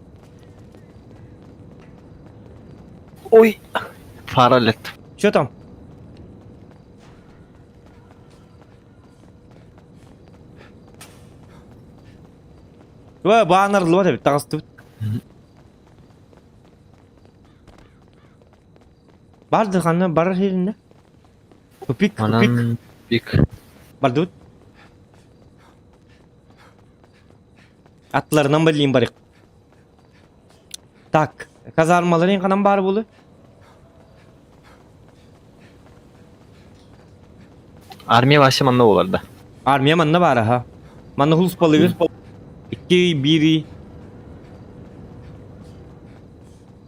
Ой! Фара лет. Что там? Ой, баннер лот эбит таҕыстыбыт. Барды ханна барар сиринде. Тупик, тупик. Манан пик. Бардыбыт. Атларынан билейин барык. Так, казармаларын канан бар болу? Армия вообще манна болар да. Армия манна бар аха. Манна хулус балыгыр. Икки бири.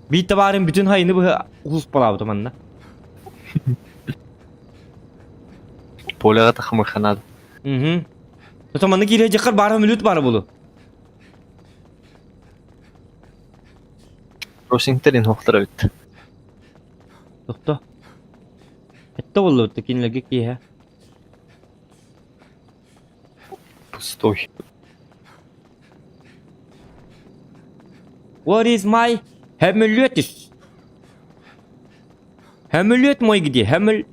Биир табаарын бүтүн хайыны быһа хулус балаабыта манна. Поляға тахымырханады. Угу. Ото манна киирэ дьахар баара мүлүт баара болу. Росингтерин хохтара бүт. Тохто. Этте боллу кинилерге киэһэ. Пустой. What is my Хамилетис? Хамилет мой где? Хамил...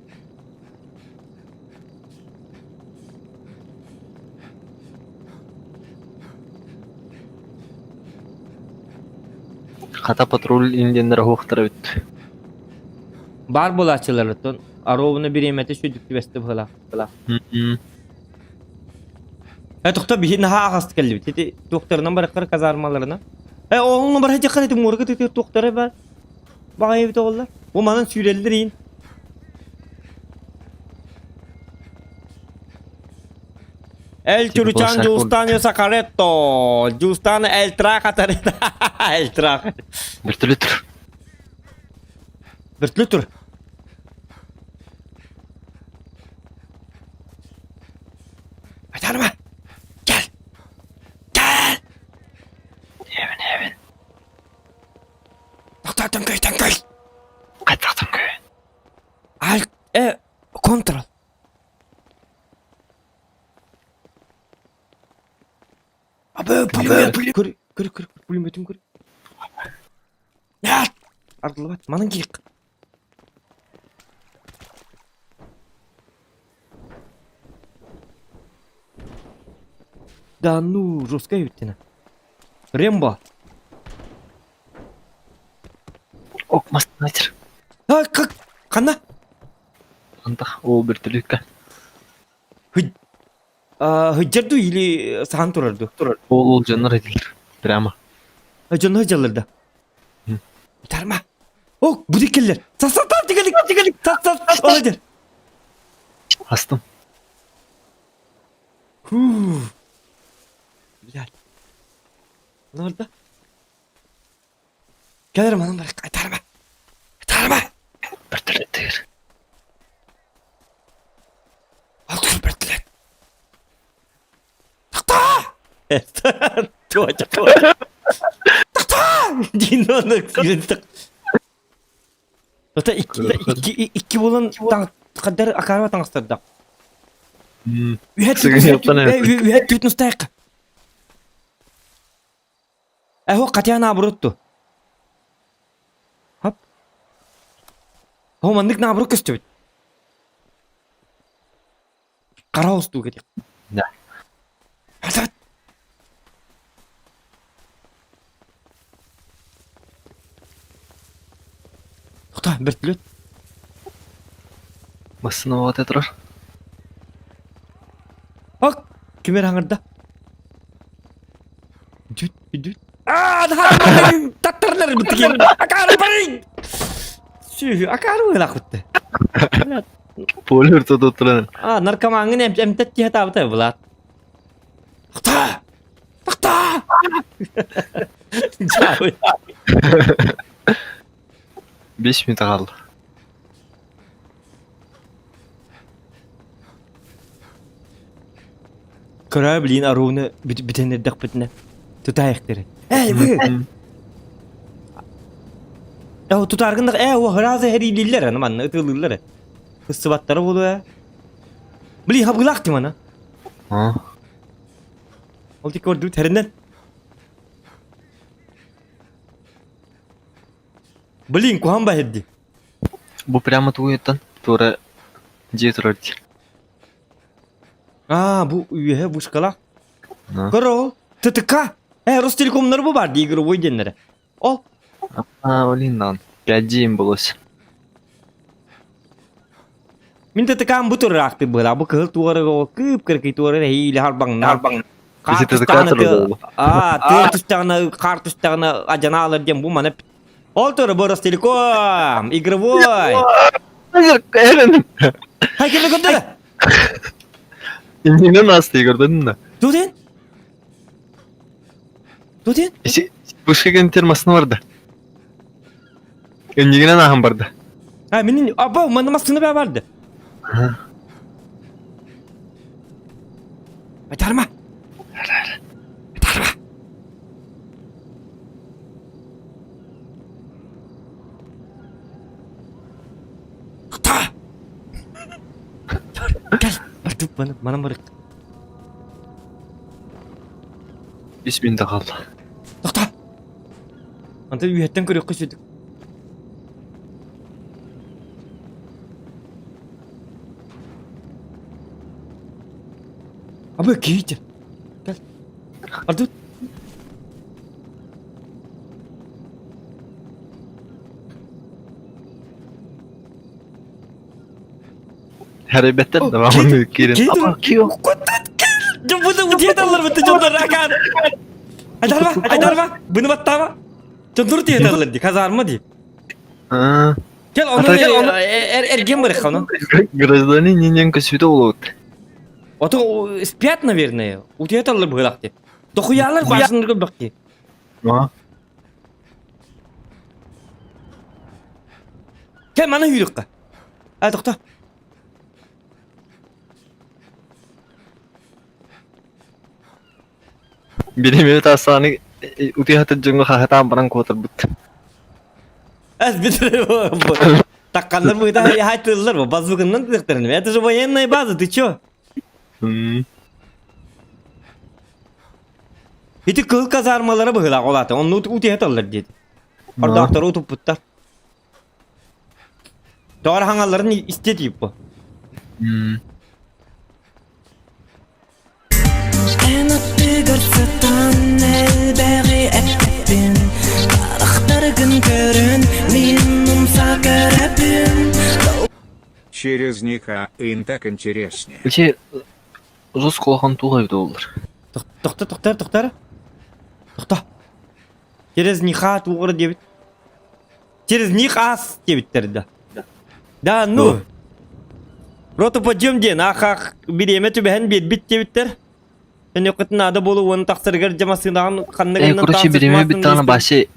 Хата патруль индианнара хуохтара бүт. Бар булааччылар оттон арообуна бириэмэтэ сүдүк түбэстэ быһыылаах. Э тохто биһи наһаа аҕаст кэллибит. Ити туохтарынан барыхтар казармаларына. Э оҕоҥно бар дьахар ити муорга тытыр туохтара бар. Баҕайы эбит оҕоллор. Бу манан сүүрэллэр иин. El Типа Чуручан полосак Giustano Saccaretto. Giustano El Tracatare. El Trac. Вертолет. Вертолет тур. Айтарма. Кел. Кел. Эвен, эвен. Тоқта, төңкөй, төңкөй. Қайта төңкөй. Alt, э, Ctrl. Абы, пулемет. Көр, көр, көр, пулеметин көр. Нет! Ардылыбат, манан киик. Да ну, жесткая ведь Рембо. Ок, мастер. А, как? Ханна? Антах, ол вертолетка. Хыджарду или сахан турарду? Турар. Ол ол дьоннор этилер. Прямо. Дьонно хыджаллар да. Тарма. О, бу келлер. Сасатар тигелик, тигелик. Сас сас олодер. Астым. Фу. Блядь. Норда. Кэлэр манан бар. Тарма. Тарма. Вертолеттер. Алтыр вертолет. Тохтоо! Туоча. Тохтоо! Диноны күйінтік. Ота икки икки икки болан таң қадар акарба таҥастарда. Үһэ түт нустайк. Эхо катя наоборот ту. Хоп. Хо маннык наоборот көстүбүт. Кара устуу кетик. Да. Хасат. Тохтоо, вертолет. Массына вот турар. Ок, кимер аңырда. Дүт, дүт. Аа, наһаа таттарлар битген. Акары барин. Сүү, акары ыла кутты. Поле вертолет турар. А, наркомангын эм эмтет тиһэ таабыта булат. Тохтоо! Тохтоо! Жабы. 5 минут қалды. Көрөө билин арууны бүтэн эрдэхпитинэ тутаайыктары. Эй, вы! Э, тутааргын э, о, ыраазы хэриилииллэр, аны манна ытыылыыллар. Кыссыбаттара буолуо. Били хабылаах тимана. А? Ол тик көрдүү тэринен. Блин, куһан баһырди. Бу прямо тугуйуттан туора дьиэ турар дии. Аа, бу үөһэ вышкалаах. Көрө, ТТК. Э, Ростелекомнар бу бар дии игровой диэннэрэ. Ол. А, блин, дан. 5G болос. Мин ТТК-м бу турраахты была. Бу кыһыл туорага кып кыркый туора эһиили харбаҥна. Харбаҥна. Биси ТТК турду. Аа, тыа түстэҕинэ, хаар түстэҕинэ адьанаалар диэн бу маны Ол туру бу Ростелеком, игровой. Хай кимме көрдө? Иннинен асты көрдүн да. Тудин? Тудин? Isi бушка термасына барды. Иннигинен ахан барды. Ha мин аба манна массыына баа барды. Айтарма. Айтарма. Та! Кел, артып бана, манан барык. Үс минутта қалды. Тоқта! Антон үйеттен көрөккө сүдүк. Абы кийте. Кел. Артып. Харибеттер да мамын кирин. Апа кио. Буду утиеталлар бутты жондар акан. Айдарба, айдарба, буну баттаба. Жондар утиеталлар ди, казарма ди. Кел оны эрген барых оны. Гражданин нинен көсүтө болот. Ото спят, наверное. Утиеталлар быгылак ди. Дохуялар башын көбөк ди. Кел мана үйрөккө. А, токто. Биреме тасаны утуйхатын дьоҥҥо хаһытаан баран куотарбыт. Әс битер Такканнар быта хайтыллар базукыннан тыктырын. Это же военная база, ты чё? Ити кыл казармалары быһыла олата. Онну утуйхаталлар диэти. Ордаахтары утуппуттар. Тоҕор хаҥалларын истиэ тиип бу. Эн аттыгар сытан элбэҕи эппэппин Харахтаргын көрөн мин умса көрөбүн Через них а им так интереснее. Ити узус кулахан туох эбит буоллар. Тохто тохтор тохтор. Тохто. Через них туғыр диэбит. Через них ас диэбиттэр да. Да ну. Роту подъем диэн ах-ах бириэмэ түбэһэн биэрбит диэбиттэр. Өнөкөтүн наада буолу уон тахсарыгар дьэ массыынаҕын ханна Э, гынан короче, бириэмэ бүттэҕинэ массыына баси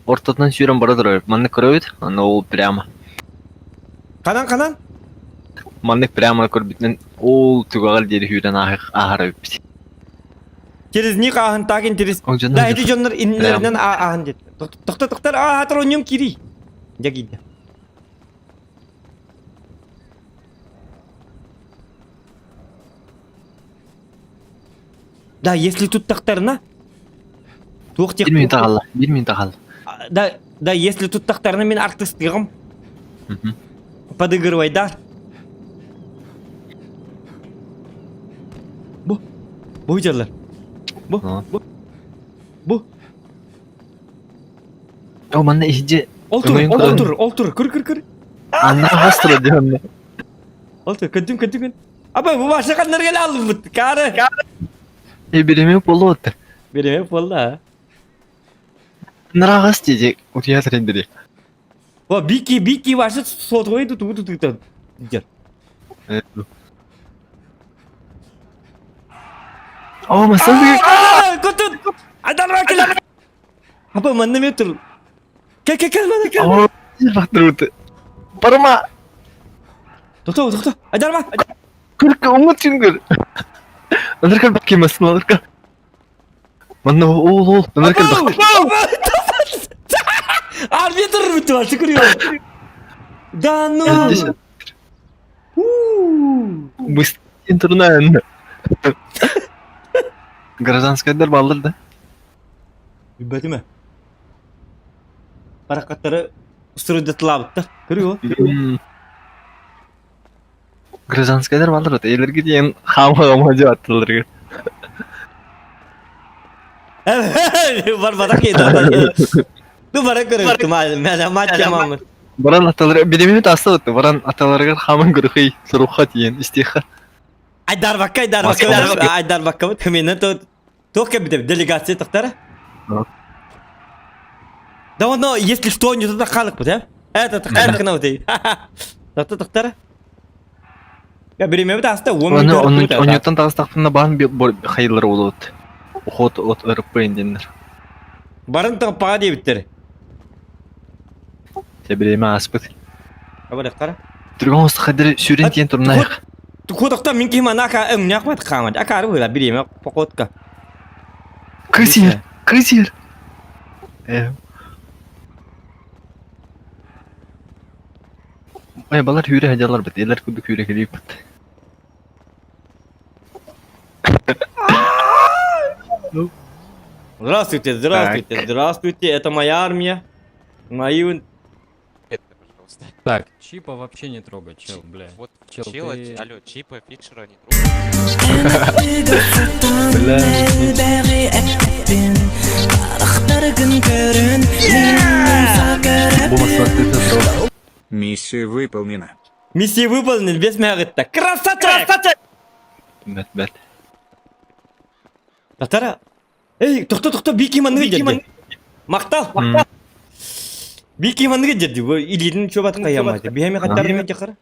ортотунан сүүрэн бара турар. Маннык көрөбүт, аны ол прямо. Ханан ханан? Маннык прямо көрбүтүнэн ол түгэҕэр диэри сүүрэн ааһар эбиппит. Через них ааһын так интерес. Да, эти дьоннор иннилэринэн ааһын диэт. Тохто тохтор аатыр онньум киирий. Дьэ киирдэ. Да, если тут тахтарына туох Бир минут хаалла, бир минут хаалла. Да, да, если тут тахтарына мин артыстыгым. Подыгрывай, да? Бу. Бу дьаллар. Бу. Бу. Бу. О, манна иһдьэ. Ол тур, ол тур, ол тур, көр, көр, көр. Анна хастыра диэн. Ол тур, көттүм, көттүм, Аба, бу баша ханнар келе алыбыт, кары. Э, биреме болуот. Биреме болла. Нырагас диде, утуя трендери. О, бики, бики башы сотовый туту туту туту. Дер. О, масалы. Көтүн. Адарма келе. Аба, манна метр. Кел, кел, кел, мана, кел. О, бактырбыт. Барма. Тохто, тохто. Айдарма. Күркө умут сүнгөр. Ыныркар баккимасын ынырка. Манна ол ол ыныркар бак. Арбитр бүтү чукуруyor. Да ну. Быстро интернет. Гражданскайдар баллар да. Билбэтим Баракаттары устурдатылаабыттар. Көрүө. Гражданскайдар баллар да. Элерге диэн хаама-хаама деп аттыларга. Барбатах кейді. Ну бара көрөктү мана матча мамы. Баран аталары билимими таастабыт. Баран аталарыгар хааман көрөхүй сурукха тиен истиха. Айдарбакка айдарбакка айдарбакка кымена то Только делегация тахтара. Да он, если что, не туда халык да? Это тахтара на вот Тахта тахтара. Я береме таста, он Оны оньоттан тагыстакпына баан хайылар болот. Уход от РП инденнер. Барын таппага диэбиттер. Те биреме аспыт. Абары кара. Түргөн оста хадыр сүрен тиен турнайык. Кудокта мин ким анака өңнәк хамад. Акары була биреме походка. Кызер, кызер. Э. Ой, балар хүрэ хадялар бит. Элер кудук хүрэ келип бит. Здравствуйте, здравствуйте, здравствуйте, это моя армия. Мои... Так, Чипа вообще не трогай, чел, бля. Вот чел, чела, ты... алло, Чипа, Фитшера не трогай. Бля. Миссия выполнена. Миссия выполнена, без мяготта. Красавчик! Красавчик! Бет, бет. Татара. Эй, тохто, тохто, бики манны деді. Мақтал, мақтал. Бики манны деді. Илидин чөбат каямайды. Биями хаттар мен жақыр.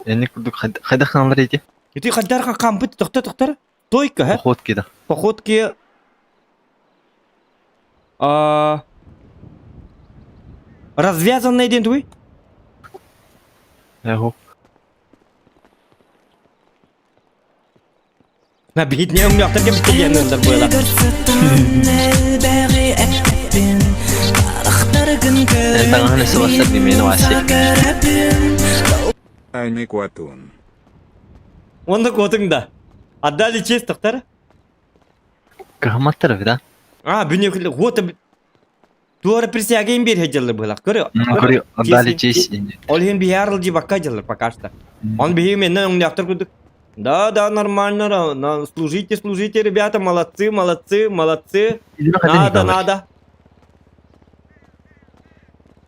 Эни кудук хайда ханалар эти. Ити хаттар кампыт, тохто, тохтар. Тойка, ха? Походки да. Походки. А... Развязанный день твой? Эго. На бедне у меня таким стегенным было. Таңаны сыластар демені васи. Аны Куатун. Онда котың да. Отдали честь, тоқтар. Кахаматтар да? А, бүне күлі, вот Туара присяга им бер хеджелер было. Көрө. Көрө, отдали честь. Ол хен бихарл жи бакка жылыр пока что. Он бихи мен он яктыр күдүк. Да, да, нормально, на, служите, служите, ребята, молодцы, молодцы, молодцы. Надо, надо.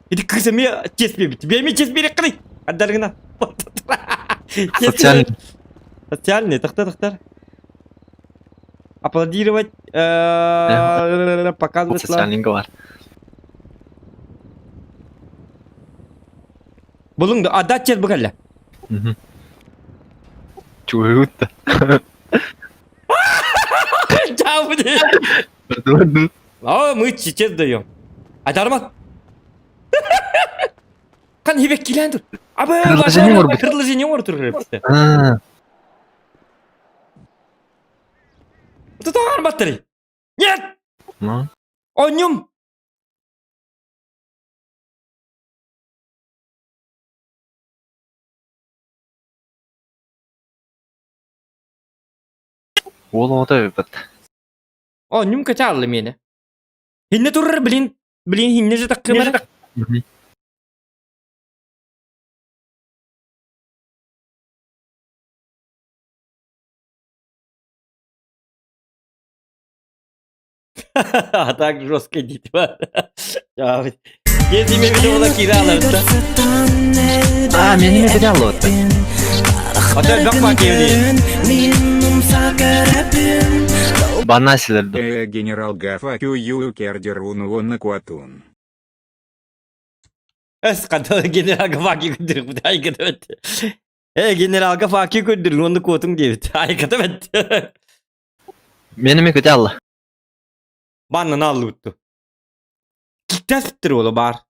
Иди крыса мне честь бери, тебе мне честь бери, крый. Отдаргына. Социальный. Социальный, тахтар, тахтар. Аплодировать, показывать. Социальный говор. Булуң отдать честь бугалля. Чугутта. А, мы честь даем. Айдарман. Кан хибек килендир. Абы, Предложение бар бит. Предложение бар тур хепти. Тутар баттары. Нет! Ну. Онюм. Ол ота бит. Онюм качаллы мени. Хинне турар блин, блин хинне же таккымар. А так жестко дитва. Если имею в виду она кидала, да? А, мен неме кидала вот. А ты бак Банасилер. Э, генерал Гафа Кю Кердеруну на Куатун. Эс ката генералга факи күндүр, айгата бет. Э, генералга факи күндүр, онды котуң дейбит. Айгата бет. Мен неме кидала. Баннан алды утту. Киктес биттир олы бар.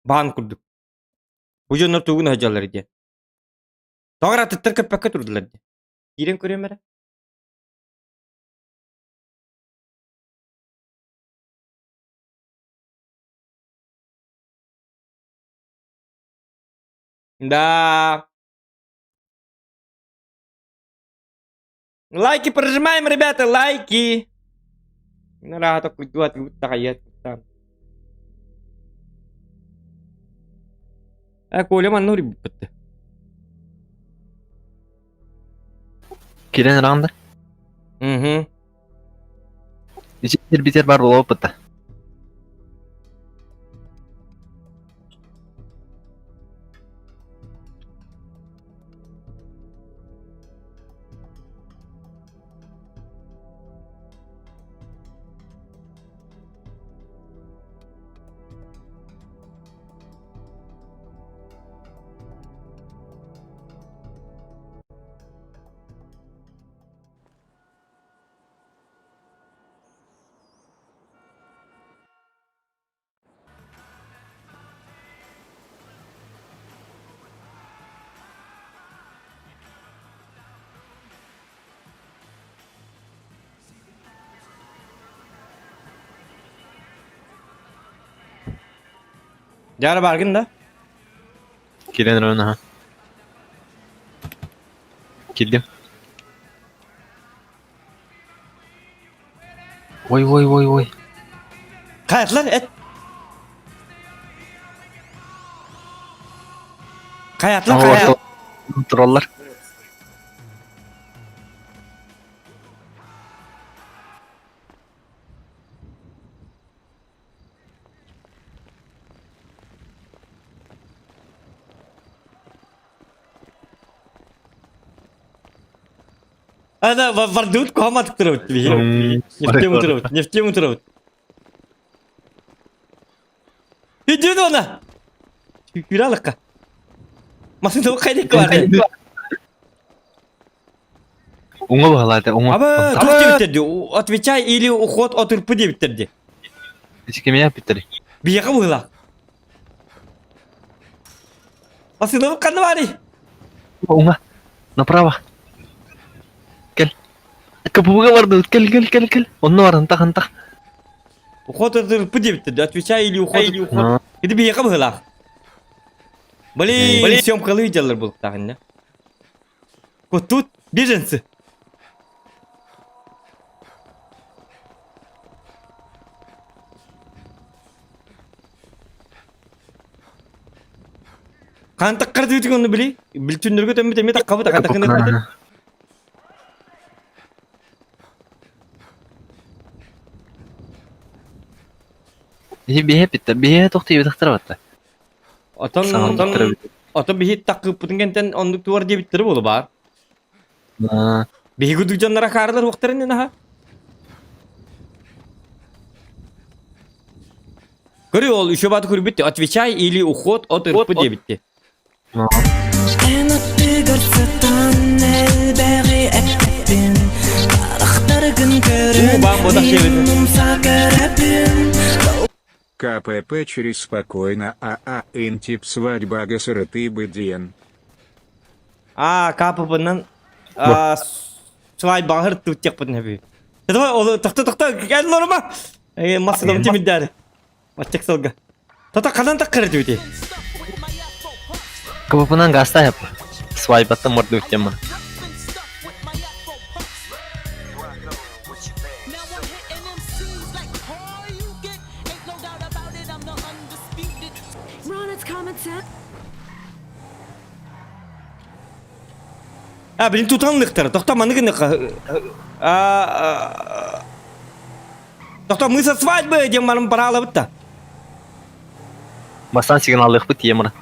Бан курдук. Бу жоннор тугун хажалар иде. Тоғыр атыттар көппәккә турдулар иде. Киирэн көрүөм эрэ. Да. Лайки прожимаем, ребята, лайки. Нараата куйдуат тахайат. Э, Коля манна урибиппытты. Кирен ранда. Угу. Ичер битер бар болопытта. Дьара баргын да? Кирен рана. Кирдим. Ой ой ой ой. Хайатлар эт. Хайатлар хайа. Троллар. Ана вардут кухаматык турабыт Не в тему турабыт, не в тему турабыт. Иди она! Күралыкка. Масында кайдык бар. Уңа бағалады, уңа. Аба, тух дебиттерди. Отвечай или уход от ырпы дебиттерди. Ичкеме биттери. Бияка була. Масында кандай бар? Уңа. Направо. Кел. Капуга барды. Кел, кел, кел, кел. Онно бар, ынтах, ынтах. Уход от ырпы дебиттерди. Отвечай или уход или уход. Иди бияка була. Блин, съемкалы видеолар булып тагын. Вот тут беженцы. Кантак карды бүтүн оны били. Билтүннөргө төмбүт эме таккабыт кантак кыныр. Бие битте, бие тохты битахтар батта. Отон отон отон биһи таккыппытын кентен оннук туар диэбиттери болу бар. Биһи кудук дьоннора хаарлар уохтарын наха. Көрү ол еще баты көрбүттү. Отвечай или уход от ырпы диэбитти. Эн аттыгар сытан элбэҕи эппин Харахтаргын көрөн Уу, баан бодах мин умса көрөбүн КПП через спокойно АА Интип свадьба ГСРТ Бден. А, КПП-нан свадьба һыртты хэби. Давай, ол тохто тохто кэл норма. Э, массадам тимиддәри. Маттек сылга. Тата канан таккыр дибити. КПП-нан гаста яп. Свайбатта морду тема. А, блин, тутанлыктар. Тохто маныгын а Тохто мы со свадьбы дем марым барала бытта. Бастан сигналлык бит емра.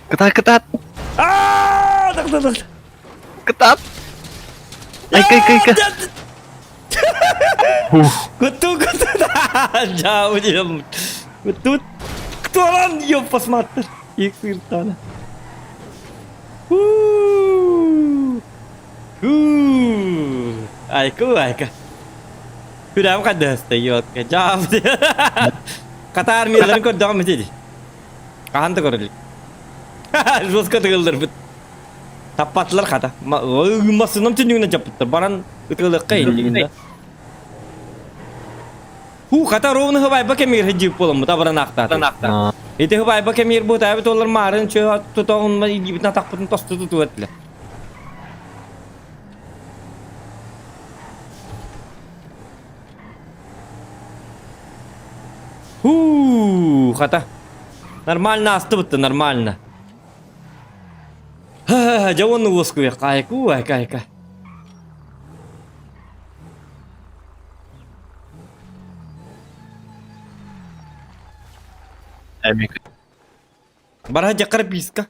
Кытат, кытат. А, так, так, так. Кытат. Ай, кай, кай, кай. Куту, куту, да, удем. Куту, кто вам ёб посмотри. Их сыртана. Айка, айка. Күрәм кадәстә ётка. Жап. Хата армияларын көрдөҕүм ити дии. Хаһан да көрө илик. Жестко тыгылларбыт. Таппатылар хата. Массыынам түннүгүнэн дьаппыттар. Баран ытыалыахха иннигин да. Ху, хата ровно хыбайба кэмигэр сылдьыбыт буоламмыт абыран аахтаатым. Ити хыбайба кэмигэр бу таабыт олор маарын чөһө тутоҕун илиибитин атахпытын тосту тутуо этилэр. Хуу, хата. Нормально астыбытты, нормально. Дьэ уонна уоскуйахха, айку, айка, айка. Бара дьаккар писка.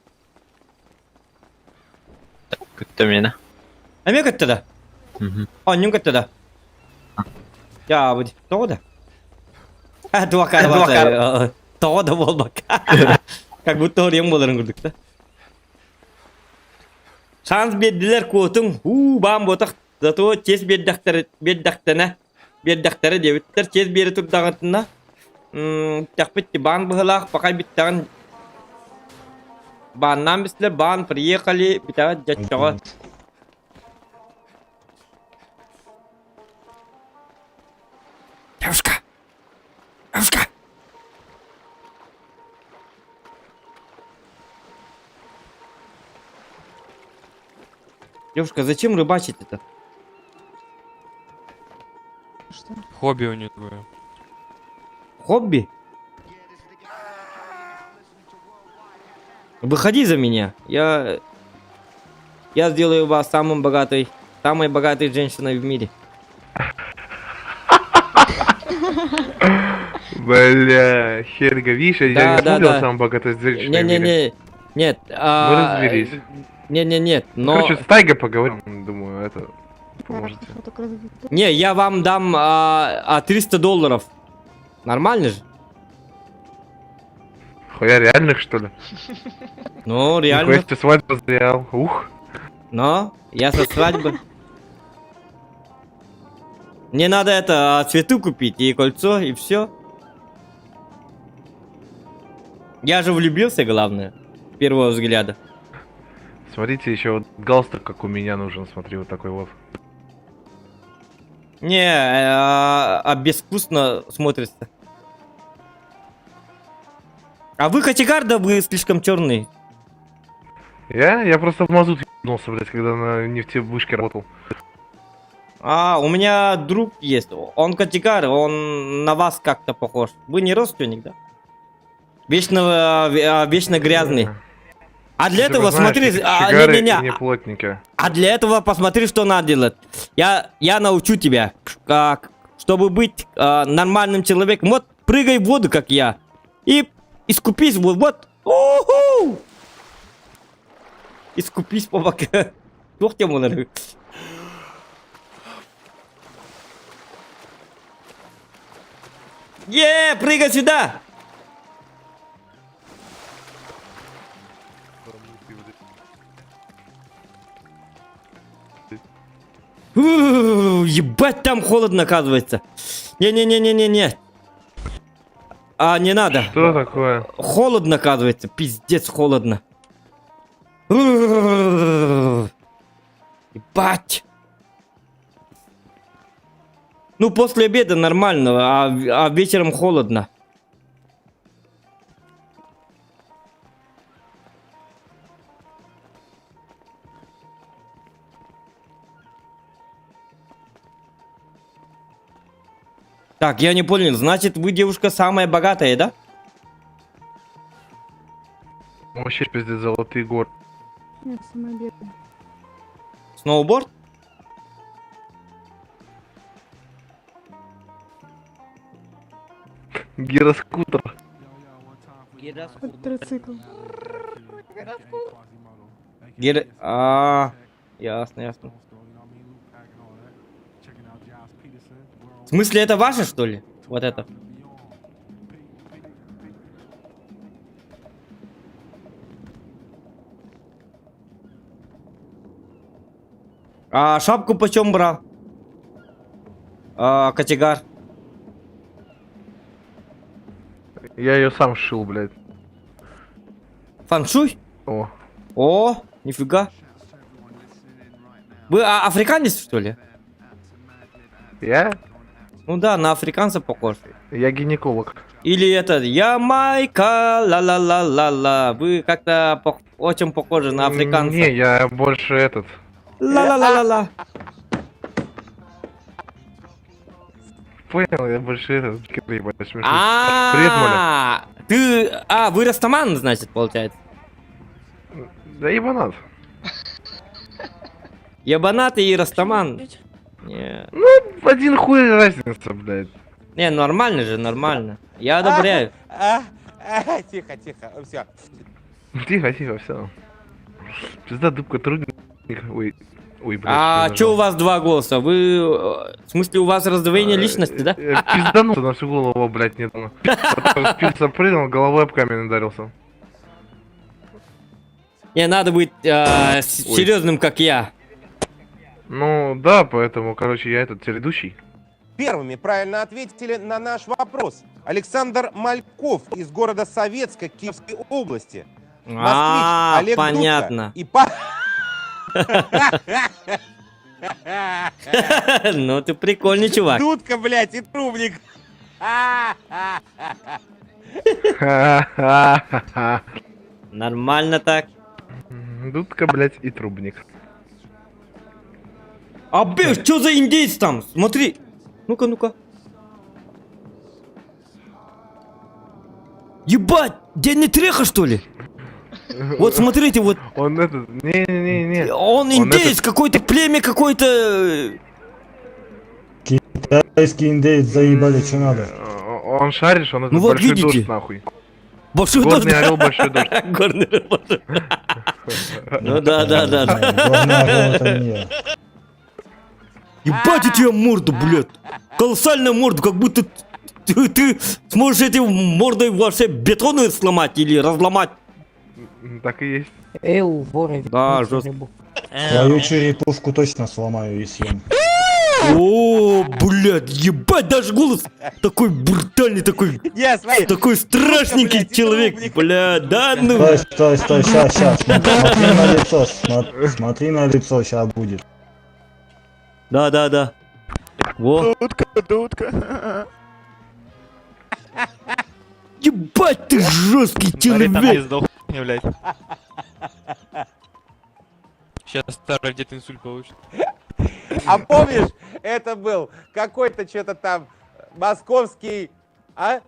Көттө мені. Эмиэ көттө да? Онньун көттө да? Дьаабыт, тоҕо да? Туох тоҕо да буолбакка. Как будто орион буоларын курдук да. Шанс биэрдилэр куотуҥ, уу баан буотах, зато честь биэрдэхтэрэ биэрдэхтэнэ биэрдэхтэрэ диэбиттэр, честь биэрэ турдаҕытына тэхпит баан быһылаах пакай бүттэҕин бааннаан бистилэр, баан приехали, бүтэҕит дьаччоҕо. Девушка! Девушка! Девушка, зачем рыбачить это? Что? Хобби у нее такое. Хобби? Выходи за меня. Я... Я сделаю вас самым богатой, самой богатой женщиной в мире. Бля, херга, видишь, я Да, не да, смотрел да. самый богатый женщина в мире. Не-не-не, нет. Мы а, разберись. Не-не-нет, но... Короче, с Тайгой поговорим, думаю, это поможет. Не, я вам дам 300 долларов. Нормально же? Хуя реальных, что ли? Ну, реально. Нихуя себе свадьба зря. Ух. Но я со свадьбы. Мне надо это, цветы купить и кольцо, и все. Я же влюбился, главное, с первого взгляда. Смотрите, еще вот галстук, как у меня нужен, смотри, вот такой вот. Не, безвкусно смотрится. А вы кочегар, да вы слишком черный. Я? Я просто в мазут ебнулся, блядь, когда на нефтевышке работал. А, у меня друг есть, он кочегар, он на вас как-то похож. Вы не родственник, да? Вечно, вечно грязный. А для Ты этого знаешь, смотри, эти а, кочегары не-не-не, не плотники. а для этого посмотри, что надо делать. Я научу тебя, как, чтобы быть нормальным человеком. Вот прыгай в воду, как я, и искупись, вот, вот. Уху! Искупись, помогай. Туох темалары. Е, прыгай сюда! Фу, Ебать, там холодно, оказывается. Не-не-не-не-не-не. А, не надо. Что такое? Холодно, оказывается. Пиздец, холодно. Ебать. Ну, после обеда нормально, а вечером холодно. Так, я не понял. Значит, вы девушка самая богатая, да? Вообще пиздец, золотые горы. Нет, самая бедная. Сноуборд? Гироскутер. Квадроцикл. А, ясно, ясно. В смысле, это ваше, что ли? Вот это. А шапку почем брал? А, кочегар. Я ее сам сшил, блядь. Фаншуй? О. О, нифига. Вы а, африканец, что ли? Я? Ну да, на африканца похож. Я гинеколог. Или это Ямайка, ла-ла-ла-ла-ла. Вы как-то пох- очень похожи на африканца. Не, я больше этот. Ла-ла-ла-ла-ла. Понял, я больше этот. Ебать, смешно. Привет, Моля. А, ты, а, вы растаман, значит, получается. Да ебанат. Ебанат и растаман. Не, Ну, один хуй разница, блядь. не, нормально же, нормально. Я одобряю. Тихо, тихо, все. Тихо, тихо, все. Пизда, дубка трудник. Ой, ой, блядь. А что я чё у нажал. вас два голоса? Вы, э, в смысле, у вас раздвоение личности, да? Пизданулся на всю голову, блядь, недавно. Потом с пирса прыгнул, головой об камень ударился. Не, надо быть э, Ой. серьезным, как я. Ну, да, поэтому, короче, я этот теледущий. Первыми правильно ответили на наш вопрос. Александр Мальков из города Советска Киевской области. Москвич А, Олег Дудка понятно. и па... Ну ты прикольный чувак. Дудка, блядь, и трубник. Нормально так. Дудка, блядь, и трубник. А, б, что за индейец там? Смотри. Ну-ка, ну-ка. Ебать, день не треха, что ли? Вот смотрите, вот. Он этот, не-не-не. Он индеец, какой-то племя, какой-то... э, Китайский индеец заебали, что надо? Он шаришь, он этот Ну вот большой видите. дождь, нахуй. Большой Горный дождь. орел, большой дождь. Горный орел, большой. Ну да, да, да. Горный орел это не я. Ебать у тебя морда, блядь. Колоссальная морда, как будто ты, ты сможешь этим мордой вообще бетоны сломать или разломать. Так и есть. Эй, воры, Да, жестко. Твою черепушку точно сломаю и съем. О, блядь, ебать, даже голос такой брутальный, такой, Я, смотри. такой страшненький человек, блядь, да ну. Стой, стой, стой, ща, ща, смотри, смотри на лицо, смотри, смотри на лицо, ща будет. Да, да, да. Во. Дудка, дудка. Ебать ты жесткий Смотри, там не человек. сдохни, блядь. Сейчас старый дед инсульт получит. А помнишь, это был какой-то что-то там московский, а?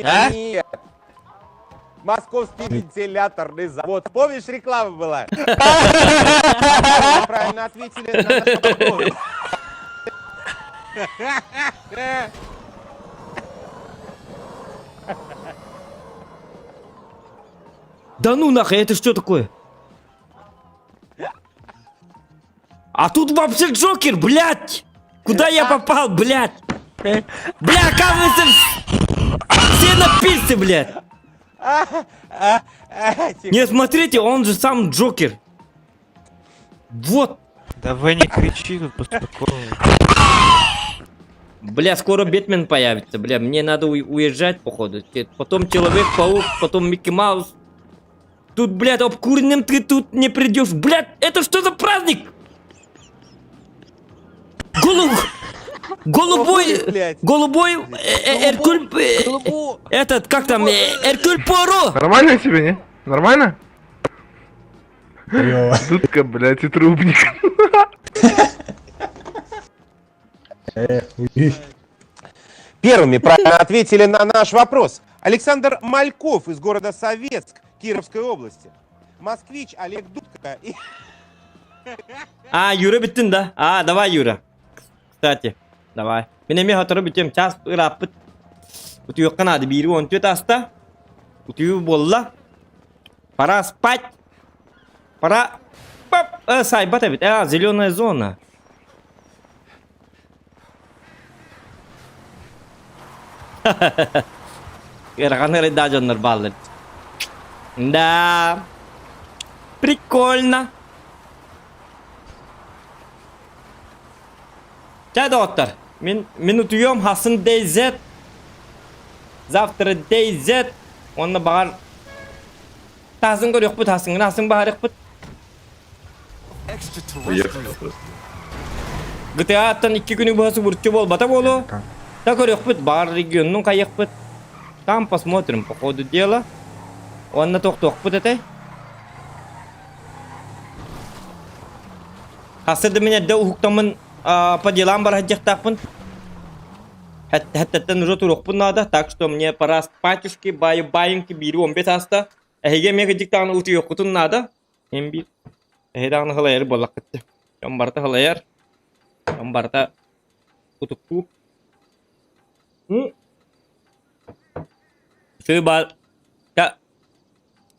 А? Нет. Московский вентиляторный завод. Помнишь, реклама была? Правильно ответили на наш вопрос. Да ну нахуй, это что такое? А тут вообще Джокер, блядь! Куда я попал, блядь? Бля, оказывается, все на пице, блядь! Не, смотрите, он же сам Джокер. Вот. Давай не кричи тут поспокойно. Бля, скоро Бэтмен появится, бля, мне надо уезжать, походу. Потом Человек-паук, потом Микки Маус. Тут, блядь, обкуренным ты тут не придешь. Блядь, это что за праздник? Голуб... Голубой... Блядь. Голубой... Эркуль... Этот, как там? Эркуль Пуаро! Нормально тебе, не? Нормально? Дудка, блядь, и трубник. Первыми правильно ответили на наш вопрос. Александр Мальков из города Советск Кировской области. Москвич Олег Дудка и... А, Юра бүттүн да? А, давай, Юра. Кстати, давай. Мин эмиэ сотору бүтүөм чаас ырааппыт. Утуйуохха наада биири 14 ааста. Утуйуу буолла. Пора спать. Пора... Пап! Э, сайбат эбит. А, зеленая зона. Ыарахан да дьоннор бааллар. Да. Прикольно. Чэ доҕоттор. Мин, мин утуйуом хасын DZ. Завтра DayZ уонна баҕар таасын көрүөхпүт, таасын асын баһарыахпыт. Уехали просто. GTA-ттан икки күнү быһа субурчу буолбата буолуо. Та көрүөхпүт, баҕар регионнун хайыахпыт. Там посмотрим по ходу дела. Уонна тохтуохпут этэй. Хасыр да мин эрдэ уһуктаммын по делам бара сылдьыахтаахпын. Хэттэн уже туруохпун наада, так что мне пора спатюшки, баю-баинки биири 15 ааста. Эһиги эмиэ кырдьык даҕаны утуйуоххутун наада. Эн биир эһи даҕаны халайар буоллаххыт. Дьон барыта халайар. Дьон барыта утуктуу. Үчүгэй баар та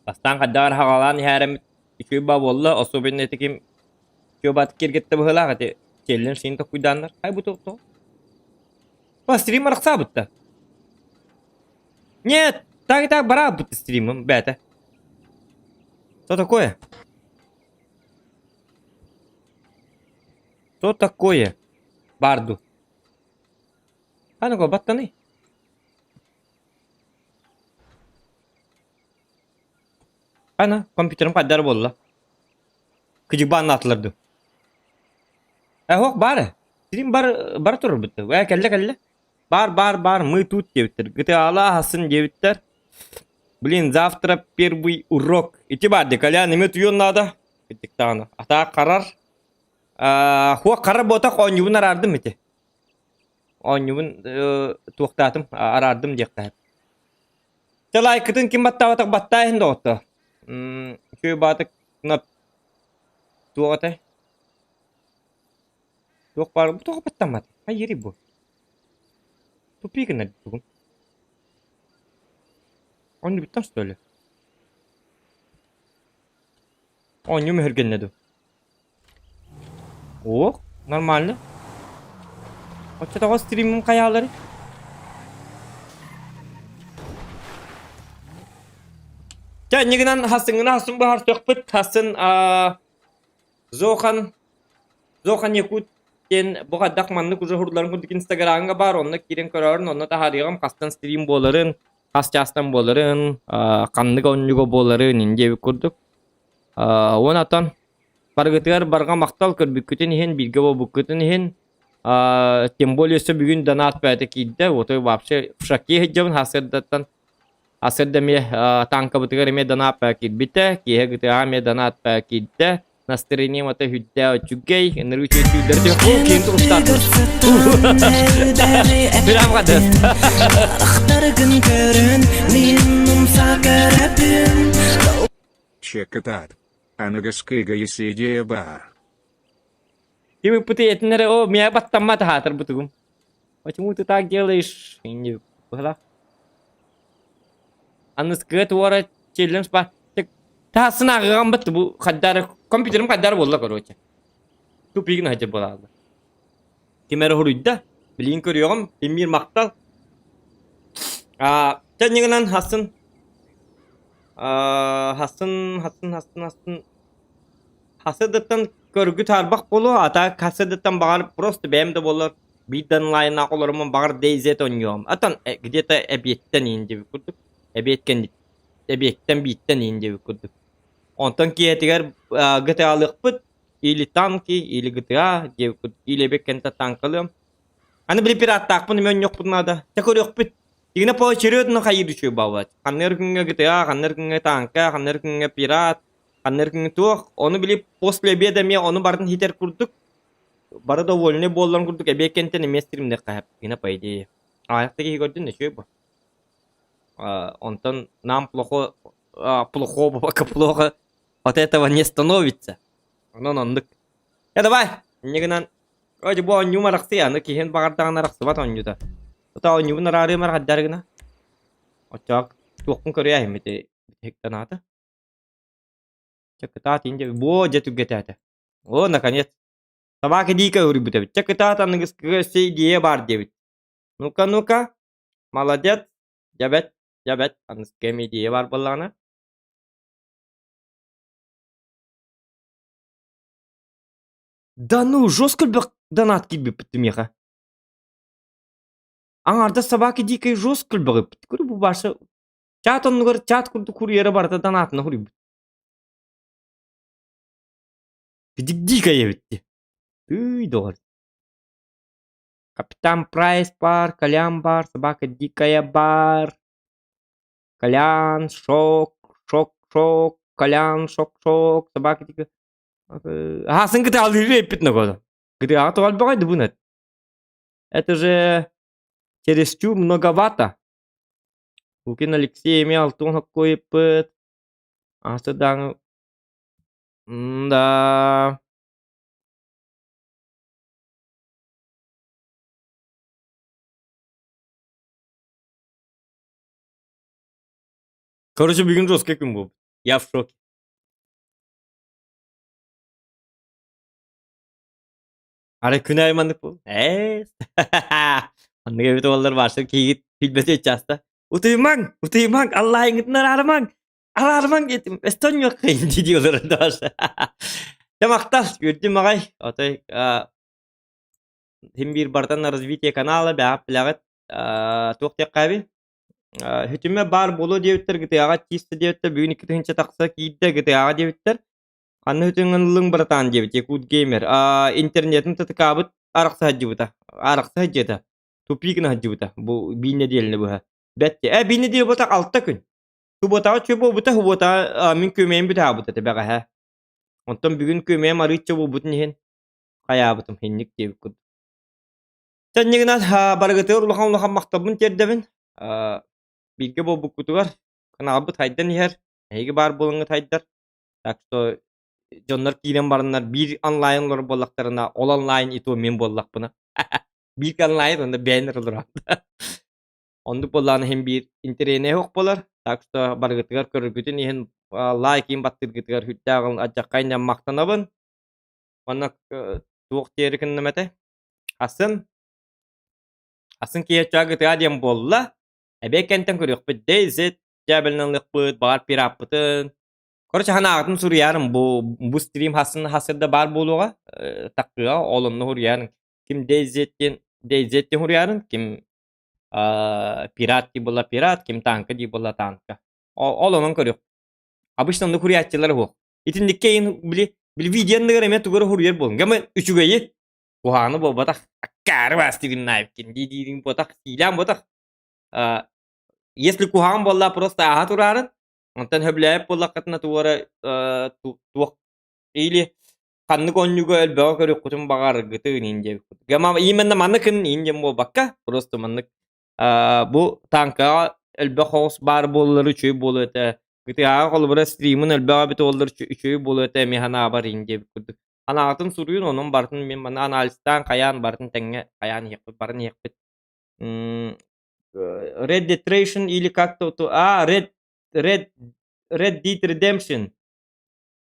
бастаан хайдах эрэ хаҕалаан иһээрэммит үчүгэй баа буолла, особенно ити ким үчүгэй баатык киэргэттэ быһыылаах ити челлендж син токуйдааннар. Хай бу тоҕо? Ба стрим арахсаабытта. Нет, так и так бараабыт стримым бээтэ. Что такое? Что такое? Барду. А ну-ка, баттаны. Ана, компьютерым хайдар буолла. Кыдьыбаан аатылар ду. Э, бар. Стрим бар бар турар бутта. Э, кэллэ кэллэ. Бар бар бар, мы тут диэбиттэр. GTA хасын диэбиттэр. Блин, завтра первый урок. Ити бар де, Колян, эме туйон надо. Кыттыктаҕына. Атаа харар. Хуа хара ботах оонньуубун араардым ити. Оонньуубун туохтаатым, араардым диэххэ. Чэ лайкытын ким баттаабатах баттаа иһин доҕотто. Үчүгэй баатык туох этэй? Туох баар бу тоҕо баттаммат? Хайыырый бу? Тупик гынар тугум. Оонньуубуттан что ли? Оонньуу мөһүргэннэ дуу? Ох, нормально. Оччотоҕо стримим хайаалары? Чэ, иннигинэн хассыҥҥына хассын быһаарсыахпыт. Хассын Зохан Зохан Якут диэн бу хайдах маннык уже уһурларын курдук инстаграмҥа баар, онно киирэн көрөөрүн, онно таһаарыаҕым хастан стрим буоларын, хас чаастан буоларын, ханнык оонньууга буоларын ин диэбит курдук. Уон атан барыгытыгар барҕа махтал көрбүккүтүн иһин, бииргэ буолбуккутун иһин, тем более өссө бүгүн донат бэйэтэ киирдэ, вот вообще в шоке сылдьабын сарсыардаттан Сарсыарда эмиэ тааҥкабытыгар эмиэ донат киирбитэ, киэһэ ГТА эмиэ донат киирдэ. Настроением это хүддээ үчүгэй, ынырыы үчүгэй түүрдэр түһ киин турустаатылар. Прям гадат. Ахтаргын көрөн, мин умса көрөбүн. Чекатат. Аныгыскыга идея баар. Ким ыппыты этиннэрэ о, меня баттаммат аһаатар бутугум. Почему ты так делаешь? Не быһалаах. Аныскыга туора челлендж ба. Таһасын ааҕыган бат бу хаддары компьютерым хаддары буолла короче. Тупигин хадьа буолаалла. Ким эрэ хоруйда. Билигин көрүөҕүм. Иммир махтал. А, тэннигинэн хасын хасын хасын хасын хасын хасыдыттан көргү тарбах буолуо, а так хасыдыттан баҕар просто бэйэм да буоллар биирдэн онлайнаах олоруммун баҕар DayZ оонньуом. Атан где-то эбиэттэн иин диэбит курдук. Эбиэт кэнниттэн эбиэттэн бииртэн иин диэбит курдук. Онтон киэһэтигэр GTA-лыахпыт или танки, или GTA диэбит курдук. Или эбиэт кэнниттэн танкалыам. Аны били пираттаахпын эмиэ оонньуохпут наада. Чэ көрүөхпүт. Игина поочередно хайыыр үчүгэй буолбат. Ханна күҥҥэ GTA, ханна күҥҥэ танка, ханна күҥҥэ пират, ханна күҥҥэ туох. Ону били после обеда эмиэ ону барытын хитэр курдук бары довольны буолларын курдук эбиэт кэнниттэн эмиэ стримниэххэ сөп по идее. Аҕыйахта киһи көрдүн үчүгэй бу. Онтон нам плохо плохо пока плохо от этого не становится. Онон оннук. Э давай, инньэ гынан Ой, бу оонньуум арахсый аны киһин баҕардаҕына арахсыбат оонньуута. Тута оонньуубун араарыам арахайдар гына. Оччоох туохпун көрүө иһиммити бүтэһиктэн аата. Чэ кытаат иин буо дьэ түргэтээтэ. О, наконец. Собака дико уруйбут эбит. Чэ кытаат аныгыскыга өссө идея баар диэбит. Ну-ка, ну-ка. Молодец. Дьэбэт, дьэбэт. Аныгыскыга эмиэ идея баар буоллаҕына. Да ну, жестко элбэх донат киирбиппит миэхэ. Аҥаардас собаки дикой жестко өлбөҕүппүт. Көрү бу баша чат оннугар чат курдук курьера барыта данаатына хуруйбут. Дик дикая эбит дии. Тыый доҕор. Капитан Прайс бар, Колян бар, собака дикая бар. Колян, шок, шок, шок, Колян, шок, шок, собака дикая. Аһасын кытаалыыры эппит ногоду. Кытыаҕа тоҕолбоҕой дубунат. Это же чересчур многовато. Лукин Алексей эмиэ алтын хоккойпыт. Асы даҥы Да. Короче, бүгүн жесткий күн буолбут. Я в шоке. Арай күн аайы маннык буол. Ээ. Маннык эбит уоллар баарса киһигит билбэти часто. Утуйумаҥ, утуйумаҥ, аллаайыҥҥытын араарымаҥ, араарымаҥ диэтим, эстоньуоххайын дии олорон даҕасы. Дьэ махтал, үөрдүм аҕай. Отой син биир бартан развитие канала бэҕэп билэҕит. Туох диэххээбий? Үтүмэ баар буолуо диэбиттэр, ГТА-ҕа чисто диэбиттэр, бүгүн 2000 тахса киирдэ ГТА-ҕа диэбиттэр. Ханна үтүҥҥэн ыллыҥ братан диэбит Якут Геймер. Интернетин татыкаабыт арахса сылдьыбыта. Арахса сылдьыта. Тупик гына сылдьыбыта. Бу биир нэдиэлэни быһа. Бэт э биир нэдиэлэ буолбатах алта күн. Субуотаҕа үчүгэй буолбута, субуотаҕа мин күөмэйим бүтээбит этэ бэҕэһээ. Онтон бүгүн күөмэйим арыычча буолбутун иһин хайаабытым инник диэбит курдук. Тэннигинэн барыгытыгар улахан-улахан махталбын тиэрдэбин. Бииргэ буолбуккутугар каналбыт хайдан иһэр, эһиги баар буолаҥҥыт хайдар. Так что дьоннор киирэн бараннар биир онлайн олорор буоллахтарына, ол онлайн и то мин буоллахпына. Биир онлайн онно бэйэн олорор. Оннук буоллаҕына иһин биир интэриэһинэй ох буолар. Так что барыгытыгар көрөргүтүн иһин лайк иһин баттыыргытыгар сүрдээх алдьархай махтанабын. Уонна туох диэри гынным этэ? Атын атын киһи ГТА диэн буолла. Эбиэт кэнтэн көрүөхпүт DayZ дьээбэлэнэн ылыахпыт, баҕар пираппытын. Короче, ханаағытын суруйарым бу бу стрим хасын хасырда баар буолуоҕа, таккыа ол онно суруйарым. Ким DayZ диэн DayZ диэн суруйарын, ким пират дии буолла пират, ким танка дии буолла танка. Ол онон көрүөх. Обычно онно суруйааччылар суох. Итинниккэ иһин били били видеонныгар эмиэ тугу эрэ суруйар буолуҥ. Гэмэ үчүгэйи куһаҕаны буолбатах аккаары баастыгыннаабыккын дии диирин буотах сиилээн буотах если куһаҕан буолла просто ааһа тураарын онтон сөбүлээбит буоллаххытына тугу эрэ туох или ханнык оонньууга элбэҕи көрүөххүтүн баҕараргытын иин диэбиккит именно манныкын иин диэн буолбакка просто маннык бу танкаҕа элбэх оҕус баар буоллар үчүгэй буолуо этэ ГТА-ҕа холобура стримын элбэх эбит буоллар үчүгэй буолуо этэ эмиэ санаабар иин диэбит курдук Анаатын суруйун, онон барытын мин манна анализтаан хайаан барытын тэҥҥэ хайаан иһиэхпит, баран иһиэхпит. Red Dead Redemption или как-то а Red Red Red Dead Redemption.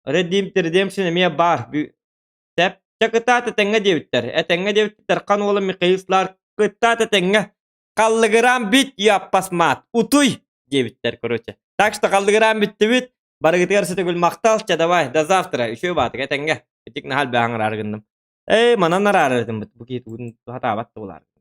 Red Dead Redemption эмиэ баар. Тэп чэ кытаат этэҥҥэ диэбиттэр. Этэҥҥэ диэбиттэр хан уола Михаил Слар кытаат этэҥҥэ. Халлыгыраан бүт яппас маат. Утуй диэбиттэр короче. Так что халлыгыраан бүттүбүт. Барыгытыгар сытыгыл махтал, чэ давай, до завтра, үчүгэй баатык этэҥҥэ. Итик наһаа элбэҕи аҥараар гынным. Ээ, манан араарар этим бу киһи тугун хатаабат да буолаар.